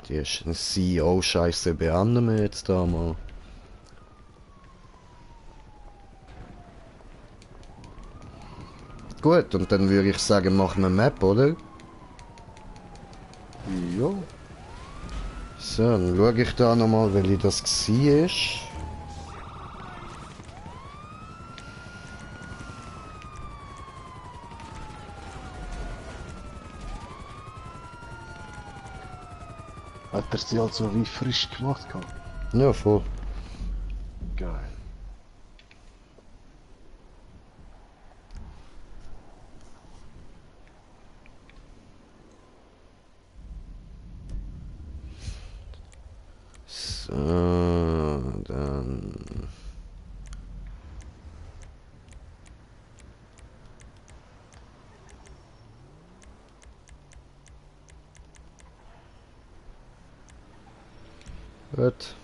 die CEO-Scheiße beenden wir jetzt da mal. Gut, und dann würde ich sagen, machen wir Map, oder? Ja. So, dann schaue ich da nochmal, welche das war. Hat er sie also wie frisch gemacht gehabt? Ja, voll. Geil. So, dann... Gut.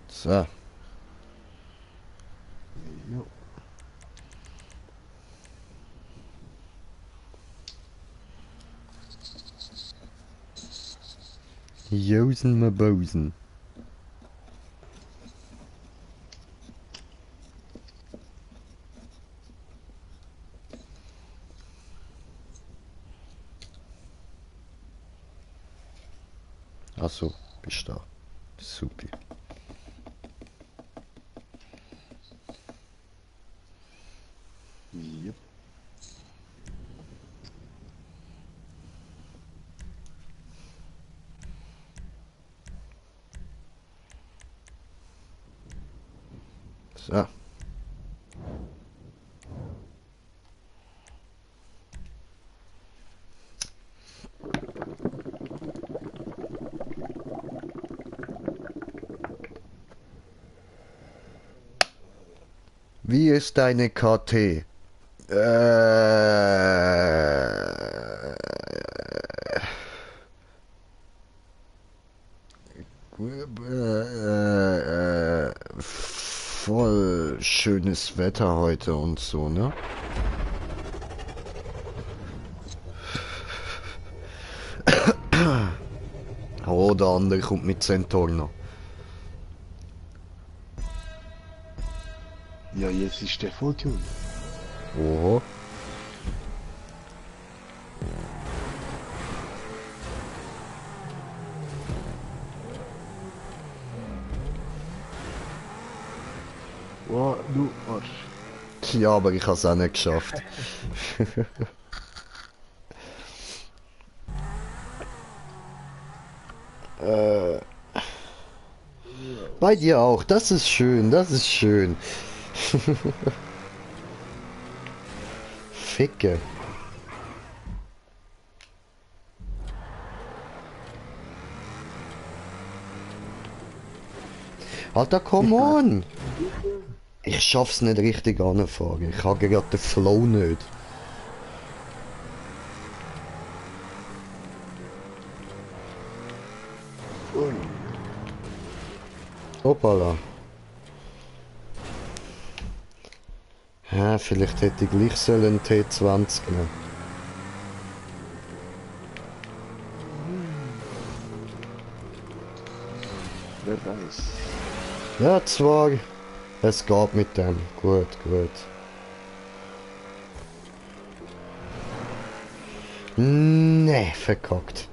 So. Ja. Josen me Bosen. Achso, bist da. Super. Yep. So. Wie ist deine KT? Voll schönes Wetter heute und so, ne? Oh, der andere kommt mit Centaur. Ja, jetzt ist der Volltune. Oho. Oh, du Arsch. Ja, aber ich habe es auch nicht geschafft. Bei dir auch. Das ist schön, das ist schön. Ficke. Alter, come on! Ich schaff's nicht richtig anzufahren. Ich habe gerade den Flow nicht. Hoppala. Ja, vielleicht hätte ich gleich sollen T20 nehmen. Wer weiß. Ja, zwar. Es geht mit dem. Gut, gut. Nee, verkackt.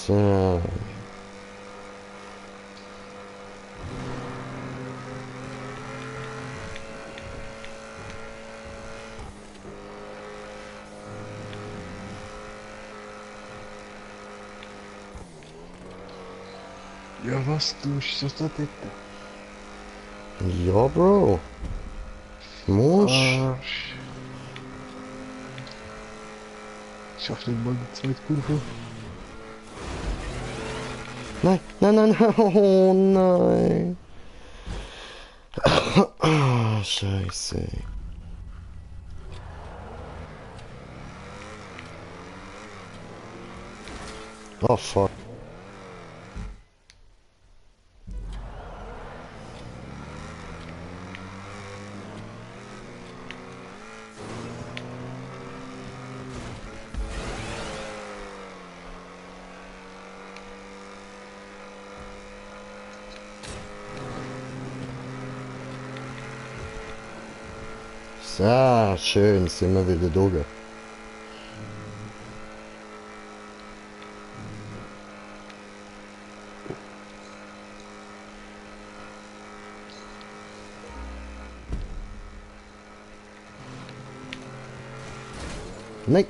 So. Ja, was tust du da dort? Ja, Bro. Muss. Arsch. Schaff nicht mal die zweite Kurve. Nein, nein, nein, nein, oh nein. Ah, Scheiße. Oh, fuck. So, schön, sind wir wieder da. Nein.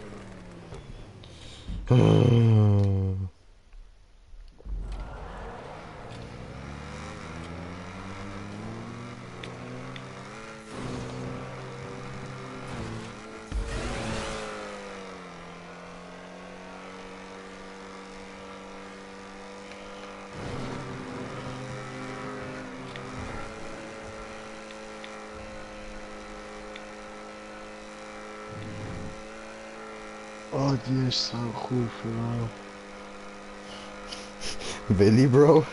Oh, die ist so cool, Bro. Willi, Bro?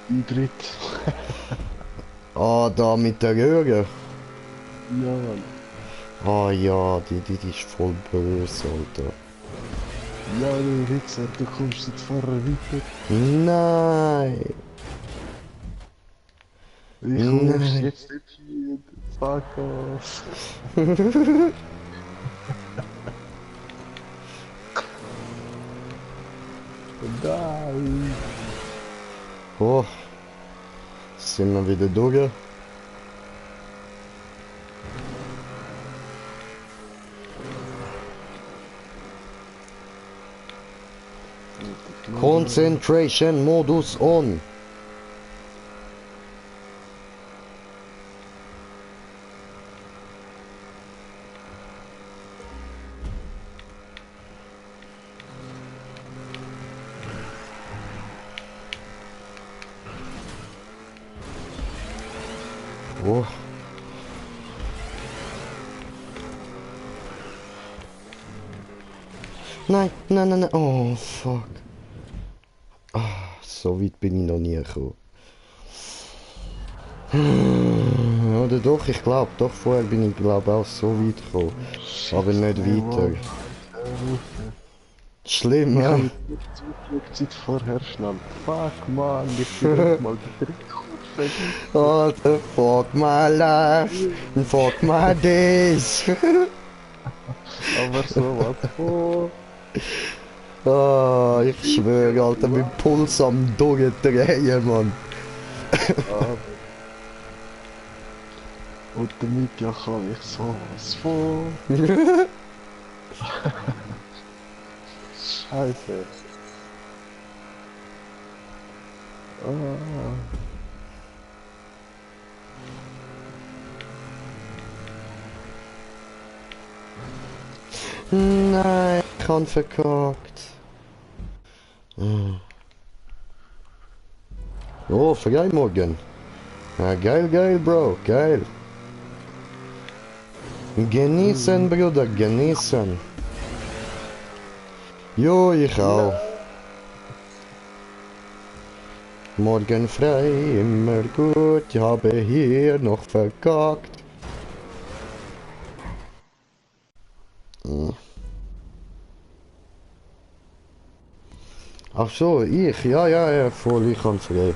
Die dritt. Ah, da mit der Röhre. Ja, Mann. Ah ja, die ist voll böse, Alter. Ja, du Wichser, du kommst jetzt vorher weiter. Nein. Ich kommst jetzt nicht hier. Fuck off. Nein. Oh. Sind wir wieder durch? Concentration Modus on. Oh. Nein, nein, nein, nein. Oh, fuck. Ah, so weit bin ich noch nie gekommen. Oder doch, ich glaube, doch vorher bin ich glaube auch so weit gekommen. Aber nicht weiter. Schlimm, ja? Ich Zeit vorher schnell. Fuck man, ich bin mal die dritte Kurve. Alter, fuck my life, fuck my days. Aber so was vor. Ah, ich schwöre, Alter, mein Puls am Durchdrehen, Mann. Und damit ja kann ich so was vor. Scheiße. Nein, ich kann verkackt. Oh, vergeil morgen. Ja, geil, geil, Bro, geil. Genießen, Bruder, genießen. Jo, ich auch. Morgen frei, immer gut, ich habe hier noch verkackt. Ach so, ich, ja, voll, ich kann frei.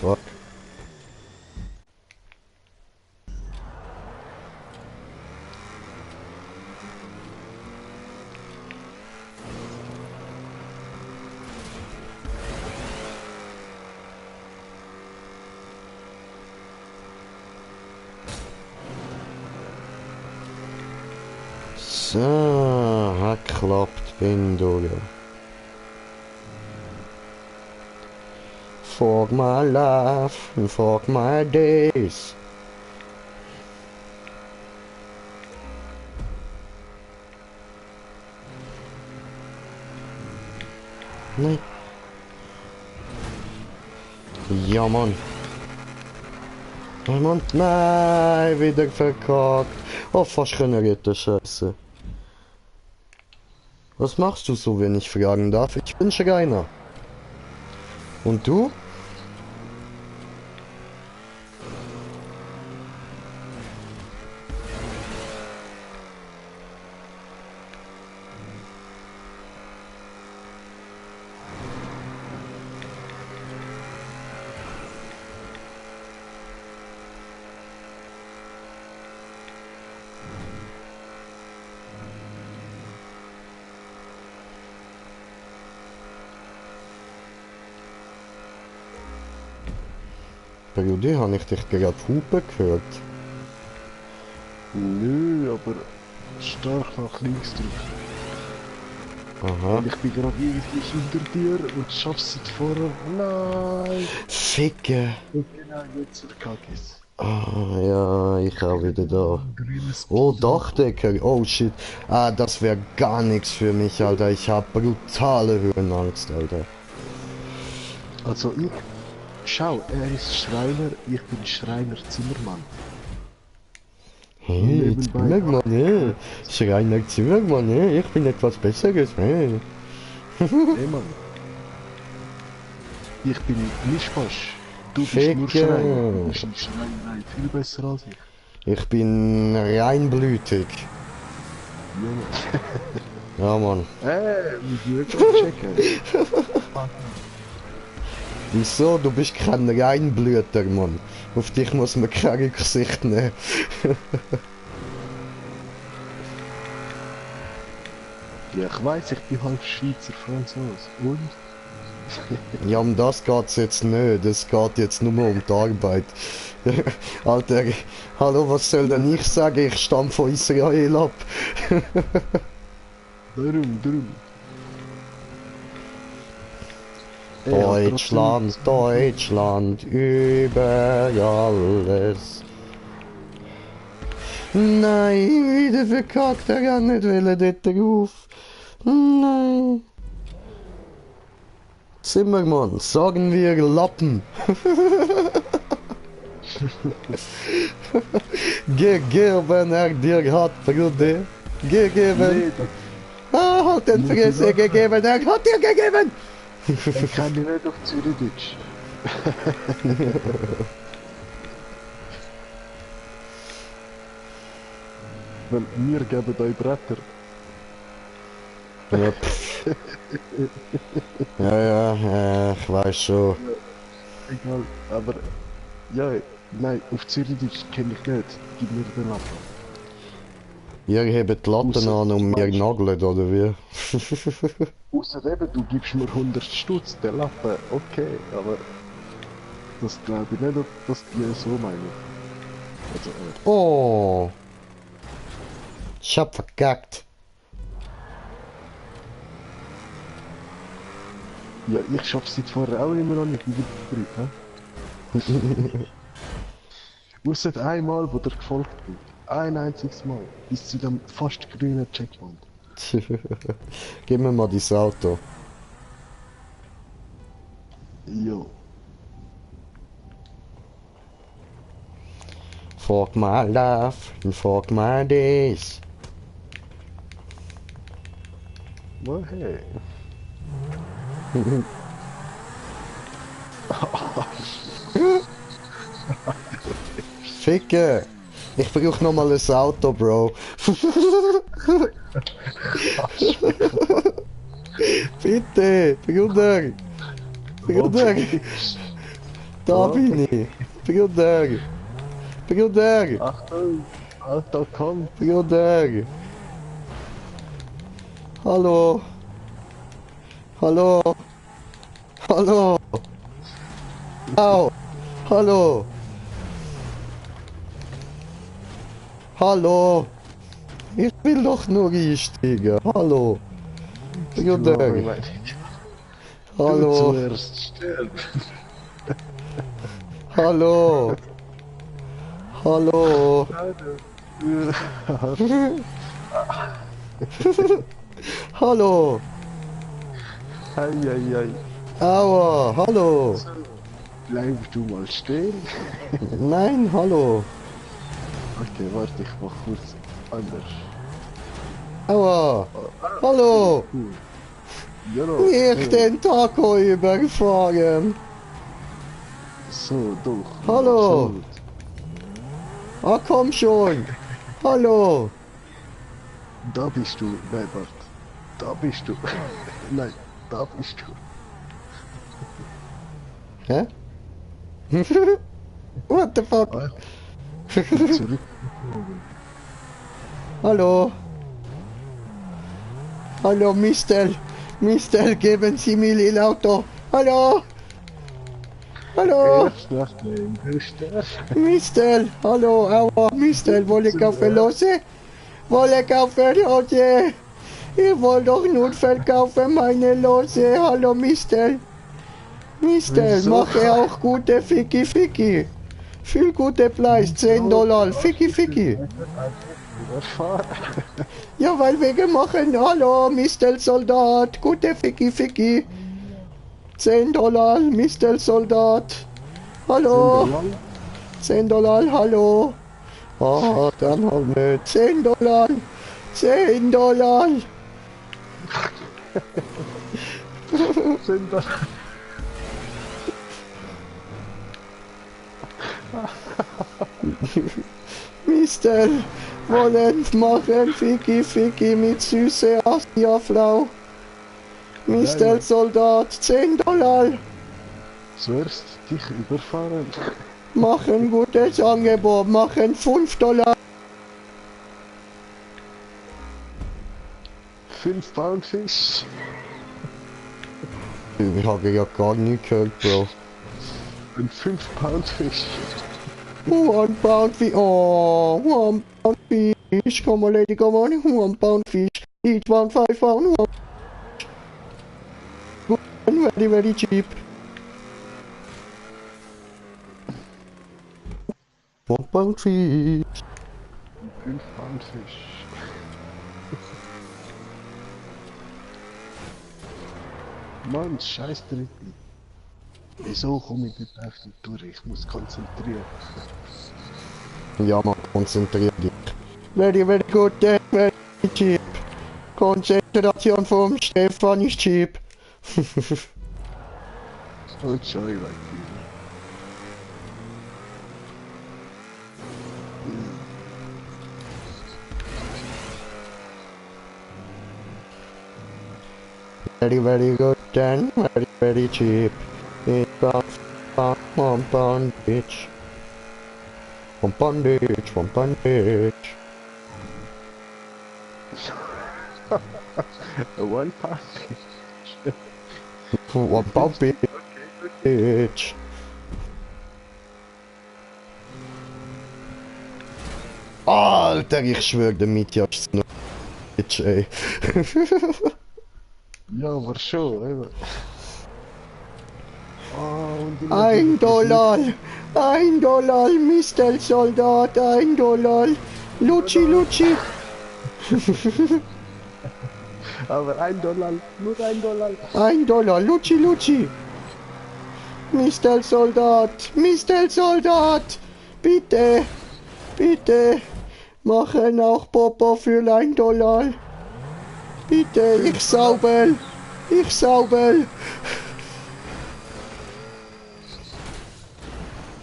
Fuck. So, hat geklappt, bin durch. Fuck my life, fuck my days. Nein. Ja, Mann. Oh, Mann, nein, wieder verkackt. Oh, fast können retten, Scheiße. Was machst du so, wenn ich fragen darf? Ich bin Schreiner. Und du? Brudi, habe ich dich gerade hupen gehört? Nö, aber stark nach links drücken. Aha. Und ich bin gerade irgendwie hinter dir und schaff's seit vorher. Nein! Ficke! Und genau jetzt verkacke ich's. Ah, ja, ich auch wieder da. Oh, Dachdecker. Oh, shit. Ah, das wäre gar nichts für mich, Alter. Ich habe brutale Höhenangst, Alter. Also ich... Schau, er ist Schreiner, ich bin Schreiner Zimmermann. Hey, Zimmermann, hey. Schreiner Zimmermann, hey. Ich bin etwas Besseres, hey. Hey, Mann. Ich bin Mischmasch. Du bist nur Schreiner. Du bist in Schreinerei viel besser als ich. Ich bin reinblütig. Ja, Mann. Wir checken. Wieso? Du bist kein Reinblüter, Mann. Auf dich muss man keine Rücksicht nehmen. Ja, ich weiss, ich bin halb Schweizer Franzose. Und? Ja, um das geht's jetzt nicht. Es geht jetzt nur um die Arbeit. Alter, hallo, was soll denn ich sagen? Ich stamme von Israel ab. Darum. Deutschland, Deutschland, über alles. Nein, wieder verkackt, er kann nicht wollen dort rauf. Nein. Zimmermann, sagen wir Lappen. Gegeben er dir hat, Bruder. Gegeben. Ah, halt den Fresse, gegeben, er hat dir gegeben. Ich kann nicht auf Zürichdeutsch. Weil wir geben euch Bretter. Ja, ich weiß schon. Egal, aber... Ja, nein, auf Zürichdeutsch kenne ich nicht. Gib mir den Lappen. Ihr hebt die Latten an und wir nageln, oder wie? Außerdem, du gibst mir 100 Stutz, der Lappen, okay, aber... Das glaube ich nicht, dass die so meinen. Also, Oh! Ich hab verkackt. Ja, ich schaff's seit vorher auch immer noch nicht mit dem Betrieb, hä? Ausser einmal, wo der gefolgt bin. Ein einziges Mal. Bis zu dem fast grünen Checkpoint. Gib mir mal dieses Auto. Jo. Fuck my life and fuck my days. Well, hey. Ficke! Ich brauch noch mal ein Auto, Bro. Bitte, Bruder! Bruder! Da bin ich! Bruder! Bruder! Achtung! Auto kommt! Bruder! Hallo! Hallo! Hallo! Au! Hallo! Hallo! Ich will doch nur einsteigen. Hallo! Bruder! Hallo! Hallo! Hallo! Hallo! Eieiei! Aua! Hallo! Bleib du mal stehen! Nein, hallo! Okay, warte, ich mach kurz anders. Aua! Hallo! Ich den Taco überfahren! So, doch. Hallo! Ah, komm schon! Hallo! Da bist du, nein, warte. Da bist du. Nein, da bist du. Hä? What the fuck? Zurück. Hallo? Hallo, Mister! Mister, geben Sie mir Ihr Auto! Hallo! Hallo. Mister. Mister, hallo, aua, Mister, wolle kaufen Lose? Wolle kaufen Lose? Ich wollte doch Notfall kaufen, meine Lose. Hallo, Mister. Mister, Wieso? mache auch gute Ficky. Viel gute Preis, $10. Ficky. Ja, weil wir machen, hallo, Mr. Soldat, gute Ficky. $10, Mr. Soldat. Hallo. $10, hallo. Ah, dann haben wir $10. $10. Mister, wollen machen Ficky mit süße Asia-Frau. Mister Soldat, $10. Zuerst dich überfahren. Machen gutes Angebot, machen $5. 5 Pound Fisch. Ich habe ja gar nicht gehört, Bro. Ein 5 Pound Fisch. 1 pound fish. Oh, 1 pound fish. Come on, lady, come on. 1 pound fish. Each one 5 pound. Good and very cheap. 1 pound fish. 5 Pound Fisch. Mann, scheiß Dritten. Wieso komme ich nicht einfach nicht durch? Ich muss konzentrieren. Ja, man, konzentrier dich. Very good, very cheap. Konzentration vom Stefan ist cheap. Don't show you like you. Very good, then very cheap. 1 pound each. 1 pound each, 1 pound each. 1 Pound Fisch. 1 pound each. Alter, ich schwör, der Mitja ist noch Bitch, ey. Ja, aber schon, eben. $1, Mr. Soldat, $1. Luci. Aber $1, nur $1. $1, Luci. Mr. Soldat, bitte, machen auch Popo für $1. Bitte, ich saubel.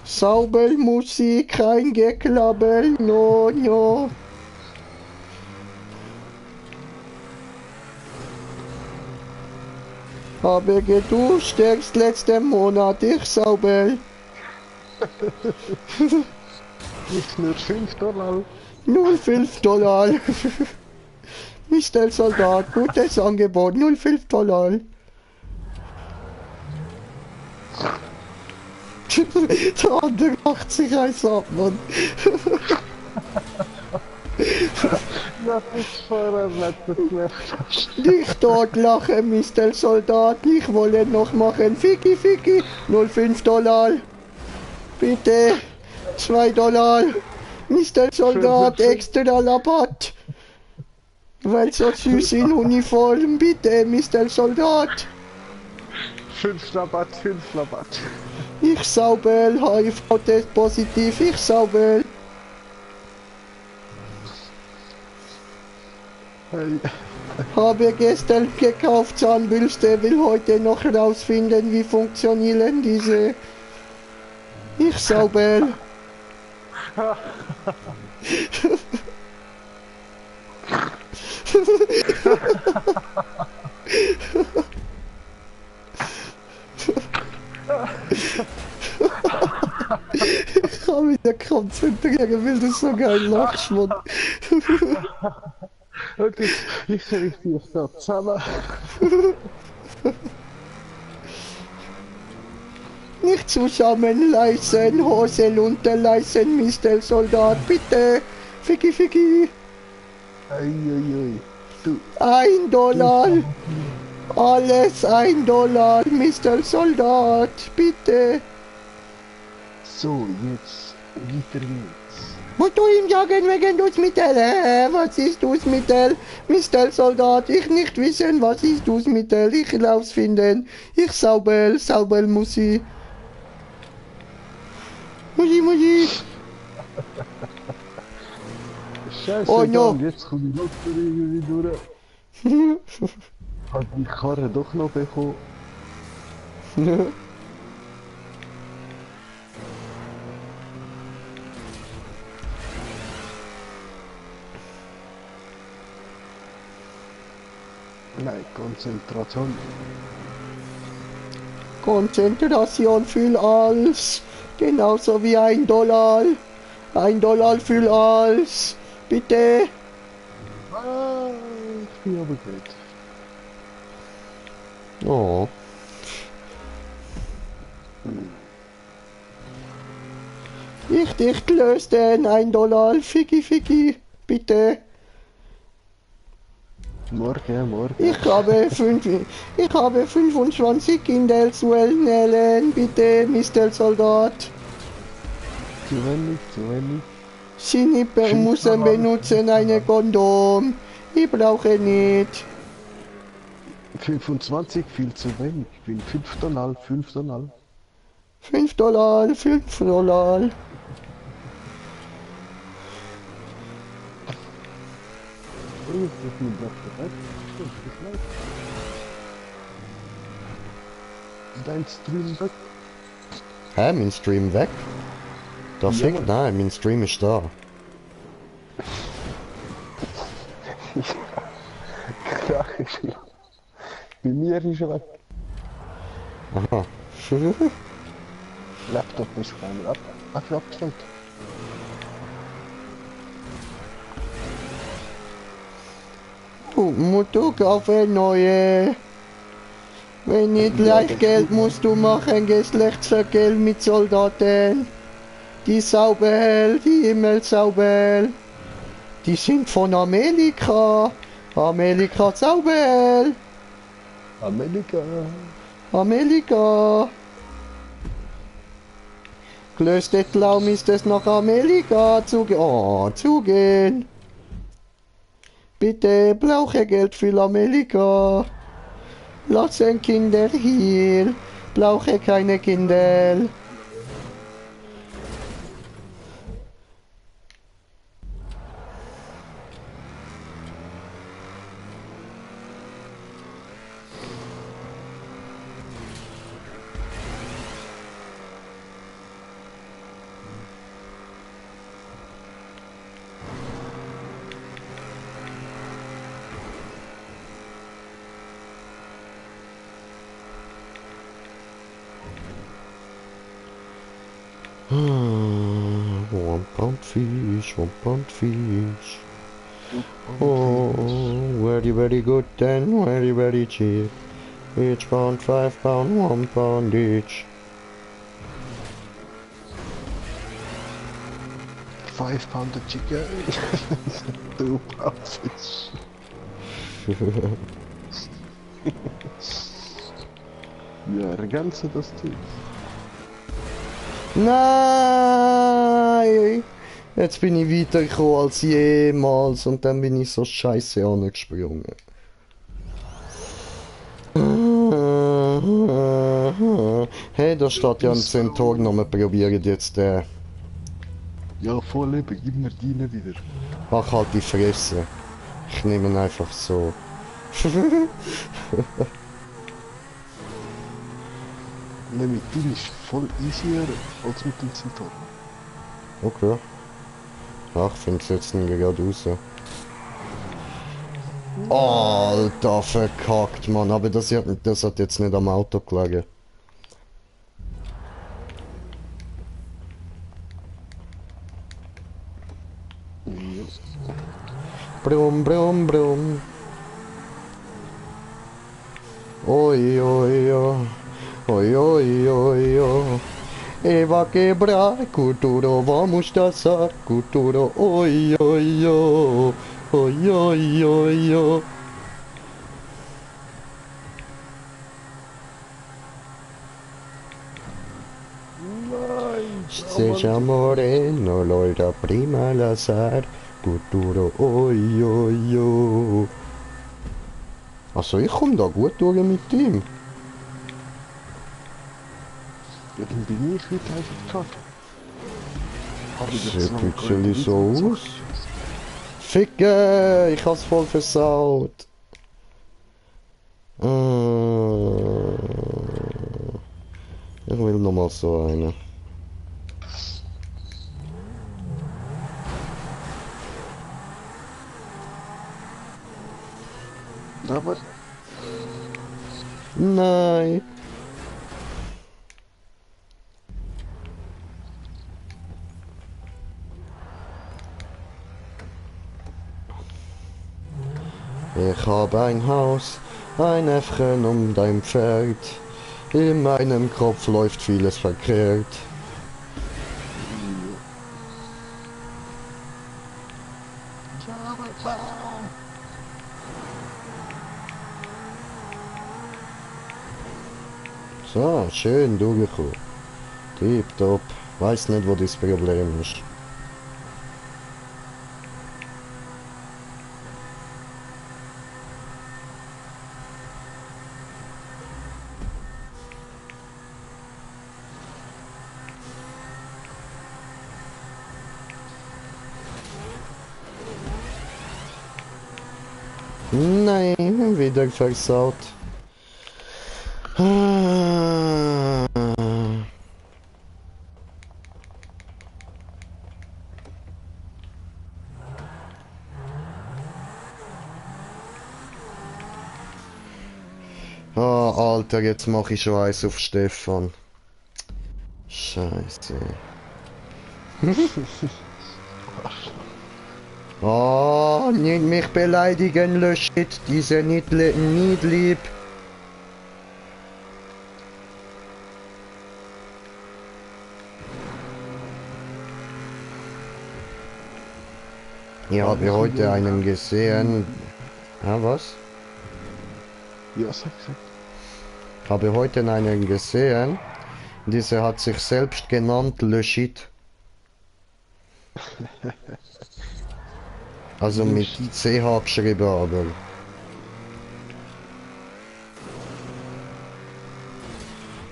Saubelmusik, kein Geklabbel, no. Habe geduscht erst letzten Monat, ich saubel. Nicht nur $5. Nur $5. Mr. Soldat, gutes Angebot, nur $5. Der andere macht sich eins ab, Mann. Das ist vorher nicht gemacht. Nicht dort lachen, Mr. Soldat, ich wolle noch machen. Ficky, nur $5. Bitte, $2. Mr. Soldat, extra Rabatt. Weil so süß in Uniform, bitte, Mr. Soldat. 5 Rabatt. Ich saubel, HIV-Test positiv, ich saubel. Hey. Habe gestern gekauft Zahnbürste, will heute noch rausfinden, wie funktionieren diese. Ich saubel. Ich kann mich nicht konzentrieren, weil du so geil lachst, Mann. Okay, ich richte dir so zusammen. nicht zusammenleißen, Hose runterleißen, Mr. Soldat, bitte. Ficky, ficky. Eieiei. Du. $1. Alles $1, Mr. Soldat, bitte. So, jetzt weiter geht's. Musst du ihm sagen wegen Dutzmittel? Was ist Dutzmittel? Mr. Soldat, ich nicht wissen, was ist Dutzmittel. Ich rausfinden. Ich sauber Musik. Musik. Scheiße, Oh no. Jetzt komme ich noch irgendwie durch. Hat die Karre doch noch bekommen. Nein, Konzentration. Konzentration für alles. Genauso wie $1. $1 für alles. Bitte. Ah, ich bin aber gut. Oh. Ich dich löse den $1. Ficky, ficky. Bitte. Morgen. Ich habe 25 Kinder zu ernähren. Bitte, Mr. Soldat. Zu wenig. Sie müssen benutzen eine Kondom. Ich brauche nicht. 25, viel zu wenig. Ich bin $5. $5. Dein Stream weg? Hä, mein Stream weg? Da fängt, nein, mein Stream ist da. Krach ist weg. Bei mir ist er weg. Aha. Laptop ist abgestellt. Musst du kaufen neue. Wenn nicht Leichtgeld musst du machen, Geschlechtsverkehr mit Soldaten. Die sauber, die immer sauber. Die sind von Amerika. Amerika sauber. Amerika. Größte Traum ist es nach Amerika zu gehen. Oh, zu gehen. Bitte brauche Geld für Amerika. Lassen Kinder hier. Brauche keine Kinder. One pound fish. Oh, very good and very cheap. Each pound, 5 pound, 1 pound each. 5 pound of chicken. 2 pound fish. Ja, ergänze das Zeug. Nein! Jetzt bin ich weitergekommen als jemals und dann bin ich so scheiße angesprungen. Hey, da steht ja ein Zentaur, wir probieren jetzt den. Ja, voll eben, gib mir deine wieder. Mach halt die Fresse. Ich nehme ihn einfach so. Ne, mit dem ist voll easier als mit dem Zentaur. Okay. Ach, ich finde es jetzt nicht gerade raus. Alter, verkackt, Mann. Aber das hat jetzt nicht am Auto gelegen. Brumm, brumm, brumm. Oi, oi, oi. Oi, oi, oi, oi. E va quebrar, Kuturo, vamos dançar, Kuturo, oi, oi, oi. Oi, oi, oi, oi. Seja moreno, loira prima lazar, Kuturo, oi, oi, oi. Also ich komme da gut durch mit ihm. Ja, dann bin ich heute einfach geschafft. Sieht ein bisschen so aus. Ficke, ich hab's voll versaut. Ich will nochmal so eine. Aber... Nein. Ich habe ein Haus, ein Äffchen und ein Pferd. In meinem Kopf läuft vieles verkehrt. So, schön durchgekommen. Tipptopp. Weiß nicht, wo das Problem ist. Nein, wieder versaut. Ah, Alter, jetzt mache ich schon eins auf Stefan. Scheiße. Oh, nicht mich beleidigen, Löschit, diese nicht lieb. Ich habe heute einen gesehen. Ja, was? Ja, sag. Habe heute einen gesehen. Dieser hat sich selbst genannt Löschit. Also mit CH geschrieben, aber.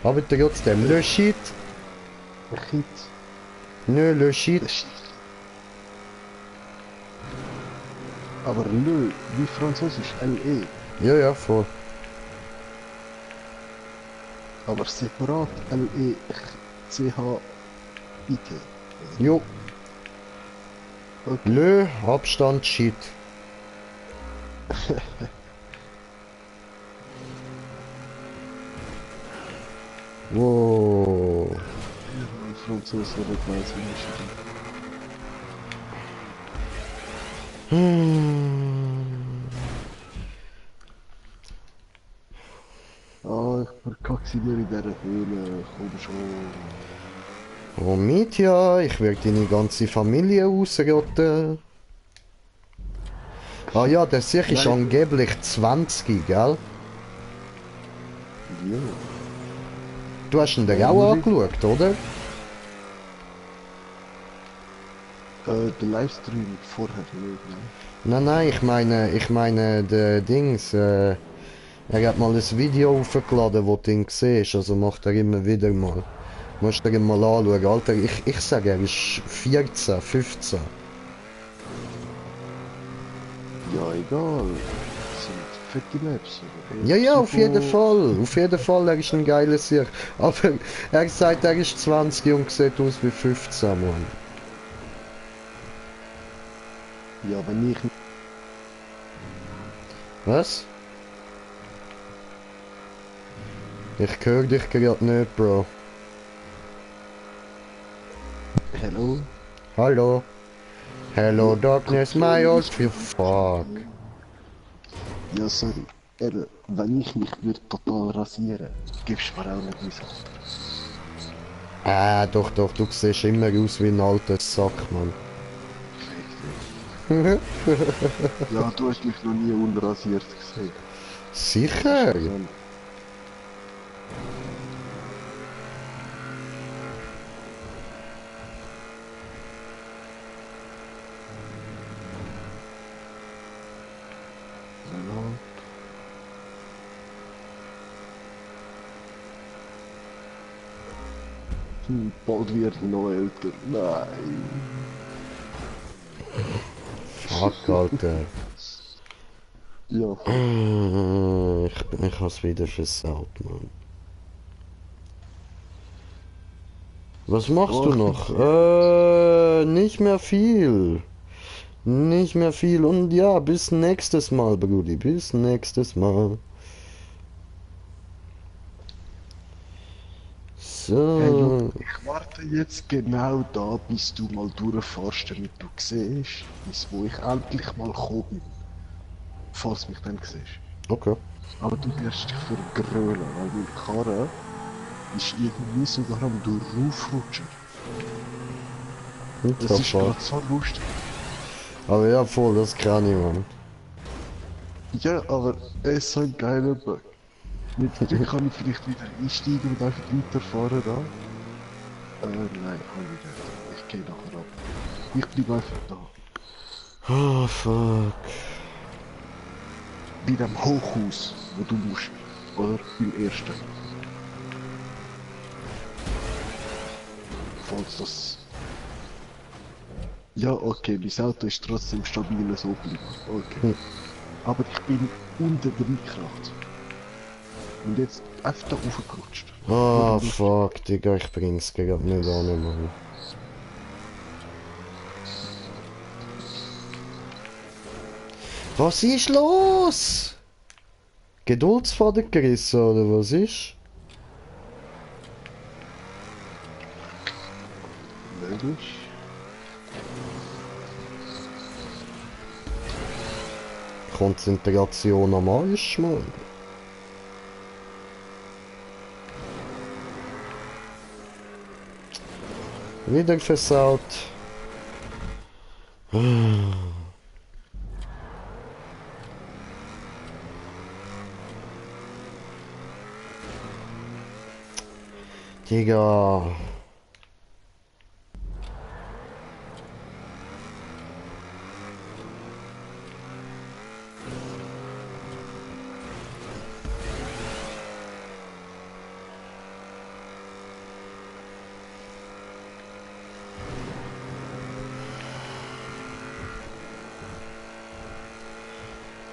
Aber trotzdem, Löschit. Nö, Löschit. Aber Lö, wie französisch, L-E. Ja, ja, voll. Aber separat, L-E-C-H-I-T. Jo. Okay. Lö, Abstand, Shit. Wow. Französisch oder weiß nicht. Ah, ich verkacke mir in dieser Höhle, komm schon. Oh Mitya, ich werde deine ganze Familie ausrotten. Ah ja, der Sieg ist angeblich 20, gell? Ja. Du hast ihn dir auch angeschaut, oder? Der Livestream vorher nicht, ne? Nein, ich meine, der Dings, er hat mal ein Video aufgeladen, wo du ihn siehst, also macht er immer wieder mal. Musst du dir mal anschauen, Alter, ich sage, er ist 14, 15. Ja, egal. Das sind fette Maps. Ja, auf jeden Fall, er ist ein geiler Sieg. Aber er sagt, er ist 20 und sieht aus wie 15, Mann. Ja, wenn ich... Was? Ich höre dich gerade nicht, Bro. Hello? Hallo? Hello, darkness, my old fuck. Ja, sorry. wenn ich mich würde total rasieren, gibst du mir auch nicht mein Alter. Doch, du siehst immer aus wie ein alter Sack, Mann. Ja, du hast mich noch nie unrasiert gesehen. Sicher? Bald wird ich noch älter. Nein. Fuck, Alter. Ja. Ich hab's wieder versaut, Mann. Was machst du noch? Nicht mehr viel. Nicht mehr viel. Und ja, bis nächstes Mal, Brudi. Bis nächstes Mal. So. Hey, look, ich warte jetzt genau da, bis du mal durchfährst, damit du siehst, bis wo ich endlich mal gekommen bin. Falls du mich dann siehst. Okay. Aber du wirst dich vergrölen, weil meine Karre ist irgendwie sogar am Durchrutschen. Das ist gerade so lustig. Aber ja, voll, das kann ich, Mann. Ja, aber es ist so ein geiler Bug. Mit Glück kann ich vielleicht wieder einsteigen und einfach weiterfahren da. Nein, kann ich nicht. Ich gehe nachher ab. Ich bleib einfach da. Oh, fuck. Bei dem Hochhaus, wo du musst. Oder? Beim ersten. Falls das... Ja, okay, mein Auto ist trotzdem stabil so bleiben. Okay. Aber ich bin unter der Kraft. Und jetzt einfach da raufgerutscht. Ah, fuck, Digga, ich bring's gerade nicht an, Mann. Was ist los? Geduldsfaden gerissen, oder was ist? Möglich. Konzentration am Arsch, Mann. Wieder versaut. Digga.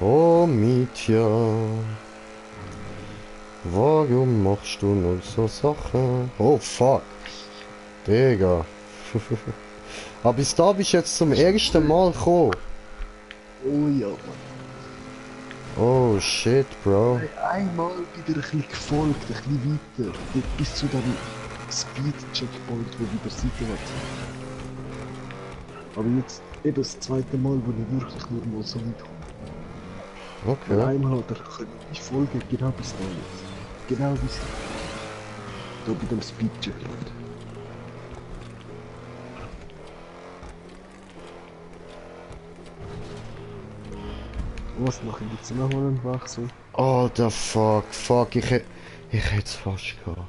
Oh, Mietja. Warum machst du nur so Sachen? Oh, fuck. Digga. Aber bis da bist du jetzt zum ersten Mal gekommen. Oh ja, Mann. Oh, shit, Bro. Einmal wieder ein bisschen gefolgt, ein bisschen weiter. Bis zu dem Speed-Checkpoint, wo wieder seitwärts ist. Aber jetzt eben das zweite Mal, wo ich wirklich nur mal so weit komme. Okay. Und einmal hat er ich folge genau bis da jetzt. Genau bis da. Da bei dem Speed-Checkpoint. Was mache ich jetzt nochmal einen Wechsel? Alter, fuck, ich hätte es fast gehabt.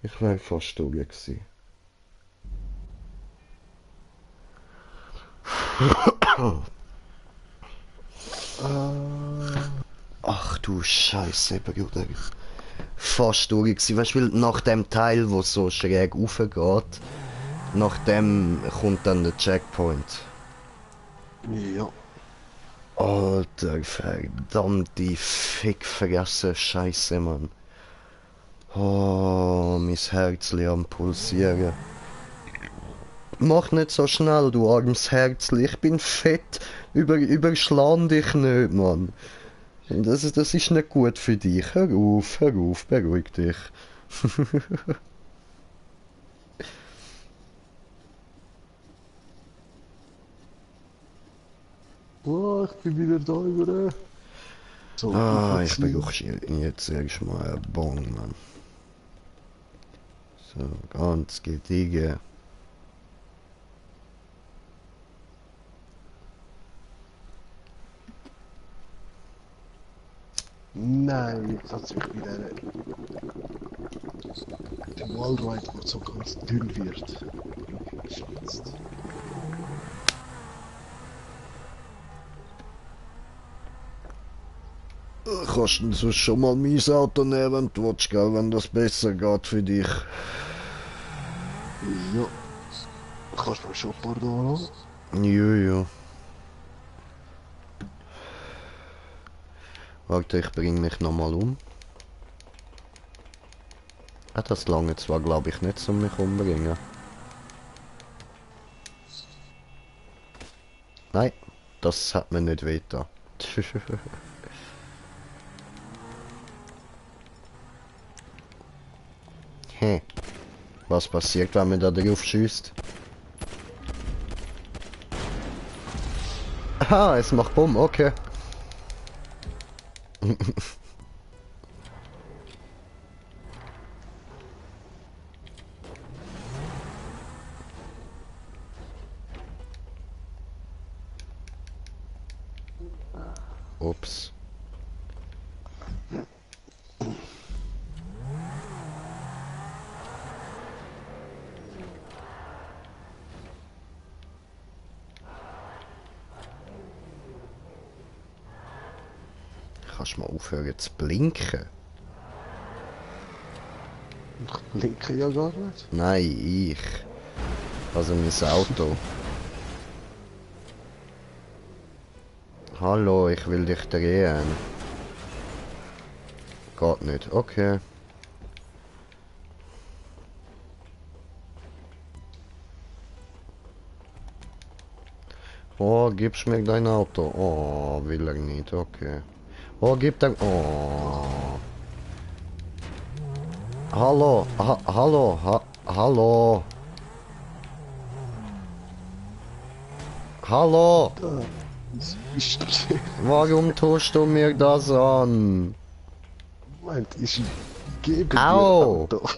Ich wäre fast durch gewesen. Ach du Scheiße, Bruder. Fast durch gewesen. Weißt du, weil nach dem Teil, wo so schräg raufgeht, nach dem kommt dann der Checkpoint. Ja. Alter, verdammte Fickfresse Scheiße, Mann. Oh, mein Herzli am Pulsieren. Mach nicht so schnell, du armes Herzli. Ich bin fett. Überschlag dich nicht, Mann. Das ist nicht gut für dich. Hör auf, beruhig dich. Oh, ich bin wieder da, oder? So, ich brauche jetzt erstmal einen Bon, Mann. So, ganz gediegen. Nein, jetzt hat sich wieder der Wallride, der so ganz dünn wird, geschätzt. Kannst du sonst schon mal mein Auto nehmen, wenn du willst, gell, wenn das besser geht für dich? Ja, kannst du mir schon ein paar da lassen? Ja. Warte, ich bringe mich nochmal um. Ah, das lange zwar, glaube ich, nicht, um mich umbringen. Nein, das hat mir nicht wehgetan. Hä? Was passiert, wenn man da drauf schießt? Aha, es macht Bumm, okay. Ups. Kannst du mal aufhören zu blinken? Ich blinke ja gar nicht. Nein, ich. Also mein Auto. Hallo, ich will dich drehen. Geht nicht, okay. Oh, gibst mir dein Auto? Oh, will er nicht, okay. Oh, gib dein... Oh. Hallo, hallo. Hallo. Warum tust du mir das an? Moment, ich gebe Au. dir Auto.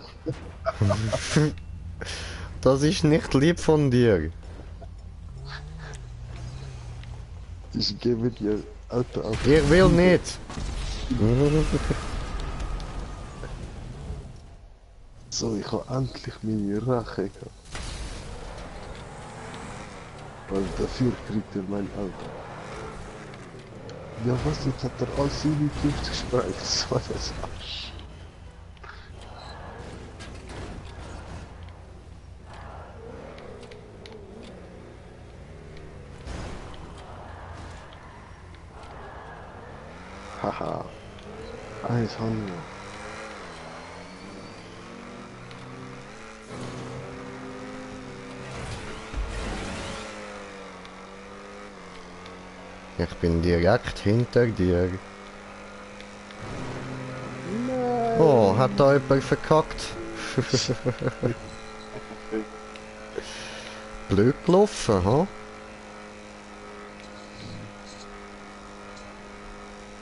Das ist nicht lieb von dir. Ich gebe dir Auto auf. Ich will nicht. So, ich habe endlich meine Rache gehabt. Weil dafür kriegt er mein Auto. Ja was, jetzt hat er all 57 gesprengt. Das war das Arsch. Haha. Eins haben wir. Ich bin direkt hinter dir. Nein. Oh, hat da jemand verkackt? Blöd gelaufen, ha?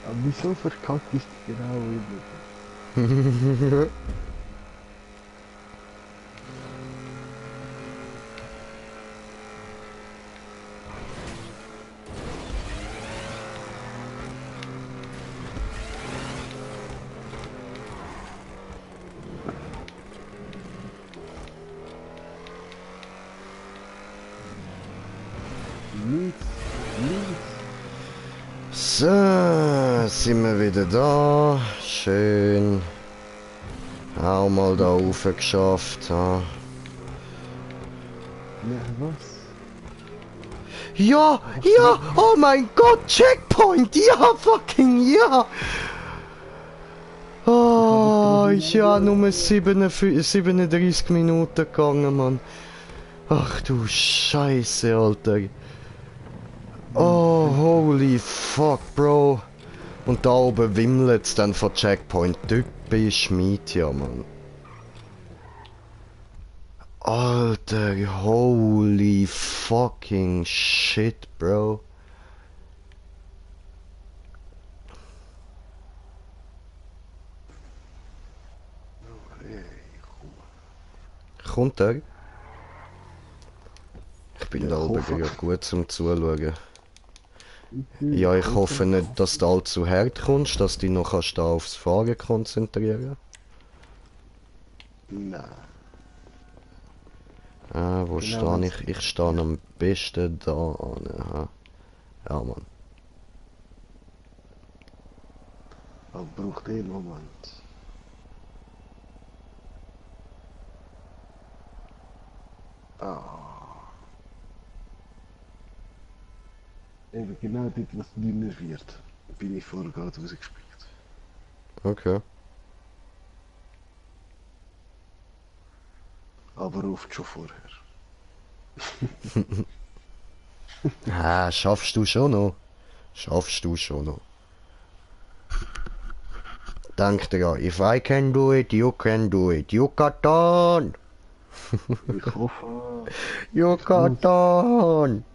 Aber wieso verkackt ist genau wieder? So, sind wir wieder da. Schön. Auch mal da rauf geschafft. Ha. Ja, was? Ja, ja, oh mein Gott, Checkpoint, ja, fucking ja. Oh, ist ja nur 37 Minuten gegangen, Mann. Ach du Scheiße, Alter. Oh, holy fuck, Bro. Und da oben wimmelt's dann von Checkpoint. Dort bist mit, ja, Mann. Alter, holy fucking shit, Bro. Kommt er? Ich bin da oben ja gut zum Zuschauen. Ja, ich hoffe nicht, dass du allzu hart kommst, dass du dich noch kannst da aufs Fahren konzentrieren. Nein. Ah, wo Genau, stehe ich? Ich stehe am besten da an. Aha. Ja, Mann. Aber braucht einen Moment. Ah. Eben genau dort, was dünner wird, bin ich vorher gerade rausgespielt. Okay. Aber ruft schon vorher. Ah, schaffst du schon noch. Schaffst du schon noch. Denk dir an, if I can do it, you can do it. You got on. Ich hoffe. You got on.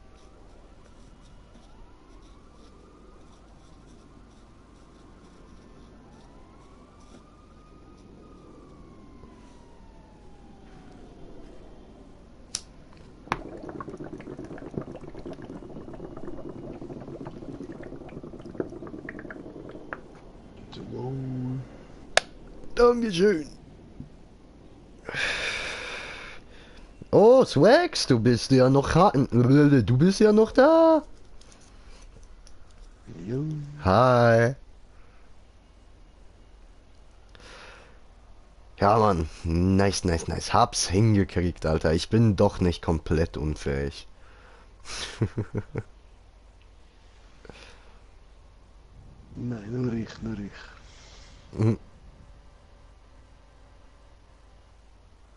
Dankeschön. Oh, Swags, du bist ja noch du bist ja noch da. Jo. Hi. Ja, Mann. Nice, nice, nice. Hab's hingekriegt, Alter. Ich bin doch nicht komplett unfähig. Nein, nur ich, nur ich. Mhm.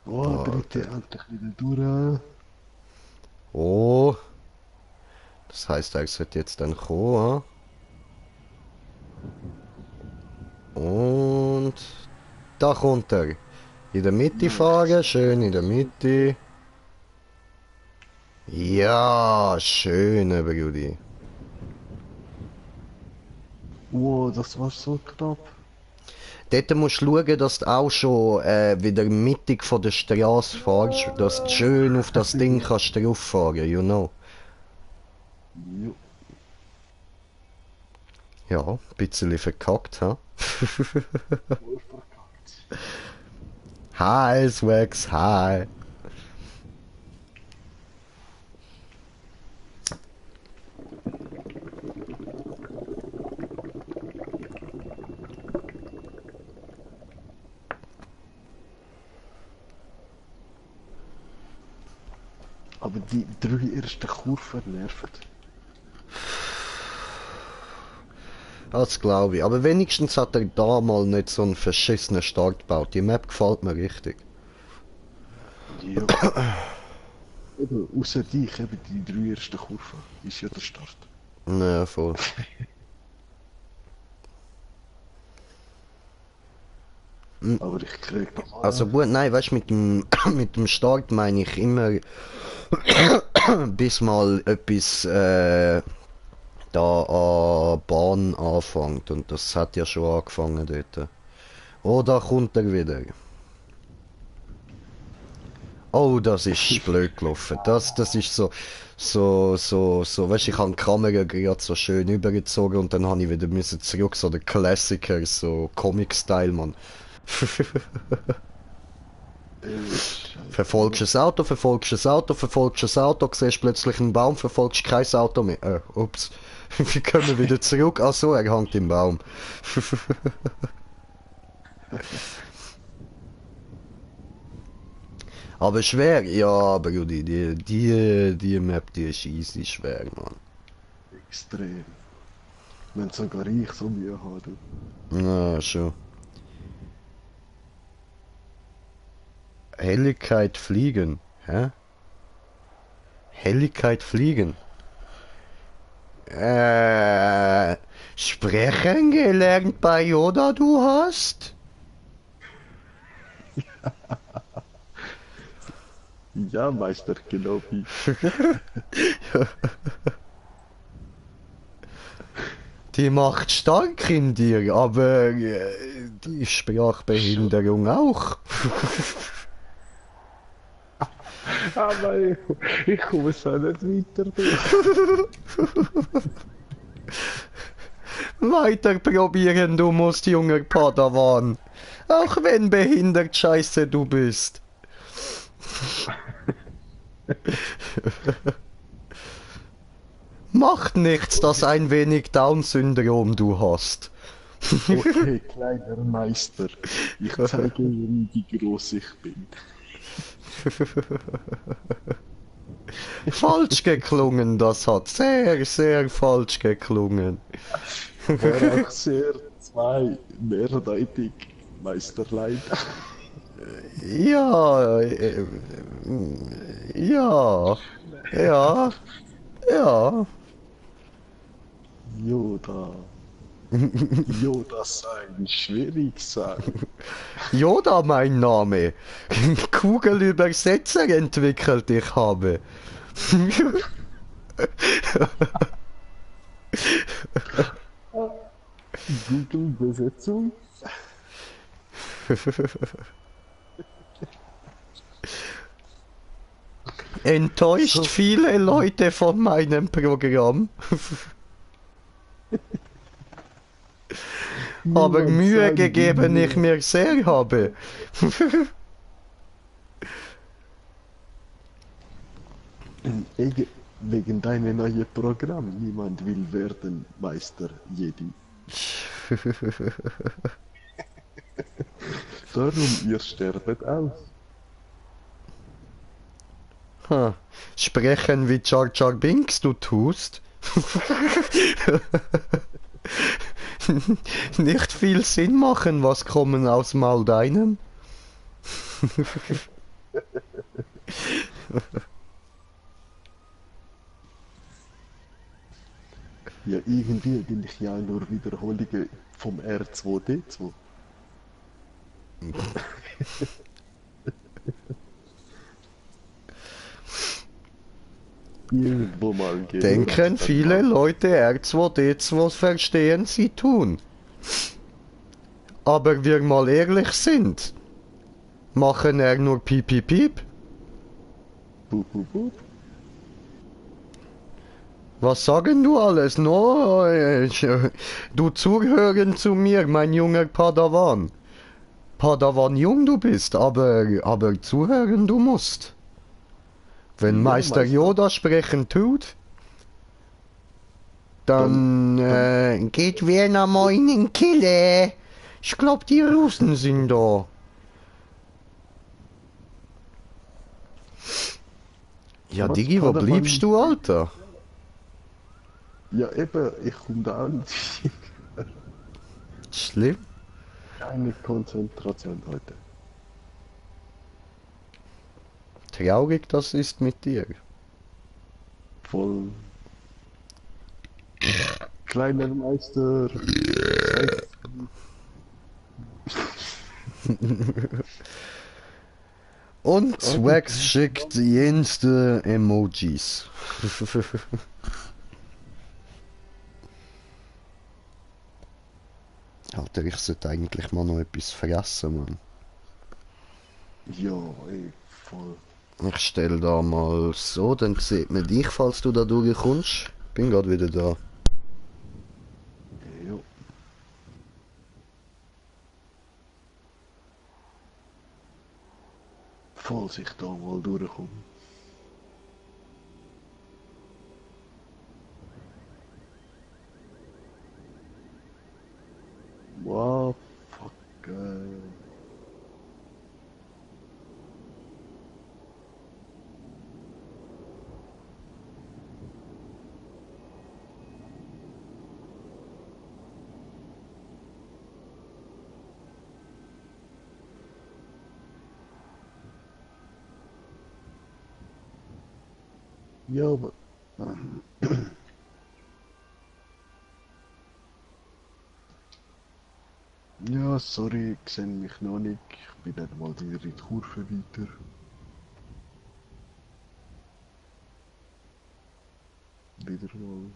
Oh, dritte endlich wieder durch. Oh. Das heißt, er sollte jetzt dann kommen. Und da kommt er. In der Mitte fahren, schön in der Mitte. Ja, schön, Brudi. Wow, das war so knapp. Dort musst du schauen, dass du auch schon wieder mittig von der Straße fährst, dass du schön auf das Ding kannst drauf fahren, you know. Jo. Ja, ein bisschen verkackt, ha? Hi, Swags, hi. Aber die 3 ersten Kurven nerven. Das glaube ich. Aber wenigstens hat er da mal nicht so einen verschissenen Start gebaut. Die Map gefällt mir richtig. Ja. Eben, außer dich, eben die 3 ersten Kurven. Ist ja der Start. Ja, voll. Aber ich krieg doch Also gut, nein, weißt du, mit dem Start meine ich immer, bis mal etwas da an Bahn anfängt. Und das hat ja schon angefangen dort. Oh, da kommt er wieder. Oh, das ist blöd gelaufen. Das ist so, weißt du, ich habe die Kamera gerade so schön übergezogen und dann habe ich wieder müssen zurück, so der Klassiker, so Comic-Style, Mann. Verfolgst das Auto, verfolgst das Auto, verfolgst das Auto, siehst plötzlich einen Baum, verfolgst kein Auto mehr. Ups. Wir kommen wieder zurück. Ach so, er hängt im Baum. Aber schwer, ja, Brudi, die Map, die ist easy schwer, Mann. extrem. Wenn sogar ich so Mühe habe. Ja, schon. Helligkeit fliegen, hä? Helligkeit fliegen. Sprechen gelernt bei Yoda, du hast? Ja, Meister Kenobi. Die macht stark in dir, aber die Sprachbehinderung auch. Aber ich komme so nicht weiter. Weiter probieren, du musst, junger Padawan. Auch wenn behindert scheiße du bist. Macht nichts, dass ein wenig Down-Syndrom du hast. Okay, kleiner Meister. Ich zeige Ihnen, wie groß ich bin. Falsch geklungen, das hat sehr, sehr falsch geklungen. War auch sehr mehrdeutig, Meisterlein. Ja, ja, ja, ja. Yoda. Yoda sein, schwierig sein. Yoda mein Name. Kugelübersetzer entwickelt ich habe. Google-Besetzung? Enttäuscht viele Leute von meinem Programm. Aber Mühe gegeben ich mir sehr habe. Wegen deinem neuen Programm. Niemand will werden Meister Jedi. Darum, ihr sterbet aus. Sprechen wie Jar Jar Binks du tust. Nicht viel Sinn machen, was kommen aus Maul deinem? Ja, irgendwie will ich ja nur Wiederholungen vom R2D2. Irgendwo mal gehen. Denken viele Leute R2D2 verstehen sie tun. Aber wir mal ehrlich sind, machen er nur Piep Piep Piep? Bup, bup, bup. Was sagen du alles? No, du zuhören zu mir, mein junger Padawan. Padawan jung du bist, aber zuhören du musst. Wenn Ja, Meister Yoda sprechen tut, dann geht wer nach meinen Kille. Ich glaub, die Russen sind da. Ja, Was Digi, wo Padawan- bleibst du, Alter? Ja, eben, ich komme da auch nicht. Schlimm. Keine Konzentration heute. Traurig das ist mit dir. Voll. Kleiner Meister. Und Swax schickt jenste Emojis. Alter, ich sollte eigentlich mal noch etwas fressen, Mann. Ja, ey, voll. Ich stell da mal so, dann sieht man dich, falls du da durchkommst. Bin gerade wieder da. Jo. Falls ich da mal durchkomme. Wow, fuck, geil. Ja, aber... Ja, sorry, ich sehe mich noch nicht. Ich bin dann mal wieder in die Kurve weiter. Wieder mal.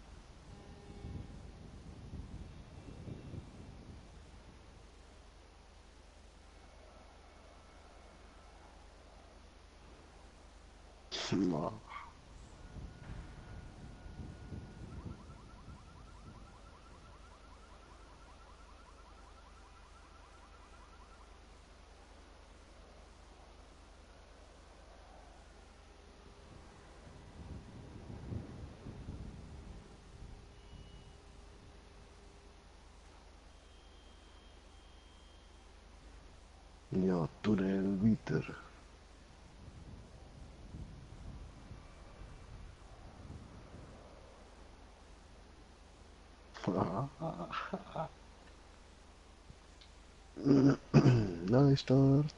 Ja, Tunnel weiter. Neustart.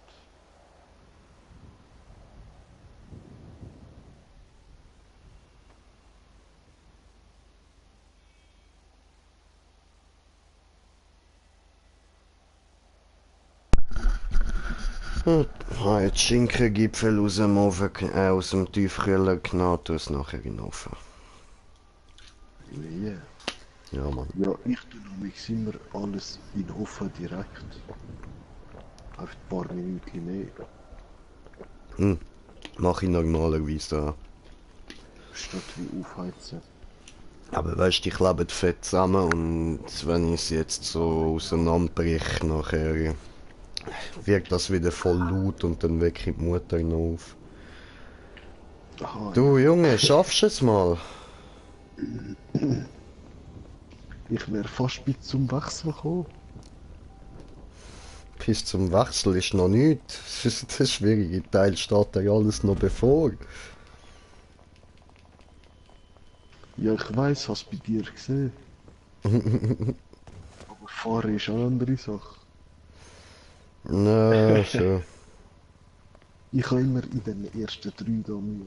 Jetzt Schinkengipfel aus dem Ofen, aus dem Tiefkühler genommen, tu es nachher in den Ofen. Yeah. Ja, Mann. Ja, ich tue nämlich immer alles in den Ofen direkt. Auf ein paar Minuten mehr. Mach ich normalerweise da. Statt wie aufheizen. Aber weißt du, die kleben fett zusammen und wenn ich sie jetzt so auseinanderbrich, nachher wirkt das wieder voll laut und dann wecke ich die Mutter noch auf. Aha, Du Junge, schaffst du es mal? Ich wäre fast bis zum Wechsel gekommen. Bis zum Wechsel ist noch nichts. Der schwierige Teil steht ja alles noch bevor. Ja, ich weiss, was bei dir gesehen. Aber Fahren ist eine andere Sache. Na, schon. Ich habe immer in den ersten 3 da Mühe.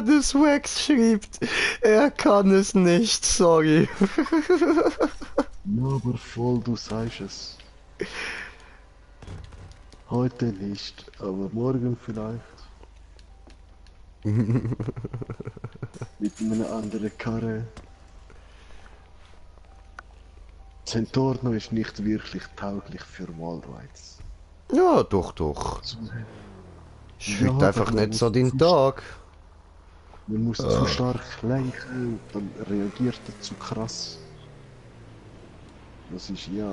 Das Wax schreibt, er kann es nicht, sorry. Ja, aber voll, du sagst es. Heute nicht, aber morgen vielleicht. Mit einer anderen Karre. Zentorno ist nicht wirklich tauglich für Wallrides. Ja, doch. Ist Ja, heute einfach nicht so dein Tag. Man muss zu stark lenken, dann reagiert er zu krass. Das ist ja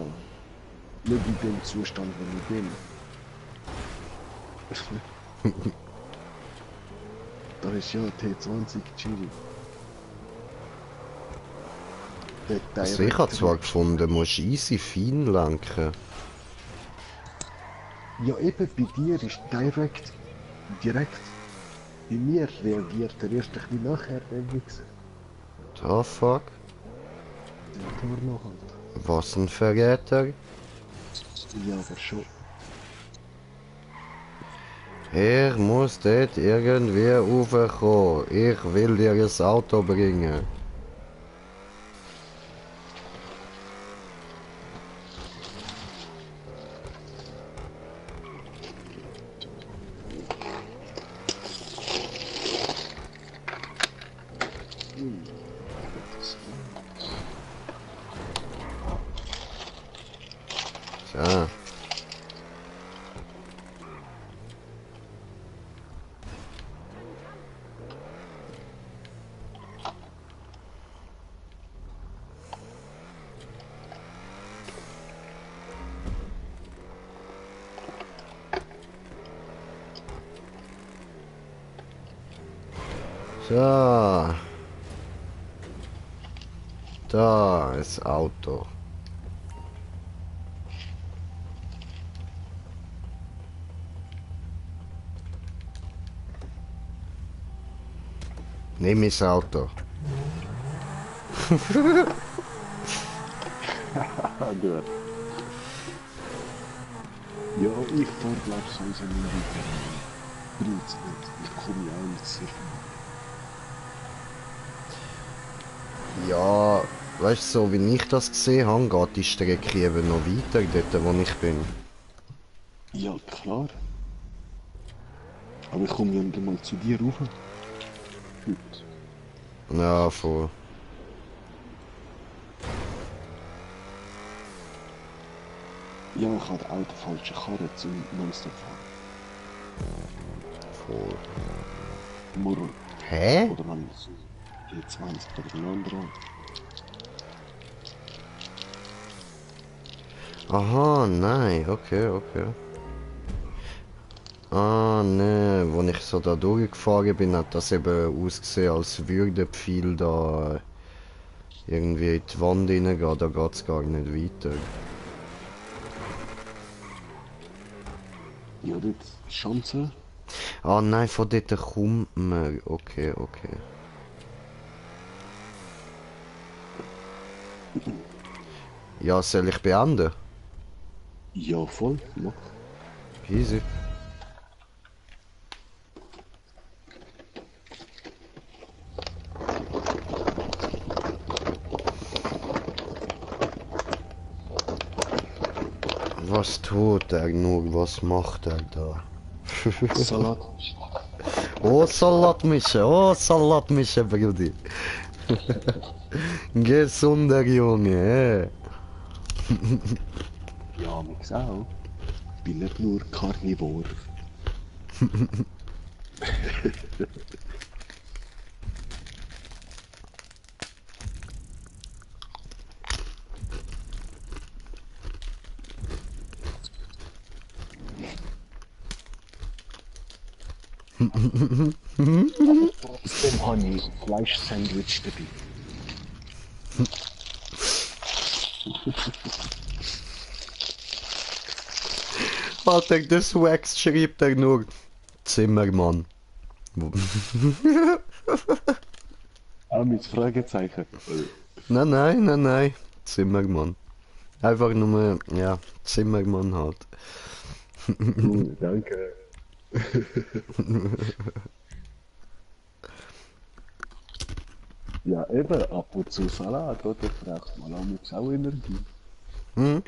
nicht in dem Zustand, wo ich bin. Da ist ja T20 chill. Also ich habe zwar gefunden, du musst easy fein lenken. Ja eben, bei dir ist direkt. Bei mir reagiert er erst ein bisschen nachher, wie gesagt. Da fuck. Der Tor noch halt. Was ein Verräter. Ja, aber schon. Er muss dort irgendwie raufkommen. Ich will dir das Auto bringen. So. So. Da ist Auto. Nimm das Auto. Gut. Ja, ich fahr glaub sowieso nie weiter. Bringt's nicht. Ich komme ja auch nicht sicher. Ja, weißt du, so wie ich das gesehen habe, geht die Strecke eben noch weiter, dort wo ich bin. Ja, klar. Aber ich komme ja nicht mal zu dir rauf. Heute. Ja, voll. Ja, ich habe auch die falsche Karre zum Nonstop fahren. Voll. Morgen. Hä? Oder wenn es E20 oder den anderen. Aha, nein, okay, okay. Ah, ne, als ich so da durchgefahren bin, hat das eben ausgesehen, als würde der Pfeil da irgendwie in die Wand reingehen, da geht es gar nicht weiter. Ja, dort Schanze. Ah nein, von dort kommt man. Okay, okay. Ja, soll ich beenden? Ja, voll, mach. Easy. Was tut er nur? Was macht er da? Salat. Oh, Salatmische, oh, Salatmische, Brudi. Gesunder Junge, Ja, mich auch. Ich bin nicht nur Karnivor. Trotzdem habe ich Fleisch-Sandwich dabei. Alter, das Wax schreibt er nur Zimmermann. Auch mit Fragezeichen. Nein, nein, nein, nein. Zimmermann. Einfach nur, ja, Zimmermann halt. Danke. Ja, eben, ab und zu Salat, oder? Braucht man auch Energie. Hm?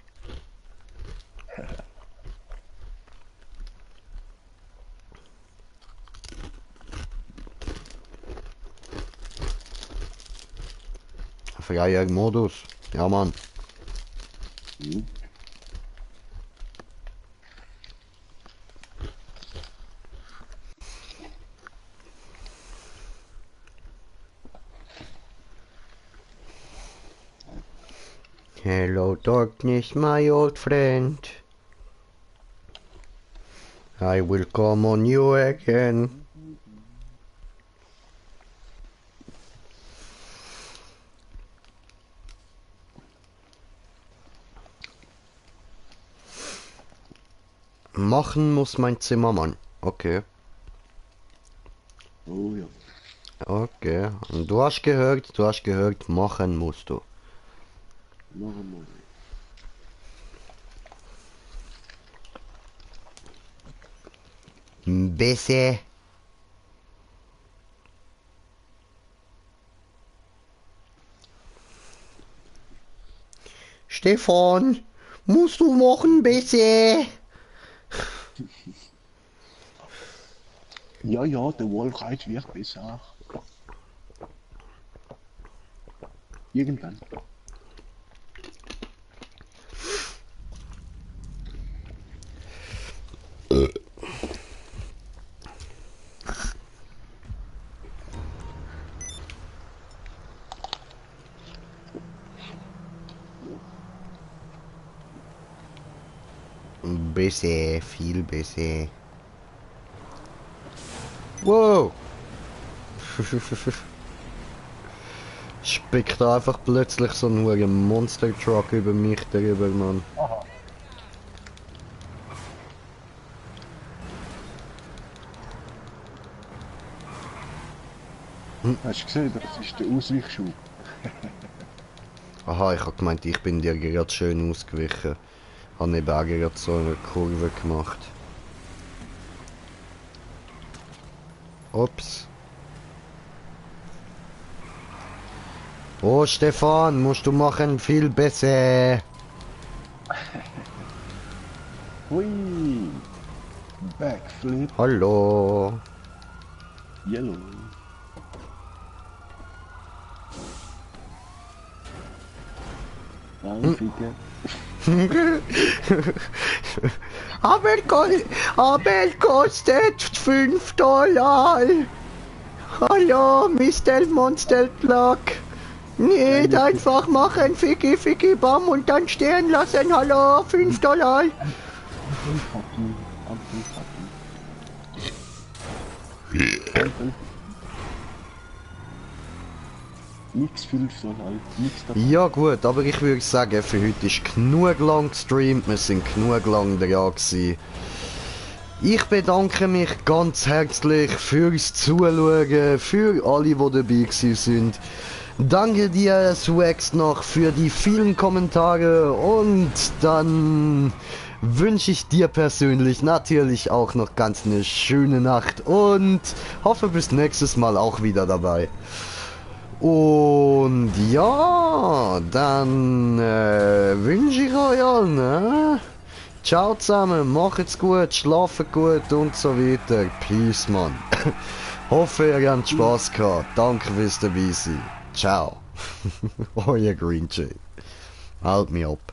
Freier Modus. Ja, Mann. Mhm. Hello, darkness, my old friend. I will come on you again. Machen muss mein Zimmermann. Okay. Oh ja. Okay. Und du hast gehört, machen musst du. Machen wir. Besser. Stefan, musst du machen besser. Ja, ja, der Wolfheit wird besser. Irgendwann. Besser, viel besser. Wow! Spickt da einfach plötzlich so ein Monster Truck über mich drüber, Mann. Aha. Hast du gesehen, das ist der Ausweichschub. Aha, ich hab gemeint, ich bin dir gerade schön ausgewichen. Habe eben auch gerade so eine Kurve gemacht. Ups. Oh, Stefan, musst du machen viel besser. Hui. Backflip. Hallo. Yellow. Ficken. Aber kostet $5. Hallo, Mr. Monsterplug. Nicht einfach machen, Ficky, Bam und dann stehen lassen. Hallo, $5. Nix $5, nix dabei. Ja gut, aber ich würde sagen, für heute ist genug lang gestreamt, wir sind genug lang dran gewesen. Ich bedanke mich ganz herzlich fürs Zuschauen, für alle, die dabei gewesen sind. Danke dir, Swax, noch für die vielen Kommentare und dann wünsche ich dir persönlich natürlich auch noch ganz eine schöne Nacht und hoffe bis nächstes Mal auch wieder dabei. Und ja, dann wünsche ich euch allen, ne? Ciao zusammen, macht's gut, schlaft gut und so weiter. Peace, Mann. Hoffe, ihr habt Spaß gehabt. Danke fürs dabei sein. Ciao. Euer Green Jay. Halt mich ab.